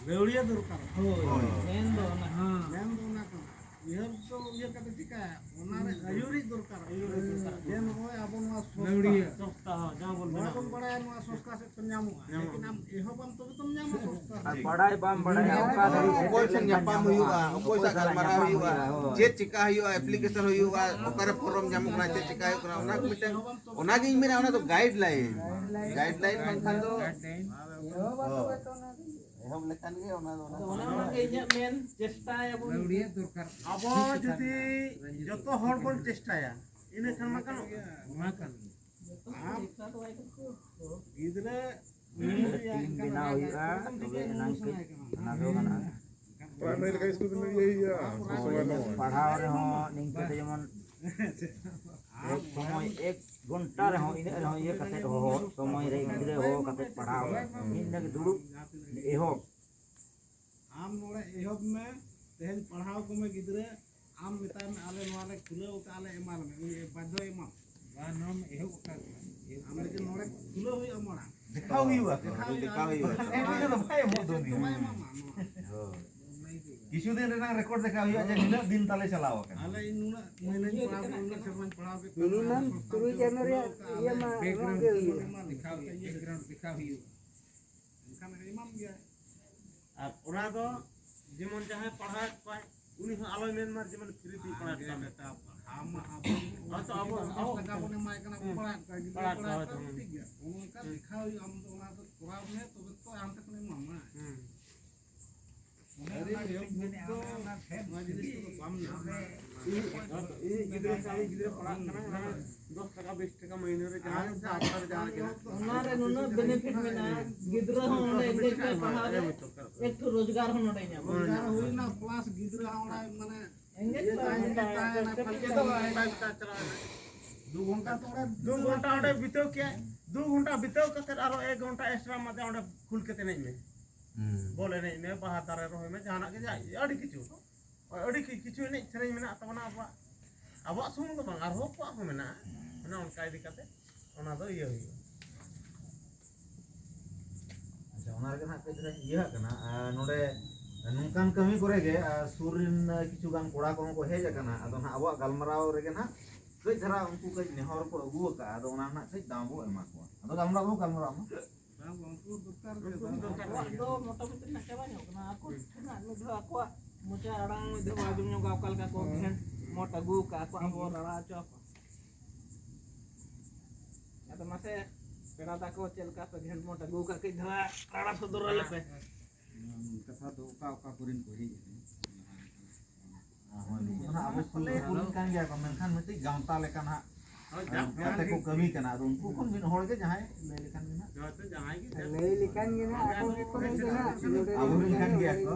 ᱞᱟᱹᱣᱲᱤᱭᱟᱹ ᱫᱚᱨᱠᱟᱨ᱾ ᱦᱳᱭ᱾ ᱦᱳᱭ᱾ ᱢᱮᱱ ᱫᱚ ᱚᱱᱟ᱾ ᱦᱮᱸ᱾ ᱢᱮᱱ ᱫᱚ ᱚᱱᱟ ᱠᱟᱱᱟ᱾ ᱩᱭᱦᱟᱹᱨ ᱫᱚ ᱩᱭᱦᱟᱹᱨ ᱠᱟᱛᱮ ᱪᱤᱠᱟᱹᱭᱟ? ᱚᱱᱟ ᱨᱮ ᱟᱹᱭᱩᱨᱤᱡ ᱫᱚᱨᱠᱟᱨ, ᱟᱹᱭᱩᱨᱤᱡ ᱫᱚᱨᱠᱟᱨ᱾ ᱡᱮ ᱱᱚᱜᱼᱚᱭ ᱟᱵᱚ ᱱᱚᱣᱟ ᱥᱚᱝᱥᱛᱷᱟ᱾ ᱞᱟᱹᱣᱲᱤᱭᱟᱹ᱾ ᱥᱚᱝᱥᱛᱷᱟ, ᱦᱚᱸ, ᱡᱟᱦᱟᱸ ᱵᱚᱱ ᱱᱚᱣᱟ ᱵᱮᱱᱟᱣ ᱵᱚᱱ ᱠᱟᱫᱟ᱾ ᱵᱟᱲᱟᱭᱟ ᱱᱚᱣᱟ ᱥᱚᱝᱥᱛᱷᱟ ᱥᱮᱫ ᱠᱷᱚᱱ ᱧᱟᱢᱚᱜᱼᱟ᱾ ᱧᱟᱢᱚᱜᱼᱟ᱾ ᱞᱮᱠᱤᱱ ᱟᱢ ᱮᱦᱚᱵᱟᱢ ᱛᱚᱵᱮ ᱛᱚᱢ ᱧᱟᱢᱟ ᱥᱚᱝᱥᱛᱷᱟ᱾ ᱟᱨ ᱵᱟᱲᱟᱭ ᱵᱟᱢ ᱵᱟᱲᱟᱭᱟ, ᱚᱠᱟ ᱫᱷᱟᱹᱵᱤᱡ ᱚᱠᱚᱭ ᱥᱮᱫ ᱥᱮᱴᱮᱨ ᱧᱟᱯᱟᱢ ᱞᱮᱱᱠᱷᱟᱱ ᱦᱩᱭᱩᱜᱼᱟ, ᱧᱟᱢᱚᱜᱼᱟ᱾ ᱚᱠᱚᱭ ᱥᱟᱜ ᱚᱠᱚᱭ ᱥᱟᱞᱟᱜ ᱜᱟᱞᱢᱟᱨᱟᱣ ᱧᱟᱯᱟᱢ ᱦᱩᱭᱩᱜᱼᱟ, ᱦᱩᱭᱩᱜᱼᱟ, ᱦᱳᱭ᱾ ᱪᱮᱫ ᱪᱮᱠᱟ ᱦᱩᱭᱩᱜᱼᱟ, application ᱦᱩᱭᱩᱜᱼᱟ, ᱚᱠᱟᱨᱮ form ᱧᱟᱢᱚᱜ ᱠᱟᱱᱟ, ᱪᱮᱫ ᱪᱮᱠᱟ ᱦᱩᱭᱩᱜ ᱠᱟᱱᱟ, ᱚᱱᱟ ᱠᱚ ᱢᱤᱫᱴᱮᱱ, ᱚᱱᱟᱜᱤᱧ ᱢᱮᱱᱟ, ᱚᱱᱟ ᱫᱚ guideline᱾ Guideline ᱵᱟᱝᱠᱷᱟᱱ ᱫᱚ ᱮᱦᱚᱵ ᱞᱮᱠᱷᱟᱱ ᱜᱮ ᱚᱱᱟ ᱫᱚ ᱚᱱᱟ ᱟᱫᱚ ᱚᱱᱟ ᱚᱱᱟᱜᱮ ᱤᱧᱟᱹᱜ ᱢᱮᱱ ᱪᱮᱥᱴᱟᱭᱟᱵᱚᱱ᱾ ᱞᱟᱹᱣᱲᱤᱭᱟᱹ ᱫᱚᱨᱠᱟᱨ᱾ ᱟᱵᱚ ᱡᱩᱫᱤ ᱡᱚᱛᱚ ᱦᱚᱲ ᱵᱚᱱ ᱪᱮᱥᱴᱟᱭᱟ, ᱤᱱᱟᱹ ᱠᱷᱟᱱ ᱢᱟ ᱜᱟᱱᱚᱜ ᱜᱮᱭᱟ᱾ ᱚᱱᱟ ᱠᱟᱱ ᱜᱮᱭᱟ᱾ ᱟᱢ ᱜᱤᱫᱽᱨᱟᱹ ᱴᱤᱢ ᱵᱮᱱᱟᱣ ᱦᱩᱭᱩᱜᱼᱟ, ᱛᱚᱵᱮ ᱮᱱᱟᱝ ᱠᱟᱹᱡ ᱚᱱᱟ ᱫᱚ ᱜᱟᱱᱚᱜᱼᱟ᱾ ᱯᱨᱟᱭᱢᱟᱨᱤ ᱞᱮᱠᱟ ᱥᱠᱩᱞ ᱨᱮ ᱤᱭᱟᱹ ᱦᱩᱭᱩᱜᱼᱟ, ᱩᱱ ᱥᱚᱢᱚᱭ ᱫᱚ᱾ ᱯᱟᱲᱦᱟᱣ ᱨᱮᱦᱚᱸ ᱱᱤᱝᱠᱟᱹ ᱛᱮ ᱡᱮᱢᱚᱱ ᱮᱠ ᱥᱚᱢᱚᱭ ᱮᱠ ᱜᱷᱚᱱᱴᱟ ᱨᱮᱦᱚᱸ ᱤᱱᱟᱹᱜ ᱨᱮᱦᱚᱸ ᱤᱭᱟᱹ ᱠᱟᱛᱮ ᱦᱚᱦᱚ, ᱥᱚᱢᱚᱭ ᱨᱮ ᱜᱤᱫᱽᱨᱟᱹ ᱦᱚᱦᱚ ᱠᱟᱛᱮ ᱯᱟᱲᱦᱟᱣ, ᱢᱤᱫ ᱧᱤᱫᱟᱹ ᱜᱮ ᱫᱩᱲᱩᱵ ᱮᱦᱚᱵ᱾ ᱟᱢ ᱱᱚᱰᱮ ᱮᱦᱚᱵ ᱢᱮ, ᱛᱮᱦᱮᱧ ᱯᱟᱲᱦᱟᱣ ᱠᱚᱢᱮ ᱜᱤᱫᱽᱨᱟᱹ, ᱟᱢ ᱢᱮᱛᱟᱭ ᱢᱮ, "ᱟᱞᱮ ᱱᱚᱣᱟ ᱞᱮ ᱠᱷᱩᱞᱟᱹᱣ ᱠᱟᱜᱼᱟ, ᱟᱞᱮ ᱮᱢᱟ ᱞᱮᱢᱮ", ᱩᱱᱤ ᱵᱟᱫᱽᱫᱷᱚᱭ ᱮᱢᱟᱢᱟ᱾ ᱵᱟᱝ, ᱱᱚᱣᱟᱢ ᱮᱦᱚᱵ ᱟᱠᱟᱫ ᱜᱮᱭᱟ᱾ ᱟᱢ ᱞᱮᱠᱤᱱ ᱱᱚᱰᱮ ᱠᱷᱩᱞᱟᱹᱣ ᱦᱩᱭᱩᱜᱼᱟ, ᱢᱟᱲᱟᱝ ᱫᱮᱠᱷᱟᱣ ᱦᱩᱭᱩᱜᱼᱟ᱾ ᱫᱮᱠᱷᱟᱣ ᱦᱩᱭᱩᱜᱼᱟ᱾ ᱫᱮᱠᱷᱟᱣ ᱦᱩᱭᱩᱜᱼᱟ᱾ ᱮᱢᱱᱤ ᱛᱮᱫᱚ ᱵᱟᱭ ᱮᱢᱚᱜ ᱫᱚ ᱩᱱᱤ᱾ ᱵᱟᱭ ᱮᱢᱟᱢᱟ ᱱᱚᱣᱟ᱾ ᱦᱳᱭ᱾ ᱠᱤᱪᱷᱩ ᱫᱤᱱ ᱨᱮᱱᱟᱜ ᱨᱮᱠᱚᱨᱰ ᱫᱮᱠᱷᱟᱣ ᱦᱩᱭᱩᱜᱼᱟ ᱡᱮ ᱱᱤᱱᱟᱹᱜ ᱫᱤᱱ ᱛᱟᱞᱮ ᱪᱟᱞᱟᱣ ᱟᱠᱟᱱᱟ᱾ ᱟᱞᱮ ᱤᱧ ᱱᱩᱱᱟᱹᱜ ᱢᱟᱹᱦᱱᱟᱹᱧ ᱯᱟᱲᱦᱟᱣ ᱠᱮᱫ, ᱱᱩᱱᱟᱹᱜ ᱥᱮᱨᱢᱟᱧ ᱯᱟᱲᱦᱟᱣ ᱠᱮᱫ ᱠᱚᱣᱟ, ᱢᱤᱱᱤᱢᱟᱢ ᱱᱚᱣᱟ ᱛᱩᱨᱩᱭ ᱪᱟᱸᱫᱚ ᱨᱮᱭᱟᱜ ᱤᱭᱟᱹ ᱢᱟ ᱮᱢᱟ ᱜᱮ ᱦᱩᱭᱩᱜᱼᱟ᱾ ᱫᱮᱠᱷᱟᱣ ᱦᱩᱭᱩᱜᱼᱟ, ᱵᱮᱠᱜᱨᱟᱣᱩᱱᱰ ᱫᱮᱠᱷᱟᱣ ᱦᱩᱭᱩᱜᱼᱟ᱾ ᱮᱱᱠᱷᱟᱱ ᱮᱢᱟᱢ ᱜᱮᱭᱟᱭ᱾ ᱟᱨ ᱚᱱᱟ ᱫᱚ ᱡᱮᱢᱚᱱ ᱡᱟᱦᱟᱸᱭ ᱯᱟᱲᱦᱟᱣᱮᱫ ᱠᱚᱣᱟᱭ, ᱩᱱᱤ ᱦᱚᱸ ᱟᱞᱚᱭ ᱢᱮᱱ ᱢᱟ ᱡᱮᱢᱚᱱ ᱯᱷᱨᱤ ᱛᱮᱧ ᱯᱟᱲᱦᱟᱣᱮᱫ ᱠᱚᱣᱟ᱾ ᱵᱮᱴᱟ, ᱯᱟᱲᱦᱟᱣ ᱢᱟ ᱟᱵᱚ ᱦᱚᱭᱛᱚ ᱟᱵᱚ, ᱯᱚᱧᱪᱟᱥ ᱟᱵᱚ ᱴᱟᱠᱟ ᱵᱚᱱ ᱮᱢᱟᱭ ᱠᱟᱱᱟ, ᱦᱩᱸ᱾ ᱯᱟᱲᱦᱟᱣᱮᱫ ᱠᱚᱣᱟ, ᱜᱤᱫᱽᱨᱟᱹ ᱯᱟᱲᱦᱟᱣᱮᱫ ᱯᱟᱲᱦᱟᱣᱮᱫ ᱠᱚᱣᱟ, ᱠᱚᱣᱟ᱾ ᱴᱷᱤᱠ ᱜᱮᱭᱟ᱾ ᱚᱱᱠᱟ ᱦᱩᱸ᱾ ᱫᱮᱠᱷᱟᱣ ᱦᱩᱭᱩᱜᱼᱟ, ᱟᱢ ᱫᱚ ᱚᱱᱟ ᱫᱚ ᱠᱚᱨᱟᱣ ᱢᱮ, ᱛᱚᱵᱮ ᱛᱚ ᱟᱢ ᱴᱷᱮᱱ ᱠᱷᱚᱱ ᱮᱢᱟᱢᱟ᱾ ᱦᱩᱸ᱾ ᱚᱱᱟ ᱟᱹᱰᱤ ᱫᱚ ᱮᱦᱚᱵ ᱫᱚ ᱱᱚᱣᱟ ᱡᱤᱱᱤᱥ ᱠᱚᱫᱚ ᱵᱟᱢ ᱧᱟᱢᱟ᱾ ᱤᱧ, ᱤᱧ ᱜᱤᱫᱽᱨᱟᱹ ᱥᱟᱶ ᱤᱧ ᱜᱤᱫᱽᱨᱟᱹ ᱯᱟᱲᱦᱟᱜ ᱠᱟᱱᱟ, ᱚᱱᱟ ᱫᱚᱥ ᱴᱟᱠᱟ, ᱵᱤᱥ ᱴᱟᱠᱟ ᱢᱟᱹᱦᱱᱟᱹ ᱨᱮ ᱡᱟᱦᱟᱸ ᱥᱮ ᱟᱴᱷᱟᱨᱚ ᱡᱟᱦᱟᱸ ᱨᱮᱜᱮ ᱦᱟᱸᱜ᱾ ᱚᱱᱟ ᱨᱮ ᱱᱩᱱᱟᱹᱜ ᱵᱮᱱᱤᱯᱷᱤᱴ ᱢᱮᱱᱟᱜᱼᱟ, ᱜᱤᱫᱽᱨᱟᱹ ᱦᱚᱸ ᱚᱸᱰᱮ ᱤᱝᱞᱤᱥ ᱛᱮ ᱯᱟᱲᱦᱟᱣ ᱨᱮ ᱮᱠᱴᱩ ᱨᱳᱡᱽᱜᱟᱨ ᱦᱚᱸ ᱱᱚᱰᱮ ᱧᱟᱢᱟ᱾ ᱨᱳᱡᱽᱜᱟᱨ ᱦᱩᱭᱱᱟ, ᱯᱞᱟᱥ ᱜᱤᱫᱽᱨᱟᱹ ᱦᱚᱸ ᱚᱸᱰᱮ ᱢᱟᱱᱮ ᱮᱝᱜᱮᱡ ᱤᱭᱟᱹ ᱛᱟᱦᱮᱱ ᱛᱟᱦᱮᱱᱟ, ᱛᱟᱦᱮᱱᱟ, ᱯᱷᱟᱞᱛᱩ ᱫᱚ ᱵᱟᱭ ᱵᱟᱭ ᱪᱟᱞᱟᱣ ᱮᱱᱟ᱾ ᱫᱩ ᱜᱷᱚᱱᱴᱟ ᱛᱚ ᱚᱸᱰᱮ ᱫᱩ ᱜᱷᱚᱱᱴᱟ ᱚᱸᱰᱮ ᱵᱤᱛᱟᱹᱣ ᱠᱮᱜᱼᱟᱭ, ᱫᱩ ᱜᱷᱚᱱᱴᱟ ᱵᱤᱛᱟᱹᱣ ᱠᱟᱛᱮ ᱟᱨᱚ ᱮᱠ ᱜᱷᱚᱱᱴᱟ ᱮᱠᱥᱴᱨᱟ ᱮᱢᱟᱫᱮᱭᱟ, ᱚᱸᱰᱮ ᱠᱷᱩᱞ ᱠᱟᱛᱮ ᱮᱱᱮᱡ ᱢᱮ, ᱦᱩᱸ᱾ ᱵᱚᱞ ᱮᱱᱮᱡ ᱢᱮ, ᱵᱟᱦᱟ ᱫᱟᱨᱮ ᱨᱚᱦᱚᱭ ᱢᱮ, ᱡᱟᱦᱟᱱᱟᱜ ᱜᱮ, ᱡᱟ-, ᱟᱹᱰᱤ ᱠᱤᱪᱷᱩ᱾ ᱟᱹᱰᱤ ᱠᱤ-, ᱠᱤᱪᱷᱩ ᱮᱱᱮᱡ ᱥᱮᱨᱮᱧ ᱢᱮᱱᱟᱜ ᱛᱟᱵᱚᱱᱟ ᱟᱵᱚᱣᱟᱜ, ᱟᱵᱚᱣᱟᱜ ᱥᱩᱢᱩᱝ ᱫᱚ ᱵᱟᱝ, ᱟᱨᱦᱚᱸ ᱠᱚᱣᱟᱜ ᱦᱚᱸ ᱢᱮᱱᱟᱜᱼᱟ᱾ ᱚᱱᱮ ᱚᱱᱠᱟ ᱤᱫᱤ ᱠᱟᱛᱮ ᱚᱱᱟ ᱫᱚ ᱤᱭᱟᱹ ᱦᱩᱭᱩᱜᱼᱟ᱾ ᱟᱪᱪᱷᱟ, ᱚᱱᱟ ᱨᱮᱜᱮ ᱱᱟᱦᱟᱜ ᱠᱟᱹᱡ ᱫᱷᱟᱨᱟᱧ ᱤᱭᱟᱹ ᱟᱜ ᱠᱟᱱᱟ᱾ ᱟᱨ ᱱᱚᱰᱮ ᱱᱚᱝᱠᱟᱱ ᱠᱟᱹᱢᱤ ᱠᱚᱨᱮ ᱜᱮ, ᱟᱨ ᱥᱩᱨ ᱨᱮᱱ ᱠᱤᱪᱷᱩ ᱜᱟᱱ ᱠᱚᱲᱟ ᱠᱚᱦᱚᱸ ᱠᱚ ᱦᱮᱡ ᱟᱠᱟᱱᱟ᱾ ᱟᱫᱚ ᱱᱟᱦᱟᱜ ᱟᱵᱚᱣᱟᱜ ᱜᱟᱞᱢᱟᱨᱟᱣ ᱨᱮᱜᱮ ᱱᱟᱦᱟᱜ ᱠᱟᱹᱡ ᱫᱷᱟᱨᱟ ᱩᱱᱠᱩ ᱠᱟᱹᱡ ᱱᱮᱦᱚᱨ ᱠᱚ ᱟᱹᱜᱩ ᱟᱠᱟᱫᱼᱟ᱾ ᱟᱫᱚ ᱚᱱᱟ ᱨᱮᱱᱟᱜ ᱠᱟᱹᱡ ᱫᱟᱢ ᱵᱚ ᱮᱢᱟ ᱠᱚᱣᱟ᱾ ᱟᱫᱚ ᱜᱟᱞᱢᱟᱨᱟᱣ ᱵᱚ ᱜᱟᱞᱢᱟᱨᱟᱣ ᱢᱟ᱾ ᱵᱟᱝ, ᱩᱱᱠᱩ ᱫᱚᱨᱠᱟᱨ ᱜᱮ, ᱩᱱᱠᱩ ᱫᱚᱨᱠᱟᱨ ᱟᱠᱚᱣᱟᱜ ᱜᱮ᱾ ᱫᱚ ᱢᱚᱴᱟᱢᱩᱴᱤ ᱱᱟᱜ ᱪᱟᱵᱟ ᱧᱚᱜ ᱠᱟᱱᱟ᱾ ᱟᱠᱚ ᱦᱩᱸ᱾ ᱴᱷᱮᱱᱟᱜ ᱢᱤᱫ ᱫᱷᱟᱣ ᱟᱠᱚᱣᱟᱜ ᱢᱚᱪᱟ ᱟᱲᱟᱝ ᱢᱤᱫ ᱫᱷᱟᱣ ᱟᱸᱡᱚᱢ ᱧᱚᱜᱟ, ᱚᱠᱟ ᱞᱮᱠᱟ ᱠᱚ ᱦᱩᱸ᱾ ᱜᱷᱮᱱ ᱢᱚᱴ ᱟᱹᱜᱩ ᱟᱠᱟᱫ ᱟᱠᱚᱣᱟᱜ ᱵᱚ ᱨᱟᱲᱟ ᱦᱚᱪᱚ ᱟᱠᱚᱣᱟ᱾ ᱟᱫᱚ ᱢᱟᱥᱮ ᱯᱮᱲᱟ ᱛᱟᱠᱚ ᱪᱮᱫ ᱞᱮᱠᱟ ᱯᱮ ᱜᱷᱮᱱ ᱢᱚᱴ ᱟᱹᱜᱩ ᱟᱠᱟᱫ, ᱠᱟᱹᱡ ᱫᱷᱟᱨᱟ ᱨᱟᱲᱟ ᱥᱚᱫᱚᱨ ᱟᱞᱮ ᱯᱮ᱾ ᱠᱟᱛᱷᱟ ᱫᱚ ᱚᱠᱟ ᱚᱠᱟ ᱠᱚᱨᱮᱱ ᱠᱚ ᱦᱮᱡ ᱟᱠᱟᱱᱟ? ᱦᱳᱭ, ᱱᱩᱠᱩ ᱫᱚ ᱱᱟᱜ ᱟᱵᱚ ᱥᱩᱨ ᱥᱩᱯᱩᱨ ᱨᱮᱱ ᱠᱟᱱ ᱜᱮᱭᱟ ᱠᱚ, ᱢᱮᱱᱠᱷᱟᱱ ᱢᱤᱫᱴᱤᱡ ᱜᱟᱶᱛᱟ ᱞᱮᱠᱟ ᱱᱟᱜ ᱠᱟᱛᱮ ᱠᱚ ᱠᱟᱹᱢᱤ ᱠᱟᱱᱟ᱾ ᱟᱫᱚ ᱩᱱᱠᱩ ᱠᱷᱚᱱ ᱢᱤᱫ ᱦᱚᱲ ᱜᱮ ᱡᱟᱦᱟᱸᱭ ᱞᱟᱹᱭ ᱞᱮᱠᱷᱟᱱ ᱜᱮ ᱱᱟᱦᱟᱜ, ᱞᱟᱹᱭ ᱞᱮᱠᱷᱟᱱ ᱜᱮ ᱱᱟᱦᱟᱜ ᱟᱠᱚ ᱜᱮᱠᱚ ᱞᱟᱹᱭ ᱫᱟ ᱱᱟᱦᱟᱜ᱾ ᱟᱵᱚᱨᱮᱱ ᱠᱟᱱ ᱜᱮᱭᱟ ᱠᱚ᱾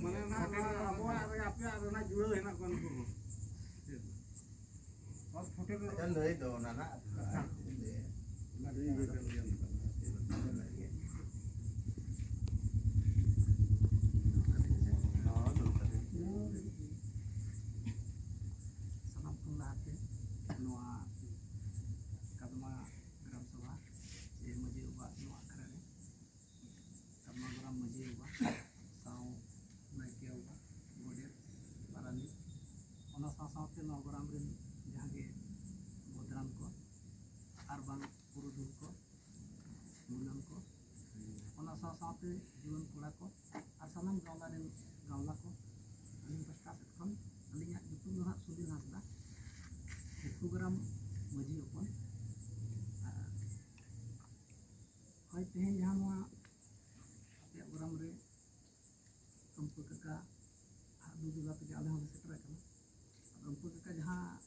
ᱢᱟᱱᱮ ᱱᱟᱦᱟᱜ ᱟᱵᱚᱣᱟᱜ ᱨᱮ ᱟᱯᱮᱭᱟᱜ ᱨᱮᱱᱟᱜ ᱡᱩᱲᱟᱹᱣ ᱦᱮᱱᱟᱜ ᱠᱚᱣᱟ ᱱᱩᱠᱩ ᱦᱚᱸ᱾ ᱟᱪᱪᱷᱟ, ᱞᱟᱹᱭ ᱫᱚ ᱚᱱᱟ ᱱᱟᱜ᱾ ᱥᱟᱱᱟᱢ ᱠᱷᱚᱱ ᱞᱟᱦᱟᱛᱮ ᱱᱚᱣᱟ ᱠᱟᱫᱢᱟ ᱜᱨᱟᱢ ᱥᱚᱵᱷᱟ ᱥᱮ ᱢᱟᱹᱡᱷᱤ ᱵᱟᱵᱟ ᱱᱚᱣᱟ ᱟᱠᱷᱲᱟ ᱨᱮ ᱠᱟᱫᱢᱟ ᱜᱨᱟᱢ ᱢᱟᱹᱡᱷᱤ ᱵᱟᱵᱟ ᱥᱟᱶ ᱱᱟᱭᱠᱮ ᱵᱟᱵᱟ, ᱜᱚᱰᱮᱛ, ᱯᱟᱨᱟᱱᱤᱠ, ᱚᱱᱟ ᱥᱟᱶ ᱥᱟᱶᱛᱮ ᱱᱚᱣᱟ ᱜᱨᱟᱢ ᱨᱮᱱ ᱡᱟᱦᱟᱸ ᱜᱮ ᱵᱚᱫᱽᱨᱟᱱ ᱠᱚ ᱟᱨ ᱵᱟᱝ ᱯᱩᱨᱩᱫᱷᱩᱞ ᱠᱚ, ᱢᱩᱞᱟᱱ ᱠᱚ, ᱚᱱᱟ ᱥᱟᱶ ᱥᱟᱶᱛᱮ ᱡᱩᱣᱟᱹᱱ ᱠᱚᱲᱟ ᱠᱚ ᱟᱨ ᱥᱟᱱᱟᱢ ᱜᱟᱶᱞᱟ ᱨᱮᱱ ᱜᱟᱶᱞᱟ ᱠᱚ, ᱟᱹᱞᱤᱧ ᱯᱟᱥᱴᱟ ᱥᱮᱫ ᱠᱷᱚᱱ ᱟᱹᱞᱤᱧᱟᱜ ᱧᱩᱛᱩᱢ ᱫᱚ ᱦᱟᱸᱜ ᱥᱩᱱᱤᱞ ᱦᱟᱸᱥᱫᱟ, ᱜᱷᱩᱴᱩᱜᱨᱟᱢ ᱢᱟᱹᱡᱷᱤ ᱦᱚᱯᱚᱱ᱾ ᱟᱨ ᱦᱳᱭ, ᱛᱮᱦᱮᱧ ᱡᱟᱦᱟᱸ ᱱᱚᱣᱟ ᱟᱯᱮᱭᱟᱜ ᱜᱨᱟᱢ ᱨᱮ ᱠᱟᱹᱢᱯᱟᱹ ᱠᱟᱠᱟ ᱦᱟᱜ ᱫᱩ ᱡᱚᱞᱟ ᱛᱮᱜᱮ ᱟᱞᱮ ᱦᱚᱸᱞᱮ ᱥᱮᱴᱮᱨ ᱟᱠᱟᱱᱟ᱾ ᱟᱫᱚ ᱩᱱᱠᱩ ᱞᱮᱠᱟ ᱡᱟᱦᱟᱸ,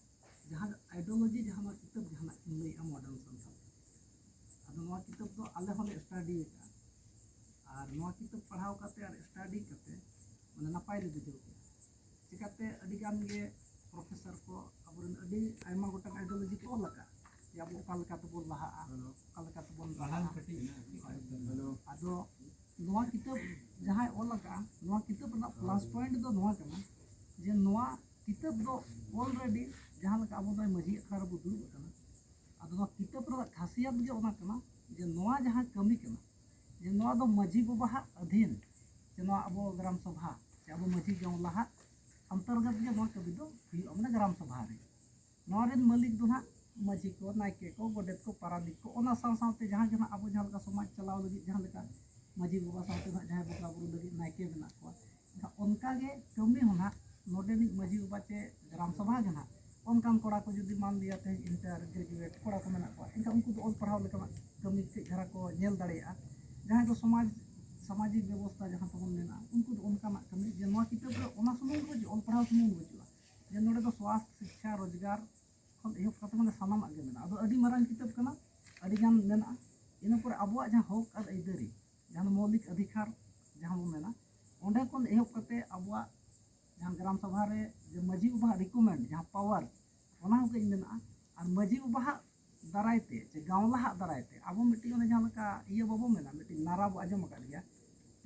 ᱡᱟᱦᱟᱸ ideology, ᱡᱟᱦᱟᱸ ᱱᱚᱣᱟ ᱠᱤᱛᱟᱹᱵ ᱡᱟᱦᱟᱸᱱᱟᱜ ᱠᱤᱱ ᱞᱟᱹᱭᱮᱜᱼᱟ modern ᱥᱟᱱᱛᱟᱲ, ᱟᱫᱚ ᱱᱚᱣᱟ ᱠᱤᱛᱟᱹᱵ ᱫᱚ ᱟᱞᱮ ᱦᱚᱸᱞᱮ study ᱟᱠᱟᱫᱼᱟ᱾ ᱟᱨ ᱱᱚᱣᱟ ᱠᱤᱛᱟᱹᱵ ᱯᱟᱲᱦᱟᱣ ᱠᱟᱛᱮ ᱟᱨ study ᱠᱟᱛᱮ ᱢᱟᱱᱮ ᱱᱟᱯᱟᱭ ᱞᱮ ᱵᱩᱡᱷᱟᱹᱣ ᱠᱮᱫᱟ᱾ ᱪᱤᱠᱟᱹᱛᱮ ᱟᱹᱰᱤ ᱜᱟᱱ ᱜᱮ professor ᱠᱚ ᱟᱵᱚᱨᱮᱱ ᱟᱹᱰᱤ ᱟᱭᱢᱟ ᱜᱚᱴᱟᱝ ideology ᱠᱚ ᱚᱞ ᱟᱠᱟᱫᱼᱟ, ᱡᱮ ᱟᱵᱚ ᱚᱠᱟ ᱞᱮᱠᱟ ᱛᱮᱵᱚᱱ ᱞᱟᱦᱟᱜᱼᱟ, ᱚᱠᱟ ᱞᱮᱠᱟ ᱛᱮᱵᱚᱱ ᱞᱟᱦᱟᱜᱼᱟ᱾ ᱟᱫᱚ ᱱᱚᱣᱟ ᱠᱤᱛᱟᱹᱵ ᱡᱟᱦᱟᱸᱭ ᱚᱞ ᱟᱠᱟᱫᱼᱟ, ᱱᱚᱣᱟ ᱠᱤᱛᱟᱹᱵ ᱨᱮᱱᱟᱜ plus point ᱫᱚ ᱱᱚᱣᱟ ᱠᱟᱱᱟ ᱡᱮ ᱱᱚᱣᱟ ᱠᱤᱛᱟᱹᱵ ᱫᱚ already ᱡᱟᱦᱟᱸ ᱞᱮᱠᱟ ᱟᱵᱚ ᱱᱚᱜᱼᱚᱭ ᱢᱟᱹᱡᱷᱤ ᱟᱠᱷᱲᱟ ᱨᱮᱵᱚ ᱫᱩᱲᱩᱵ ᱟᱠᱟᱱᱟ, ᱟᱫᱚ ᱱᱚᱣᱟ ᱠᱤᱛᱟᱹᱵ ᱨᱮᱱᱟᱜ ᱠᱷᱟᱥᱤᱭᱟᱛ ᱜᱮ ᱚᱱᱟ ᱠᱟᱱᱟ ᱡᱮ ᱱᱚᱣᱟ ᱡᱟᱦᱟᱸ ᱠᱟᱹᱢᱤ ᱠᱟᱱᱟ, ᱡᱮ ᱱᱚᱣᱟ ᱫᱚ ᱢᱟᱹᱡᱷᱤ ᱵᱟᱵᱟᱣᱟᱜ ᱟᱹᱫᱷᱤᱱ, ᱡᱮ ᱱᱚᱣᱟ ᱟᱵᱚ ᱜᱨᱟᱢ ᱥᱚᱵᱷᱟ ᱥᱮ ᱟᱵᱚ ᱢᱟᱹᱡᱷᱤ ᱜᱟᱶᱞᱟᱦᱟᱜ ᱚᱱᱛᱚᱨᱜᱚᱛ ᱜᱮ ᱱᱚᱣᱟ ᱠᱟᱹᱢᱤ ᱫᱚ ᱦᱩᱭᱩᱜᱼᱟ, ᱢᱟᱱᱮ ᱜᱨᱟᱢ ᱥᱚᱵᱷᱟ ᱨᱮ᱾ ᱱᱚᱣᱟ ᱨᱮᱱ ᱢᱟᱹᱞᱤᱠ ᱫᱚ ᱱᱟᱦᱟᱜ ᱢᱟᱹᱡᱷᱤ ᱠᱚ, ᱱᱟᱭᱠᱮ ᱠᱚ, ᱜᱚᱰᱮᱛ ᱠᱚ, ᱯᱟᱨᱟᱱᱤᱠ ᱠᱚ, ᱚᱱᱟ ᱥᱟᱶ ᱥᱟᱶᱛᱮ ᱡᱟᱦᱟᱸ ᱜᱮ ᱱᱟᱦᱟᱜ ᱟᱵᱚ ᱡᱟᱦᱟᱸ ᱞᱮᱠᱟ ᱥᱚᱢᱟᱡᱽ ᱪᱟᱞᱟᱣ ᱞᱟᱹᱜᱤᱫ ᱡᱟᱦᱟᱸ ᱞᱮᱠᱟ ᱢᱟᱹᱡᱷᱤ ᱵᱟᱵᱟ ᱥᱟᱶᱛᱮ ᱱᱟᱦᱟᱜ ᱡᱟᱦᱟᱸᱭ ᱵᱚᱸᱜᱟ ᱵᱩᱨᱩ ᱞᱟᱹᱜᱤᱫ ᱱᱟᱭᱠᱮ ᱢᱮᱱᱟᱜ ᱠᱚᱣᱟ, ᱮᱱᱠᱷᱟᱱ ᱚᱱᱠᱟ ᱜᱮ ᱠᱟᱹᱢᱤ ᱦᱚᱸ ᱱᱟᱦᱟᱜ ᱱᱚᱰᱮᱱᱤᱡ ᱢᱟᱹᱡᱷᱤ ᱵᱟᱵᱟ ᱪᱮ ᱜᱨᱟᱢ ᱥᱚᱵᱷᱟ ᱜᱮ ᱱᱟᱦᱟᱜ ᱚᱱᱠᱟᱱ ᱠᱚᱲᱟ ᱠᱚ ᱡᱩᱫᱤ ᱢᱟᱱ ᱞᱤᱭᱟ ᱛᱮᱦᱮᱧ inter graduate ᱠᱚᱲᱟ ᱠᱚ ᱢᱮᱱᱟᱜ ᱠᱚᱣᱟ, ᱮᱱᱠᱷᱟᱱ ᱩᱱᱠᱩ ᱫᱚ ᱚᱞ ᱯᱟᱲᱦᱟᱣ ᱞᱮᱠᱟᱱᱟᱜ ᱠᱟᱹᱢᱤ ᱠᱟᱹᱡ ᱫᱷᱟᱨᱟ ᱠᱚ ᱧᱮᱞ ᱫᱟᱲᱮᱭᱟᱜᱼᱟ᱾ ᱡᱟᱦᱟᱸᱭ ᱫᱚ ᱥᱚᱢᱟᱡᱽ, ᱥᱟᱢᱟᱡᱤᱠ ᱵᱮᱵᱚᱥᱛᱷᱟ ᱡᱟᱦᱟᱸ ᱛᱟᱵᱚᱱ ᱢᱮᱱᱟᱜᱼᱟ, ᱩᱱᱠᱩ ᱫᱚ ᱚᱱᱠᱟᱱᱟᱜ ᱠᱟᱹᱢᱤ ᱡᱮ ᱱᱚᱣᱟ ᱠᱤᱛᱟᱹᱵ ᱨᱮ ᱚᱱᱟ ᱥᱩᱢᱩᱝ ᱫᱚ ᱵᱟᱹᱪᱩᱜᱼᱟ, ᱚᱞ ᱯᱟᱲᱦᱟᱣ ᱥᱩᱢᱩᱝ ᱫᱚ ᱵᱟᱹᱪᱩᱜᱼᱟ, ᱡᱮ ᱱᱚᱰᱮ ᱫᱚ ᱥᱣᱟᱥᱛᱷ, ᱥᱤᱠᱪᱷᱟ, ᱨᱳᱡᱽᱜᱟᱨ, ᱮᱦᱚᱵ ᱠᱟᱛᱮ ᱢᱟᱱᱮ ᱥᱟᱱᱟᱢᱟᱜ ᱜᱮ ᱢᱮᱱᱟᱜᱼᱟ᱾ ᱟᱫᱚ ᱟᱹᱰᱤ ᱢᱟᱨᱟᱝ ᱠᱤᱛᱟᱹᱵ ᱠᱟᱱᱟ, ᱟᱹᱰᱤ ᱜᱟᱱ ᱢᱮᱱᱟᱜᱼᱟ᱾ ᱤᱱᱟᱹ ᱯᱚᱨᱮ ᱟᱵᱚᱣᱟᱜ ᱡᱟᱦᱟᱸ ᱦᱚᱠ ᱟᱨ ᱟᱹᱭᱫᱟᱹᱨᱤ, ᱡᱟᱦᱟᱸ ᱫᱚ ᱢᱳᱣᱞᱤᱠ ᱚᱫᱷᱤᱠᱟᱨ ᱡᱟᱦᱟᱸ ᱵᱚᱱ ᱢᱮᱱᱟ, ᱚᱸᱰᱮ ᱠᱷᱚᱱ ᱮᱦᱚᱵ ᱠᱟᱛᱮ ᱟᱵᱚᱣᱟᱜ ᱡᱟᱦᱟᱸ ᱜᱨᱟᱢ ᱥᱚᱵᱷᱟ ᱨᱮ ᱡᱮ ᱢᱟᱹᱡᱷᱤ ᱵᱟᱵᱟᱣᱟᱜ ᱨᱤᱠᱚᱢᱮᱱᱰ, ᱡᱟᱦᱟᱸ ᱯᱟᱣᱟᱨ, ᱚᱱᱟ ᱦᱚᱸ ᱠᱟᱹᱡ ᱢᱮᱱᱟᱜᱼᱟ᱾ ᱟᱨ ᱢᱟᱹᱡᱷᱤ ᱵᱟᱵᱟᱣᱟᱜ ᱫᱟᱨᱟᱭ ᱛᱮ ᱪᱮ ᱜᱟᱶᱞᱟᱦᱟᱜ ᱫᱟᱨᱟᱭ ᱛᱮ ᱟᱵᱚ ᱢᱤᱫᱴᱤᱡ ᱚᱱᱮ ᱡᱟᱦᱟᱸ ᱞᱮᱠᱟ ᱤᱭᱟᱹ ᱵᱟᱵᱚ ᱢᱮᱱᱟ, ᱢᱤᱫᱴᱤᱡ ᱱᱟᱨᱟ ᱵᱚ ᱟᱸᱡᱚᱢ ᱟᱠᱟᱫ ᱜᱮᱭᱟ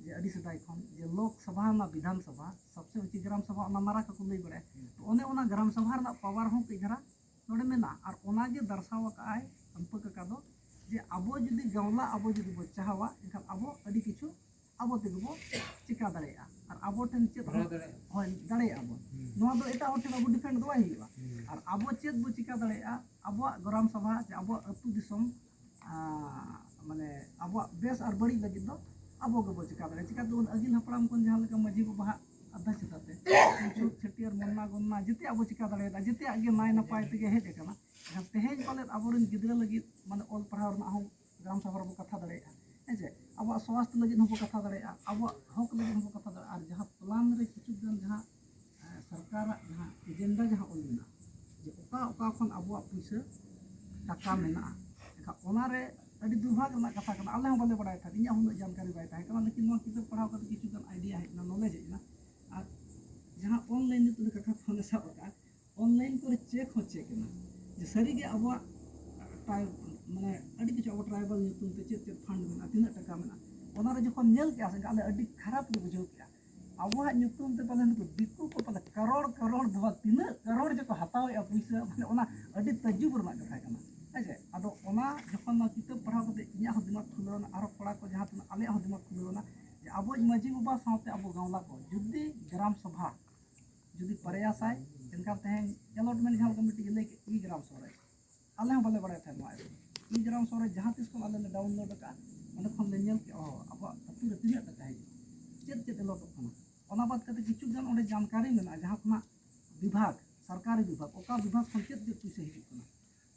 ᱡᱮ ᱟᱹᱰᱤ ᱥᱮᱫᱟᱭ ᱠᱷᱚᱱ ᱡᱮ ᱞᱳᱠ ᱥᱚᱵᱷᱟ ᱨᱮᱱᱟᱜ ᱵᱤᱫᱷᱟᱱ ᱥᱚᱵᱷᱟ, ᱥᱚᱵᱥᱮ ᱩᱪᱤ ᱜᱨᱟᱢ ᱥᱚᱵᱷᱟ, ᱚᱱᱟ ᱱᱟᱨᱟ ᱠᱚᱠᱚ ᱞᱟᱹᱭ ᱵᱟᱲᱟᱭᱟ᱾ ᱛᱚ ᱚᱱᱮ ᱚᱱᱟ ᱜᱨᱟᱢ ᱥᱚᱵᱷᱟ ᱨᱮᱱᱟᱜ ᱯᱟᱣᱟᱨ ᱦᱚᱸ ᱠᱟᱹᱡ ᱫᱷᱟᱨᱟ ᱱᱚᱰᱮ ᱢᱮᱱᱟᱜᱼᱟ᱾ ᱟᱨ ᱚᱱᱟᱜᱮ ᱫᱟᱨᱥᱟᱣ ᱟᱠᱟᱫ ᱟᱭ ᱟᱢᱯᱟᱹ ᱠᱟᱠᱟ ᱫᱚ ᱡᱮ ᱟᱵᱚ ᱡᱩᱫᱤ ᱜᱟᱶᱞᱟ ᱟᱵᱚ ᱡᱩᱫᱤ ᱵᱚ ᱪᱟᱦᱟᱣᱟ, ᱮᱱᱠᱷᱟᱱ ᱟᱵᱚ ᱟᱹᱰᱤ ᱠᱤᱪᱷᱩ ᱟᱵᱚ ᱛᱮᱜᱮ ᱵᱚ ᱪᱤᱠᱟ ᱫᱟᱲᱮᱭᱟᱜᱼᱟ᱾ ᱟᱨ ᱟᱵᱚ ᱴᱷᱮᱱ ᱪᱮᱫ ᱠᱚᱨᱟᱣ ᱫᱟᱲᱮᱭᱟᱜᱼᱟ᱾ ᱦᱳᱭ, ᱫᱟᱲᱮᱭᱟᱜᱼᱟ ᱵᱚᱱ᱾ ᱦᱩᱸ᱾ ᱱᱚᱣᱟ ᱫᱚ ᱮᱴᱟᱜ ᱦᱚᱲ ᱴᱷᱮᱱ ᱟᱵᱚ ᱰᱤᱯᱮᱱᱰ ᱫᱚ ᱵᱟᱭ ᱦᱩᱭᱩᱜᱼᱟ᱾ ᱦᱩᱸ᱾ ᱟᱨ ᱟᱵᱚ ᱪᱮᱫ ᱵᱚ ᱪᱤᱠᱟ ᱫᱟᱲᱮᱭᱟᱜᱼᱟ, ᱟᱵᱚᱣᱟᱜ ᱜᱨᱟᱢ ᱥᱚᱵᱷᱟ ᱪᱮ ᱟᱵᱚᱣᱟᱜ ᱟᱹᱛᱩ ᱫᱤᱥᱚᱢ, ᱟᱸ, ᱢᱟᱱᱮ ᱟᱵᱚᱣᱟᱜ ᱵᱮᱥ ᱟᱨ ᱵᱟᱹᱲᱤᱡ ᱞᱟᱹᱜᱤᱫ ᱫᱚ ᱟᱵᱚ ᱜᱮᱵᱚ ᱪᱤᱠᱟ ᱫᱟᱲᱮᱭᱟᱜᱼᱟ᱾ ᱪᱤᱠᱟᱹᱛᱮ ᱩᱱ ᱟᱹᱜᱤᱞ ᱦᱟᱯᱲᱟᱢ ᱠᱷᱚᱱ ᱡᱟᱦᱟᱸ ᱞᱮᱠᱟ ᱢᱟᱹᱡᱷᱤ ᱵᱟᱵᱟᱣᱟᱜ ᱟᱫᱷᱟ ᱪᱮᱛᱟᱛᱮ ᱪᱷᱩᱛ ᱪᱷᱟᱹᱴᱭᱟᱹᱨ ᱢᱚᱱᱱᱟ ᱜᱚᱱᱱᱟ ᱡᱮᱛᱮᱭᱟᱜ ᱵᱚ ᱪᱤᱠᱟ ᱫᱟᱲᱮᱭᱟᱫᱟ, ᱡᱮᱛᱮᱭᱟᱜ ᱜᱮ ᱱᱟᱭ ᱱᱟᱯᱟᱭ ᱛᱮᱜᱮ ᱦᱮᱡ ᱟᱠᱟᱱᱟ᱾ ᱮᱱᱠᱷᱟᱱ ᱛᱮᱦᱮᱧ ᱯᱟᱞᱮᱫ ᱟᱵᱚᱨᱮᱱ ᱜᱤᱫᱽᱨᱟᱹ ᱞᱟᱹᱜᱤᱫ ᱢᱟᱱᱮ ᱚᱞ ᱯᱟᱲᱦᱟᱣ ᱨᱮᱱᱟᱜ ᱦᱚᱸ ᱜᱨᱟᱢ ᱥᱚᱵᱷᱟ ᱨᱮᱵᱚ ᱠᱟᱛᱷᱟ ᱫᱟᱲᱮᱭᱟᱜᱼᱟ, ᱦᱮᱸ ᱪᱮ? ᱟᱵᱚᱣᱟᱜ ᱥᱣᱟᱥᱛᱷ ᱞᱟᱹᱜᱤᱫ ᱦᱚᱸᱵᱚ ᱠᱟᱛᱷᱟ ᱫᱟᱲᱮᱭᱟᱜᱼᱟ, ᱟᱵᱚᱣᱟᱜ ᱦᱚᱠ ᱞᱟᱹᱜᱤᱫ ᱦᱚᱸᱵᱚ ᱠᱟᱛᱷᱟ ᱫᱟᱲᱮᱭᱟᱜᱼᱟ᱾ ᱟᱨ ᱡᱟᱦᱟᱸ ᱯᱞᱟᱱ ᱨᱮ ᱠᱤᱪᱷᱩ ᱜᱟᱱ ᱡᱟᱦᱟᱸ, ᱮᱸ, ᱥᱚᱨᱠᱟᱨᱟᱜ ᱡᱟᱦᱟᱸ ᱮᱡᱮᱱᱰᱟ ᱡᱟᱦᱟᱸ ᱚᱞ ᱢᱮᱱᱟᱜᱼᱟ, ᱡᱮ ᱚᱠᱟ ᱚᱠᱟ ᱠᱷᱚᱱ ᱟᱵᱚᱣᱟᱜ ᱯᱩᱭᱥᱟᱹ ᱴᱟᱠᱟ ᱢᱮᱱᱟᱜᱼᱟ, ᱮᱱᱠᱷᱟᱱ ᱚᱱᱟᱨᱮ ᱟᱹᱰᱤ ᱫᱩᱨᱵᱷᱟᱜᱽ ᱨᱮᱱᱟᱜ ᱠᱟᱛᱷᱟ ᱠᱟᱱᱟ᱾ ᱟᱞᱮ ᱦᱚᱸ ᱵᱟᱞᱮ ᱵᱟᱲᱟᱭ ᱛᱟᱦᱮᱸᱫ, ᱤᱧᱟᱹᱜ ᱦᱚᱸ ᱩᱱᱟᱹᱜ ᱡᱟᱱᱠᱟᱨᱤ ᱵᱟᱭ ᱛᱟᱦᱮᱸ ᱠᱟᱱᱟ, ᱞᱮᱠᱤᱱ ᱱᱚᱣᱟ ᱠᱤᱛᱟᱹᱵ ᱯᱟᱲᱦᱟᱣ ᱠᱟᱛᱮ ᱠᱤᱪᱷᱩ ᱜᱟᱱ ᱟᱭᱰᱤᱭᱟ ᱦᱮᱡ ᱮᱱᱟ, ᱱᱚᱞᱮᱡᱽ ᱦᱮᱡ ᱮᱱᱟ᱾ ᱟᱨ ᱡᱟᱦᱟᱸ ᱚᱱᱞᱟᱭᱤᱱ ᱱᱤᱛᱚᱜ ᱠᱟᱛᱷᱟ ᱯᱷᱳᱱ ᱮ ᱥᱟᱵ ᱟᱠᱟᱫᱼᱟ, ᱚᱱᱞᱟᱭᱤᱱ ᱠᱚᱨᱮ ᱪᱮᱠ ᱦᱚᱸ ᱪᱮᱠ ᱮᱱᱟ ᱡᱮ ᱥᱟᱹᱨᱤᱜᱮ ᱟᱵᱚᱣᱟᱜ ᱴᱨᱟᱭ-, ᱢᱟᱱᱮ ᱟᱹᱰᱤ ᱠᱤᱪᱷᱩ ᱟᱵᱚ ᱴᱨᱟᱭᱵᱟᱞ ᱧᱩᱛᱩᱢ ᱛᱮ ᱪᱮᱫ ᱪᱮᱫ ᱯᱷᱟᱱᱰ ᱢᱮᱱᱟᱜᱼᱟ, ᱛᱤᱱᱟᱹᱜ ᱴᱟᱠᱟ ᱢᱮᱱᱟᱜᱼᱟ, ᱚᱱᱟᱨᱮ ᱡᱚᱠᱷᱚᱱ ᱧᱮᱞ ᱠᱮᱜᱼᱟ ᱥᱮ ᱟᱞᱮ ᱟᱹᱰᱤ ᱠᱷᱟᱨᱟᱯ ᱞᱮ ᱵᱩᱡᱷᱟᱹᱣ ᱠᱮᱜᱼᱟ᱾ ᱟᱵᱚᱣᱟᱜ ᱧᱩᱛᱩᱢ ᱛᱮ ᱯᱟᱞᱮ ᱱᱩᱠᱩ ᱫᱤᱠᱩ ᱠᱚ ᱯᱟᱞᱮ ᱠᱟᱨᱚᱲ ᱠᱟᱨᱚᱲ ᱫᱚ ᱵᱟᱝ, ᱛᱤᱱᱟᱹᱜ ᱠᱟᱨᱚᱲ ᱡᱮᱠᱚ ᱦᱟᱛᱟᱣᱮᱜᱼᱟ ᱯᱩᱭᱥᱟᱹ, ᱢᱟᱱᱮ ᱚᱱᱟ ᱟᱹᱰᱤ ᱛᱟᱡᱩᱵ ᱨᱮᱱᱟᱜ ᱠᱟᱛᱷᱟ ᱠᱟᱱᱟ, ᱦᱮᱸ ᱥᱮ? ᱟᱫᱚ ᱚᱱᱟ ᱡᱚᱠᱷᱚᱱ ᱱᱚᱣᱟ ᱠᱤᱛᱟᱹᱵ ᱯᱟᱲᱦᱟᱣ ᱠᱟᱛᱮ ᱤᱧᱟᱹᱜ ᱦᱚᱸ ᱫᱤᱢᱟᱜᱽ ᱠᱷᱩᱞᱟᱹᱣ ᱮᱱᱟ, ᱟᱨᱦᱚᱸ ᱠᱚᱲᱟ ᱠᱚ ᱡᱟᱦᱟᱸ ᱛᱤᱱᱟᱹᱜ ᱟᱞᱮᱭᱟᱜ ᱦᱚᱸ ᱫᱤᱢᱟᱜᱽ ᱠᱷᱩᱞᱟᱹᱣ ᱮᱱᱟ ᱡᱮ ᱟᱵᱚᱭᱤᱡ ᱢᱟᱹᱡᱷᱤ ᱵᱟᱵᱟ ᱥᱟᱶᱛᱮ ᱟᱵᱚ ᱜᱟᱶᱞᱟ ᱠᱚ ᱡᱩᱫᱤ ᱜᱨᱟᱢ ᱥᱚᱵᱷᱟ ᱡᱩᱫᱤ ᱯᱨᱚᱭᱟᱥᱟᱭ, ᱮᱱᱠᱷᱟᱱ ᱛᱮᱦᱮᱧ ᱮᱞᱚᱴᱢᱮᱱᱴ ᱡᱟᱦᱟᱸ ᱞᱮᱠᱟ ᱢᱤᱫᱴᱤᱡ ᱞᱟᱹᱭ ᱠᱮᱫ, ᱤ ᱜᱨᱟᱢ ᱥᱚᱵᱷᱟ ᱨᱮ ᱟᱞᱮ ᱦᱚᱸ ᱵᱟᱞᱮ ᱵᱟᱲᱟᱭ ᱛᱟᱦᱮᱸᱫ ᱱᱚᱣᱟ ᱮᱯ᱾ ᱤ ᱜᱨᱟᱢ ᱥᱚᱵᱷᱟ ᱨᱮ ᱡᱟᱦᱟᱸ ᱛᱤᱥ ᱠᱷᱚᱱ ᱟᱞᱮ ᱞᱮ ᱰᱟᱣᱩᱱᱞᱳᱰ ᱟᱠᱟᱫᱼᱟ, ᱚᱸᱰᱮ ᱠᱷᱚᱱ ᱞᱮ ᱧᱮᱞ ᱠᱮᱫᱼᱟ, ᱚ, ᱟᱵᱚᱣᱟᱜ ᱟᱹᱛᱩ ᱨᱮ ᱛᱤᱱᱟᱹᱜ ᱴᱟᱠᱟ ᱦᱤᱡᱩᱜᱼᱟ, ᱪᱮᱫ ᱪᱮᱫ ᱮᱞᱚᱴᱚᱜ ᱠᱟᱱᱟ᱾ ᱚᱱᱟ ᱵᱟᱫ ᱠᱟᱛᱮ ᱠᱤᱪᱷᱩ ᱜᱟᱱ ᱚᱸᱰᱮ ᱡᱟᱱᱠᱟᱨᱤ ᱢᱮᱱᱟᱜᱼᱟ, ᱡᱟᱦᱟᱸ ᱠᱷᱚᱱᱟᱜ ᱵᱤᱵᱷᱟᱜᱽ, ᱥᱚᱨᱠᱟᱨᱤ ᱵᱤᱵᱷᱟᱜᱽ, ᱚᱠᱟ ᱵᱤᱵᱷᱟᱜᱽ ᱠᱷᱚᱱ ᱪᱮᱫ ᱪᱮᱫ ᱯᱩᱭᱥᱟᱹ ᱦᱤᱡᱩᱜ ᱠᱟᱱᱟ,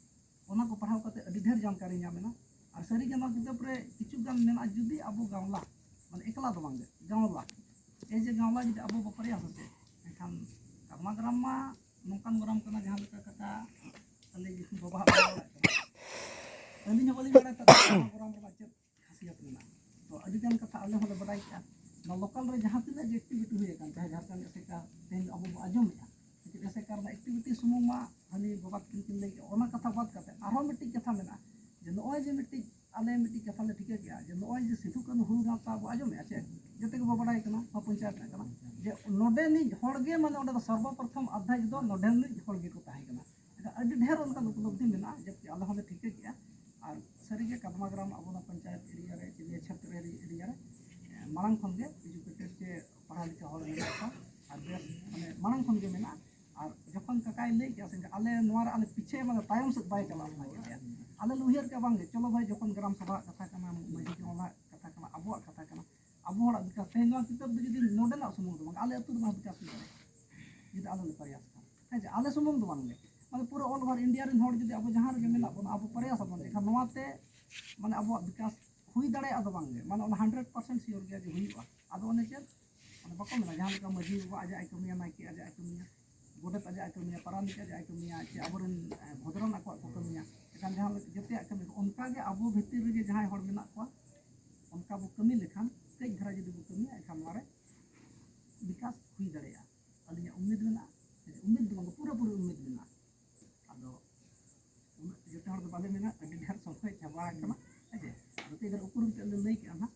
ᱚᱱᱟ ᱠᱚ ᱯᱟᱲᱦᱟᱣ ᱠᱟᱛᱮ ᱟᱹᱰᱤ ᱰᱷᱮᱨ ᱡᱟᱱᱠᱟᱨᱤ ᱧᱟᱢ ᱮᱱᱟ᱾ ᱟᱨ ᱥᱟᱹᱨᱤᱜᱮ ᱱᱚᱣᱟ ᱠᱤᱛᱟᱹᱵ ᱨᱮ ᱠᱤᱪᱷᱩ ᱜᱟᱱ ᱢᱮᱱᱟᱜᱼᱟ, ᱡᱩᱫᱤ ᱟᱵᱚ ᱜᱟᱶᱞᱟ, ᱢᱟᱱᱮ ᱮᱠᱞᱟ ᱫᱚ ᱵᱟᱝᱜᱮ, ᱜᱟᱶᱞᱟ, ᱮ ᱡᱮ ᱜᱟᱶᱞᱟ ᱡᱩᱫᱤ ᱟᱵᱚ ᱵᱟᱯᱟᱨᱮᱭᱟ ᱥᱮ ᱪᱮᱫ, ᱮᱱᱠᱷᱟᱱ ᱠᱟᱨᱢᱟ ᱜᱨᱟᱢ ᱢᱟ ᱱᱚᱝᱠᱟᱱ ᱜᱨᱟᱢ ᱠᱟᱱᱟ, ᱡᱟᱦᱟᱸ ᱞᱮᱠᱟ ᱠᱟᱛᱷᱟ ᱟᱹᱞᱤᱧ ᱵᱟᱵᱟ ᱦᱟᱜ ᱵᱟᱭ ᱵᱟᱲᱟᱭ ᱠᱟᱱᱟ᱾ ᱟᱹᱞᱤᱧ ᱦᱚᱸ ᱵᱟᱹᱞᱤᱧ ᱵᱟᱲᱟᱭ ᱛᱟᱦᱮᱸᱫ ᱫᱷᱚᱨᱚᱢ ᱠᱚᱨᱚᱢ ᱨᱮᱱᱟᱜ ᱪᱮᱫ ᱠᱷᱟᱥᱤᱭᱟᱛ ᱢᱮᱱᱟᱜᱼᱟ᱾ ᱛᱚ ᱟᱹᱰᱤ ᱜᱟᱱ ᱠᱟᱛᱷᱟ ᱟᱞᱮ ᱦᱚᱸᱞᱮ ᱵᱟᱰᱟᱭ ᱠᱮᱜᱼᱟ᱾ ᱱᱚᱣᱟ ᱞᱳᱠᱟᱞ ᱨᱮ ᱡᱟᱦᱟᱸ ᱛᱤᱱᱟᱹᱜ ᱜᱮ ᱮᱠᱴᱤᱵᱷᱤᱴᱤ ᱦᱩᱭ ᱟᱠᱟᱱ, ᱪᱟᱦᱮ ᱡᱷᱟᱲᱠᱷᱚᱸᱰ ᱮᱥᱮᱠᱟ ᱛᱮᱦᱮᱧ ᱟᱵᱚ ᱵᱚ ᱟᱸᱡᱚᱢᱮᱜᱼᱟ, ᱞᱮᱠᱤᱱ ᱮᱥᱮᱠᱟ ᱨᱮᱱᱟᱜ ᱮᱠᱴᱤᱵᱷᱤᱴᱤ ᱥᱩᱢᱩᱝ ᱢᱟ ᱦᱟᱹᱱᱤ ᱵᱟᱵᱟ ᱛᱟᱹᱠᱤᱱ ᱠᱤᱱ ᱞᱟᱹᱭ ᱠᱮᱜᱼᱟ᱾ ᱚᱱᱟ ᱠᱟᱛᱷᱟ ᱵᱟᱫ ᱠᱟᱛᱮ ᱟᱨᱦᱚᱸ ᱢᱤᱫᱴᱤᱡ ᱠᱟᱛᱷᱟ ᱢᱮᱱᱟᱜᱼᱟ, ᱡᱮ ᱱᱚᱜᱼᱚᱭ ᱡᱮ ᱢᱤᱫᱴᱤᱡ ᱟᱞᱮ ᱢᱤᱫᱴᱤᱡ ᱠᱟᱛᱷᱟ ᱞᱮ ᱴᱷᱤᱠᱟᱹ ᱠᱮᱜᱼᱟ, ᱡᱮ ᱱᱚᱜᱼᱚᱭ ᱡᱮ ᱥᱤᱫᱷᱩ ᱠᱟᱹᱱᱦᱩ ᱦᱩᱞ ᱜᱟᱶᱛᱟ ᱵᱚ ᱟᱸᱡᱚᱢᱮᱜᱼᱟ, ᱪᱮ ᱡᱚᱛᱚ ᱜᱮᱵᱚ ᱵᱟᱰᱟᱭ ᱠᱟᱱᱟ, ᱱᱚᱣᱟ ᱯᱚᱧᱪᱟᱭᱮᱛ ᱨᱮᱱᱟᱜ ᱠᱟᱱᱟ, ᱡᱮ ᱱᱚᱰᱮᱱᱤᱡ ᱦᱚᱲ ᱜᱮ, ᱢᱟᱱᱮ ᱚᱸᱰᱮ ᱫᱚ ᱥᱚᱨᱵᱚᱯᱨᱚᱛᱷᱚᱢ ᱟᱫᱷᱭᱟᱭ ᱫᱚ ᱱᱚᱰᱮᱱᱤᱡ ᱦᱚᱲ ᱜᱮᱠᱚ ᱛᱟᱦᱮᱸ ᱠᱟᱱᱟ᱾ ᱮᱱᱠᱷᱟᱱ ᱟᱹᱰᱤ ᱰᱷᱮᱨ ᱚᱱᱠᱟᱱ ᱩᱯᱞᱚᱵᱽᱫᱷᱤ ᱢᱮᱱᱟᱜᱼᱟ, ᱡᱟᱵᱠᱤ ᱟᱞᱮ ᱦᱚᱸᱞᱮ ᱴᱷᱤᱠᱟᱹ ᱠᱮᱜᱼᱟ᱾ ᱟᱨ ᱥᱟᱹᱨᱤᱜᱮ ᱠᱟᱫᱢᱟ ᱜᱨᱟᱢ ᱟᱵᱚ ᱱᱚᱣᱟ ᱯᱚᱧᱪᱟᱭᱮᱛ ᱮᱨᱤᱭᱟ ᱨᱮ, ᱪᱤᱞᱤᱭᱟ ᱪᱷᱮᱛᱨᱚ ᱮᱨᱤᱭᱟ ᱨᱮ, ᱮ, ᱢᱟᱲᱟᱝ ᱠᱷᱚᱱ ᱜᱮ ᱮᱡᱩᱠᱮᱴᱮᱰ ᱪᱮ ᱯᱟᱲᱦᱟᱣ ᱞᱮᱠᱟ ᱦᱚᱲ ᱢᱮᱱᱟᱜ ᱠᱚᱣᱟ᱾ ᱟᱨ ᱵᱮᱥ, ᱢᱟᱱᱮ, ᱢᱟᱲᱟᱝ ᱠᱷᱚᱱ ᱜᱮ ᱢᱮᱱᱟᱜᱼᱟ᱾ ᱟᱨ ᱡᱚᱠᱷᱚᱱ ᱠᱟᱠᱟᱭ ᱞᱟᱹᱭ ᱠᱮᱜᱼᱟ ᱥᱮ, ᱟᱞᱮ ᱱᱚᱣᱟ ᱨᱮ ᱟᱞᱮ ᱯᱤᱪᱷᱮ, ᱢᱟᱱᱮ, ᱛᱟᱭᱚᱢ ᱥᱮᱫ ᱵᱟᱭ ᱪᱟᱞᱟᱜ ᱥᱟᱱᱟ ᱠᱮᱫ ᱞᱮᱭᱟ᱾ ᱟᱞᱮ ᱞᱮ ᱩᱭᱦᱟᱹᱨ ᱠᱮᱜᱼᱟ, ᱵᱟᱝ ᱜᱮ, ᱪᱚᱞᱚ ᱵᱷᱟᱭ, ᱡᱚᱠᱷᱚᱱ ᱜᱨᱟᱢ ᱥᱚᱵᱷᱟ ᱠᱟᱛᱷᱟ ᱠᱟᱱᱟ, ᱢᱟᱹᱡᱷᱤ ᱠᱚ ᱚᱱᱟ ᱠᱟᱛᱷᱟ ᱠᱟᱱᱟ, ᱟᱵᱚᱣᱟᱜ ᱠᱟᱛᱷᱟ ᱠᱟᱱᱟ, ᱟᱵᱚ ᱦᱚᱲᱟᱜ ᱵᱤᱠᱟᱥ᱾ ᱛᱮᱦᱮᱧ ᱱᱚᱣᱟ ᱠᱤᱛᱟᱹᱵ ᱫᱚ ᱡᱩᱫᱤ ᱱᱚᱰᱮᱱᱟᱜ ᱥᱩᱢᱩᱝ ᱫᱚ ᱵᱟᱝ, ᱟᱞᱮ ᱟᱹᱛᱩ ᱨᱮᱱᱟᱜ ᱵᱤᱠᱟᱥ ᱦᱩᱭ ᱫᱟᱲᱮᱭᱟᱜᱼᱟ, ᱡᱩᱫᱤ ᱟᱞᱮ ᱞᱮ ᱯᱨᱚᱭᱟᱥ ᱠᱷᱟᱱ᱾ ᱦᱮᱸ ᱪᱮ? ᱟᱞᱮ ᱥᱩᱢᱩᱝ ᱫᱚ ᱵᱟᱝ ᱜᱮ, ᱢᱟᱱᱮ, ᱯᱩᱨᱟᱹ all over India ᱨᱮᱱ ᱦᱚᱲ ᱡᱩᱫᱤ ᱟᱵᱚ ᱡᱟᱦᱟᱸ ᱨᱮᱜᱮ ᱢᱮᱱᱟᱜ ᱵᱚᱱᱟ, ᱟᱵᱚ ᱯᱨᱚᱭᱟᱥ ᱟᱵᱚᱱ, ᱮᱱᱠᱷᱟᱱ ᱱᱚᱣᱟᱛᱮ, ᱢᱟᱱᱮ, ᱟᱵᱚᱣᱟᱜ ᱵᱤᱠᱟᱥ ᱦᱩᱭ ᱫᱟᱲᱮᱭᱟᱜᱼᱟ ᱫᱚ ᱵᱟᱝ ᱜᱮ, ᱢᱟᱱᱮ, ᱚᱱᱟ ᱦᱟᱱᱰᱨᱮᱰ ᱯᱟᱨᱥᱮᱱᱴ ᱥᱤᱭᱳᱨ ᱜᱮᱭᱟ ᱡᱮ ᱦᱩᱭᱩᱜᱼᱟ᱾ ᱟᱫᱚ ᱚᱱᱮ ᱪᱮᱫ, ᱢᱟᱱᱮ, ᱵᱟᱠᱚ ᱢᱮᱱᱟ, ᱡᱟᱦᱟᱸ ᱞᱮᱠᱟ ᱢᱟᱹᱡᱷᱤ ᱵᱟᱵᱟ ᱟᱡᱟᱜ ᱮ ᱠᱟᱹᱢᱤᱭᱟ, ᱱᱟᱭᱠᱮ ᱟᱡᱟᱜ ᱮ ᱠᱟᱹᱢᱤᱭᱟ, ᱜᱚᱰᱮᱛ ᱟᱡᱟᱜ ᱮ ᱠᱟᱹᱢᱤᱭᱟ, ᱯᱟᱨᱟᱱᱤᱠ ᱟᱡᱟᱜ ᱮ ᱠᱟᱹᱢᱤᱭᱟ, ᱪᱮ ᱟᱵᱚᱨᱮᱱ, ᱮ, ᱵᱷᱚᱫᱽᱨᱚᱱ ᱟᱠᱚᱣᱟᱜ ᱠᱚ ᱠᱟᱹᱢᱤᱭᱟ, ᱮᱱᱠᱷᱟᱱ ᱡᱟᱦᱟᱸ ᱞᱮᱠᱟ ᱡᱚᱛᱚᱭᱟᱜ ᱠᱟᱹᱢᱤ, ᱚᱱᱠᱟ ᱜᱮ ᱟᱵᱚ ᱵᱷᱤᱛᱤᱨ ᱨᱮᱜᱮ ᱡᱟᱦᱟᱸᱭ ᱦᱚᱲ ᱢᱮᱱᱟᱜ ᱠᱚᱣᱟ, ᱚᱱᱠᱟ ᱵᱚ ᱠᱟᱹᱢᱤ ᱞᱮᱠᱷᱟᱱ, ᱠᱟᱹᱡ ᱫᱷᱟᱨᱟ ᱡᱩᱫᱤ ᱵᱚ ᱠᱟᱹᱢᱤᱭᱟ, ᱮᱱᱠᱷᱟᱱ ᱱᱚᱣᱟ ᱨᱮ ᱵᱤᱠᱟᱥ ᱦᱩᱭ ᱫᱟᱲᱮᱭᱟᱜᱼᱟ᱾ ᱟᱹᱞᱤᱧᱟᱜ ᱩᱢᱤᱫ ᱢᱮᱱᱟᱜᱼᱟ, ᱩᱢᱤᱫ ᱫᱚ ᱵᱟᱝ, ᱯᱩᱨᱟᱹᱯᱩᱨᱤ ᱩᱢᱤᱫ ᱢᱮᱱᱟᱜᱼᱟ᱾ ᱟᱫᱚ ᱩᱱᱟᱹᱜ ᱡᱚᱛᱚ ᱦᱚᱲ ᱫᱚ ᱵᱟᱞᱮ ᱢᱮᱱᱟ, ᱟᱹᱰᱤ ᱰᱷᱮᱨ ᱥᱚᱢᱚᱭ ᱪᱟᱵᱟ ᱟᱠᱟᱱᱟ᱾ ᱦᱮᱸ ᱪᱮ? ᱟᱫᱚ ᱛᱤᱱᱟᱹᱜ ᱩᱯᱨᱩᱢ ᱛᱮ ᱞᱮ ᱞᱟᱹᱭ ᱠᱮᱜᱼᱟ ᱱᱟᱦᱟᱜ,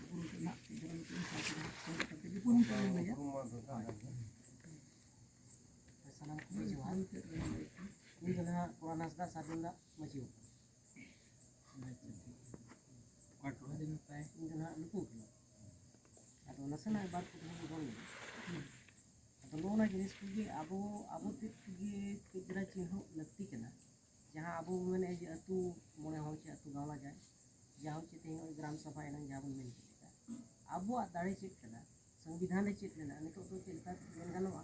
ᱩᱯᱨᱩᱢ ᱛᱮ ᱱᱟᱦᱟᱜ ᱪᱮᱫ ᱫᱷᱟᱨᱟ ᱢᱤᱫᱴᱮᱱ ᱥᱟᱶ ᱛᱮ ᱱᱟᱦᱟᱜ ᱥᱚᱸᱜᱮ ᱠᱟᱛᱮ ᱩᱯᱨᱩᱢ ᱛᱮ ᱞᱮ ᱞᱟᱹᱭᱟ᱾ ᱥᱟᱱᱟᱢ ᱠᱚᱜᱮ ᱡᱚᱦᱟᱨ᱾ ᱩᱯᱨᱩᱢ ᱛᱮ ᱞᱮ ᱞᱟᱹᱭ ᱠᱮᱜᱼᱟ᱾ ᱤᱧ ᱫᱚ ᱱᱟᱦᱟᱜ ᱠᱚᱲᱟ ᱱᱟᱥᱫᱟ ᱥᱟᱨᱡᱚᱢ ᱫᱟᱜ ᱢᱟᱹᱡᱷᱤ ᱵᱟᱵᱟ᱾ ᱚᱠᱟ ᱴᱚᱞᱟ? ᱤᱧ ᱫᱚ ᱱᱟᱦᱟᱜ ᱞᱩᱛᱩᱨ ᱠᱟᱱᱟ᱾ ᱟᱫᱚ ᱱᱟᱥᱮᱱᱟᱜ ᱵᱟᱨ ᱠᱟᱛᱷᱟ ᱵᱚᱱ ᱨᱚᱲ ᱧᱚᱜᱟ᱾ ᱟᱫᱚ ᱱᱚᱜᱼᱚ ᱱᱚᱣᱟ ᱡᱤᱱᱤᱥ ᱠᱚᱜᱮ ᱟᱵᱚ, ᱟᱵᱚ ᱛᱮᱫ ᱛᱮᱜᱮ ᱠᱟᱹᱡ ᱫᱷᱟᱨᱟ ᱪᱤᱱᱦᱟᱹᱣ ᱞᱟᱹᱠᱛᱤ ᱠᱟᱱᱟ᱾ ᱡᱟᱦᱟᱸ ᱟᱵᱚ ᱵᱚᱱ ᱢᱮᱱᱮᱫᱼᱟ ᱡᱮ ᱟᱹᱛᱩ ᱢᱚᱬᱮ ᱦᱚᱲ ᱪᱮ ᱟᱹᱛᱩ ᱜᱟᱶᱞᱟ ᱡᱟᱭ, ᱡᱟᱦᱟᱸ ᱦᱚᱸ ᱪᱮ ᱛᱮᱦᱮᱧ ᱱᱚᱜᱼᱚᱭ ᱜᱨᱟᱢ ᱥᱚᱵᱷᱟ ᱮᱱᱟᱝ ᱡᱟᱦᱟᱸ ᱵᱚᱱ ᱢᱮᱱ ᱠᱮᱫ ᱞᱮᱠᱟ, ᱟᱵᱚᱣᱟᱜ ᱫᱟᱲᱮ ᱪᱮᱫ ᱠᱟᱱᱟ, ᱥᱚᱝᱵᱤᱫᱷᱟᱱ ᱨᱮ ᱪᱮᱫ ᱢᱮᱱᱟᱜᱼᱟ, ᱱᱤᱛᱚᱜ ᱫᱚ ᱪᱮᱫ ᱞᱮᱠᱟ ᱢᱮᱱ ᱜᱟᱱᱚᱜᱼᱟ,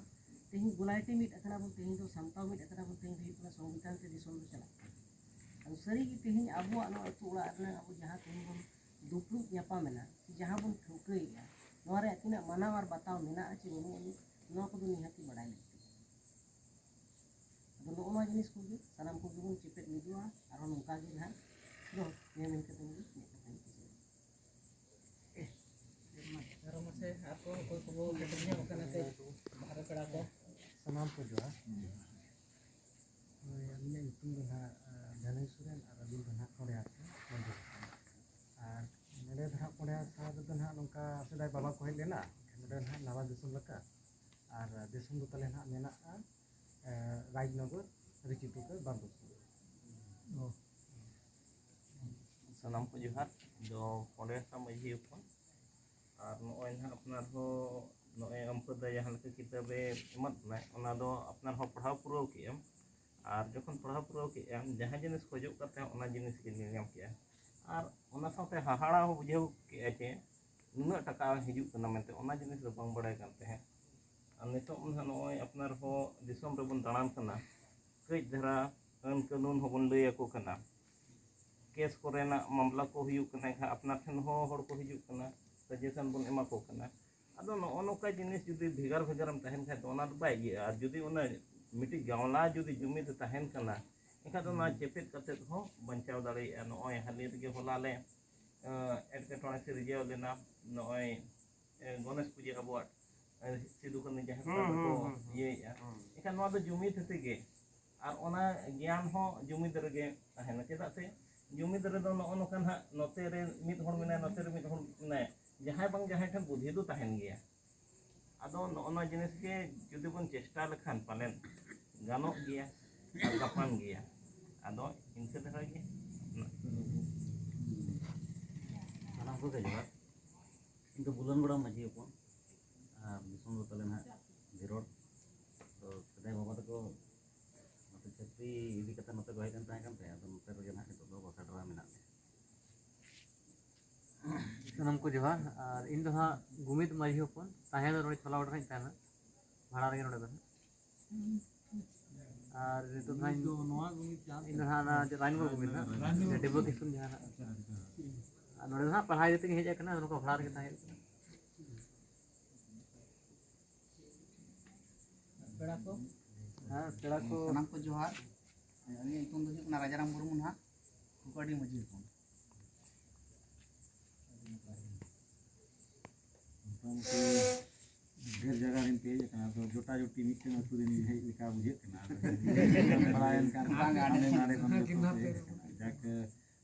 ᱛᱮᱦᱮᱧ ᱜᱚᱞᱟᱭᱴᱤ ᱢᱤᱫ ᱟᱠᱟᱱᱟ ᱵᱚᱱ, ᱛᱮᱦᱮᱧ ᱫᱚ ᱥᱟᱢᱴᱟᱣ ᱢᱤᱫ ᱟᱠᱟᱱᱟ ᱵᱚᱱ, ᱛᱮᱦᱮᱧ ᱫᱚ ᱦᱩᱭᱩᱜ ᱠᱟᱱᱟ ᱥᱚᱝᱵᱤᱫᱷᱟᱱ ᱛᱮ ᱫᱤᱥᱚᱢ ᱫᱚ ᱪᱟᱞᱟᱜ ᱠᱟᱱᱟ᱾ ᱟᱫᱚ ᱥᱟᱹᱨᱤᱜᱮ ᱛᱮᱦᱮᱧ ᱟᱵᱚᱣᱟᱜ ᱱᱚᱣᱟ ᱟᱹᱛᱩ ᱚᱲᱟᱜ ᱨᱮᱱᱟᱜ ᱟᱵᱚ ᱡᱟᱦᱟᱸ ᱛᱮᱦᱮᱧ ᱵᱚᱱ ᱫᱩᱯᱲᱩᱵ ᱧᱟᱯᱟᱢ ᱮᱱᱟ, ᱥᱮ ᱡᱟᱦᱟᱸ ᱵᱚᱱ ᱴᱷᱟᱹᱣᱠᱟᱹᱭᱮᱫᱼᱟ, ᱱᱚᱣᱟ ᱨᱮᱭᱟᱜ ᱛᱤᱱᱟᱹᱜ ᱢᱟᱱᱟᱣ ᱟᱨ ᱵᱟᱛᱟᱣ ᱢᱮᱱᱟᱜᱼᱟ ᱪᱮ ᱵᱟᱹᱱᱩᱜ ᱟᱹᱱᱤᱡ, ᱱᱚᱣᱟ ᱠᱚᱫᱚ ᱱᱤᱦᱟᱹᱛᱤ ᱵᱟᱲᱟᱭ ᱞᱟᱹᱠᱛᱤ ᱠᱟᱱᱟ᱾ ᱟᱫᱚ ᱱᱚᱜᱼᱚ ᱱᱚᱣᱟ ᱡᱤᱱᱤᱥ ᱠᱚᱜᱮ ᱥᱟᱱᱟᱢ ᱠᱚᱜᱮ ᱵᱚᱱ ᱪᱮᱯᱮᱫ ᱢᱤᱫᱚᱜᱼᱟ᱾ ᱟᱨᱦᱚᱸ ᱱᱚᱝᱠᱟ ᱜᱮ ᱱᱟᱦᱟᱜ ᱫᱚ ᱱᱤᱭᱟᱹ ᱢᱮᱱ ᱠᱟᱛᱮ ᱜᱮ ᱢᱤᱫ ᱠᱟᱛᱷᱟᱧ ᱢᱩᱪᱟᱹᱫᱟ᱾ ᱟᱨᱚ ᱢᱟᱥᱮ ᱟᱨ ᱠᱚ ᱚᱠᱚᱭ ᱠᱚᱵᱚ ᱥᱮᱴᱮᱨ ᱧᱚᱜ ᱟᱠᱟᱱᱟ ᱥᱮ ᱵᱟᱦᱨᱮ ᱯᱮᱲᱟ ᱠᱚ? ᱥᱟᱱᱟᱢ ᱠᱚ ᱡᱚᱦᱟᱨ᱾ ᱦᱳᱭ, ᱟᱹᱞᱤᱧᱟᱜ ᱧᱩᱛᱩᱢ ᱫᱚ ᱱᱟᱦᱟᱜ, ᱟᱸ, ᱡᱷᱟᱹᱱᱟᱹᱭ ᱥᱚᱨᱮᱱ ᱟᱨ ᱟᱹᱞᱤᱧ ᱫᱚ ᱱᱟᱦᱟᱜ ᱠᱚᱲᱮ ᱟᱹᱛᱩ ᱢᱟᱹᱡᱷᱤ ᱦᱚᱯᱚᱱ᱾ ᱟᱨ ᱱᱚᱰᱮ ᱫᱚ ᱱᱟᱦᱟᱜ ᱠᱚᱲᱮ ᱟᱹᱛᱩ ᱨᱮᱫᱚ ᱱᱟᱦᱟᱜ ᱱᱚᱝᱠᱟ ᱥᱮᱫᱟᱭ ᱵᱟᱵᱟ ᱠᱚ ᱦᱮᱡ ᱞᱮᱱᱟ, ᱱᱚᱰᱮ ᱱᱟᱦᱟᱜ ᱱᱟᱣᱟ ᱫᱤᱥᱚᱢ ᱞᱮᱠᱟ᱾ ᱟᱨ ᱫᱤᱥᱚᱢ ᱫᱚ ᱛᱟᱞᱮ ᱱᱟᱦᱟᱜ ᱢᱮᱱᱟᱜᱼᱟ, ᱮ, ᱨᱟᱡᱽᱱᱚᱜᱚᱨ, ᱨᱤᱪᱤ ᱴᱩᱰᱩ, ᱵᱟᱨᱫᱚᱥ᱾ ᱥᱟᱱᱟᱢ ᱠᱚ ᱡᱚᱦᱟᱨ᱾ ᱤᱧ ᱫᱚ ᱠᱚᱸᱰᱮᱞ ᱦᱟᱸᱥᱫᱟ ᱢᱟᱹᱡᱷᱤ ᱦᱚᱯᱚᱱ᱾ ᱟᱨ ᱱᱚᱜᱼᱚᱭ ᱱᱟᱦᱟᱜ ᱟᱯᱱᱟᱨ ᱦᱚᱸ ᱱᱚᱜᱼᱚᱭ ᱟᱢᱯᱟᱹᱫᱟ ᱡᱟᱦᱟᱸ ᱞᱮᱠᱟ ᱠᱤᱛᱟᱹᱵᱮ ᱮᱢᱟᱫ ᱵᱚᱱᱟᱭ, ᱚᱱᱟ ᱫᱚ ᱟᱯᱱᱟᱨ ᱦᱚᱸ ᱯᱟᱲᱦᱟᱣ ᱯᱩᱨᱟᱹᱣ ᱠᱮᱜᱼᱟᱢ᱾ ᱟᱨ ᱡᱚᱠᱷᱚᱱ ᱯᱟᱲᱦᱟᱣ ᱯᱩᱨᱟᱹᱣ ᱠᱮᱜᱼᱟᱢ, ᱡᱟᱦᱟᱸ ᱡᱤᱱᱤᱥ ᱠᱷᱚᱡᱚᱜ ᱠᱟᱛᱮ ᱚᱱᱟ ᱡᱤᱱᱤᱥ ᱜᱮ ᱧᱮᱞ ᱧᱟᱢ ᱠᱮᱜᱼᱟ᱾ ᱟᱨ ᱚᱱᱟ ᱥᱟᱶᱛᱮ ᱦᱟᱦᱟᱲᱟ ᱦᱚᱸ ᱵᱩᱡᱷᱟᱹᱣ ᱠᱮᱜᱼᱟ ᱡᱮ ᱱᱩᱱᱟᱹᱜ ᱴᱟᱠᱟ ᱦᱤᱡᱩᱜ ᱠᱟᱱᱟ ᱢᱮᱱᱛᱮ, ᱚᱱᱟ ᱡᱤᱱᱤᱥ ᱫᱚ ᱵᱟᱝ ᱵᱟᱲᱟᱭ ᱠᱟᱱ ᱛᱟᱦᱮᱸᱫ᱾ ᱟᱨ ᱱᱤᱛᱚᱜ ᱢᱟ ᱱᱟᱦᱟᱜ ᱱᱚᱜᱼᱚᱭ ᱟᱯᱱᱟᱨ ᱦᱚᱸ ᱫᱤᱥᱚᱢ ᱨᱮᱵᱚᱱ ᱫᱟᱬᱟᱱ ᱠᱟᱱᱟ, ᱠᱟᱹᱡ ᱫᱷᱟᱨᱟ ᱟᱹᱱ ᱠᱟᱹᱱᱩᱱ ᱦᱚᱸᱵᱚᱱ ᱞᱟᱹᱭ ᱟᱠᱚ ᱠᱟᱱᱟ᱾ ᱠᱮᱥ ᱠᱚᱨᱮᱱᱟᱜ ᱢᱟᱢᱞᱟ ᱠᱚ ᱦᱩᱭᱩᱜ ᱠᱟᱱᱟ, ᱮᱱᱠᱷᱟᱱ ᱟᱯᱱᱟᱨ ᱴᱷᱮᱱ ᱦᱚᱸ ᱦᱚᱲ ᱠᱚ ᱦᱤᱡᱩᱜ ᱠᱟᱱᱟ, ᱥᱟᱡᱮᱥᱚᱱ ᱵᱚᱱ ᱮᱢᱟ ᱠᱚ ᱠᱟᱱᱟ᱾ ᱟᱫᱚ ᱱᱚᱜᱼᱚ ᱱᱚᱝᱠᱟ ᱡᱤᱱᱤᱥ ᱡᱩᱫᱤ ᱵᱷᱮᱜᱟᱨ ᱵᱷᱮᱜᱟᱨᱮᱢ ᱛᱟᱦᱮᱱ ᱠᱷᱟᱡ ᱫᱚ ᱚᱱᱟ ᱫᱚ ᱵᱟᱭ ᱤᱭᱟᱹᱜᱼᱟ᱾ ᱟᱨ ᱡᱩᱫᱤ ᱚᱱᱟ ᱢᱤᱫᱴᱤᱡ ᱜᱟᱶᱞᱟ ᱡᱩᱫᱤ ᱡᱩᱢᱤᱫ ᱛᱟᱦᱮᱱ ᱠᱟᱱᱟ, ᱮᱱᱠᱷᱟᱱ ᱫᱚ ᱚᱱᱟ ᱪᱮᱯᱮᱫ ᱠᱟᱛᱮᱫ ᱦᱚᱸ ᱵᱟᱧᱪᱟᱣ ᱫᱟᱲᱮᱭᱟᱜᱼᱟ᱾ ᱱᱚᱜᱼᱚᱭ ᱦᱟᱹᱞᱤ ᱨᱮᱜᱮ ᱦᱚᱞᱟ ᱞᱮ, ᱮᱸ, ᱮᱴᱠᱮᱴᱚᱬᱮ ᱥᱤᱨᱡᱟᱹᱣ ᱞᱮᱱᱟ᱾ ᱱᱚᱜᱼᱚᱭ, ᱮᱸ, ᱜᱚᱱᱮᱥ ᱯᱩᱡᱟᱹ ᱟᱵᱚᱣᱟᱜ, ᱮᱸ, ᱥᱤᱫᱩ ᱠᱟᱹᱱᱦᱩ ᱡᱟᱦᱮᱨ ᱦᱩᱸ, ᱠᱚᱨᱮ ᱦᱩᱸ, ᱠᱚ ᱦᱩᱸ, ᱦᱩᱸ᱾ ᱤᱭᱟᱹᱭᱮᱫᱼᱟ᱾ ᱦᱩᱸ᱾ ᱮᱱᱠᱷᱟᱱ ᱱᱚᱣᱟ ᱫᱚ ᱡᱩᱢᱤᱫ ᱦᱚᱛᱮ ᱜᱮ, ᱟᱨ ᱚᱱᱟ ᱜᱮᱭᱟᱱ ᱦᱚᱸ ᱡᱩᱢᱤᱫ ᱨᱮᱜᱮ ᱛᱟᱦᱮᱱᱟ᱾ ᱪᱮᱫᱟᱜ ᱥᱮ ᱡᱩᱢᱤᱫ ᱨᱮᱫᱚ ᱱᱚᱜᱼᱚ ᱱᱚᱝᱠᱟ ᱱᱟᱦᱟᱜ, ᱱᱚᱛᱮ ᱨᱮ ᱢᱤᱫ ᱦᱚᱲ ᱢᱮᱱᱟᱭᱟ, ᱱᱚᱛᱮ ᱨᱮ ᱢᱤᱫ ᱦᱚᱲ ᱢᱮᱱᱟᱭᱟ, ᱡᱟᱦᱟᱸᱭ ᱵᱟᱝ ᱡᱟᱦᱟᱸᱭ ᱴᱷᱮᱱ ᱵᱩᱫᱷᱤ ᱫᱚ ᱛᱟᱦᱮᱱ ᱜᱮᱭᱟ᱾ ᱟᱫᱚ ᱱᱚᱜᱼᱚ ᱱᱚᱣᱟ ᱡᱤᱱᱤᱥ ᱜᱮ ᱡᱩᱫᱤ ᱵᱚᱱ ᱪᱮᱥᱴᱟ ᱞᱮᱠᱷᱟᱱ ᱯᱟᱞᱮᱱ ᱜᱟᱱᱚᱜ ᱜᱮᱭᱟ ᱟᱨ ᱜᱟᱯᱟᱱ ᱜᱮᱭᱟ᱾ ᱟᱫᱚ ᱤᱱᱠᱟᱹ ᱫᱷᱟᱨᱟ ᱜᱮ᱾ ᱥᱟᱱᱟᱢ ᱠᱚᱜᱮ ᱡᱚᱦᱟᱨ᱾ ᱤᱧ ᱫᱚ ᱵᱩᱞᱟᱹᱱ ᱜᱚᱲᱟ ᱢᱟᱹᱡᱷᱤ ᱦᱚᱯᱚᱱ, ᱟᱨ ᱫᱤᱥᱚᱢ ᱫᱚ ᱛᱟᱞᱮ ᱱᱟᱦᱟᱜ ᱵᱷᱤᱨᱚᱲ᱾ ᱛᱚ ᱥᱮᱫᱟᱭ ᱵᱟᱵᱟ ᱛᱟᱠᱚ ᱱᱚᱛᱮ ᱪᱟᱹᱠᱨᱤ ᱤᱫᱤ ᱠᱟᱛᱮ ᱱᱚᱛᱮ ᱠᱚ ᱦᱮᱡ ᱞᱮᱱ ᱛᱟᱦᱮᱸ ᱠᱟᱱ ᱛᱮ, ᱟᱫᱚ ᱱᱚᱛᱮ ᱨᱮᱜᱮ ᱱᱟᱦᱟᱜ ᱱᱤᱛᱚᱜ ᱫᱚ ᱵᱟᱥᱟ ᱰᱮᱨᱟ ᱢᱮᱱᱟᱜ ᱞᱮᱭᱟ᱾ ᱥᱟᱱᱟᱢ ᱠᱚ ᱡᱚᱦᱟᱨ᱾ ᱟᱨ ᱤᱧ ᱫᱚ ᱦᱟᱸᱜ ᱜᱩᱢᱤᱫ ᱢᱟᱹᱡᱷᱤ ᱦᱚᱯᱚᱱ, ᱛᱟᱦᱮᱸ ᱫᱚ ᱱᱚᱰᱮ ᱪᱷᱚᱞᱟᱣ ᱨᱮ ᱦᱟᱸᱜ ᱤᱧ ᱛᱟᱦᱮᱱᱟ, ᱵᱷᱟᱲᱟ ᱨᱮᱜᱮ ᱱᱚᱰᱮ ᱫᱚ ᱦᱟᱸᱜ᱾ ᱟᱨ ᱱᱤᱛᱚᱜ ᱫᱚ ᱦᱟᱸᱜ ᱤᱧ, ᱤᱧ ᱫᱚ ᱦᱟᱸᱜ ᱚᱱᱟ ᱨᱟᱱᱤᱵᱟᱹᱵᱩ ᱢᱮᱱᱟᱜᱼᱟ, ᱰᱮᱵᱷᱞᱚᱯᱮᱥᱚᱱ ᱡᱟᱦᱟᱸ ᱦᱟᱸᱜ᱾ ᱟᱨ ᱱᱚᱰᱮ ᱫᱚ ᱦᱟᱸᱜ ᱯᱟᱲᱦᱟᱣ ᱤᱫᱤ ᱛᱮᱜᱮ ᱦᱮᱡ ᱟᱠᱟᱱᱟ, ᱟᱫᱚ ᱱᱚᱝᱠᱟ ᱵᱷᱟᱲᱟ ᱨᱮᱜᱮ ᱛᱟᱦᱮᱸ ᱦᱩᱭᱩᱜ ᱠᱟᱱᱟ᱾ ᱯᱮᱲᱟ ᱠᱚ? ᱦᱮᱸ? ᱯᱮᱲᱟ ᱠᱚ ᱥᱟᱱᱟᱢ ᱠᱚ ᱡᱚᱦᱟᱨ᱾ ᱟᱹᱞᱤᱧᱟᱜ ᱧᱩᱛᱩᱢ ᱫᱚ ᱦᱩᱭᱩᱜ ᱠᱟᱱᱟ ᱨᱟᱡᱟᱨᱟᱢ ᱢᱩᱨᱢᱩ ᱱᱟᱦᱟᱜ, ᱠᱩᱠᱟᱰᱤ ᱢᱟᱹᱡᱷᱤ ᱦᱚᱯᱚᱱ᱾ ᱢᱚᱴᱟᱢᱩᱴᱤ ᱰᱷᱮᱨ ᱡᱟᱭᱜᱟ ᱨᱮᱱ ᱯᱮ ᱦᱮᱡ ᱟᱠᱟᱱᱟ, ᱟᱫᱚ ᱡᱚᱴᱟ ᱡᱚᱴᱤ ᱢᱤᱫᱴᱮᱱ ᱟᱹᱛᱩ ᱨᱮᱱ ᱦᱮᱡ ᱞᱮᱠᱟ ᱵᱩᱡᱷᱟᱹᱜ ᱠᱟᱱᱟ᱾ ᱟᱫᱚ ᱵᱟᱲᱟᱭᱮᱱ ᱠᱷᱟᱱ ᱵᱟᱝ, ᱦᱟᱸᱰᱮ ᱱᱟᱰᱮ ᱠᱷᱚᱱ ᱡᱚᱛᱚ ᱯᱮ ᱦᱮᱡ ᱟᱠᱟᱱᱟ᱾ ᱡᱟᱠ,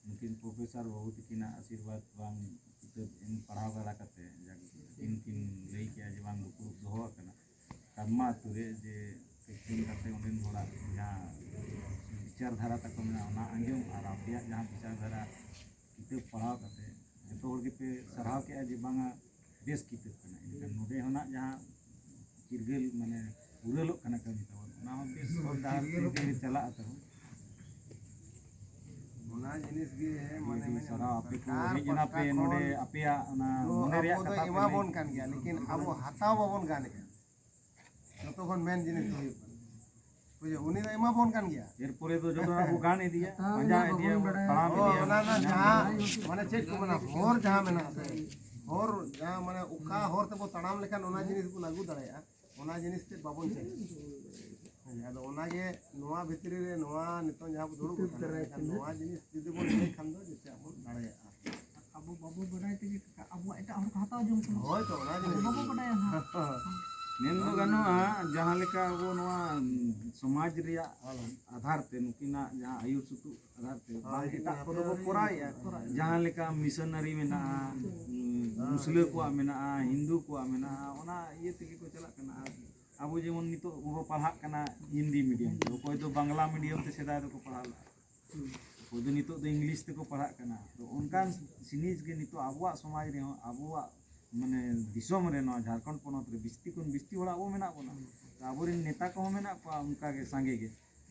ᱱᱩᱠᱤᱱ ᱯᱨᱚᱯᱷᱮᱥᱚᱨ ᱵᱟᱹᱵᱩ ᱛᱟᱹᱠᱤᱱᱟᱜ ᱟᱥᱤᱨᱵᱟᱫᱽ ᱵᱟᱝ ᱠᱤᱛᱟᱹᱵ ᱮᱢ ᱯᱟᱲᱦᱟᱣ ᱵᱟᱲᱟ ᱠᱟᱛᱮ ᱡᱟᱠ ᱩᱱᱠᱤᱱ ᱠᱤᱱ ᱞᱟᱹᱭ ᱠᱮᱜᱼᱟ ᱡᱮ ᱵᱟᱝ ᱫᱩᱯᱲᱩᱵ ᱫᱚᱦᱚ ᱟᱠᱟᱱᱟ ᱠᱟᱫᱢᱟ ᱟᱹᱛᱩ ᱨᱮ, ᱡᱮ ᱥᱮᱠᱥᱚᱱ ᱠᱟᱛᱮ ᱚᱸᱰᱮᱱ ᱦᱚᱲᱟᱜ ᱡᱟᱦᱟᱸ ᱵᱤᱪᱟᱨ ᱫᱷᱟᱨᱟ ᱛᱟᱠᱚ ᱢᱮᱱᱟᱜᱼᱟ ᱚᱱᱟ ᱟᱸᱡᱚᱢ, ᱟᱨ ᱟᱯᱮᱭᱟᱜ ᱡᱟᱦᱟᱸ ᱵᱤᱪᱟᱨ ᱫᱷᱟᱨᱟ ᱠᱤᱛᱟᱹᱵ ᱯᱟᱲᱦᱟᱣ ᱠᱟᱛᱮ ᱡᱚᱛᱚ ᱦᱚᱲ ᱜᱮᱯᱮ ᱥᱟᱨᱦᱟᱣ ᱠᱮᱜᱼᱟ ᱡᱮ ᱵᱟᱝᱟ ᱵᱮᱥ ᱠᱤᱛᱟᱹᱵ ᱠᱟᱱᱟ᱾ ᱮᱱᱠᱷᱟᱱ ᱱᱚᱰᱮ ᱦᱚᱸ ᱱᱟᱜ ᱡᱟᱦᱟᱸ ᱪᱤᱨᱜᱟᱹᱞ ᱢᱟᱱᱮ ᱯᱩᱨᱟᱹᱞᱚᱜ ᱠᱟᱱᱟ ᱠᱟᱹᱢᱤ ᱛᱟᱵᱚᱱ, ᱚᱱᱟ ᱦᱚᱸ ᱵᱮᱥ ᱦᱚᱨ ᱰᱟᱦᱟᱨ ᱛᱮᱜᱮ ᱪᱟᱞᱟᱜᱼᱟ ᱛᱟᱵᱚᱱ᱾ ᱚᱱᱟ ᱡᱤᱱᱤᱥ ᱜᱮ ᱢᱟᱱᱮ ᱟᱹᱰᱤ ᱢᱮᱱᱮᱫ ᱥᱟᱨᱦᱟᱣ, ᱟᱯᱮ ᱠᱚ ᱥᱚᱨᱠᱟᱨ ᱦᱮᱡ ᱮᱱᱟ ᱯᱟᱦᱴᱟ ᱯᱮ ᱱᱚᱰᱮ, ᱠᱷᱚᱱ ᱟᱯᱮᱭᱟᱜ ᱚᱱᱟ ᱫᱚ ᱢᱚᱱᱮ ᱨᱮᱭᱟᱜ ᱟᱵᱚ ᱫᱚ ᱠᱟᱛᱷᱟ ᱯᱮ ᱮᱢᱟ ᱞᱟᱹᱭ ᱵᱚᱱ ᱠᱮᱫᱟ᱾ ᱠᱟᱱ ᱜᱮᱭᱟ, ᱞᱮᱠᱤᱱ ᱟᱵᱚ ᱦᱟᱛᱟᱣ ᱵᱟᱵᱚᱱ ᱜᱟᱱᱮᱜᱼᱟ᱾ ᱡᱚᱛᱚ ᱠᱷᱚᱱ ᱢᱮᱱ ᱡᱤᱱᱤᱥ ᱫᱚ ᱦᱩᱭᱩᱜ ᱠᱟᱱᱟ, ᱵᱩᱡᱷᱟᱹᱣ, ᱩᱱᱤ ᱫᱚ ᱮᱢᱟ ᱵᱚᱱ ᱠᱟᱱ ᱜᱮᱭᱟ᱾ ᱮᱨᱯᱚᱨᱮ ᱫᱚ ᱡᱚᱛᱚ ᱦᱚᱲ ᱠᱚ ᱜᱟᱱ ᱤᱫᱤᱭᱟ, ᱦᱟᱛᱟᱣ ᱯᱟᱸᱡᱟ ᱮᱫᱟ, ᱤᱫᱤᱭᱟ, ᱵᱟᱵᱚᱱ ᱵᱟᱲᱟᱭᱟ᱾ ᱛᱟᱲᱟᱢ ᱚ, ᱤᱫᱤᱭᱟ, ᱚᱱᱟ ᱨᱮᱱᱟᱜ ᱧᱟᱢ ᱡᱟᱦᱟᱸ ᱤᱫᱤᱭᱟ᱾ ᱢᱟᱱᱮ ᱪᱮᱫ ᱠᱚ ᱢᱮᱱᱟ, ᱦᱚᱨ ᱡᱟᱦᱟᱸ ᱢᱮᱱᱟᱜᱼᱟ ᱥᱮ, ᱦᱚᱨ ᱡᱟᱦᱟᱸ ᱢᱟᱱᱮ ᱚᱠᱟ ᱦᱚᱨ ᱛᱮᱵᱚ ᱛᱟᱲᱟᱢ ᱞᱮᱠᱷᱟᱱ ᱚᱱᱟ ᱡᱤᱱᱤᱥ ᱵᱚᱱ ᱟᱹᱜᱩ ᱫᱟᱲᱮᱭᱟᱜᱼᱟ, ᱚᱱᱟ ᱡᱤᱱᱤᱥ ᱛᱮ ᱵᱟᱵᱚᱱ ᱪᱮᱫ᱾ ᱦᱮᱸ, ᱟᱫᱚ ᱚᱱᱟᱜᱮ ᱱᱚᱣᱟ ᱵᱷᱤᱛᱨᱤ ᱨᱮ ᱱᱚᱣᱟ ᱱᱤᱛᱚᱝ ᱡᱟᱦᱟᱸ ᱵᱚ ᱫᱩᱲᱩᱵ ᱟᱠᱟᱱᱟ, ᱮᱱᱠᱷᱟᱱ ᱱᱚᱣᱟ ᱡᱤᱱᱤᱥ ᱡᱩᱫᱤ ᱵᱚᱱ ᱤᱭᱟᱹᱭ ᱠᱷᱟᱱ ᱫᱚ ᱡᱮᱛᱮᱭᱟᱜ ᱵᱚᱱ ᱫᱟᱲᱮᱭᱟᱜᱼᱟ᱾ ᱟᱵᱚ ᱵᱟᱵᱚ ᱵᱟᱰᱟᱭ ᱛᱮᱜᱮ ᱠᱟᱠᱟ, ᱟᱵᱚᱣᱟᱜ ᱮᱴᱟᱜ ᱦᱚᱲ ᱠᱚ ᱦᱟᱛᱟᱣ ᱡᱚᱝ ᱠᱟᱱᱟ᱾ ᱦᱳᱭ ᱛᱚ, ᱚᱱᱟ ᱟᱵᱚ ᱜᱮ᱾ ᱵᱟᱵᱚ ᱵᱟᱰᱟᱭᱟ ᱦᱟᱸᱜ᱾ ᱢᱮᱱ ᱫᱚ ᱜᱟᱱᱚᱜᱼᱟ, ᱡᱟᱦᱟᱸ ᱞᱮᱠᱟ ᱟᱵᱚ ᱱᱚᱣᱟ, ᱩᱸ, ᱥᱚᱢᱟᱡᱽ ᱨᱮᱭᱟᱜ ᱟᱫᱷᱟᱨ ᱛᱮ, ᱱᱩᱠᱤᱱᱟᱜ ᱡᱟᱦᱟᱸ ᱟᱹᱭᱩᱨ ᱥᱩᱛᱩᱜ ᱟᱫᱷᱟᱨ ᱛᱮ, ᱦᱳᱭ, ᱵᱟᱝ ᱮᱴᱟᱜ ᱠᱚᱫᱚ ᱠᱚ ᱠᱚᱨᱟᱣᱮᱫᱼᱟ᱾ ᱡᱟᱦᱟᱸ ᱞᱮᱠᱟ ᱢᱤᱥᱚᱱᱟᱨᱤ ᱢᱮᱱᱟᱜᱼᱟ, ᱩᱸ, ᱢᱩᱥᱞᱟᱹ ᱠᱚᱣᱟᱜ ᱢᱮᱱᱟᱜᱼᱟ, ᱦᱤᱱᱫᱩ ᱠᱚᱣᱟᱜ ᱢᱮᱱᱟᱜᱼᱟ, ᱚᱱᱟ ᱤᱭᱟᱹ ᱛᱮᱜᱮ ᱠᱚ ᱪᱟᱞᱟᱜ ᱠᱟᱱᱟ᱾ ᱟᱨ ᱟᱵᱚ ᱡᱮᱢᱚᱱ ᱱᱤᱛᱚᱜ ᱵᱚ ᱯᱟᱲᱦᱟᱜ ᱠᱟᱱᱟ ᱦᱤᱱᱫᱤ ᱢᱤᱰᱤᱭᱟᱢ ᱛᱮ, ᱚᱠᱚᱭ ᱫᱚ ᱵᱟᱝᱞᱟ ᱢᱤᱰᱤᱭᱟᱢ ᱛᱮ ᱥᱮᱫᱟᱭ ᱫᱚᱠᱚ ᱯᱟᱲᱦᱟᱣ ᱞᱮᱫᱼᱟ᱾ ᱚᱠᱚᱭ ᱫᱚ ᱱᱤᱛᱚᱜ ᱫᱚ ᱤᱝᱞᱤᱥ ᱛᱮᱠᱚ ᱯᱟᱲᱦᱟᱜ ᱠᱟᱱᱟ᱾ ᱛᱚ, ᱚᱱᱠᱟᱱ ᱡᱤᱱᱤᱥ ᱜᱮ ᱱᱤᱛᱚᱜ ᱟᱵᱚᱣᱟᱜ ᱥᱚᱢᱟᱡᱽ ᱨᱮᱦᱚᱸ, ᱟᱵᱚᱣᱟᱜ, ᱢᱟᱱᱮ, ᱫᱤᱥᱚᱢ ᱨᱮ, ᱱᱚᱣᱟ ᱡᱷᱟᱲᱠᱷᱚᱸᱰ ᱯᱚᱱᱚᱛ ᱨᱮ ᱵᱤᱥᱛᱤ ᱠᱷᱚᱱ ᱵᱤᱥᱛᱤ ᱦᱚᱲ ᱟᱵᱚ ᱢᱮᱱᱟᱜ ᱵᱚᱱᱟ᱾ ᱛᱚ, ᱟᱵᱚᱨᱮᱱ ᱱᱮᱛᱟ ᱠᱚᱦᱚᱸ ᱢᱮᱱᱟᱜ ᱠᱚᱣᱟ ᱚᱱᱠᱟ ᱜᱮ, ᱥᱟᱸᱜᱮ ᱜᱮ᱾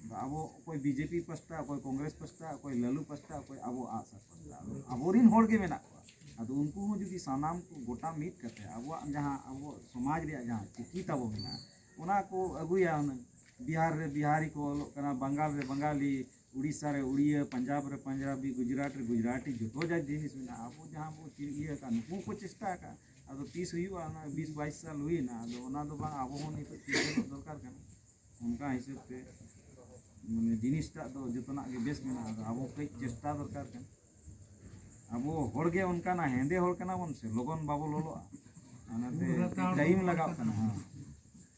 ᱛᱚ, ᱟᱵᱚ ᱚᱠᱚᱭ ᱵᱤᱡᱮᱯᱤ ᱯᱟᱥᱴᱟ, ᱚᱠᱚᱭ ᱠᱚᱝᱜᱨᱮᱥ ᱯᱟᱥᱴᱟ, ᱚᱠᱚᱭ ᱞᱟᱞᱩ ᱯᱟᱥᱴᱟ, ᱚᱠᱚᱭ ᱟᱵᱚ ᱟᱜᱼᱥᱟᱨ ᱯᱟᱥᱴᱟ, ᱟᱫᱚ ᱟᱵᱚᱨᱮᱱ ᱦᱚᱲ ᱜᱮ ᱢᱮᱱᱟᱜ ᱠᱚᱣᱟ᱾ ᱟᱫᱚ ᱩᱱᱠᱩ ᱦᱚᱸ ᱡᱩᱫᱤ ᱥᱟᱱᱟᱢ ᱠᱚ ᱜᱚᱴᱟ ᱢᱤᱫ ᱠᱟᱛᱮ ᱟᱵᱚᱣᱟᱜ ᱡᱟᱦᱟᱸ ᱟᱵᱚ ᱥᱚᱢᱟᱡᱽ ᱨᱮᱭᱟᱜ ᱡᱟᱦᱟᱸ ᱪᱤᱠᱤ ᱛᱟᱵᱚ ᱢᱮᱱᱟᱜᱼᱟ, ᱚᱱᱟ ᱠᱚ ᱟᱹᱜᱩᱭᱟ ᱦᱩᱱᱟᱹᱝ᱾ ᱵᱤᱦᱟᱨ ᱨᱮ ᱵᱤᱦᱟᱨᱤ ᱠᱚ ᱚᱞᱚᱜ ᱠᱟᱱᱟ, ᱵᱟᱝᱜᱟᱞ ᱨᱮ ᱵᱟᱝᱜᱟᱞᱤ, ᱩᱲᱤᱥᱥᱟ ᱨᱮ ᱩᱲᱤᱭᱟᱹ, ᱯᱟᱧᱡᱟᱵᱽ ᱨᱮ ᱯᱟᱧᱡᱟᱵᱤ, ᱜᱩᱡᱽᱨᱟᱴ ᱨᱮ ᱜᱩᱡᱽᱨᱟᱴᱤ, ᱡᱚᱛᱚ ᱡᱟᱹᱛ ᱡᱤᱱᱤᱥ ᱢᱮᱱᱟᱜᱼᱟ᱾ ᱟᱵᱚ ᱡᱟᱦᱟᱸ ᱵᱚ ᱪᱮᱫ ᱤᱭᱟᱹ ᱟᱠᱟᱫ, ᱱᱩᱠᱩ ᱦᱚᱸᱠᱚ ᱪᱮᱥᱴᱟ ᱟᱠᱟᱫ᱾ ᱟᱫᱚ ᱛᱤᱥ ᱦᱩᱭᱩᱜᱼᱟ? ᱚᱱᱟ ᱵᱤᱥ ᱵᱟᱭᱤᱥ ᱥᱟᱞ ᱦᱩᱭᱮᱱᱟ, ᱟᱫᱚ ᱚᱱᱟ ᱫᱚ ᱵᱟᱝ, ᱟᱵᱚ ᱦᱚᱸ ᱱᱤᱛᱚᱜ ᱪᱤᱱᱛᱟᱹ ᱫᱚᱨᱠᱟᱨ ᱠᱟᱱᱟ᱾ ᱚᱱᱠᱟ ᱦᱤᱥᱟᱹᱵ ᱛᱮ ᱢᱟᱱᱮ ᱡᱤᱱᱤᱥᱴᱟᱜ ᱫᱚ ᱡᱚᱛᱚᱱᱟᱜ ᱜᱮ ᱵᱮᱥ ᱢᱮᱱᱟᱜᱼᱟ᱾ ᱟᱫᱚ ᱟᱵᱚ ᱠᱟᱹᱡ ᱪᱮᱥᱴᱟ ᱫᱚᱨᱠᱟᱨ ᱠᱟᱱᱟ᱾ ᱟᱵᱚ ᱦᱚᱲ ᱜᱮ ᱚᱱᱠᱟᱱᱟ, ᱦᱮᱸᱫᱮ ᱦᱚᱲ ᱠᱟᱱᱟ ᱵᱚᱱ ᱥᱮ, ᱞᱚᱜᱚᱱ ᱵᱟᱵᱚ ᱞᱚᱞᱚᱜᱼᱟ, ᱚᱱᱟᱛᱮ ᱴᱟᱭᱤᱢ ᱞᱟᱜᱟᱜ ᱠᱟᱱᱟ᱾ ᱦᱮᱸ,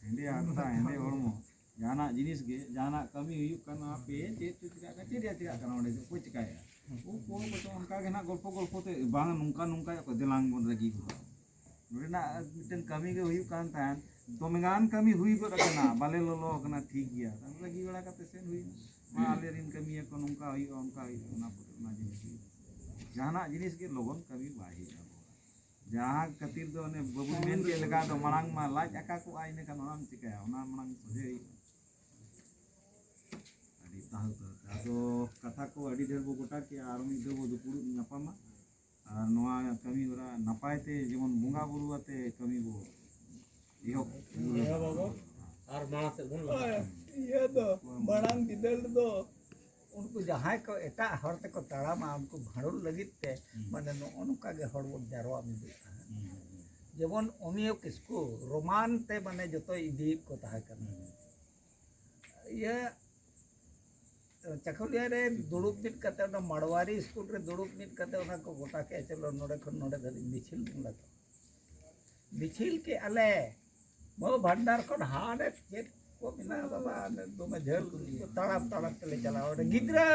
ᱦᱮᱸᱫᱮ ᱦᱟᱨᱛᱟ, ᱦᱮᱸᱫᱮ ᱦᱚᱲᱢᱚ, ᱡᱟᱦᱟᱱᱟᱜ ᱡᱤᱱᱤᱥ ᱜᱮ, ᱡᱟᱦᱟᱱᱟᱜ ᱠᱟᱹᱢᱤ ᱦᱩᱭᱩᱜ ᱠᱟᱱᱟ, ᱯᱮ ᱪᱮᱫ ᱪᱚ ᱪᱤᱠᱟᱹᱜ ᱠᱟᱱᱟ, ᱪᱮᱫ ᱨᱮᱭᱟᱜ ᱪᱤᱠᱟᱹᱜ ᱠᱟᱱᱟ, ᱚᱸᱰᱮ ᱚᱠᱚᱭ ᱪᱤᱠᱟᱹᱭᱟ? ᱩᱱᱠᱩ ᱠᱚ ᱚᱱᱠᱟ ᱜᱮ ᱱᱟᱜ ᱜᱚᱞᱯᱚ ᱜᱚᱞᱯᱚ ᱛᱮ, ᱵᱟᱝ ᱱᱚᱝᱠᱟ ᱱᱚᱝᱠᱟ ᱠᱚ, ᱫᱮᱞᱟᱝ ᱵᱚᱱ ᱨᱟᱹᱜᱤ ᱜᱚᱫᱚᱜᱼᱟ᱾ ᱱᱚᱰᱮᱱᱟᱜ ᱢᱤᱫᱴᱮᱱ ᱠᱟᱹᱢᱤ ᱜᱮ ᱦᱩᱭᱩᱜ ᱠᱟᱱ ᱛᱟᱦᱮᱸᱫ, ᱫᱚᱢᱮ ᱜᱟᱱ ᱠᱟᱹᱢᱤ ᱦᱩᱭ ᱜᱚᱫ ᱟᱠᱟᱱᱟ, ᱵᱟᱞᱮ ᱞᱚᱞᱚ ᱟᱠᱟᱱᱟ, ᱴᱷᱤᱠ ᱜᱮᱭᱟ, ᱛᱟᱦᱞᱮ ᱨᱟᱹᱜᱤ ᱵᱟᱲᱟ ᱠᱟᱛᱮ ᱥᱮᱱ ᱦᱩᱭᱱᱟ, ᱢᱟ ᱟᱞᱮ ᱨᱮᱱ ᱠᱟᱹᱢᱤᱭᱟᱹ ᱠᱚ ᱱᱚᱝᱠᱟ ᱦᱩᱭᱩᱜᱼᱟ, ᱚᱱᱠᱟ ᱦᱩᱭᱩᱜᱼᱟ, ᱚᱱᱟ ᱯᱚᱨᱮ ᱚᱱᱟ ᱡᱤᱱᱤᱥ ᱦᱩᱭᱩᱜᱼᱟ᱾ ᱡᱟᱦᱟᱱᱟᱜ ᱡᱤᱱᱤᱥ ᱜᱮ ᱞᱚᱜᱚᱱ ᱠᱟᱹᱢᱤ ᱵᱟᱭ ᱦᱩᱭᱩᱜᱼᱟ᱾ ᱡᱟᱦᱟᱸ ᱠᱷᱟᱹᱛᱤᱨ ᱫᱚ ᱚᱱᱮ ᱵᱟᱹᱵᱩ ᱢᱮᱱ ᱠᱮᱫ ᱞᱮᱠᱟ ᱫᱚ ᱢᱟᱲᱟᱝ ᱢᱟ ᱞᱟᱡ ᱟᱠᱟ ᱠᱚᱜᱼᱟ, ᱤᱱᱟᱹ ᱠᱷᱟᱱ ᱚᱱᱟᱢ ᱪᱤᱠᱟᱹᱭᱟ, ᱚᱱᱟ ᱢᱟᱲᱟᱝ ᱥᱚᱡᱷᱮ ᱦᱩᱭᱩᱜᱼᱟ᱾ ᱟᱹᱰᱤ ᱛᱟᱦᱩ ᱛᱟᱦᱩ ᱛᱮ᱾ ᱟᱫᱚ ᱠᱟᱛᱷᱟ ᱠᱚ ᱟᱹᱰᱤ ᱰᱷᱮᱨ ᱵᱚ ᱜᱚᱴᱟ ᱠᱮᱜᱼᱟ, ᱟᱨ ᱢᱤᱫ ᱫᱷᱟᱣ ᱵᱚ ᱫᱩᱯᱲᱩᱵ ᱧᱟᱯᱟᱢᱟ᱾ ᱟᱨ ᱱᱚᱣᱟ ᱠᱟᱹᱢᱤ ᱦᱚᱨᱟ ᱱᱟᱯᱟᱭ ᱛᱮ ᱡᱮᱢᱚᱱ ᱵᱚᱸᱜᱟ ᱵᱩᱨᱩ ᱟᱛᱮ ᱠᱟᱹᱢᱤ ᱵᱚ ᱮᱦᱚᱵ᱾ ᱮᱦᱚᱵ ᱟᱵᱚ᱾ ᱟᱨ ᱢᱟᱲᱟᱝ ᱥᱮᱫ ᱵᱚᱱ ᱞᱟᱦᱟᱜᱼᱟ᱾ ᱤᱭᱟᱹ ᱫᱚ ᱢᱟᱲᱟᱝ ᱵᱤᱫᱟᱹᱞ ᱨᱮᱫᱚ ᱩᱱᱠᱩ ᱡᱟᱦᱟᱸᱭ ᱠᱚ ᱮᱴᱟᱜ ᱦᱚᱲ ᱛᱮᱠᱚ ᱛᱟᱲᱟᱢᱟ, ᱩᱱᱠᱩ ᱵᱷᱟᱸᱰᱳᱞ ᱞᱟᱹᱜᱤᱫ ᱛᱮ ᱦᱩᱸ᱾ ᱢᱟᱱᱮ ᱱᱚᱜᱼᱚ ᱱᱚᱝᱠᱟ ᱜᱮ ᱦᱚᱲ ᱵᱚᱱ ᱡᱟᱨᱣᱟ ᱢᱤᱫᱚᱜ ᱛᱟᱦᱮᱸᱫ᱾ ᱦᱩᱸ, ᱦᱩᱸ, ᱦᱩᱸ᱾ ᱡᱮᱢᱚᱱ ᱚᱢᱤᱭᱚ ᱠᱤᱥᱠᱩ ᱨᱳᱢᱟᱱ ᱛᱮ ᱢᱟᱱᱮ ᱡᱚᱛᱚᱭ ᱤᱫᱤᱭᱮᱫ ᱠᱚ ᱛᱟᱦᱮᱸ ᱠᱟᱱᱟ᱾ ᱦᱩᱸ᱾ ᱤᱭᱟᱹ ᱪᱟᱹᱠᱩᱞᱤᱭᱟᱹ ᱨᱮ ᱫᱩᱲᱩᱵ ᱢᱤᱫ ᱠᱟᱛᱮ, ᱚᱱᱟ ᱢᱟᱲᱣᱟᱨᱤ ᱥᱠᱩᱞ ᱨᱮ ᱫᱩᱲᱩᱵ ᱢᱤᱫ ᱠᱟᱛᱮ ᱚᱱᱟ ᱠᱚ ᱜᱚᱴᱟ ᱠᱮᱜᱼᱟ, ᱪᱚᱞᱚ ᱱᱚᱰᱮ ᱠᱷᱚᱱ ᱱᱚᱰᱮ ᱫᱷᱟᱹᱵᱤᱡ ᱢᱤᱪᱷᱤᱞ ᱵᱚᱱ ᱞᱟᱜᱟᱣᱟ᱾ ᱢᱤᱪᱷᱤᱞ ᱠᱮᱜᱼᱟ ᱞᱮ, ᱢᱟᱹ ᱵᱷᱟᱱᱰᱟᱨ ᱠᱷᱚᱱ ᱦᱟᱱᱮ ᱪᱮᱫ ᱠᱚ ᱢᱮᱱᱟᱜᱼᱟ ᱵᱟᱵᱟ, ᱦᱟᱱᱮ ᱫᱚᱢᱮ ᱡᱷᱟᱹᱞ ᱛᱟᱲᱟᱢ ᱛᱟᱲᱟᱢ ᱛᱮᱞᱮ ᱪᱟᱞᱟᱣ ᱠᱟᱱᱟ᱾ ᱜᱤᱫᱽᱨᱟᱹ,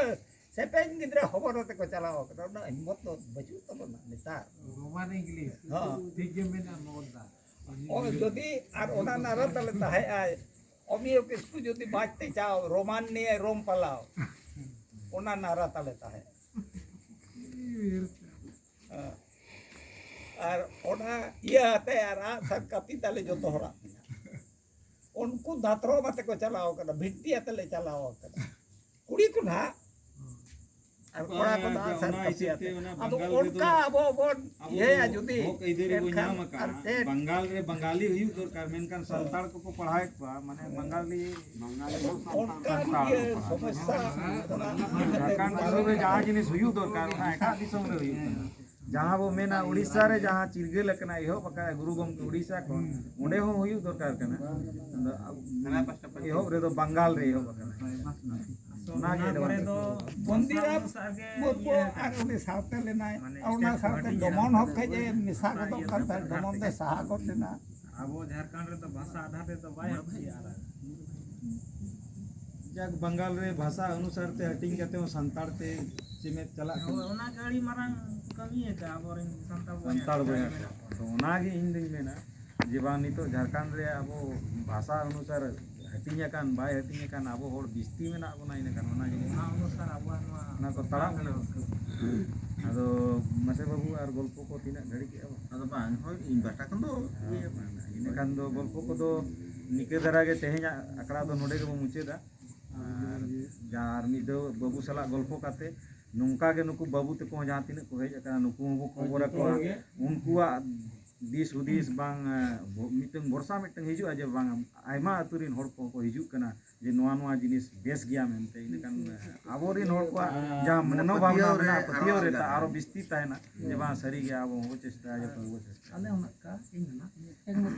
ᱥᱮᱯᱮᱧ ᱜᱤᱫᱽᱨᱟᱹ ᱦᱚᱵᱚᱨ ᱟᱛᱮ ᱠᱚ ᱪᱟᱞᱟᱣ ᱠᱟᱱᱟ, ᱩᱱᱟᱹᱜ ᱦᱤᱢᱢᱚᱛ ᱫᱚ ᱵᱟᱹᱪᱩᱜ ᱛᱟᱵᱚᱱᱟ ᱱᱮᱛᱟᱨ᱾ Roman English. ᱦᱚᱸ᱾ ᱴᱷᱤᱠ ᱜᱮ ᱢᱮᱱᱟᱜᱼᱟ, ᱢᱚᱦᱚᱛ ᱫᱟ᱾ ᱳᱭ ᱡᱩᱫᱤ ᱟᱨ ᱚᱱᱟ ᱱᱟᱨᱟ ᱛᱟᱞᱮ ᱛᱟᱦᱮᱸᱜᱼᱟᱭ, ᱚᱢᱤᱭᱚ ᱠᱤᱥᱠᱩ ᱡᱩᱫᱤ ᱵᱟᱡᱽ ᱛᱮ ᱪᱟᱣ, ᱨᱳᱢᱟᱱ ᱱᱤᱭᱮ ᱨᱳᱢ ᱯᱟᱞᱟᱣ, ᱚᱱᱟ ᱱᱟᱨᱟ ᱛᱟᱞᱮ ᱛᱟᱦᱮᱸᱜ᱾ ᱦᱮᱸ᱾ ᱟᱨ ᱚᱱᱟ ᱤᱭᱟᱹ ᱟᱛᱮ ᱟᱨ ᱟᱜ ᱥᱟᱨ ᱠᱟᱹᱯᱤ ᱛᱟᱞᱮ ᱡᱚᱛᱚ ᱦᱚᱲᱟᱜ ᱢᱮᱱᱟᱜᱼᱟ᱾ ᱩᱱᱠᱩ ᱫᱟᱛᱨᱚᱢ ᱟᱛᱮ ᱠᱚ ᱪᱟᱞᱟᱣ ᱠᱟᱱᱟ, ᱵᱷᱤᱱᱴᱤ ᱟᱛᱮ ᱞᱮ ᱪᱟᱞᱟᱣ ᱠᱟᱱᱟ᱾ ᱠᱩᱲᱤ ᱠᱚ ᱱᱟᱦᱟᱜ, ᱟᱨ ᱠᱚᱲᱟ ᱠᱚ ᱵᱟᱝ, ᱱᱟᱦᱟᱜ ᱟᱫᱚ ᱥᱟᱨ ᱚᱱᱟ ᱠᱟᱹᱯᱤ ᱦᱤᱥᱟᱹᱵ ᱟᱛᱮ ᱛᱮ ᱚᱱᱟ ᱟᱫᱚ ᱵᱟᱝᱜᱟᱞ ᱨᱮᱫᱚ ᱚᱱᱠᱟ ᱟᱵᱚ ᱵᱚᱱ ᱟᱵᱚ ᱤᱭᱟᱹᱭᱟ ᱫᱚ ᱡᱩᱫᱤ, ᱦᱚᱠ ᱟᱹᱭᱫᱟᱹᱨᱤ ᱵᱚᱱ ᱮᱱᱠᱷᱟᱱ ᱧᱟᱢ ᱟᱠᱟᱫᱼᱟ᱾ ᱟᱨ ᱪᱮᱫ ᱵᱟᱝᱜᱟᱞ ᱨᱮ ᱵᱟᱝᱜᱟᱞᱤ ᱦᱩᱭᱩᱜ ᱫᱚᱨᱠᱟᱨ, ᱢᱮᱱᱠᱷᱟᱱ ᱥᱟᱱᱛᱟᱲ ᱠᱚᱠᱚ ᱯᱟᱲᱦᱟᱣᱮᱫ ᱠᱚᱣᱟ, ᱢᱟᱱᱮ ᱵᱟᱝᱜᱟᱞᱤ ᱚᱱᱠᱟᱱ ᱥᱟᱱᱛᱟᱲ ᱤᱭᱟᱹ ᱠᱚ ᱯᱟᱲᱦᱟᱣ᱾ ᱥᱚᱢᱚᱥᱥᱟ ᱚᱱᱟ ᱡᱷᱟᱲᱠᱷᱚᱸᱰ ᱫᱤᱥᱚᱢ ᱨᱮ ᱡᱟᱦᱟᱸ ᱡᱤᱱᱤᱥ ᱦᱩᱭᱩᱜ ᱫᱚᱨᱠᱟᱨ, ᱚᱱᱟ ᱮᱴᱟᱜ ᱫᱤᱥᱚᱢ ᱨᱮ ᱦᱩᱭᱩᱜ ᱠᱟᱱᱟ᱾ ᱡᱟᱦᱟᱸ ᱵᱚ ᱢᱮᱱᱟ ᱩᱲᱤᱥᱥᱟ ᱨᱮ ᱡᱟᱦᱟᱸ ᱪᱤᱨᱜᱟᱹᱞ ᱟᱠᱟᱱᱟ, ᱮᱦᱚᱵ ᱟᱠᱟᱱᱟ ᱜᱩᱨᱩ ᱜᱚᱢᱠᱮ ᱩᱲᱤᱥᱥᱟ ᱠᱷᱚᱱ, ᱚᱸᱰᱮ ᱦᱚᱸ ᱦᱩᱭᱩᱜ ᱫᱚᱨᱠᱟᱨ ᱠᱟᱱᱟ᱾ ᱟᱫᱚ ᱮᱦᱚᱵ ᱨᱮᱫᱚ ᱵᱟᱝᱜᱟᱞ ᱨᱮ ᱮᱦᱚᱵ ᱟᱠᱟᱱᱟ᱾ ᱚᱱᱟᱜᱮ ᱚᱱᱟ ᱠᱚᱨᱮ ᱫᱚ ᱵᱚᱱᱫᱤ ᱟᱨ ᱵᱷᱟᱥᱟ ᱜᱮ ᱵᱚᱫ ᱤᱭᱟᱹ ᱟᱨ ᱩᱱᱤ ᱥᱟᱶᱛᱮ ᱞᱮᱱᱟᱭ, ᱢᱟᱱᱮ ᱚᱱᱟ ᱥᱴᱮᱴ ᱥᱟᱶᱛᱮ ᱦᱟᱹᱴᱤᱧ ᱫᱚᱢᱚᱱ ᱮᱱᱟ᱾ ᱦᱚᱸ ᱠᱟᱹᱡ ᱮ ᱢᱮᱥᱟ ᱜᱚᱫᱚᱜ ᱠᱟᱱ ᱛᱟᱦᱮᱸᱫ, ᱫᱚᱢᱚᱱ ᱫᱚᱭ ᱥᱟᱦᱟ ᱜᱚᱫ ᱞᱮᱱᱟ᱾ ᱟᱵᱚ ᱡᱷᱟᱲᱠᱷᱚᱸᱰ ᱨᱮᱫᱚ ᱵᱷᱟᱥᱟ ᱟᱫᱷᱟᱨ ᱛᱮᱫᱚ ᱵᱟᱭ ᱦᱟᱹᱴᱤᱧ ᱟᱨ ᱡᱟᱠ, ᱵᱟᱝᱜᱟᱞ ᱨᱮ ᱵᱷᱟᱥᱟ ᱚᱱᱩᱥᱟᱨ ᱛᱮ ᱦᱟᱹᱴᱤᱧ ᱠᱟᱛᱮ ᱦᱚᱸ ᱥᱟᱱᱛᱟᱲ ᱛᱮ ᱪᱮᱢᱮᱫ ᱪᱟᱞᱟᱜ ᱦᱳᱭ, ᱠᱟᱱᱟ᱾ ᱚᱱᱟ ᱜᱮ ᱟᱹᱰᱤ ᱢᱟᱨᱟᱝ ᱠᱟᱹᱢᱤ ᱟᱠᱟᱫ ᱟᱵᱚᱨᱮᱱ ᱥᱟᱱᱛᱟᱲ ᱵᱚᱭᱦᱟ ᱥᱟᱱᱛᱟᱲ ᱠᱚ ᱵᱚᱭᱦᱟ ᱡᱟᱦᱟᱸ ᱠᱚ᱾ ᱢᱮᱱᱟᱜ ᱠᱚᱣᱟ᱾ ᱛᱚ ᱚᱱᱟᱜᱮ ᱤᱧ ᱫᱩᱧ ᱢᱮᱱᱟ ᱡᱮ ᱵᱟᱝ, ᱱᱤᱛᱚᱜ ᱡᱷᱟᱲᱠᱷᱚᱸᱰ ᱨᱮ ᱟᱵᱚ ᱵᱷᱟᱥᱟ ᱚᱱᱩᱥᱟᱨ ᱦᱟᱹᱴᱤᱧ ᱟᱠᱟᱱ ᱵᱟᱭ ᱦᱟᱹᱴᱤᱧ ᱟᱠᱟᱱ, ᱟᱵᱚ ᱦᱚᱲ ᱵᱤᱥᱛᱤ ᱢᱮᱱᱟᱜ ᱵᱚᱱᱟ, ᱤᱱᱟᱹᱠᱷᱟᱱ ᱚᱱᱟ ᱡᱤᱱᱤᱥ ᱚᱱᱟ ᱚᱱᱩᱥᱟᱨ ᱟᱵᱚᱣᱟᱜ ᱱᱚᱣᱟ ᱚᱱᱟ ᱠᱚ ᱛᱟᱲᱟᱢ ᱢᱮᱱᱟᱜ ᱵᱚᱱᱟ᱾ ᱟᱫᱚ ᱢᱟᱥᱮ ᱵᱟᱹᱵᱩ, ᱟᱨ ᱜᱚᱞᱯᱚ ᱠᱚ ᱛᱤᱱᱟᱹᱜ ᱜᱷᱟᱹᱲᱤᱡ ᱠᱮᱫᱼᱟ ᱵᱚᱱ? ᱟᱫᱚ ᱵᱟᱝ, ᱦᱳᱭ, ᱤᱧ ᱯᱟᱦᱴᱟ ᱠᱷᱚᱱ ᱫᱚ ᱤᱭᱟᱹ ᱵᱟᱝ, ᱤᱱᱟᱹᱠᱷᱟᱱ ᱫᱚ ᱜᱚᱞᱯᱚ ᱠᱚᱫᱚ ᱱᱤᱠᱟᱹ ᱫᱷᱟᱨᱟ ᱜᱮ, ᱛᱮᱦᱮᱧᱟᱜ ᱟᱠᱷᱲᱟ ᱫᱚ ᱱᱚᱰᱮ ᱜᱮᱵᱚᱱ ᱢᱩᱪᱟᱹᱫᱟ᱾ ᱟᱨ ᱡᱟᱦᱟᱸ ᱟᱨ ᱢᱤᱫ ᱫᱷᱟᱣ ᱵᱟᱹᱵᱩ ᱥᱟᱞᱟᱜ ᱜᱚᱞᱯᱚ ᱠᱟᱛᱮ ᱱᱚᱝᱠᱟ ᱜᱮ ᱱᱩᱠᱩ ᱵᱟᱹᱵᱩ ᱛᱟᱠᱚ ᱦᱚᱸ ᱡᱟᱦᱟᱸ ᱛᱤᱱᱟᱹᱜ ᱠᱚ ᱦᱮᱡ ᱟᱠᱟᱱᱟ, ᱱᱩᱠᱩ ᱦᱚᱸᱵᱚ ᱠᱷᱚᱵᱚᱨ ᱟᱠᱚᱣᱟ᱾ ᱩᱱᱠᱩᱣᱟᱜ ᱫᱤᱥ ᱦᱩᱫᱤᱥ ᱵᱟᱝ, ᱮ, ᱵᱚ-, ᱢᱤᱫᱴᱟᱝ ᱵᱷᱚᱨᱥᱟ ᱢᱤᱫᱴᱟᱝ ᱦᱤᱡᱩᱜᱼᱟ ᱡᱮ ᱵᱟᱝ, ᱟᱭᱢᱟ ᱟᱹᱛᱩ ᱨᱮᱱ ᱦᱚᱲ ᱠᱚᱦᱚᱸ ᱠᱚ ᱦᱤᱡᱩᱜ ᱠᱟᱱᱟ ᱡᱮ ᱱᱚᱣᱟ, ᱱᱚᱣᱟ ᱡᱤᱱᱤᱥ ᱵᱮᱥ ᱜᱮᱭᱟ ᱢᱮᱱᱛᱮ᱾ ᱤᱱᱟᱹᱠᱷᱟᱱ, ᱮ, ᱟᱵᱚᱨᱮᱱ ᱦᱚᱲ ᱠᱚᱣᱟᱜ ᱡᱟᱦᱟᱸ ᱢᱟᱱᱮ ᱢᱚᱱᱳᱵᱷᱟᱵᱽᱱᱟ ᱯᱟᱹᱛᱭᱟᱹᱣ ᱨᱮ ᱢᱮᱱᱟᱜᱼᱟ, ᱟᱨᱚ ᱯᱟᱹᱛᱭᱟᱹᱣ ᱨᱮ ᱟᱞᱟᱫᱟ᱾ ᱟᱨᱚ ᱵᱤᱥᱛᱤ ᱛᱟᱦᱮᱱᱟ ᱡᱮ ᱵᱟᱝ, ᱥᱟᱹᱨᱤ ᱜᱮ ᱟᱵᱚ ᱦᱚᱸᱵᱚ ᱪᱮᱥᱴᱟᱭᱟ, ᱡᱚᱛᱚ ᱜᱮᱵᱚ ᱪᱮᱥᱴᱟᱭᱟ᱾ ᱟᱞᱮ ᱦᱚᱸ ᱱᱟᱜ ᱠᱟ ᱤᱧ ᱦᱚᱸ ᱱᱟᱜ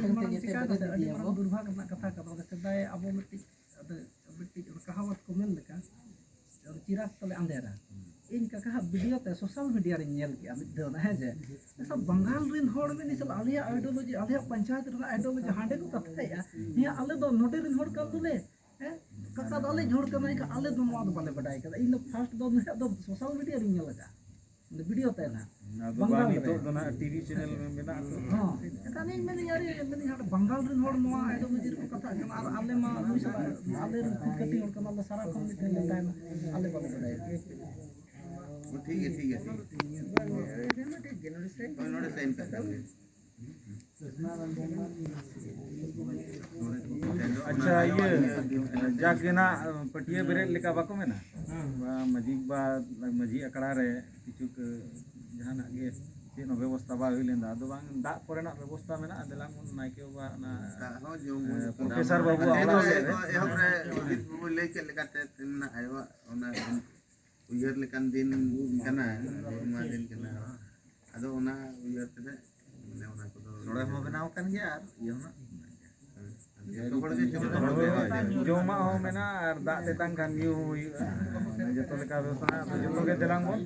ᱤᱧ ᱢᱟᱲᱟᱝ ᱪᱤᱠᱟ ᱠᱟᱛᱮ ᱟᱹᱰᱤ ᱢᱟᱨᱟᱝ ᱫᱩᱨᱵᱷᱟᱜᱽ ᱨᱮᱱᱟᱜ ᱠᱟᱛᱷᱟ ᱠᱟᱱᱟ᱾ ᱥᱮᱫᱟᱭ ᱟᱵᱚ ᱢᱤᱫᱴᱤᱡ, ᱟᱫᱚ ᱢᱤᱫᱴᱤᱡ ᱚᱱᱟ ᱠᱟᱦᱟᱣᱟᱛ ᱠᱚ ᱢᱮᱱ ᱞᱮᱠᱟ, ᱟᱫᱚ ᱪᱤᱨᱟᱜᱽ ᱛᱟᱞᱮ ᱟᱸᱫᱷᱮᱨᱟ᱾ ᱤᱧ ᱠᱟᱠᱟᱦᱟᱜ ᱵᱷᱤᱰᱤᱭᱳ ᱛᱮ ᱥᱳᱥᱟᱞ ᱢᱤᱰᱤᱭᱟ ᱨᱤᱧ ᱧᱮᱞ ᱠᱮᱜᱼᱟ ᱢᱤᱫ ᱫᱷᱟᱣ, ᱦᱮᱸ ᱡᱮ, ᱥᱟᱵ ᱵᱟᱝᱜᱟᱞ ᱨᱮᱱ ᱦᱚᱲ ᱢᱤᱫ ᱥᱟᱞ ᱟᱞᱮᱭᱟᱜ ᱟᱭᱰᱤᱭᱳᱞᱚᱡᱤ, ᱟᱞᱮᱭᱟᱜ ᱯᱚᱧᱪᱟᱭᱮᱛ ᱨᱮᱱᱟᱜ ᱟᱭᱰᱤᱭᱳᱞᱚᱡᱤ ᱦᱟᱸᱰᱮ ᱠᱚ ᱠᱟᱛᱷᱟᱭᱮᱜᱼᱟ᱾ ᱦᱮᱸ, ᱟᱞᱮ ᱫᱚ ᱱᱚᱰᱮ ᱨᱮᱱ ᱦᱚᱲ ᱠᱟᱱ ᱫᱚᱞᱮ, ᱦᱮᱸ, ᱠᱟᱠᱟ ᱫᱚ ᱟᱞᱮ ᱦᱚᱲ ᱠᱟᱱᱟᱭ, ᱮᱱᱠᱷᱟᱱ ᱟᱞᱮ ᱫᱚ ᱱᱚᱣᱟ ᱫᱚ ᱵᱟᱞᱮ ᱵᱟᱰᱟᱭ ᱠᱟᱫᱟ᱾ ᱤᱧ ᱫᱚ ᱯᱷᱟᱥᱴ ᱫᱚ ᱱᱟᱦᱟᱜ ᱫᱚ ᱥᱳᱥᱟᱞ ᱢᱤᱰᱤᱭᱟ ᱨᱤᱧ ᱧᱮᱞ ᱟᱠᱟᱫᱼᱟ, ᱵᱷᱤᱰᱤᱭᱳ ᱛᱮ ᱱᱟᱦᱟᱜ᱾ ᱟᱫᱚ ᱵᱟᱝ, ᱵᱟᱝᱜᱟᱞ ᱨᱮ᱾ ᱱᱤᱛᱚᱜ ᱫᱚ ᱱᱟᱦᱟᱜ ᱴᱤᱵᱷᱤ ᱪᱮᱱᱮᱞ ᱢᱮᱱᱟᱜᱼᱟ ᱛᱚ᱾ ᱦᱚᱸ, ᱮᱱᱠᱷᱟᱱ ᱤᱧ ᱢᱮᱱᱮᱫᱼᱟ, ᱟᱨᱮ, ᱢᱮᱱᱮᱫᱼᱟ, ᱵᱟᱝᱜᱟᱞ ᱨᱮᱱ ᱦᱚᱲ ᱱᱚᱣᱟ ᱟᱭᱰᱤᱭᱳᱞᱚᱡᱤ ᱨᱮᱠᱚ ᱠᱟᱛᱷᱟᱜ ᱠᱟᱱᱟ, ᱟᱨ ᱟᱞᱮ ᱢᱟ ᱱᱩᱭ ᱥᱟᱞᱟᱜ, ᱟᱞᱮ ᱨᱮᱱ ᱠᱷᱩᱫ ᱠᱟᱹᱴᱤᱡ ᱦᱚᱲ ᱠᱟᱱᱟ ᱞᱮ, ᱥᱟᱨᱟ ᱠᱷᱚᱱ ᱢᱤᱫᱴᱮᱱ ᱞᱮ ᱛᱟᱦᱮᱱᱟ, ᱟᱞᱮ ᱵᱟᱞᱮ ᱵᱟᱰᱟᱭᱟ᱾ ᱴᱷᱤᱠ ᱜᱮᱭᱟ, ᱴᱷᱤᱠ ᱜᱮᱭᱟ, ᱴᱷᱤᱠ ᱜᱮᱭᱟ᱾ ᱦᱳᱭ, ᱱᱚᱰᱮ ᱥᱟᱭᱤᱱ ᱠᱟᱜ ᱠᱟᱱ ᱜᱮ᱾ ᱟᱪᱪᱷᱟ, ᱤᱭᱟᱹ, ᱡᱟᱠ ᱜᱮ ᱱᱟᱜ, ᱯᱟᱹᱴᱭᱟᱹ ᱵᱮᱨᱮᱫ ᱞᱮᱠᱟ ᱵᱟᱠᱚ ᱢᱮᱱᱟ? ᱵᱟ, ᱢᱟᱹᱡᱷᱤ ᱵᱟ, ᱢᱟᱹᱡᱷᱤ ᱟᱠᱷᱲᱟ ᱨᱮ ᱠᱤᱪᱷᱩ ᱠᱚ ᱡᱟᱦᱟᱱᱟᱜ ᱜᱮ ᱪᱮᱫ ᱦᱚᱸ ᱵᱮᱵᱚᱥᱛᱷᱟ ᱵᱟᱭ ᱦᱩᱭ ᱞᱮᱱᱟ᱾ ᱟᱫᱚ ᱵᱟᱝ, ᱫᱟᱜ ᱠᱚᱨᱮᱱᱟᱜ ᱵᱮᱵᱚᱥᱛᱷᱟ ᱢᱮᱱᱟᱜᱼᱟ, ᱫᱮᱞᱟ ᱵᱚᱱ ᱱᱟᱭᱠᱮ ᱵᱟᱵᱟ ᱚᱱᱟ, ᱫᱟᱜ ᱦᱚᱸ ᱡᱚᱢ ᱧᱩ ᱮ, ᱡᱚᱛᱚ᱾ ᱯᱨᱚᱯᱷᱮᱥᱚᱨ ᱵᱟᱹᱵᱩ ᱟᱫᱚ ᱚᱲᱟᱜ ᱮᱦᱚᱵ ᱨᱮ, ᱨᱮ᱾ ᱮᱦᱚᱵ ᱨᱮ ᱵᱤᱨ ᱵᱟᱹᱵᱩᱭ ᱞᱟᱹᱭ ᱠᱮᱫ ᱞᱮᱠᱟᱛᱮ, ᱛᱮᱦᱮᱧ ᱟᱭᱳᱣᱟᱜ ᱚᱱᱟ ᱩᱭᱦᱟᱹᱨ ᱞᱮᱠᱟᱱ ᱫᱤᱱ ᱠᱟᱱᱟ, ᱦᱚᱲᱢᱟ ᱫᱤᱱ ᱠᱟᱱᱟ᱾ ᱟᱫᱚ ᱚᱱᱟ ᱩᱭᱦᱟᱹᱨ ᱛᱮ ᱢᱟᱱᱮ ᱚᱱᱟ ᱠᱚᱫᱚ ᱥᱚᱲᱮ ᱦᱚᱸ ᱵᱮᱱᱟᱣ ᱟᱠᱟᱱ ᱜᱮᱭᱟ ᱟᱨ ᱤᱭᱟᱹ ᱦᱚᱸ ᱡᱚᱛᱚ ᱦᱚᱲ ᱜᱮ ᱡᱚᱛᱚ ᱦᱚᱲ ᱜᱮ ᱡᱚᱢᱟᱜ ᱦᱚᱸ ᱢᱮᱱᱟᱜᱼᱟ ᱟᱨ ᱫᱟᱜ ᱛᱮᱛᱟᱝ ᱠᱷᱟᱱ ᱧᱩ ᱦᱚᱸ ᱦᱩᱭᱩᱜᱼᱟ᱾ ᱡᱚᱛᱚ ᱞᱮᱠᱟ ᱵᱮᱵᱚᱥᱛᱷᱟ ᱢᱮᱱᱟᱜᱼᱟ᱾ ᱟᱫᱚ ᱡᱚᱛᱚ ᱜᱮ ᱫᱮᱞᱟᱝ ᱵᱚᱱ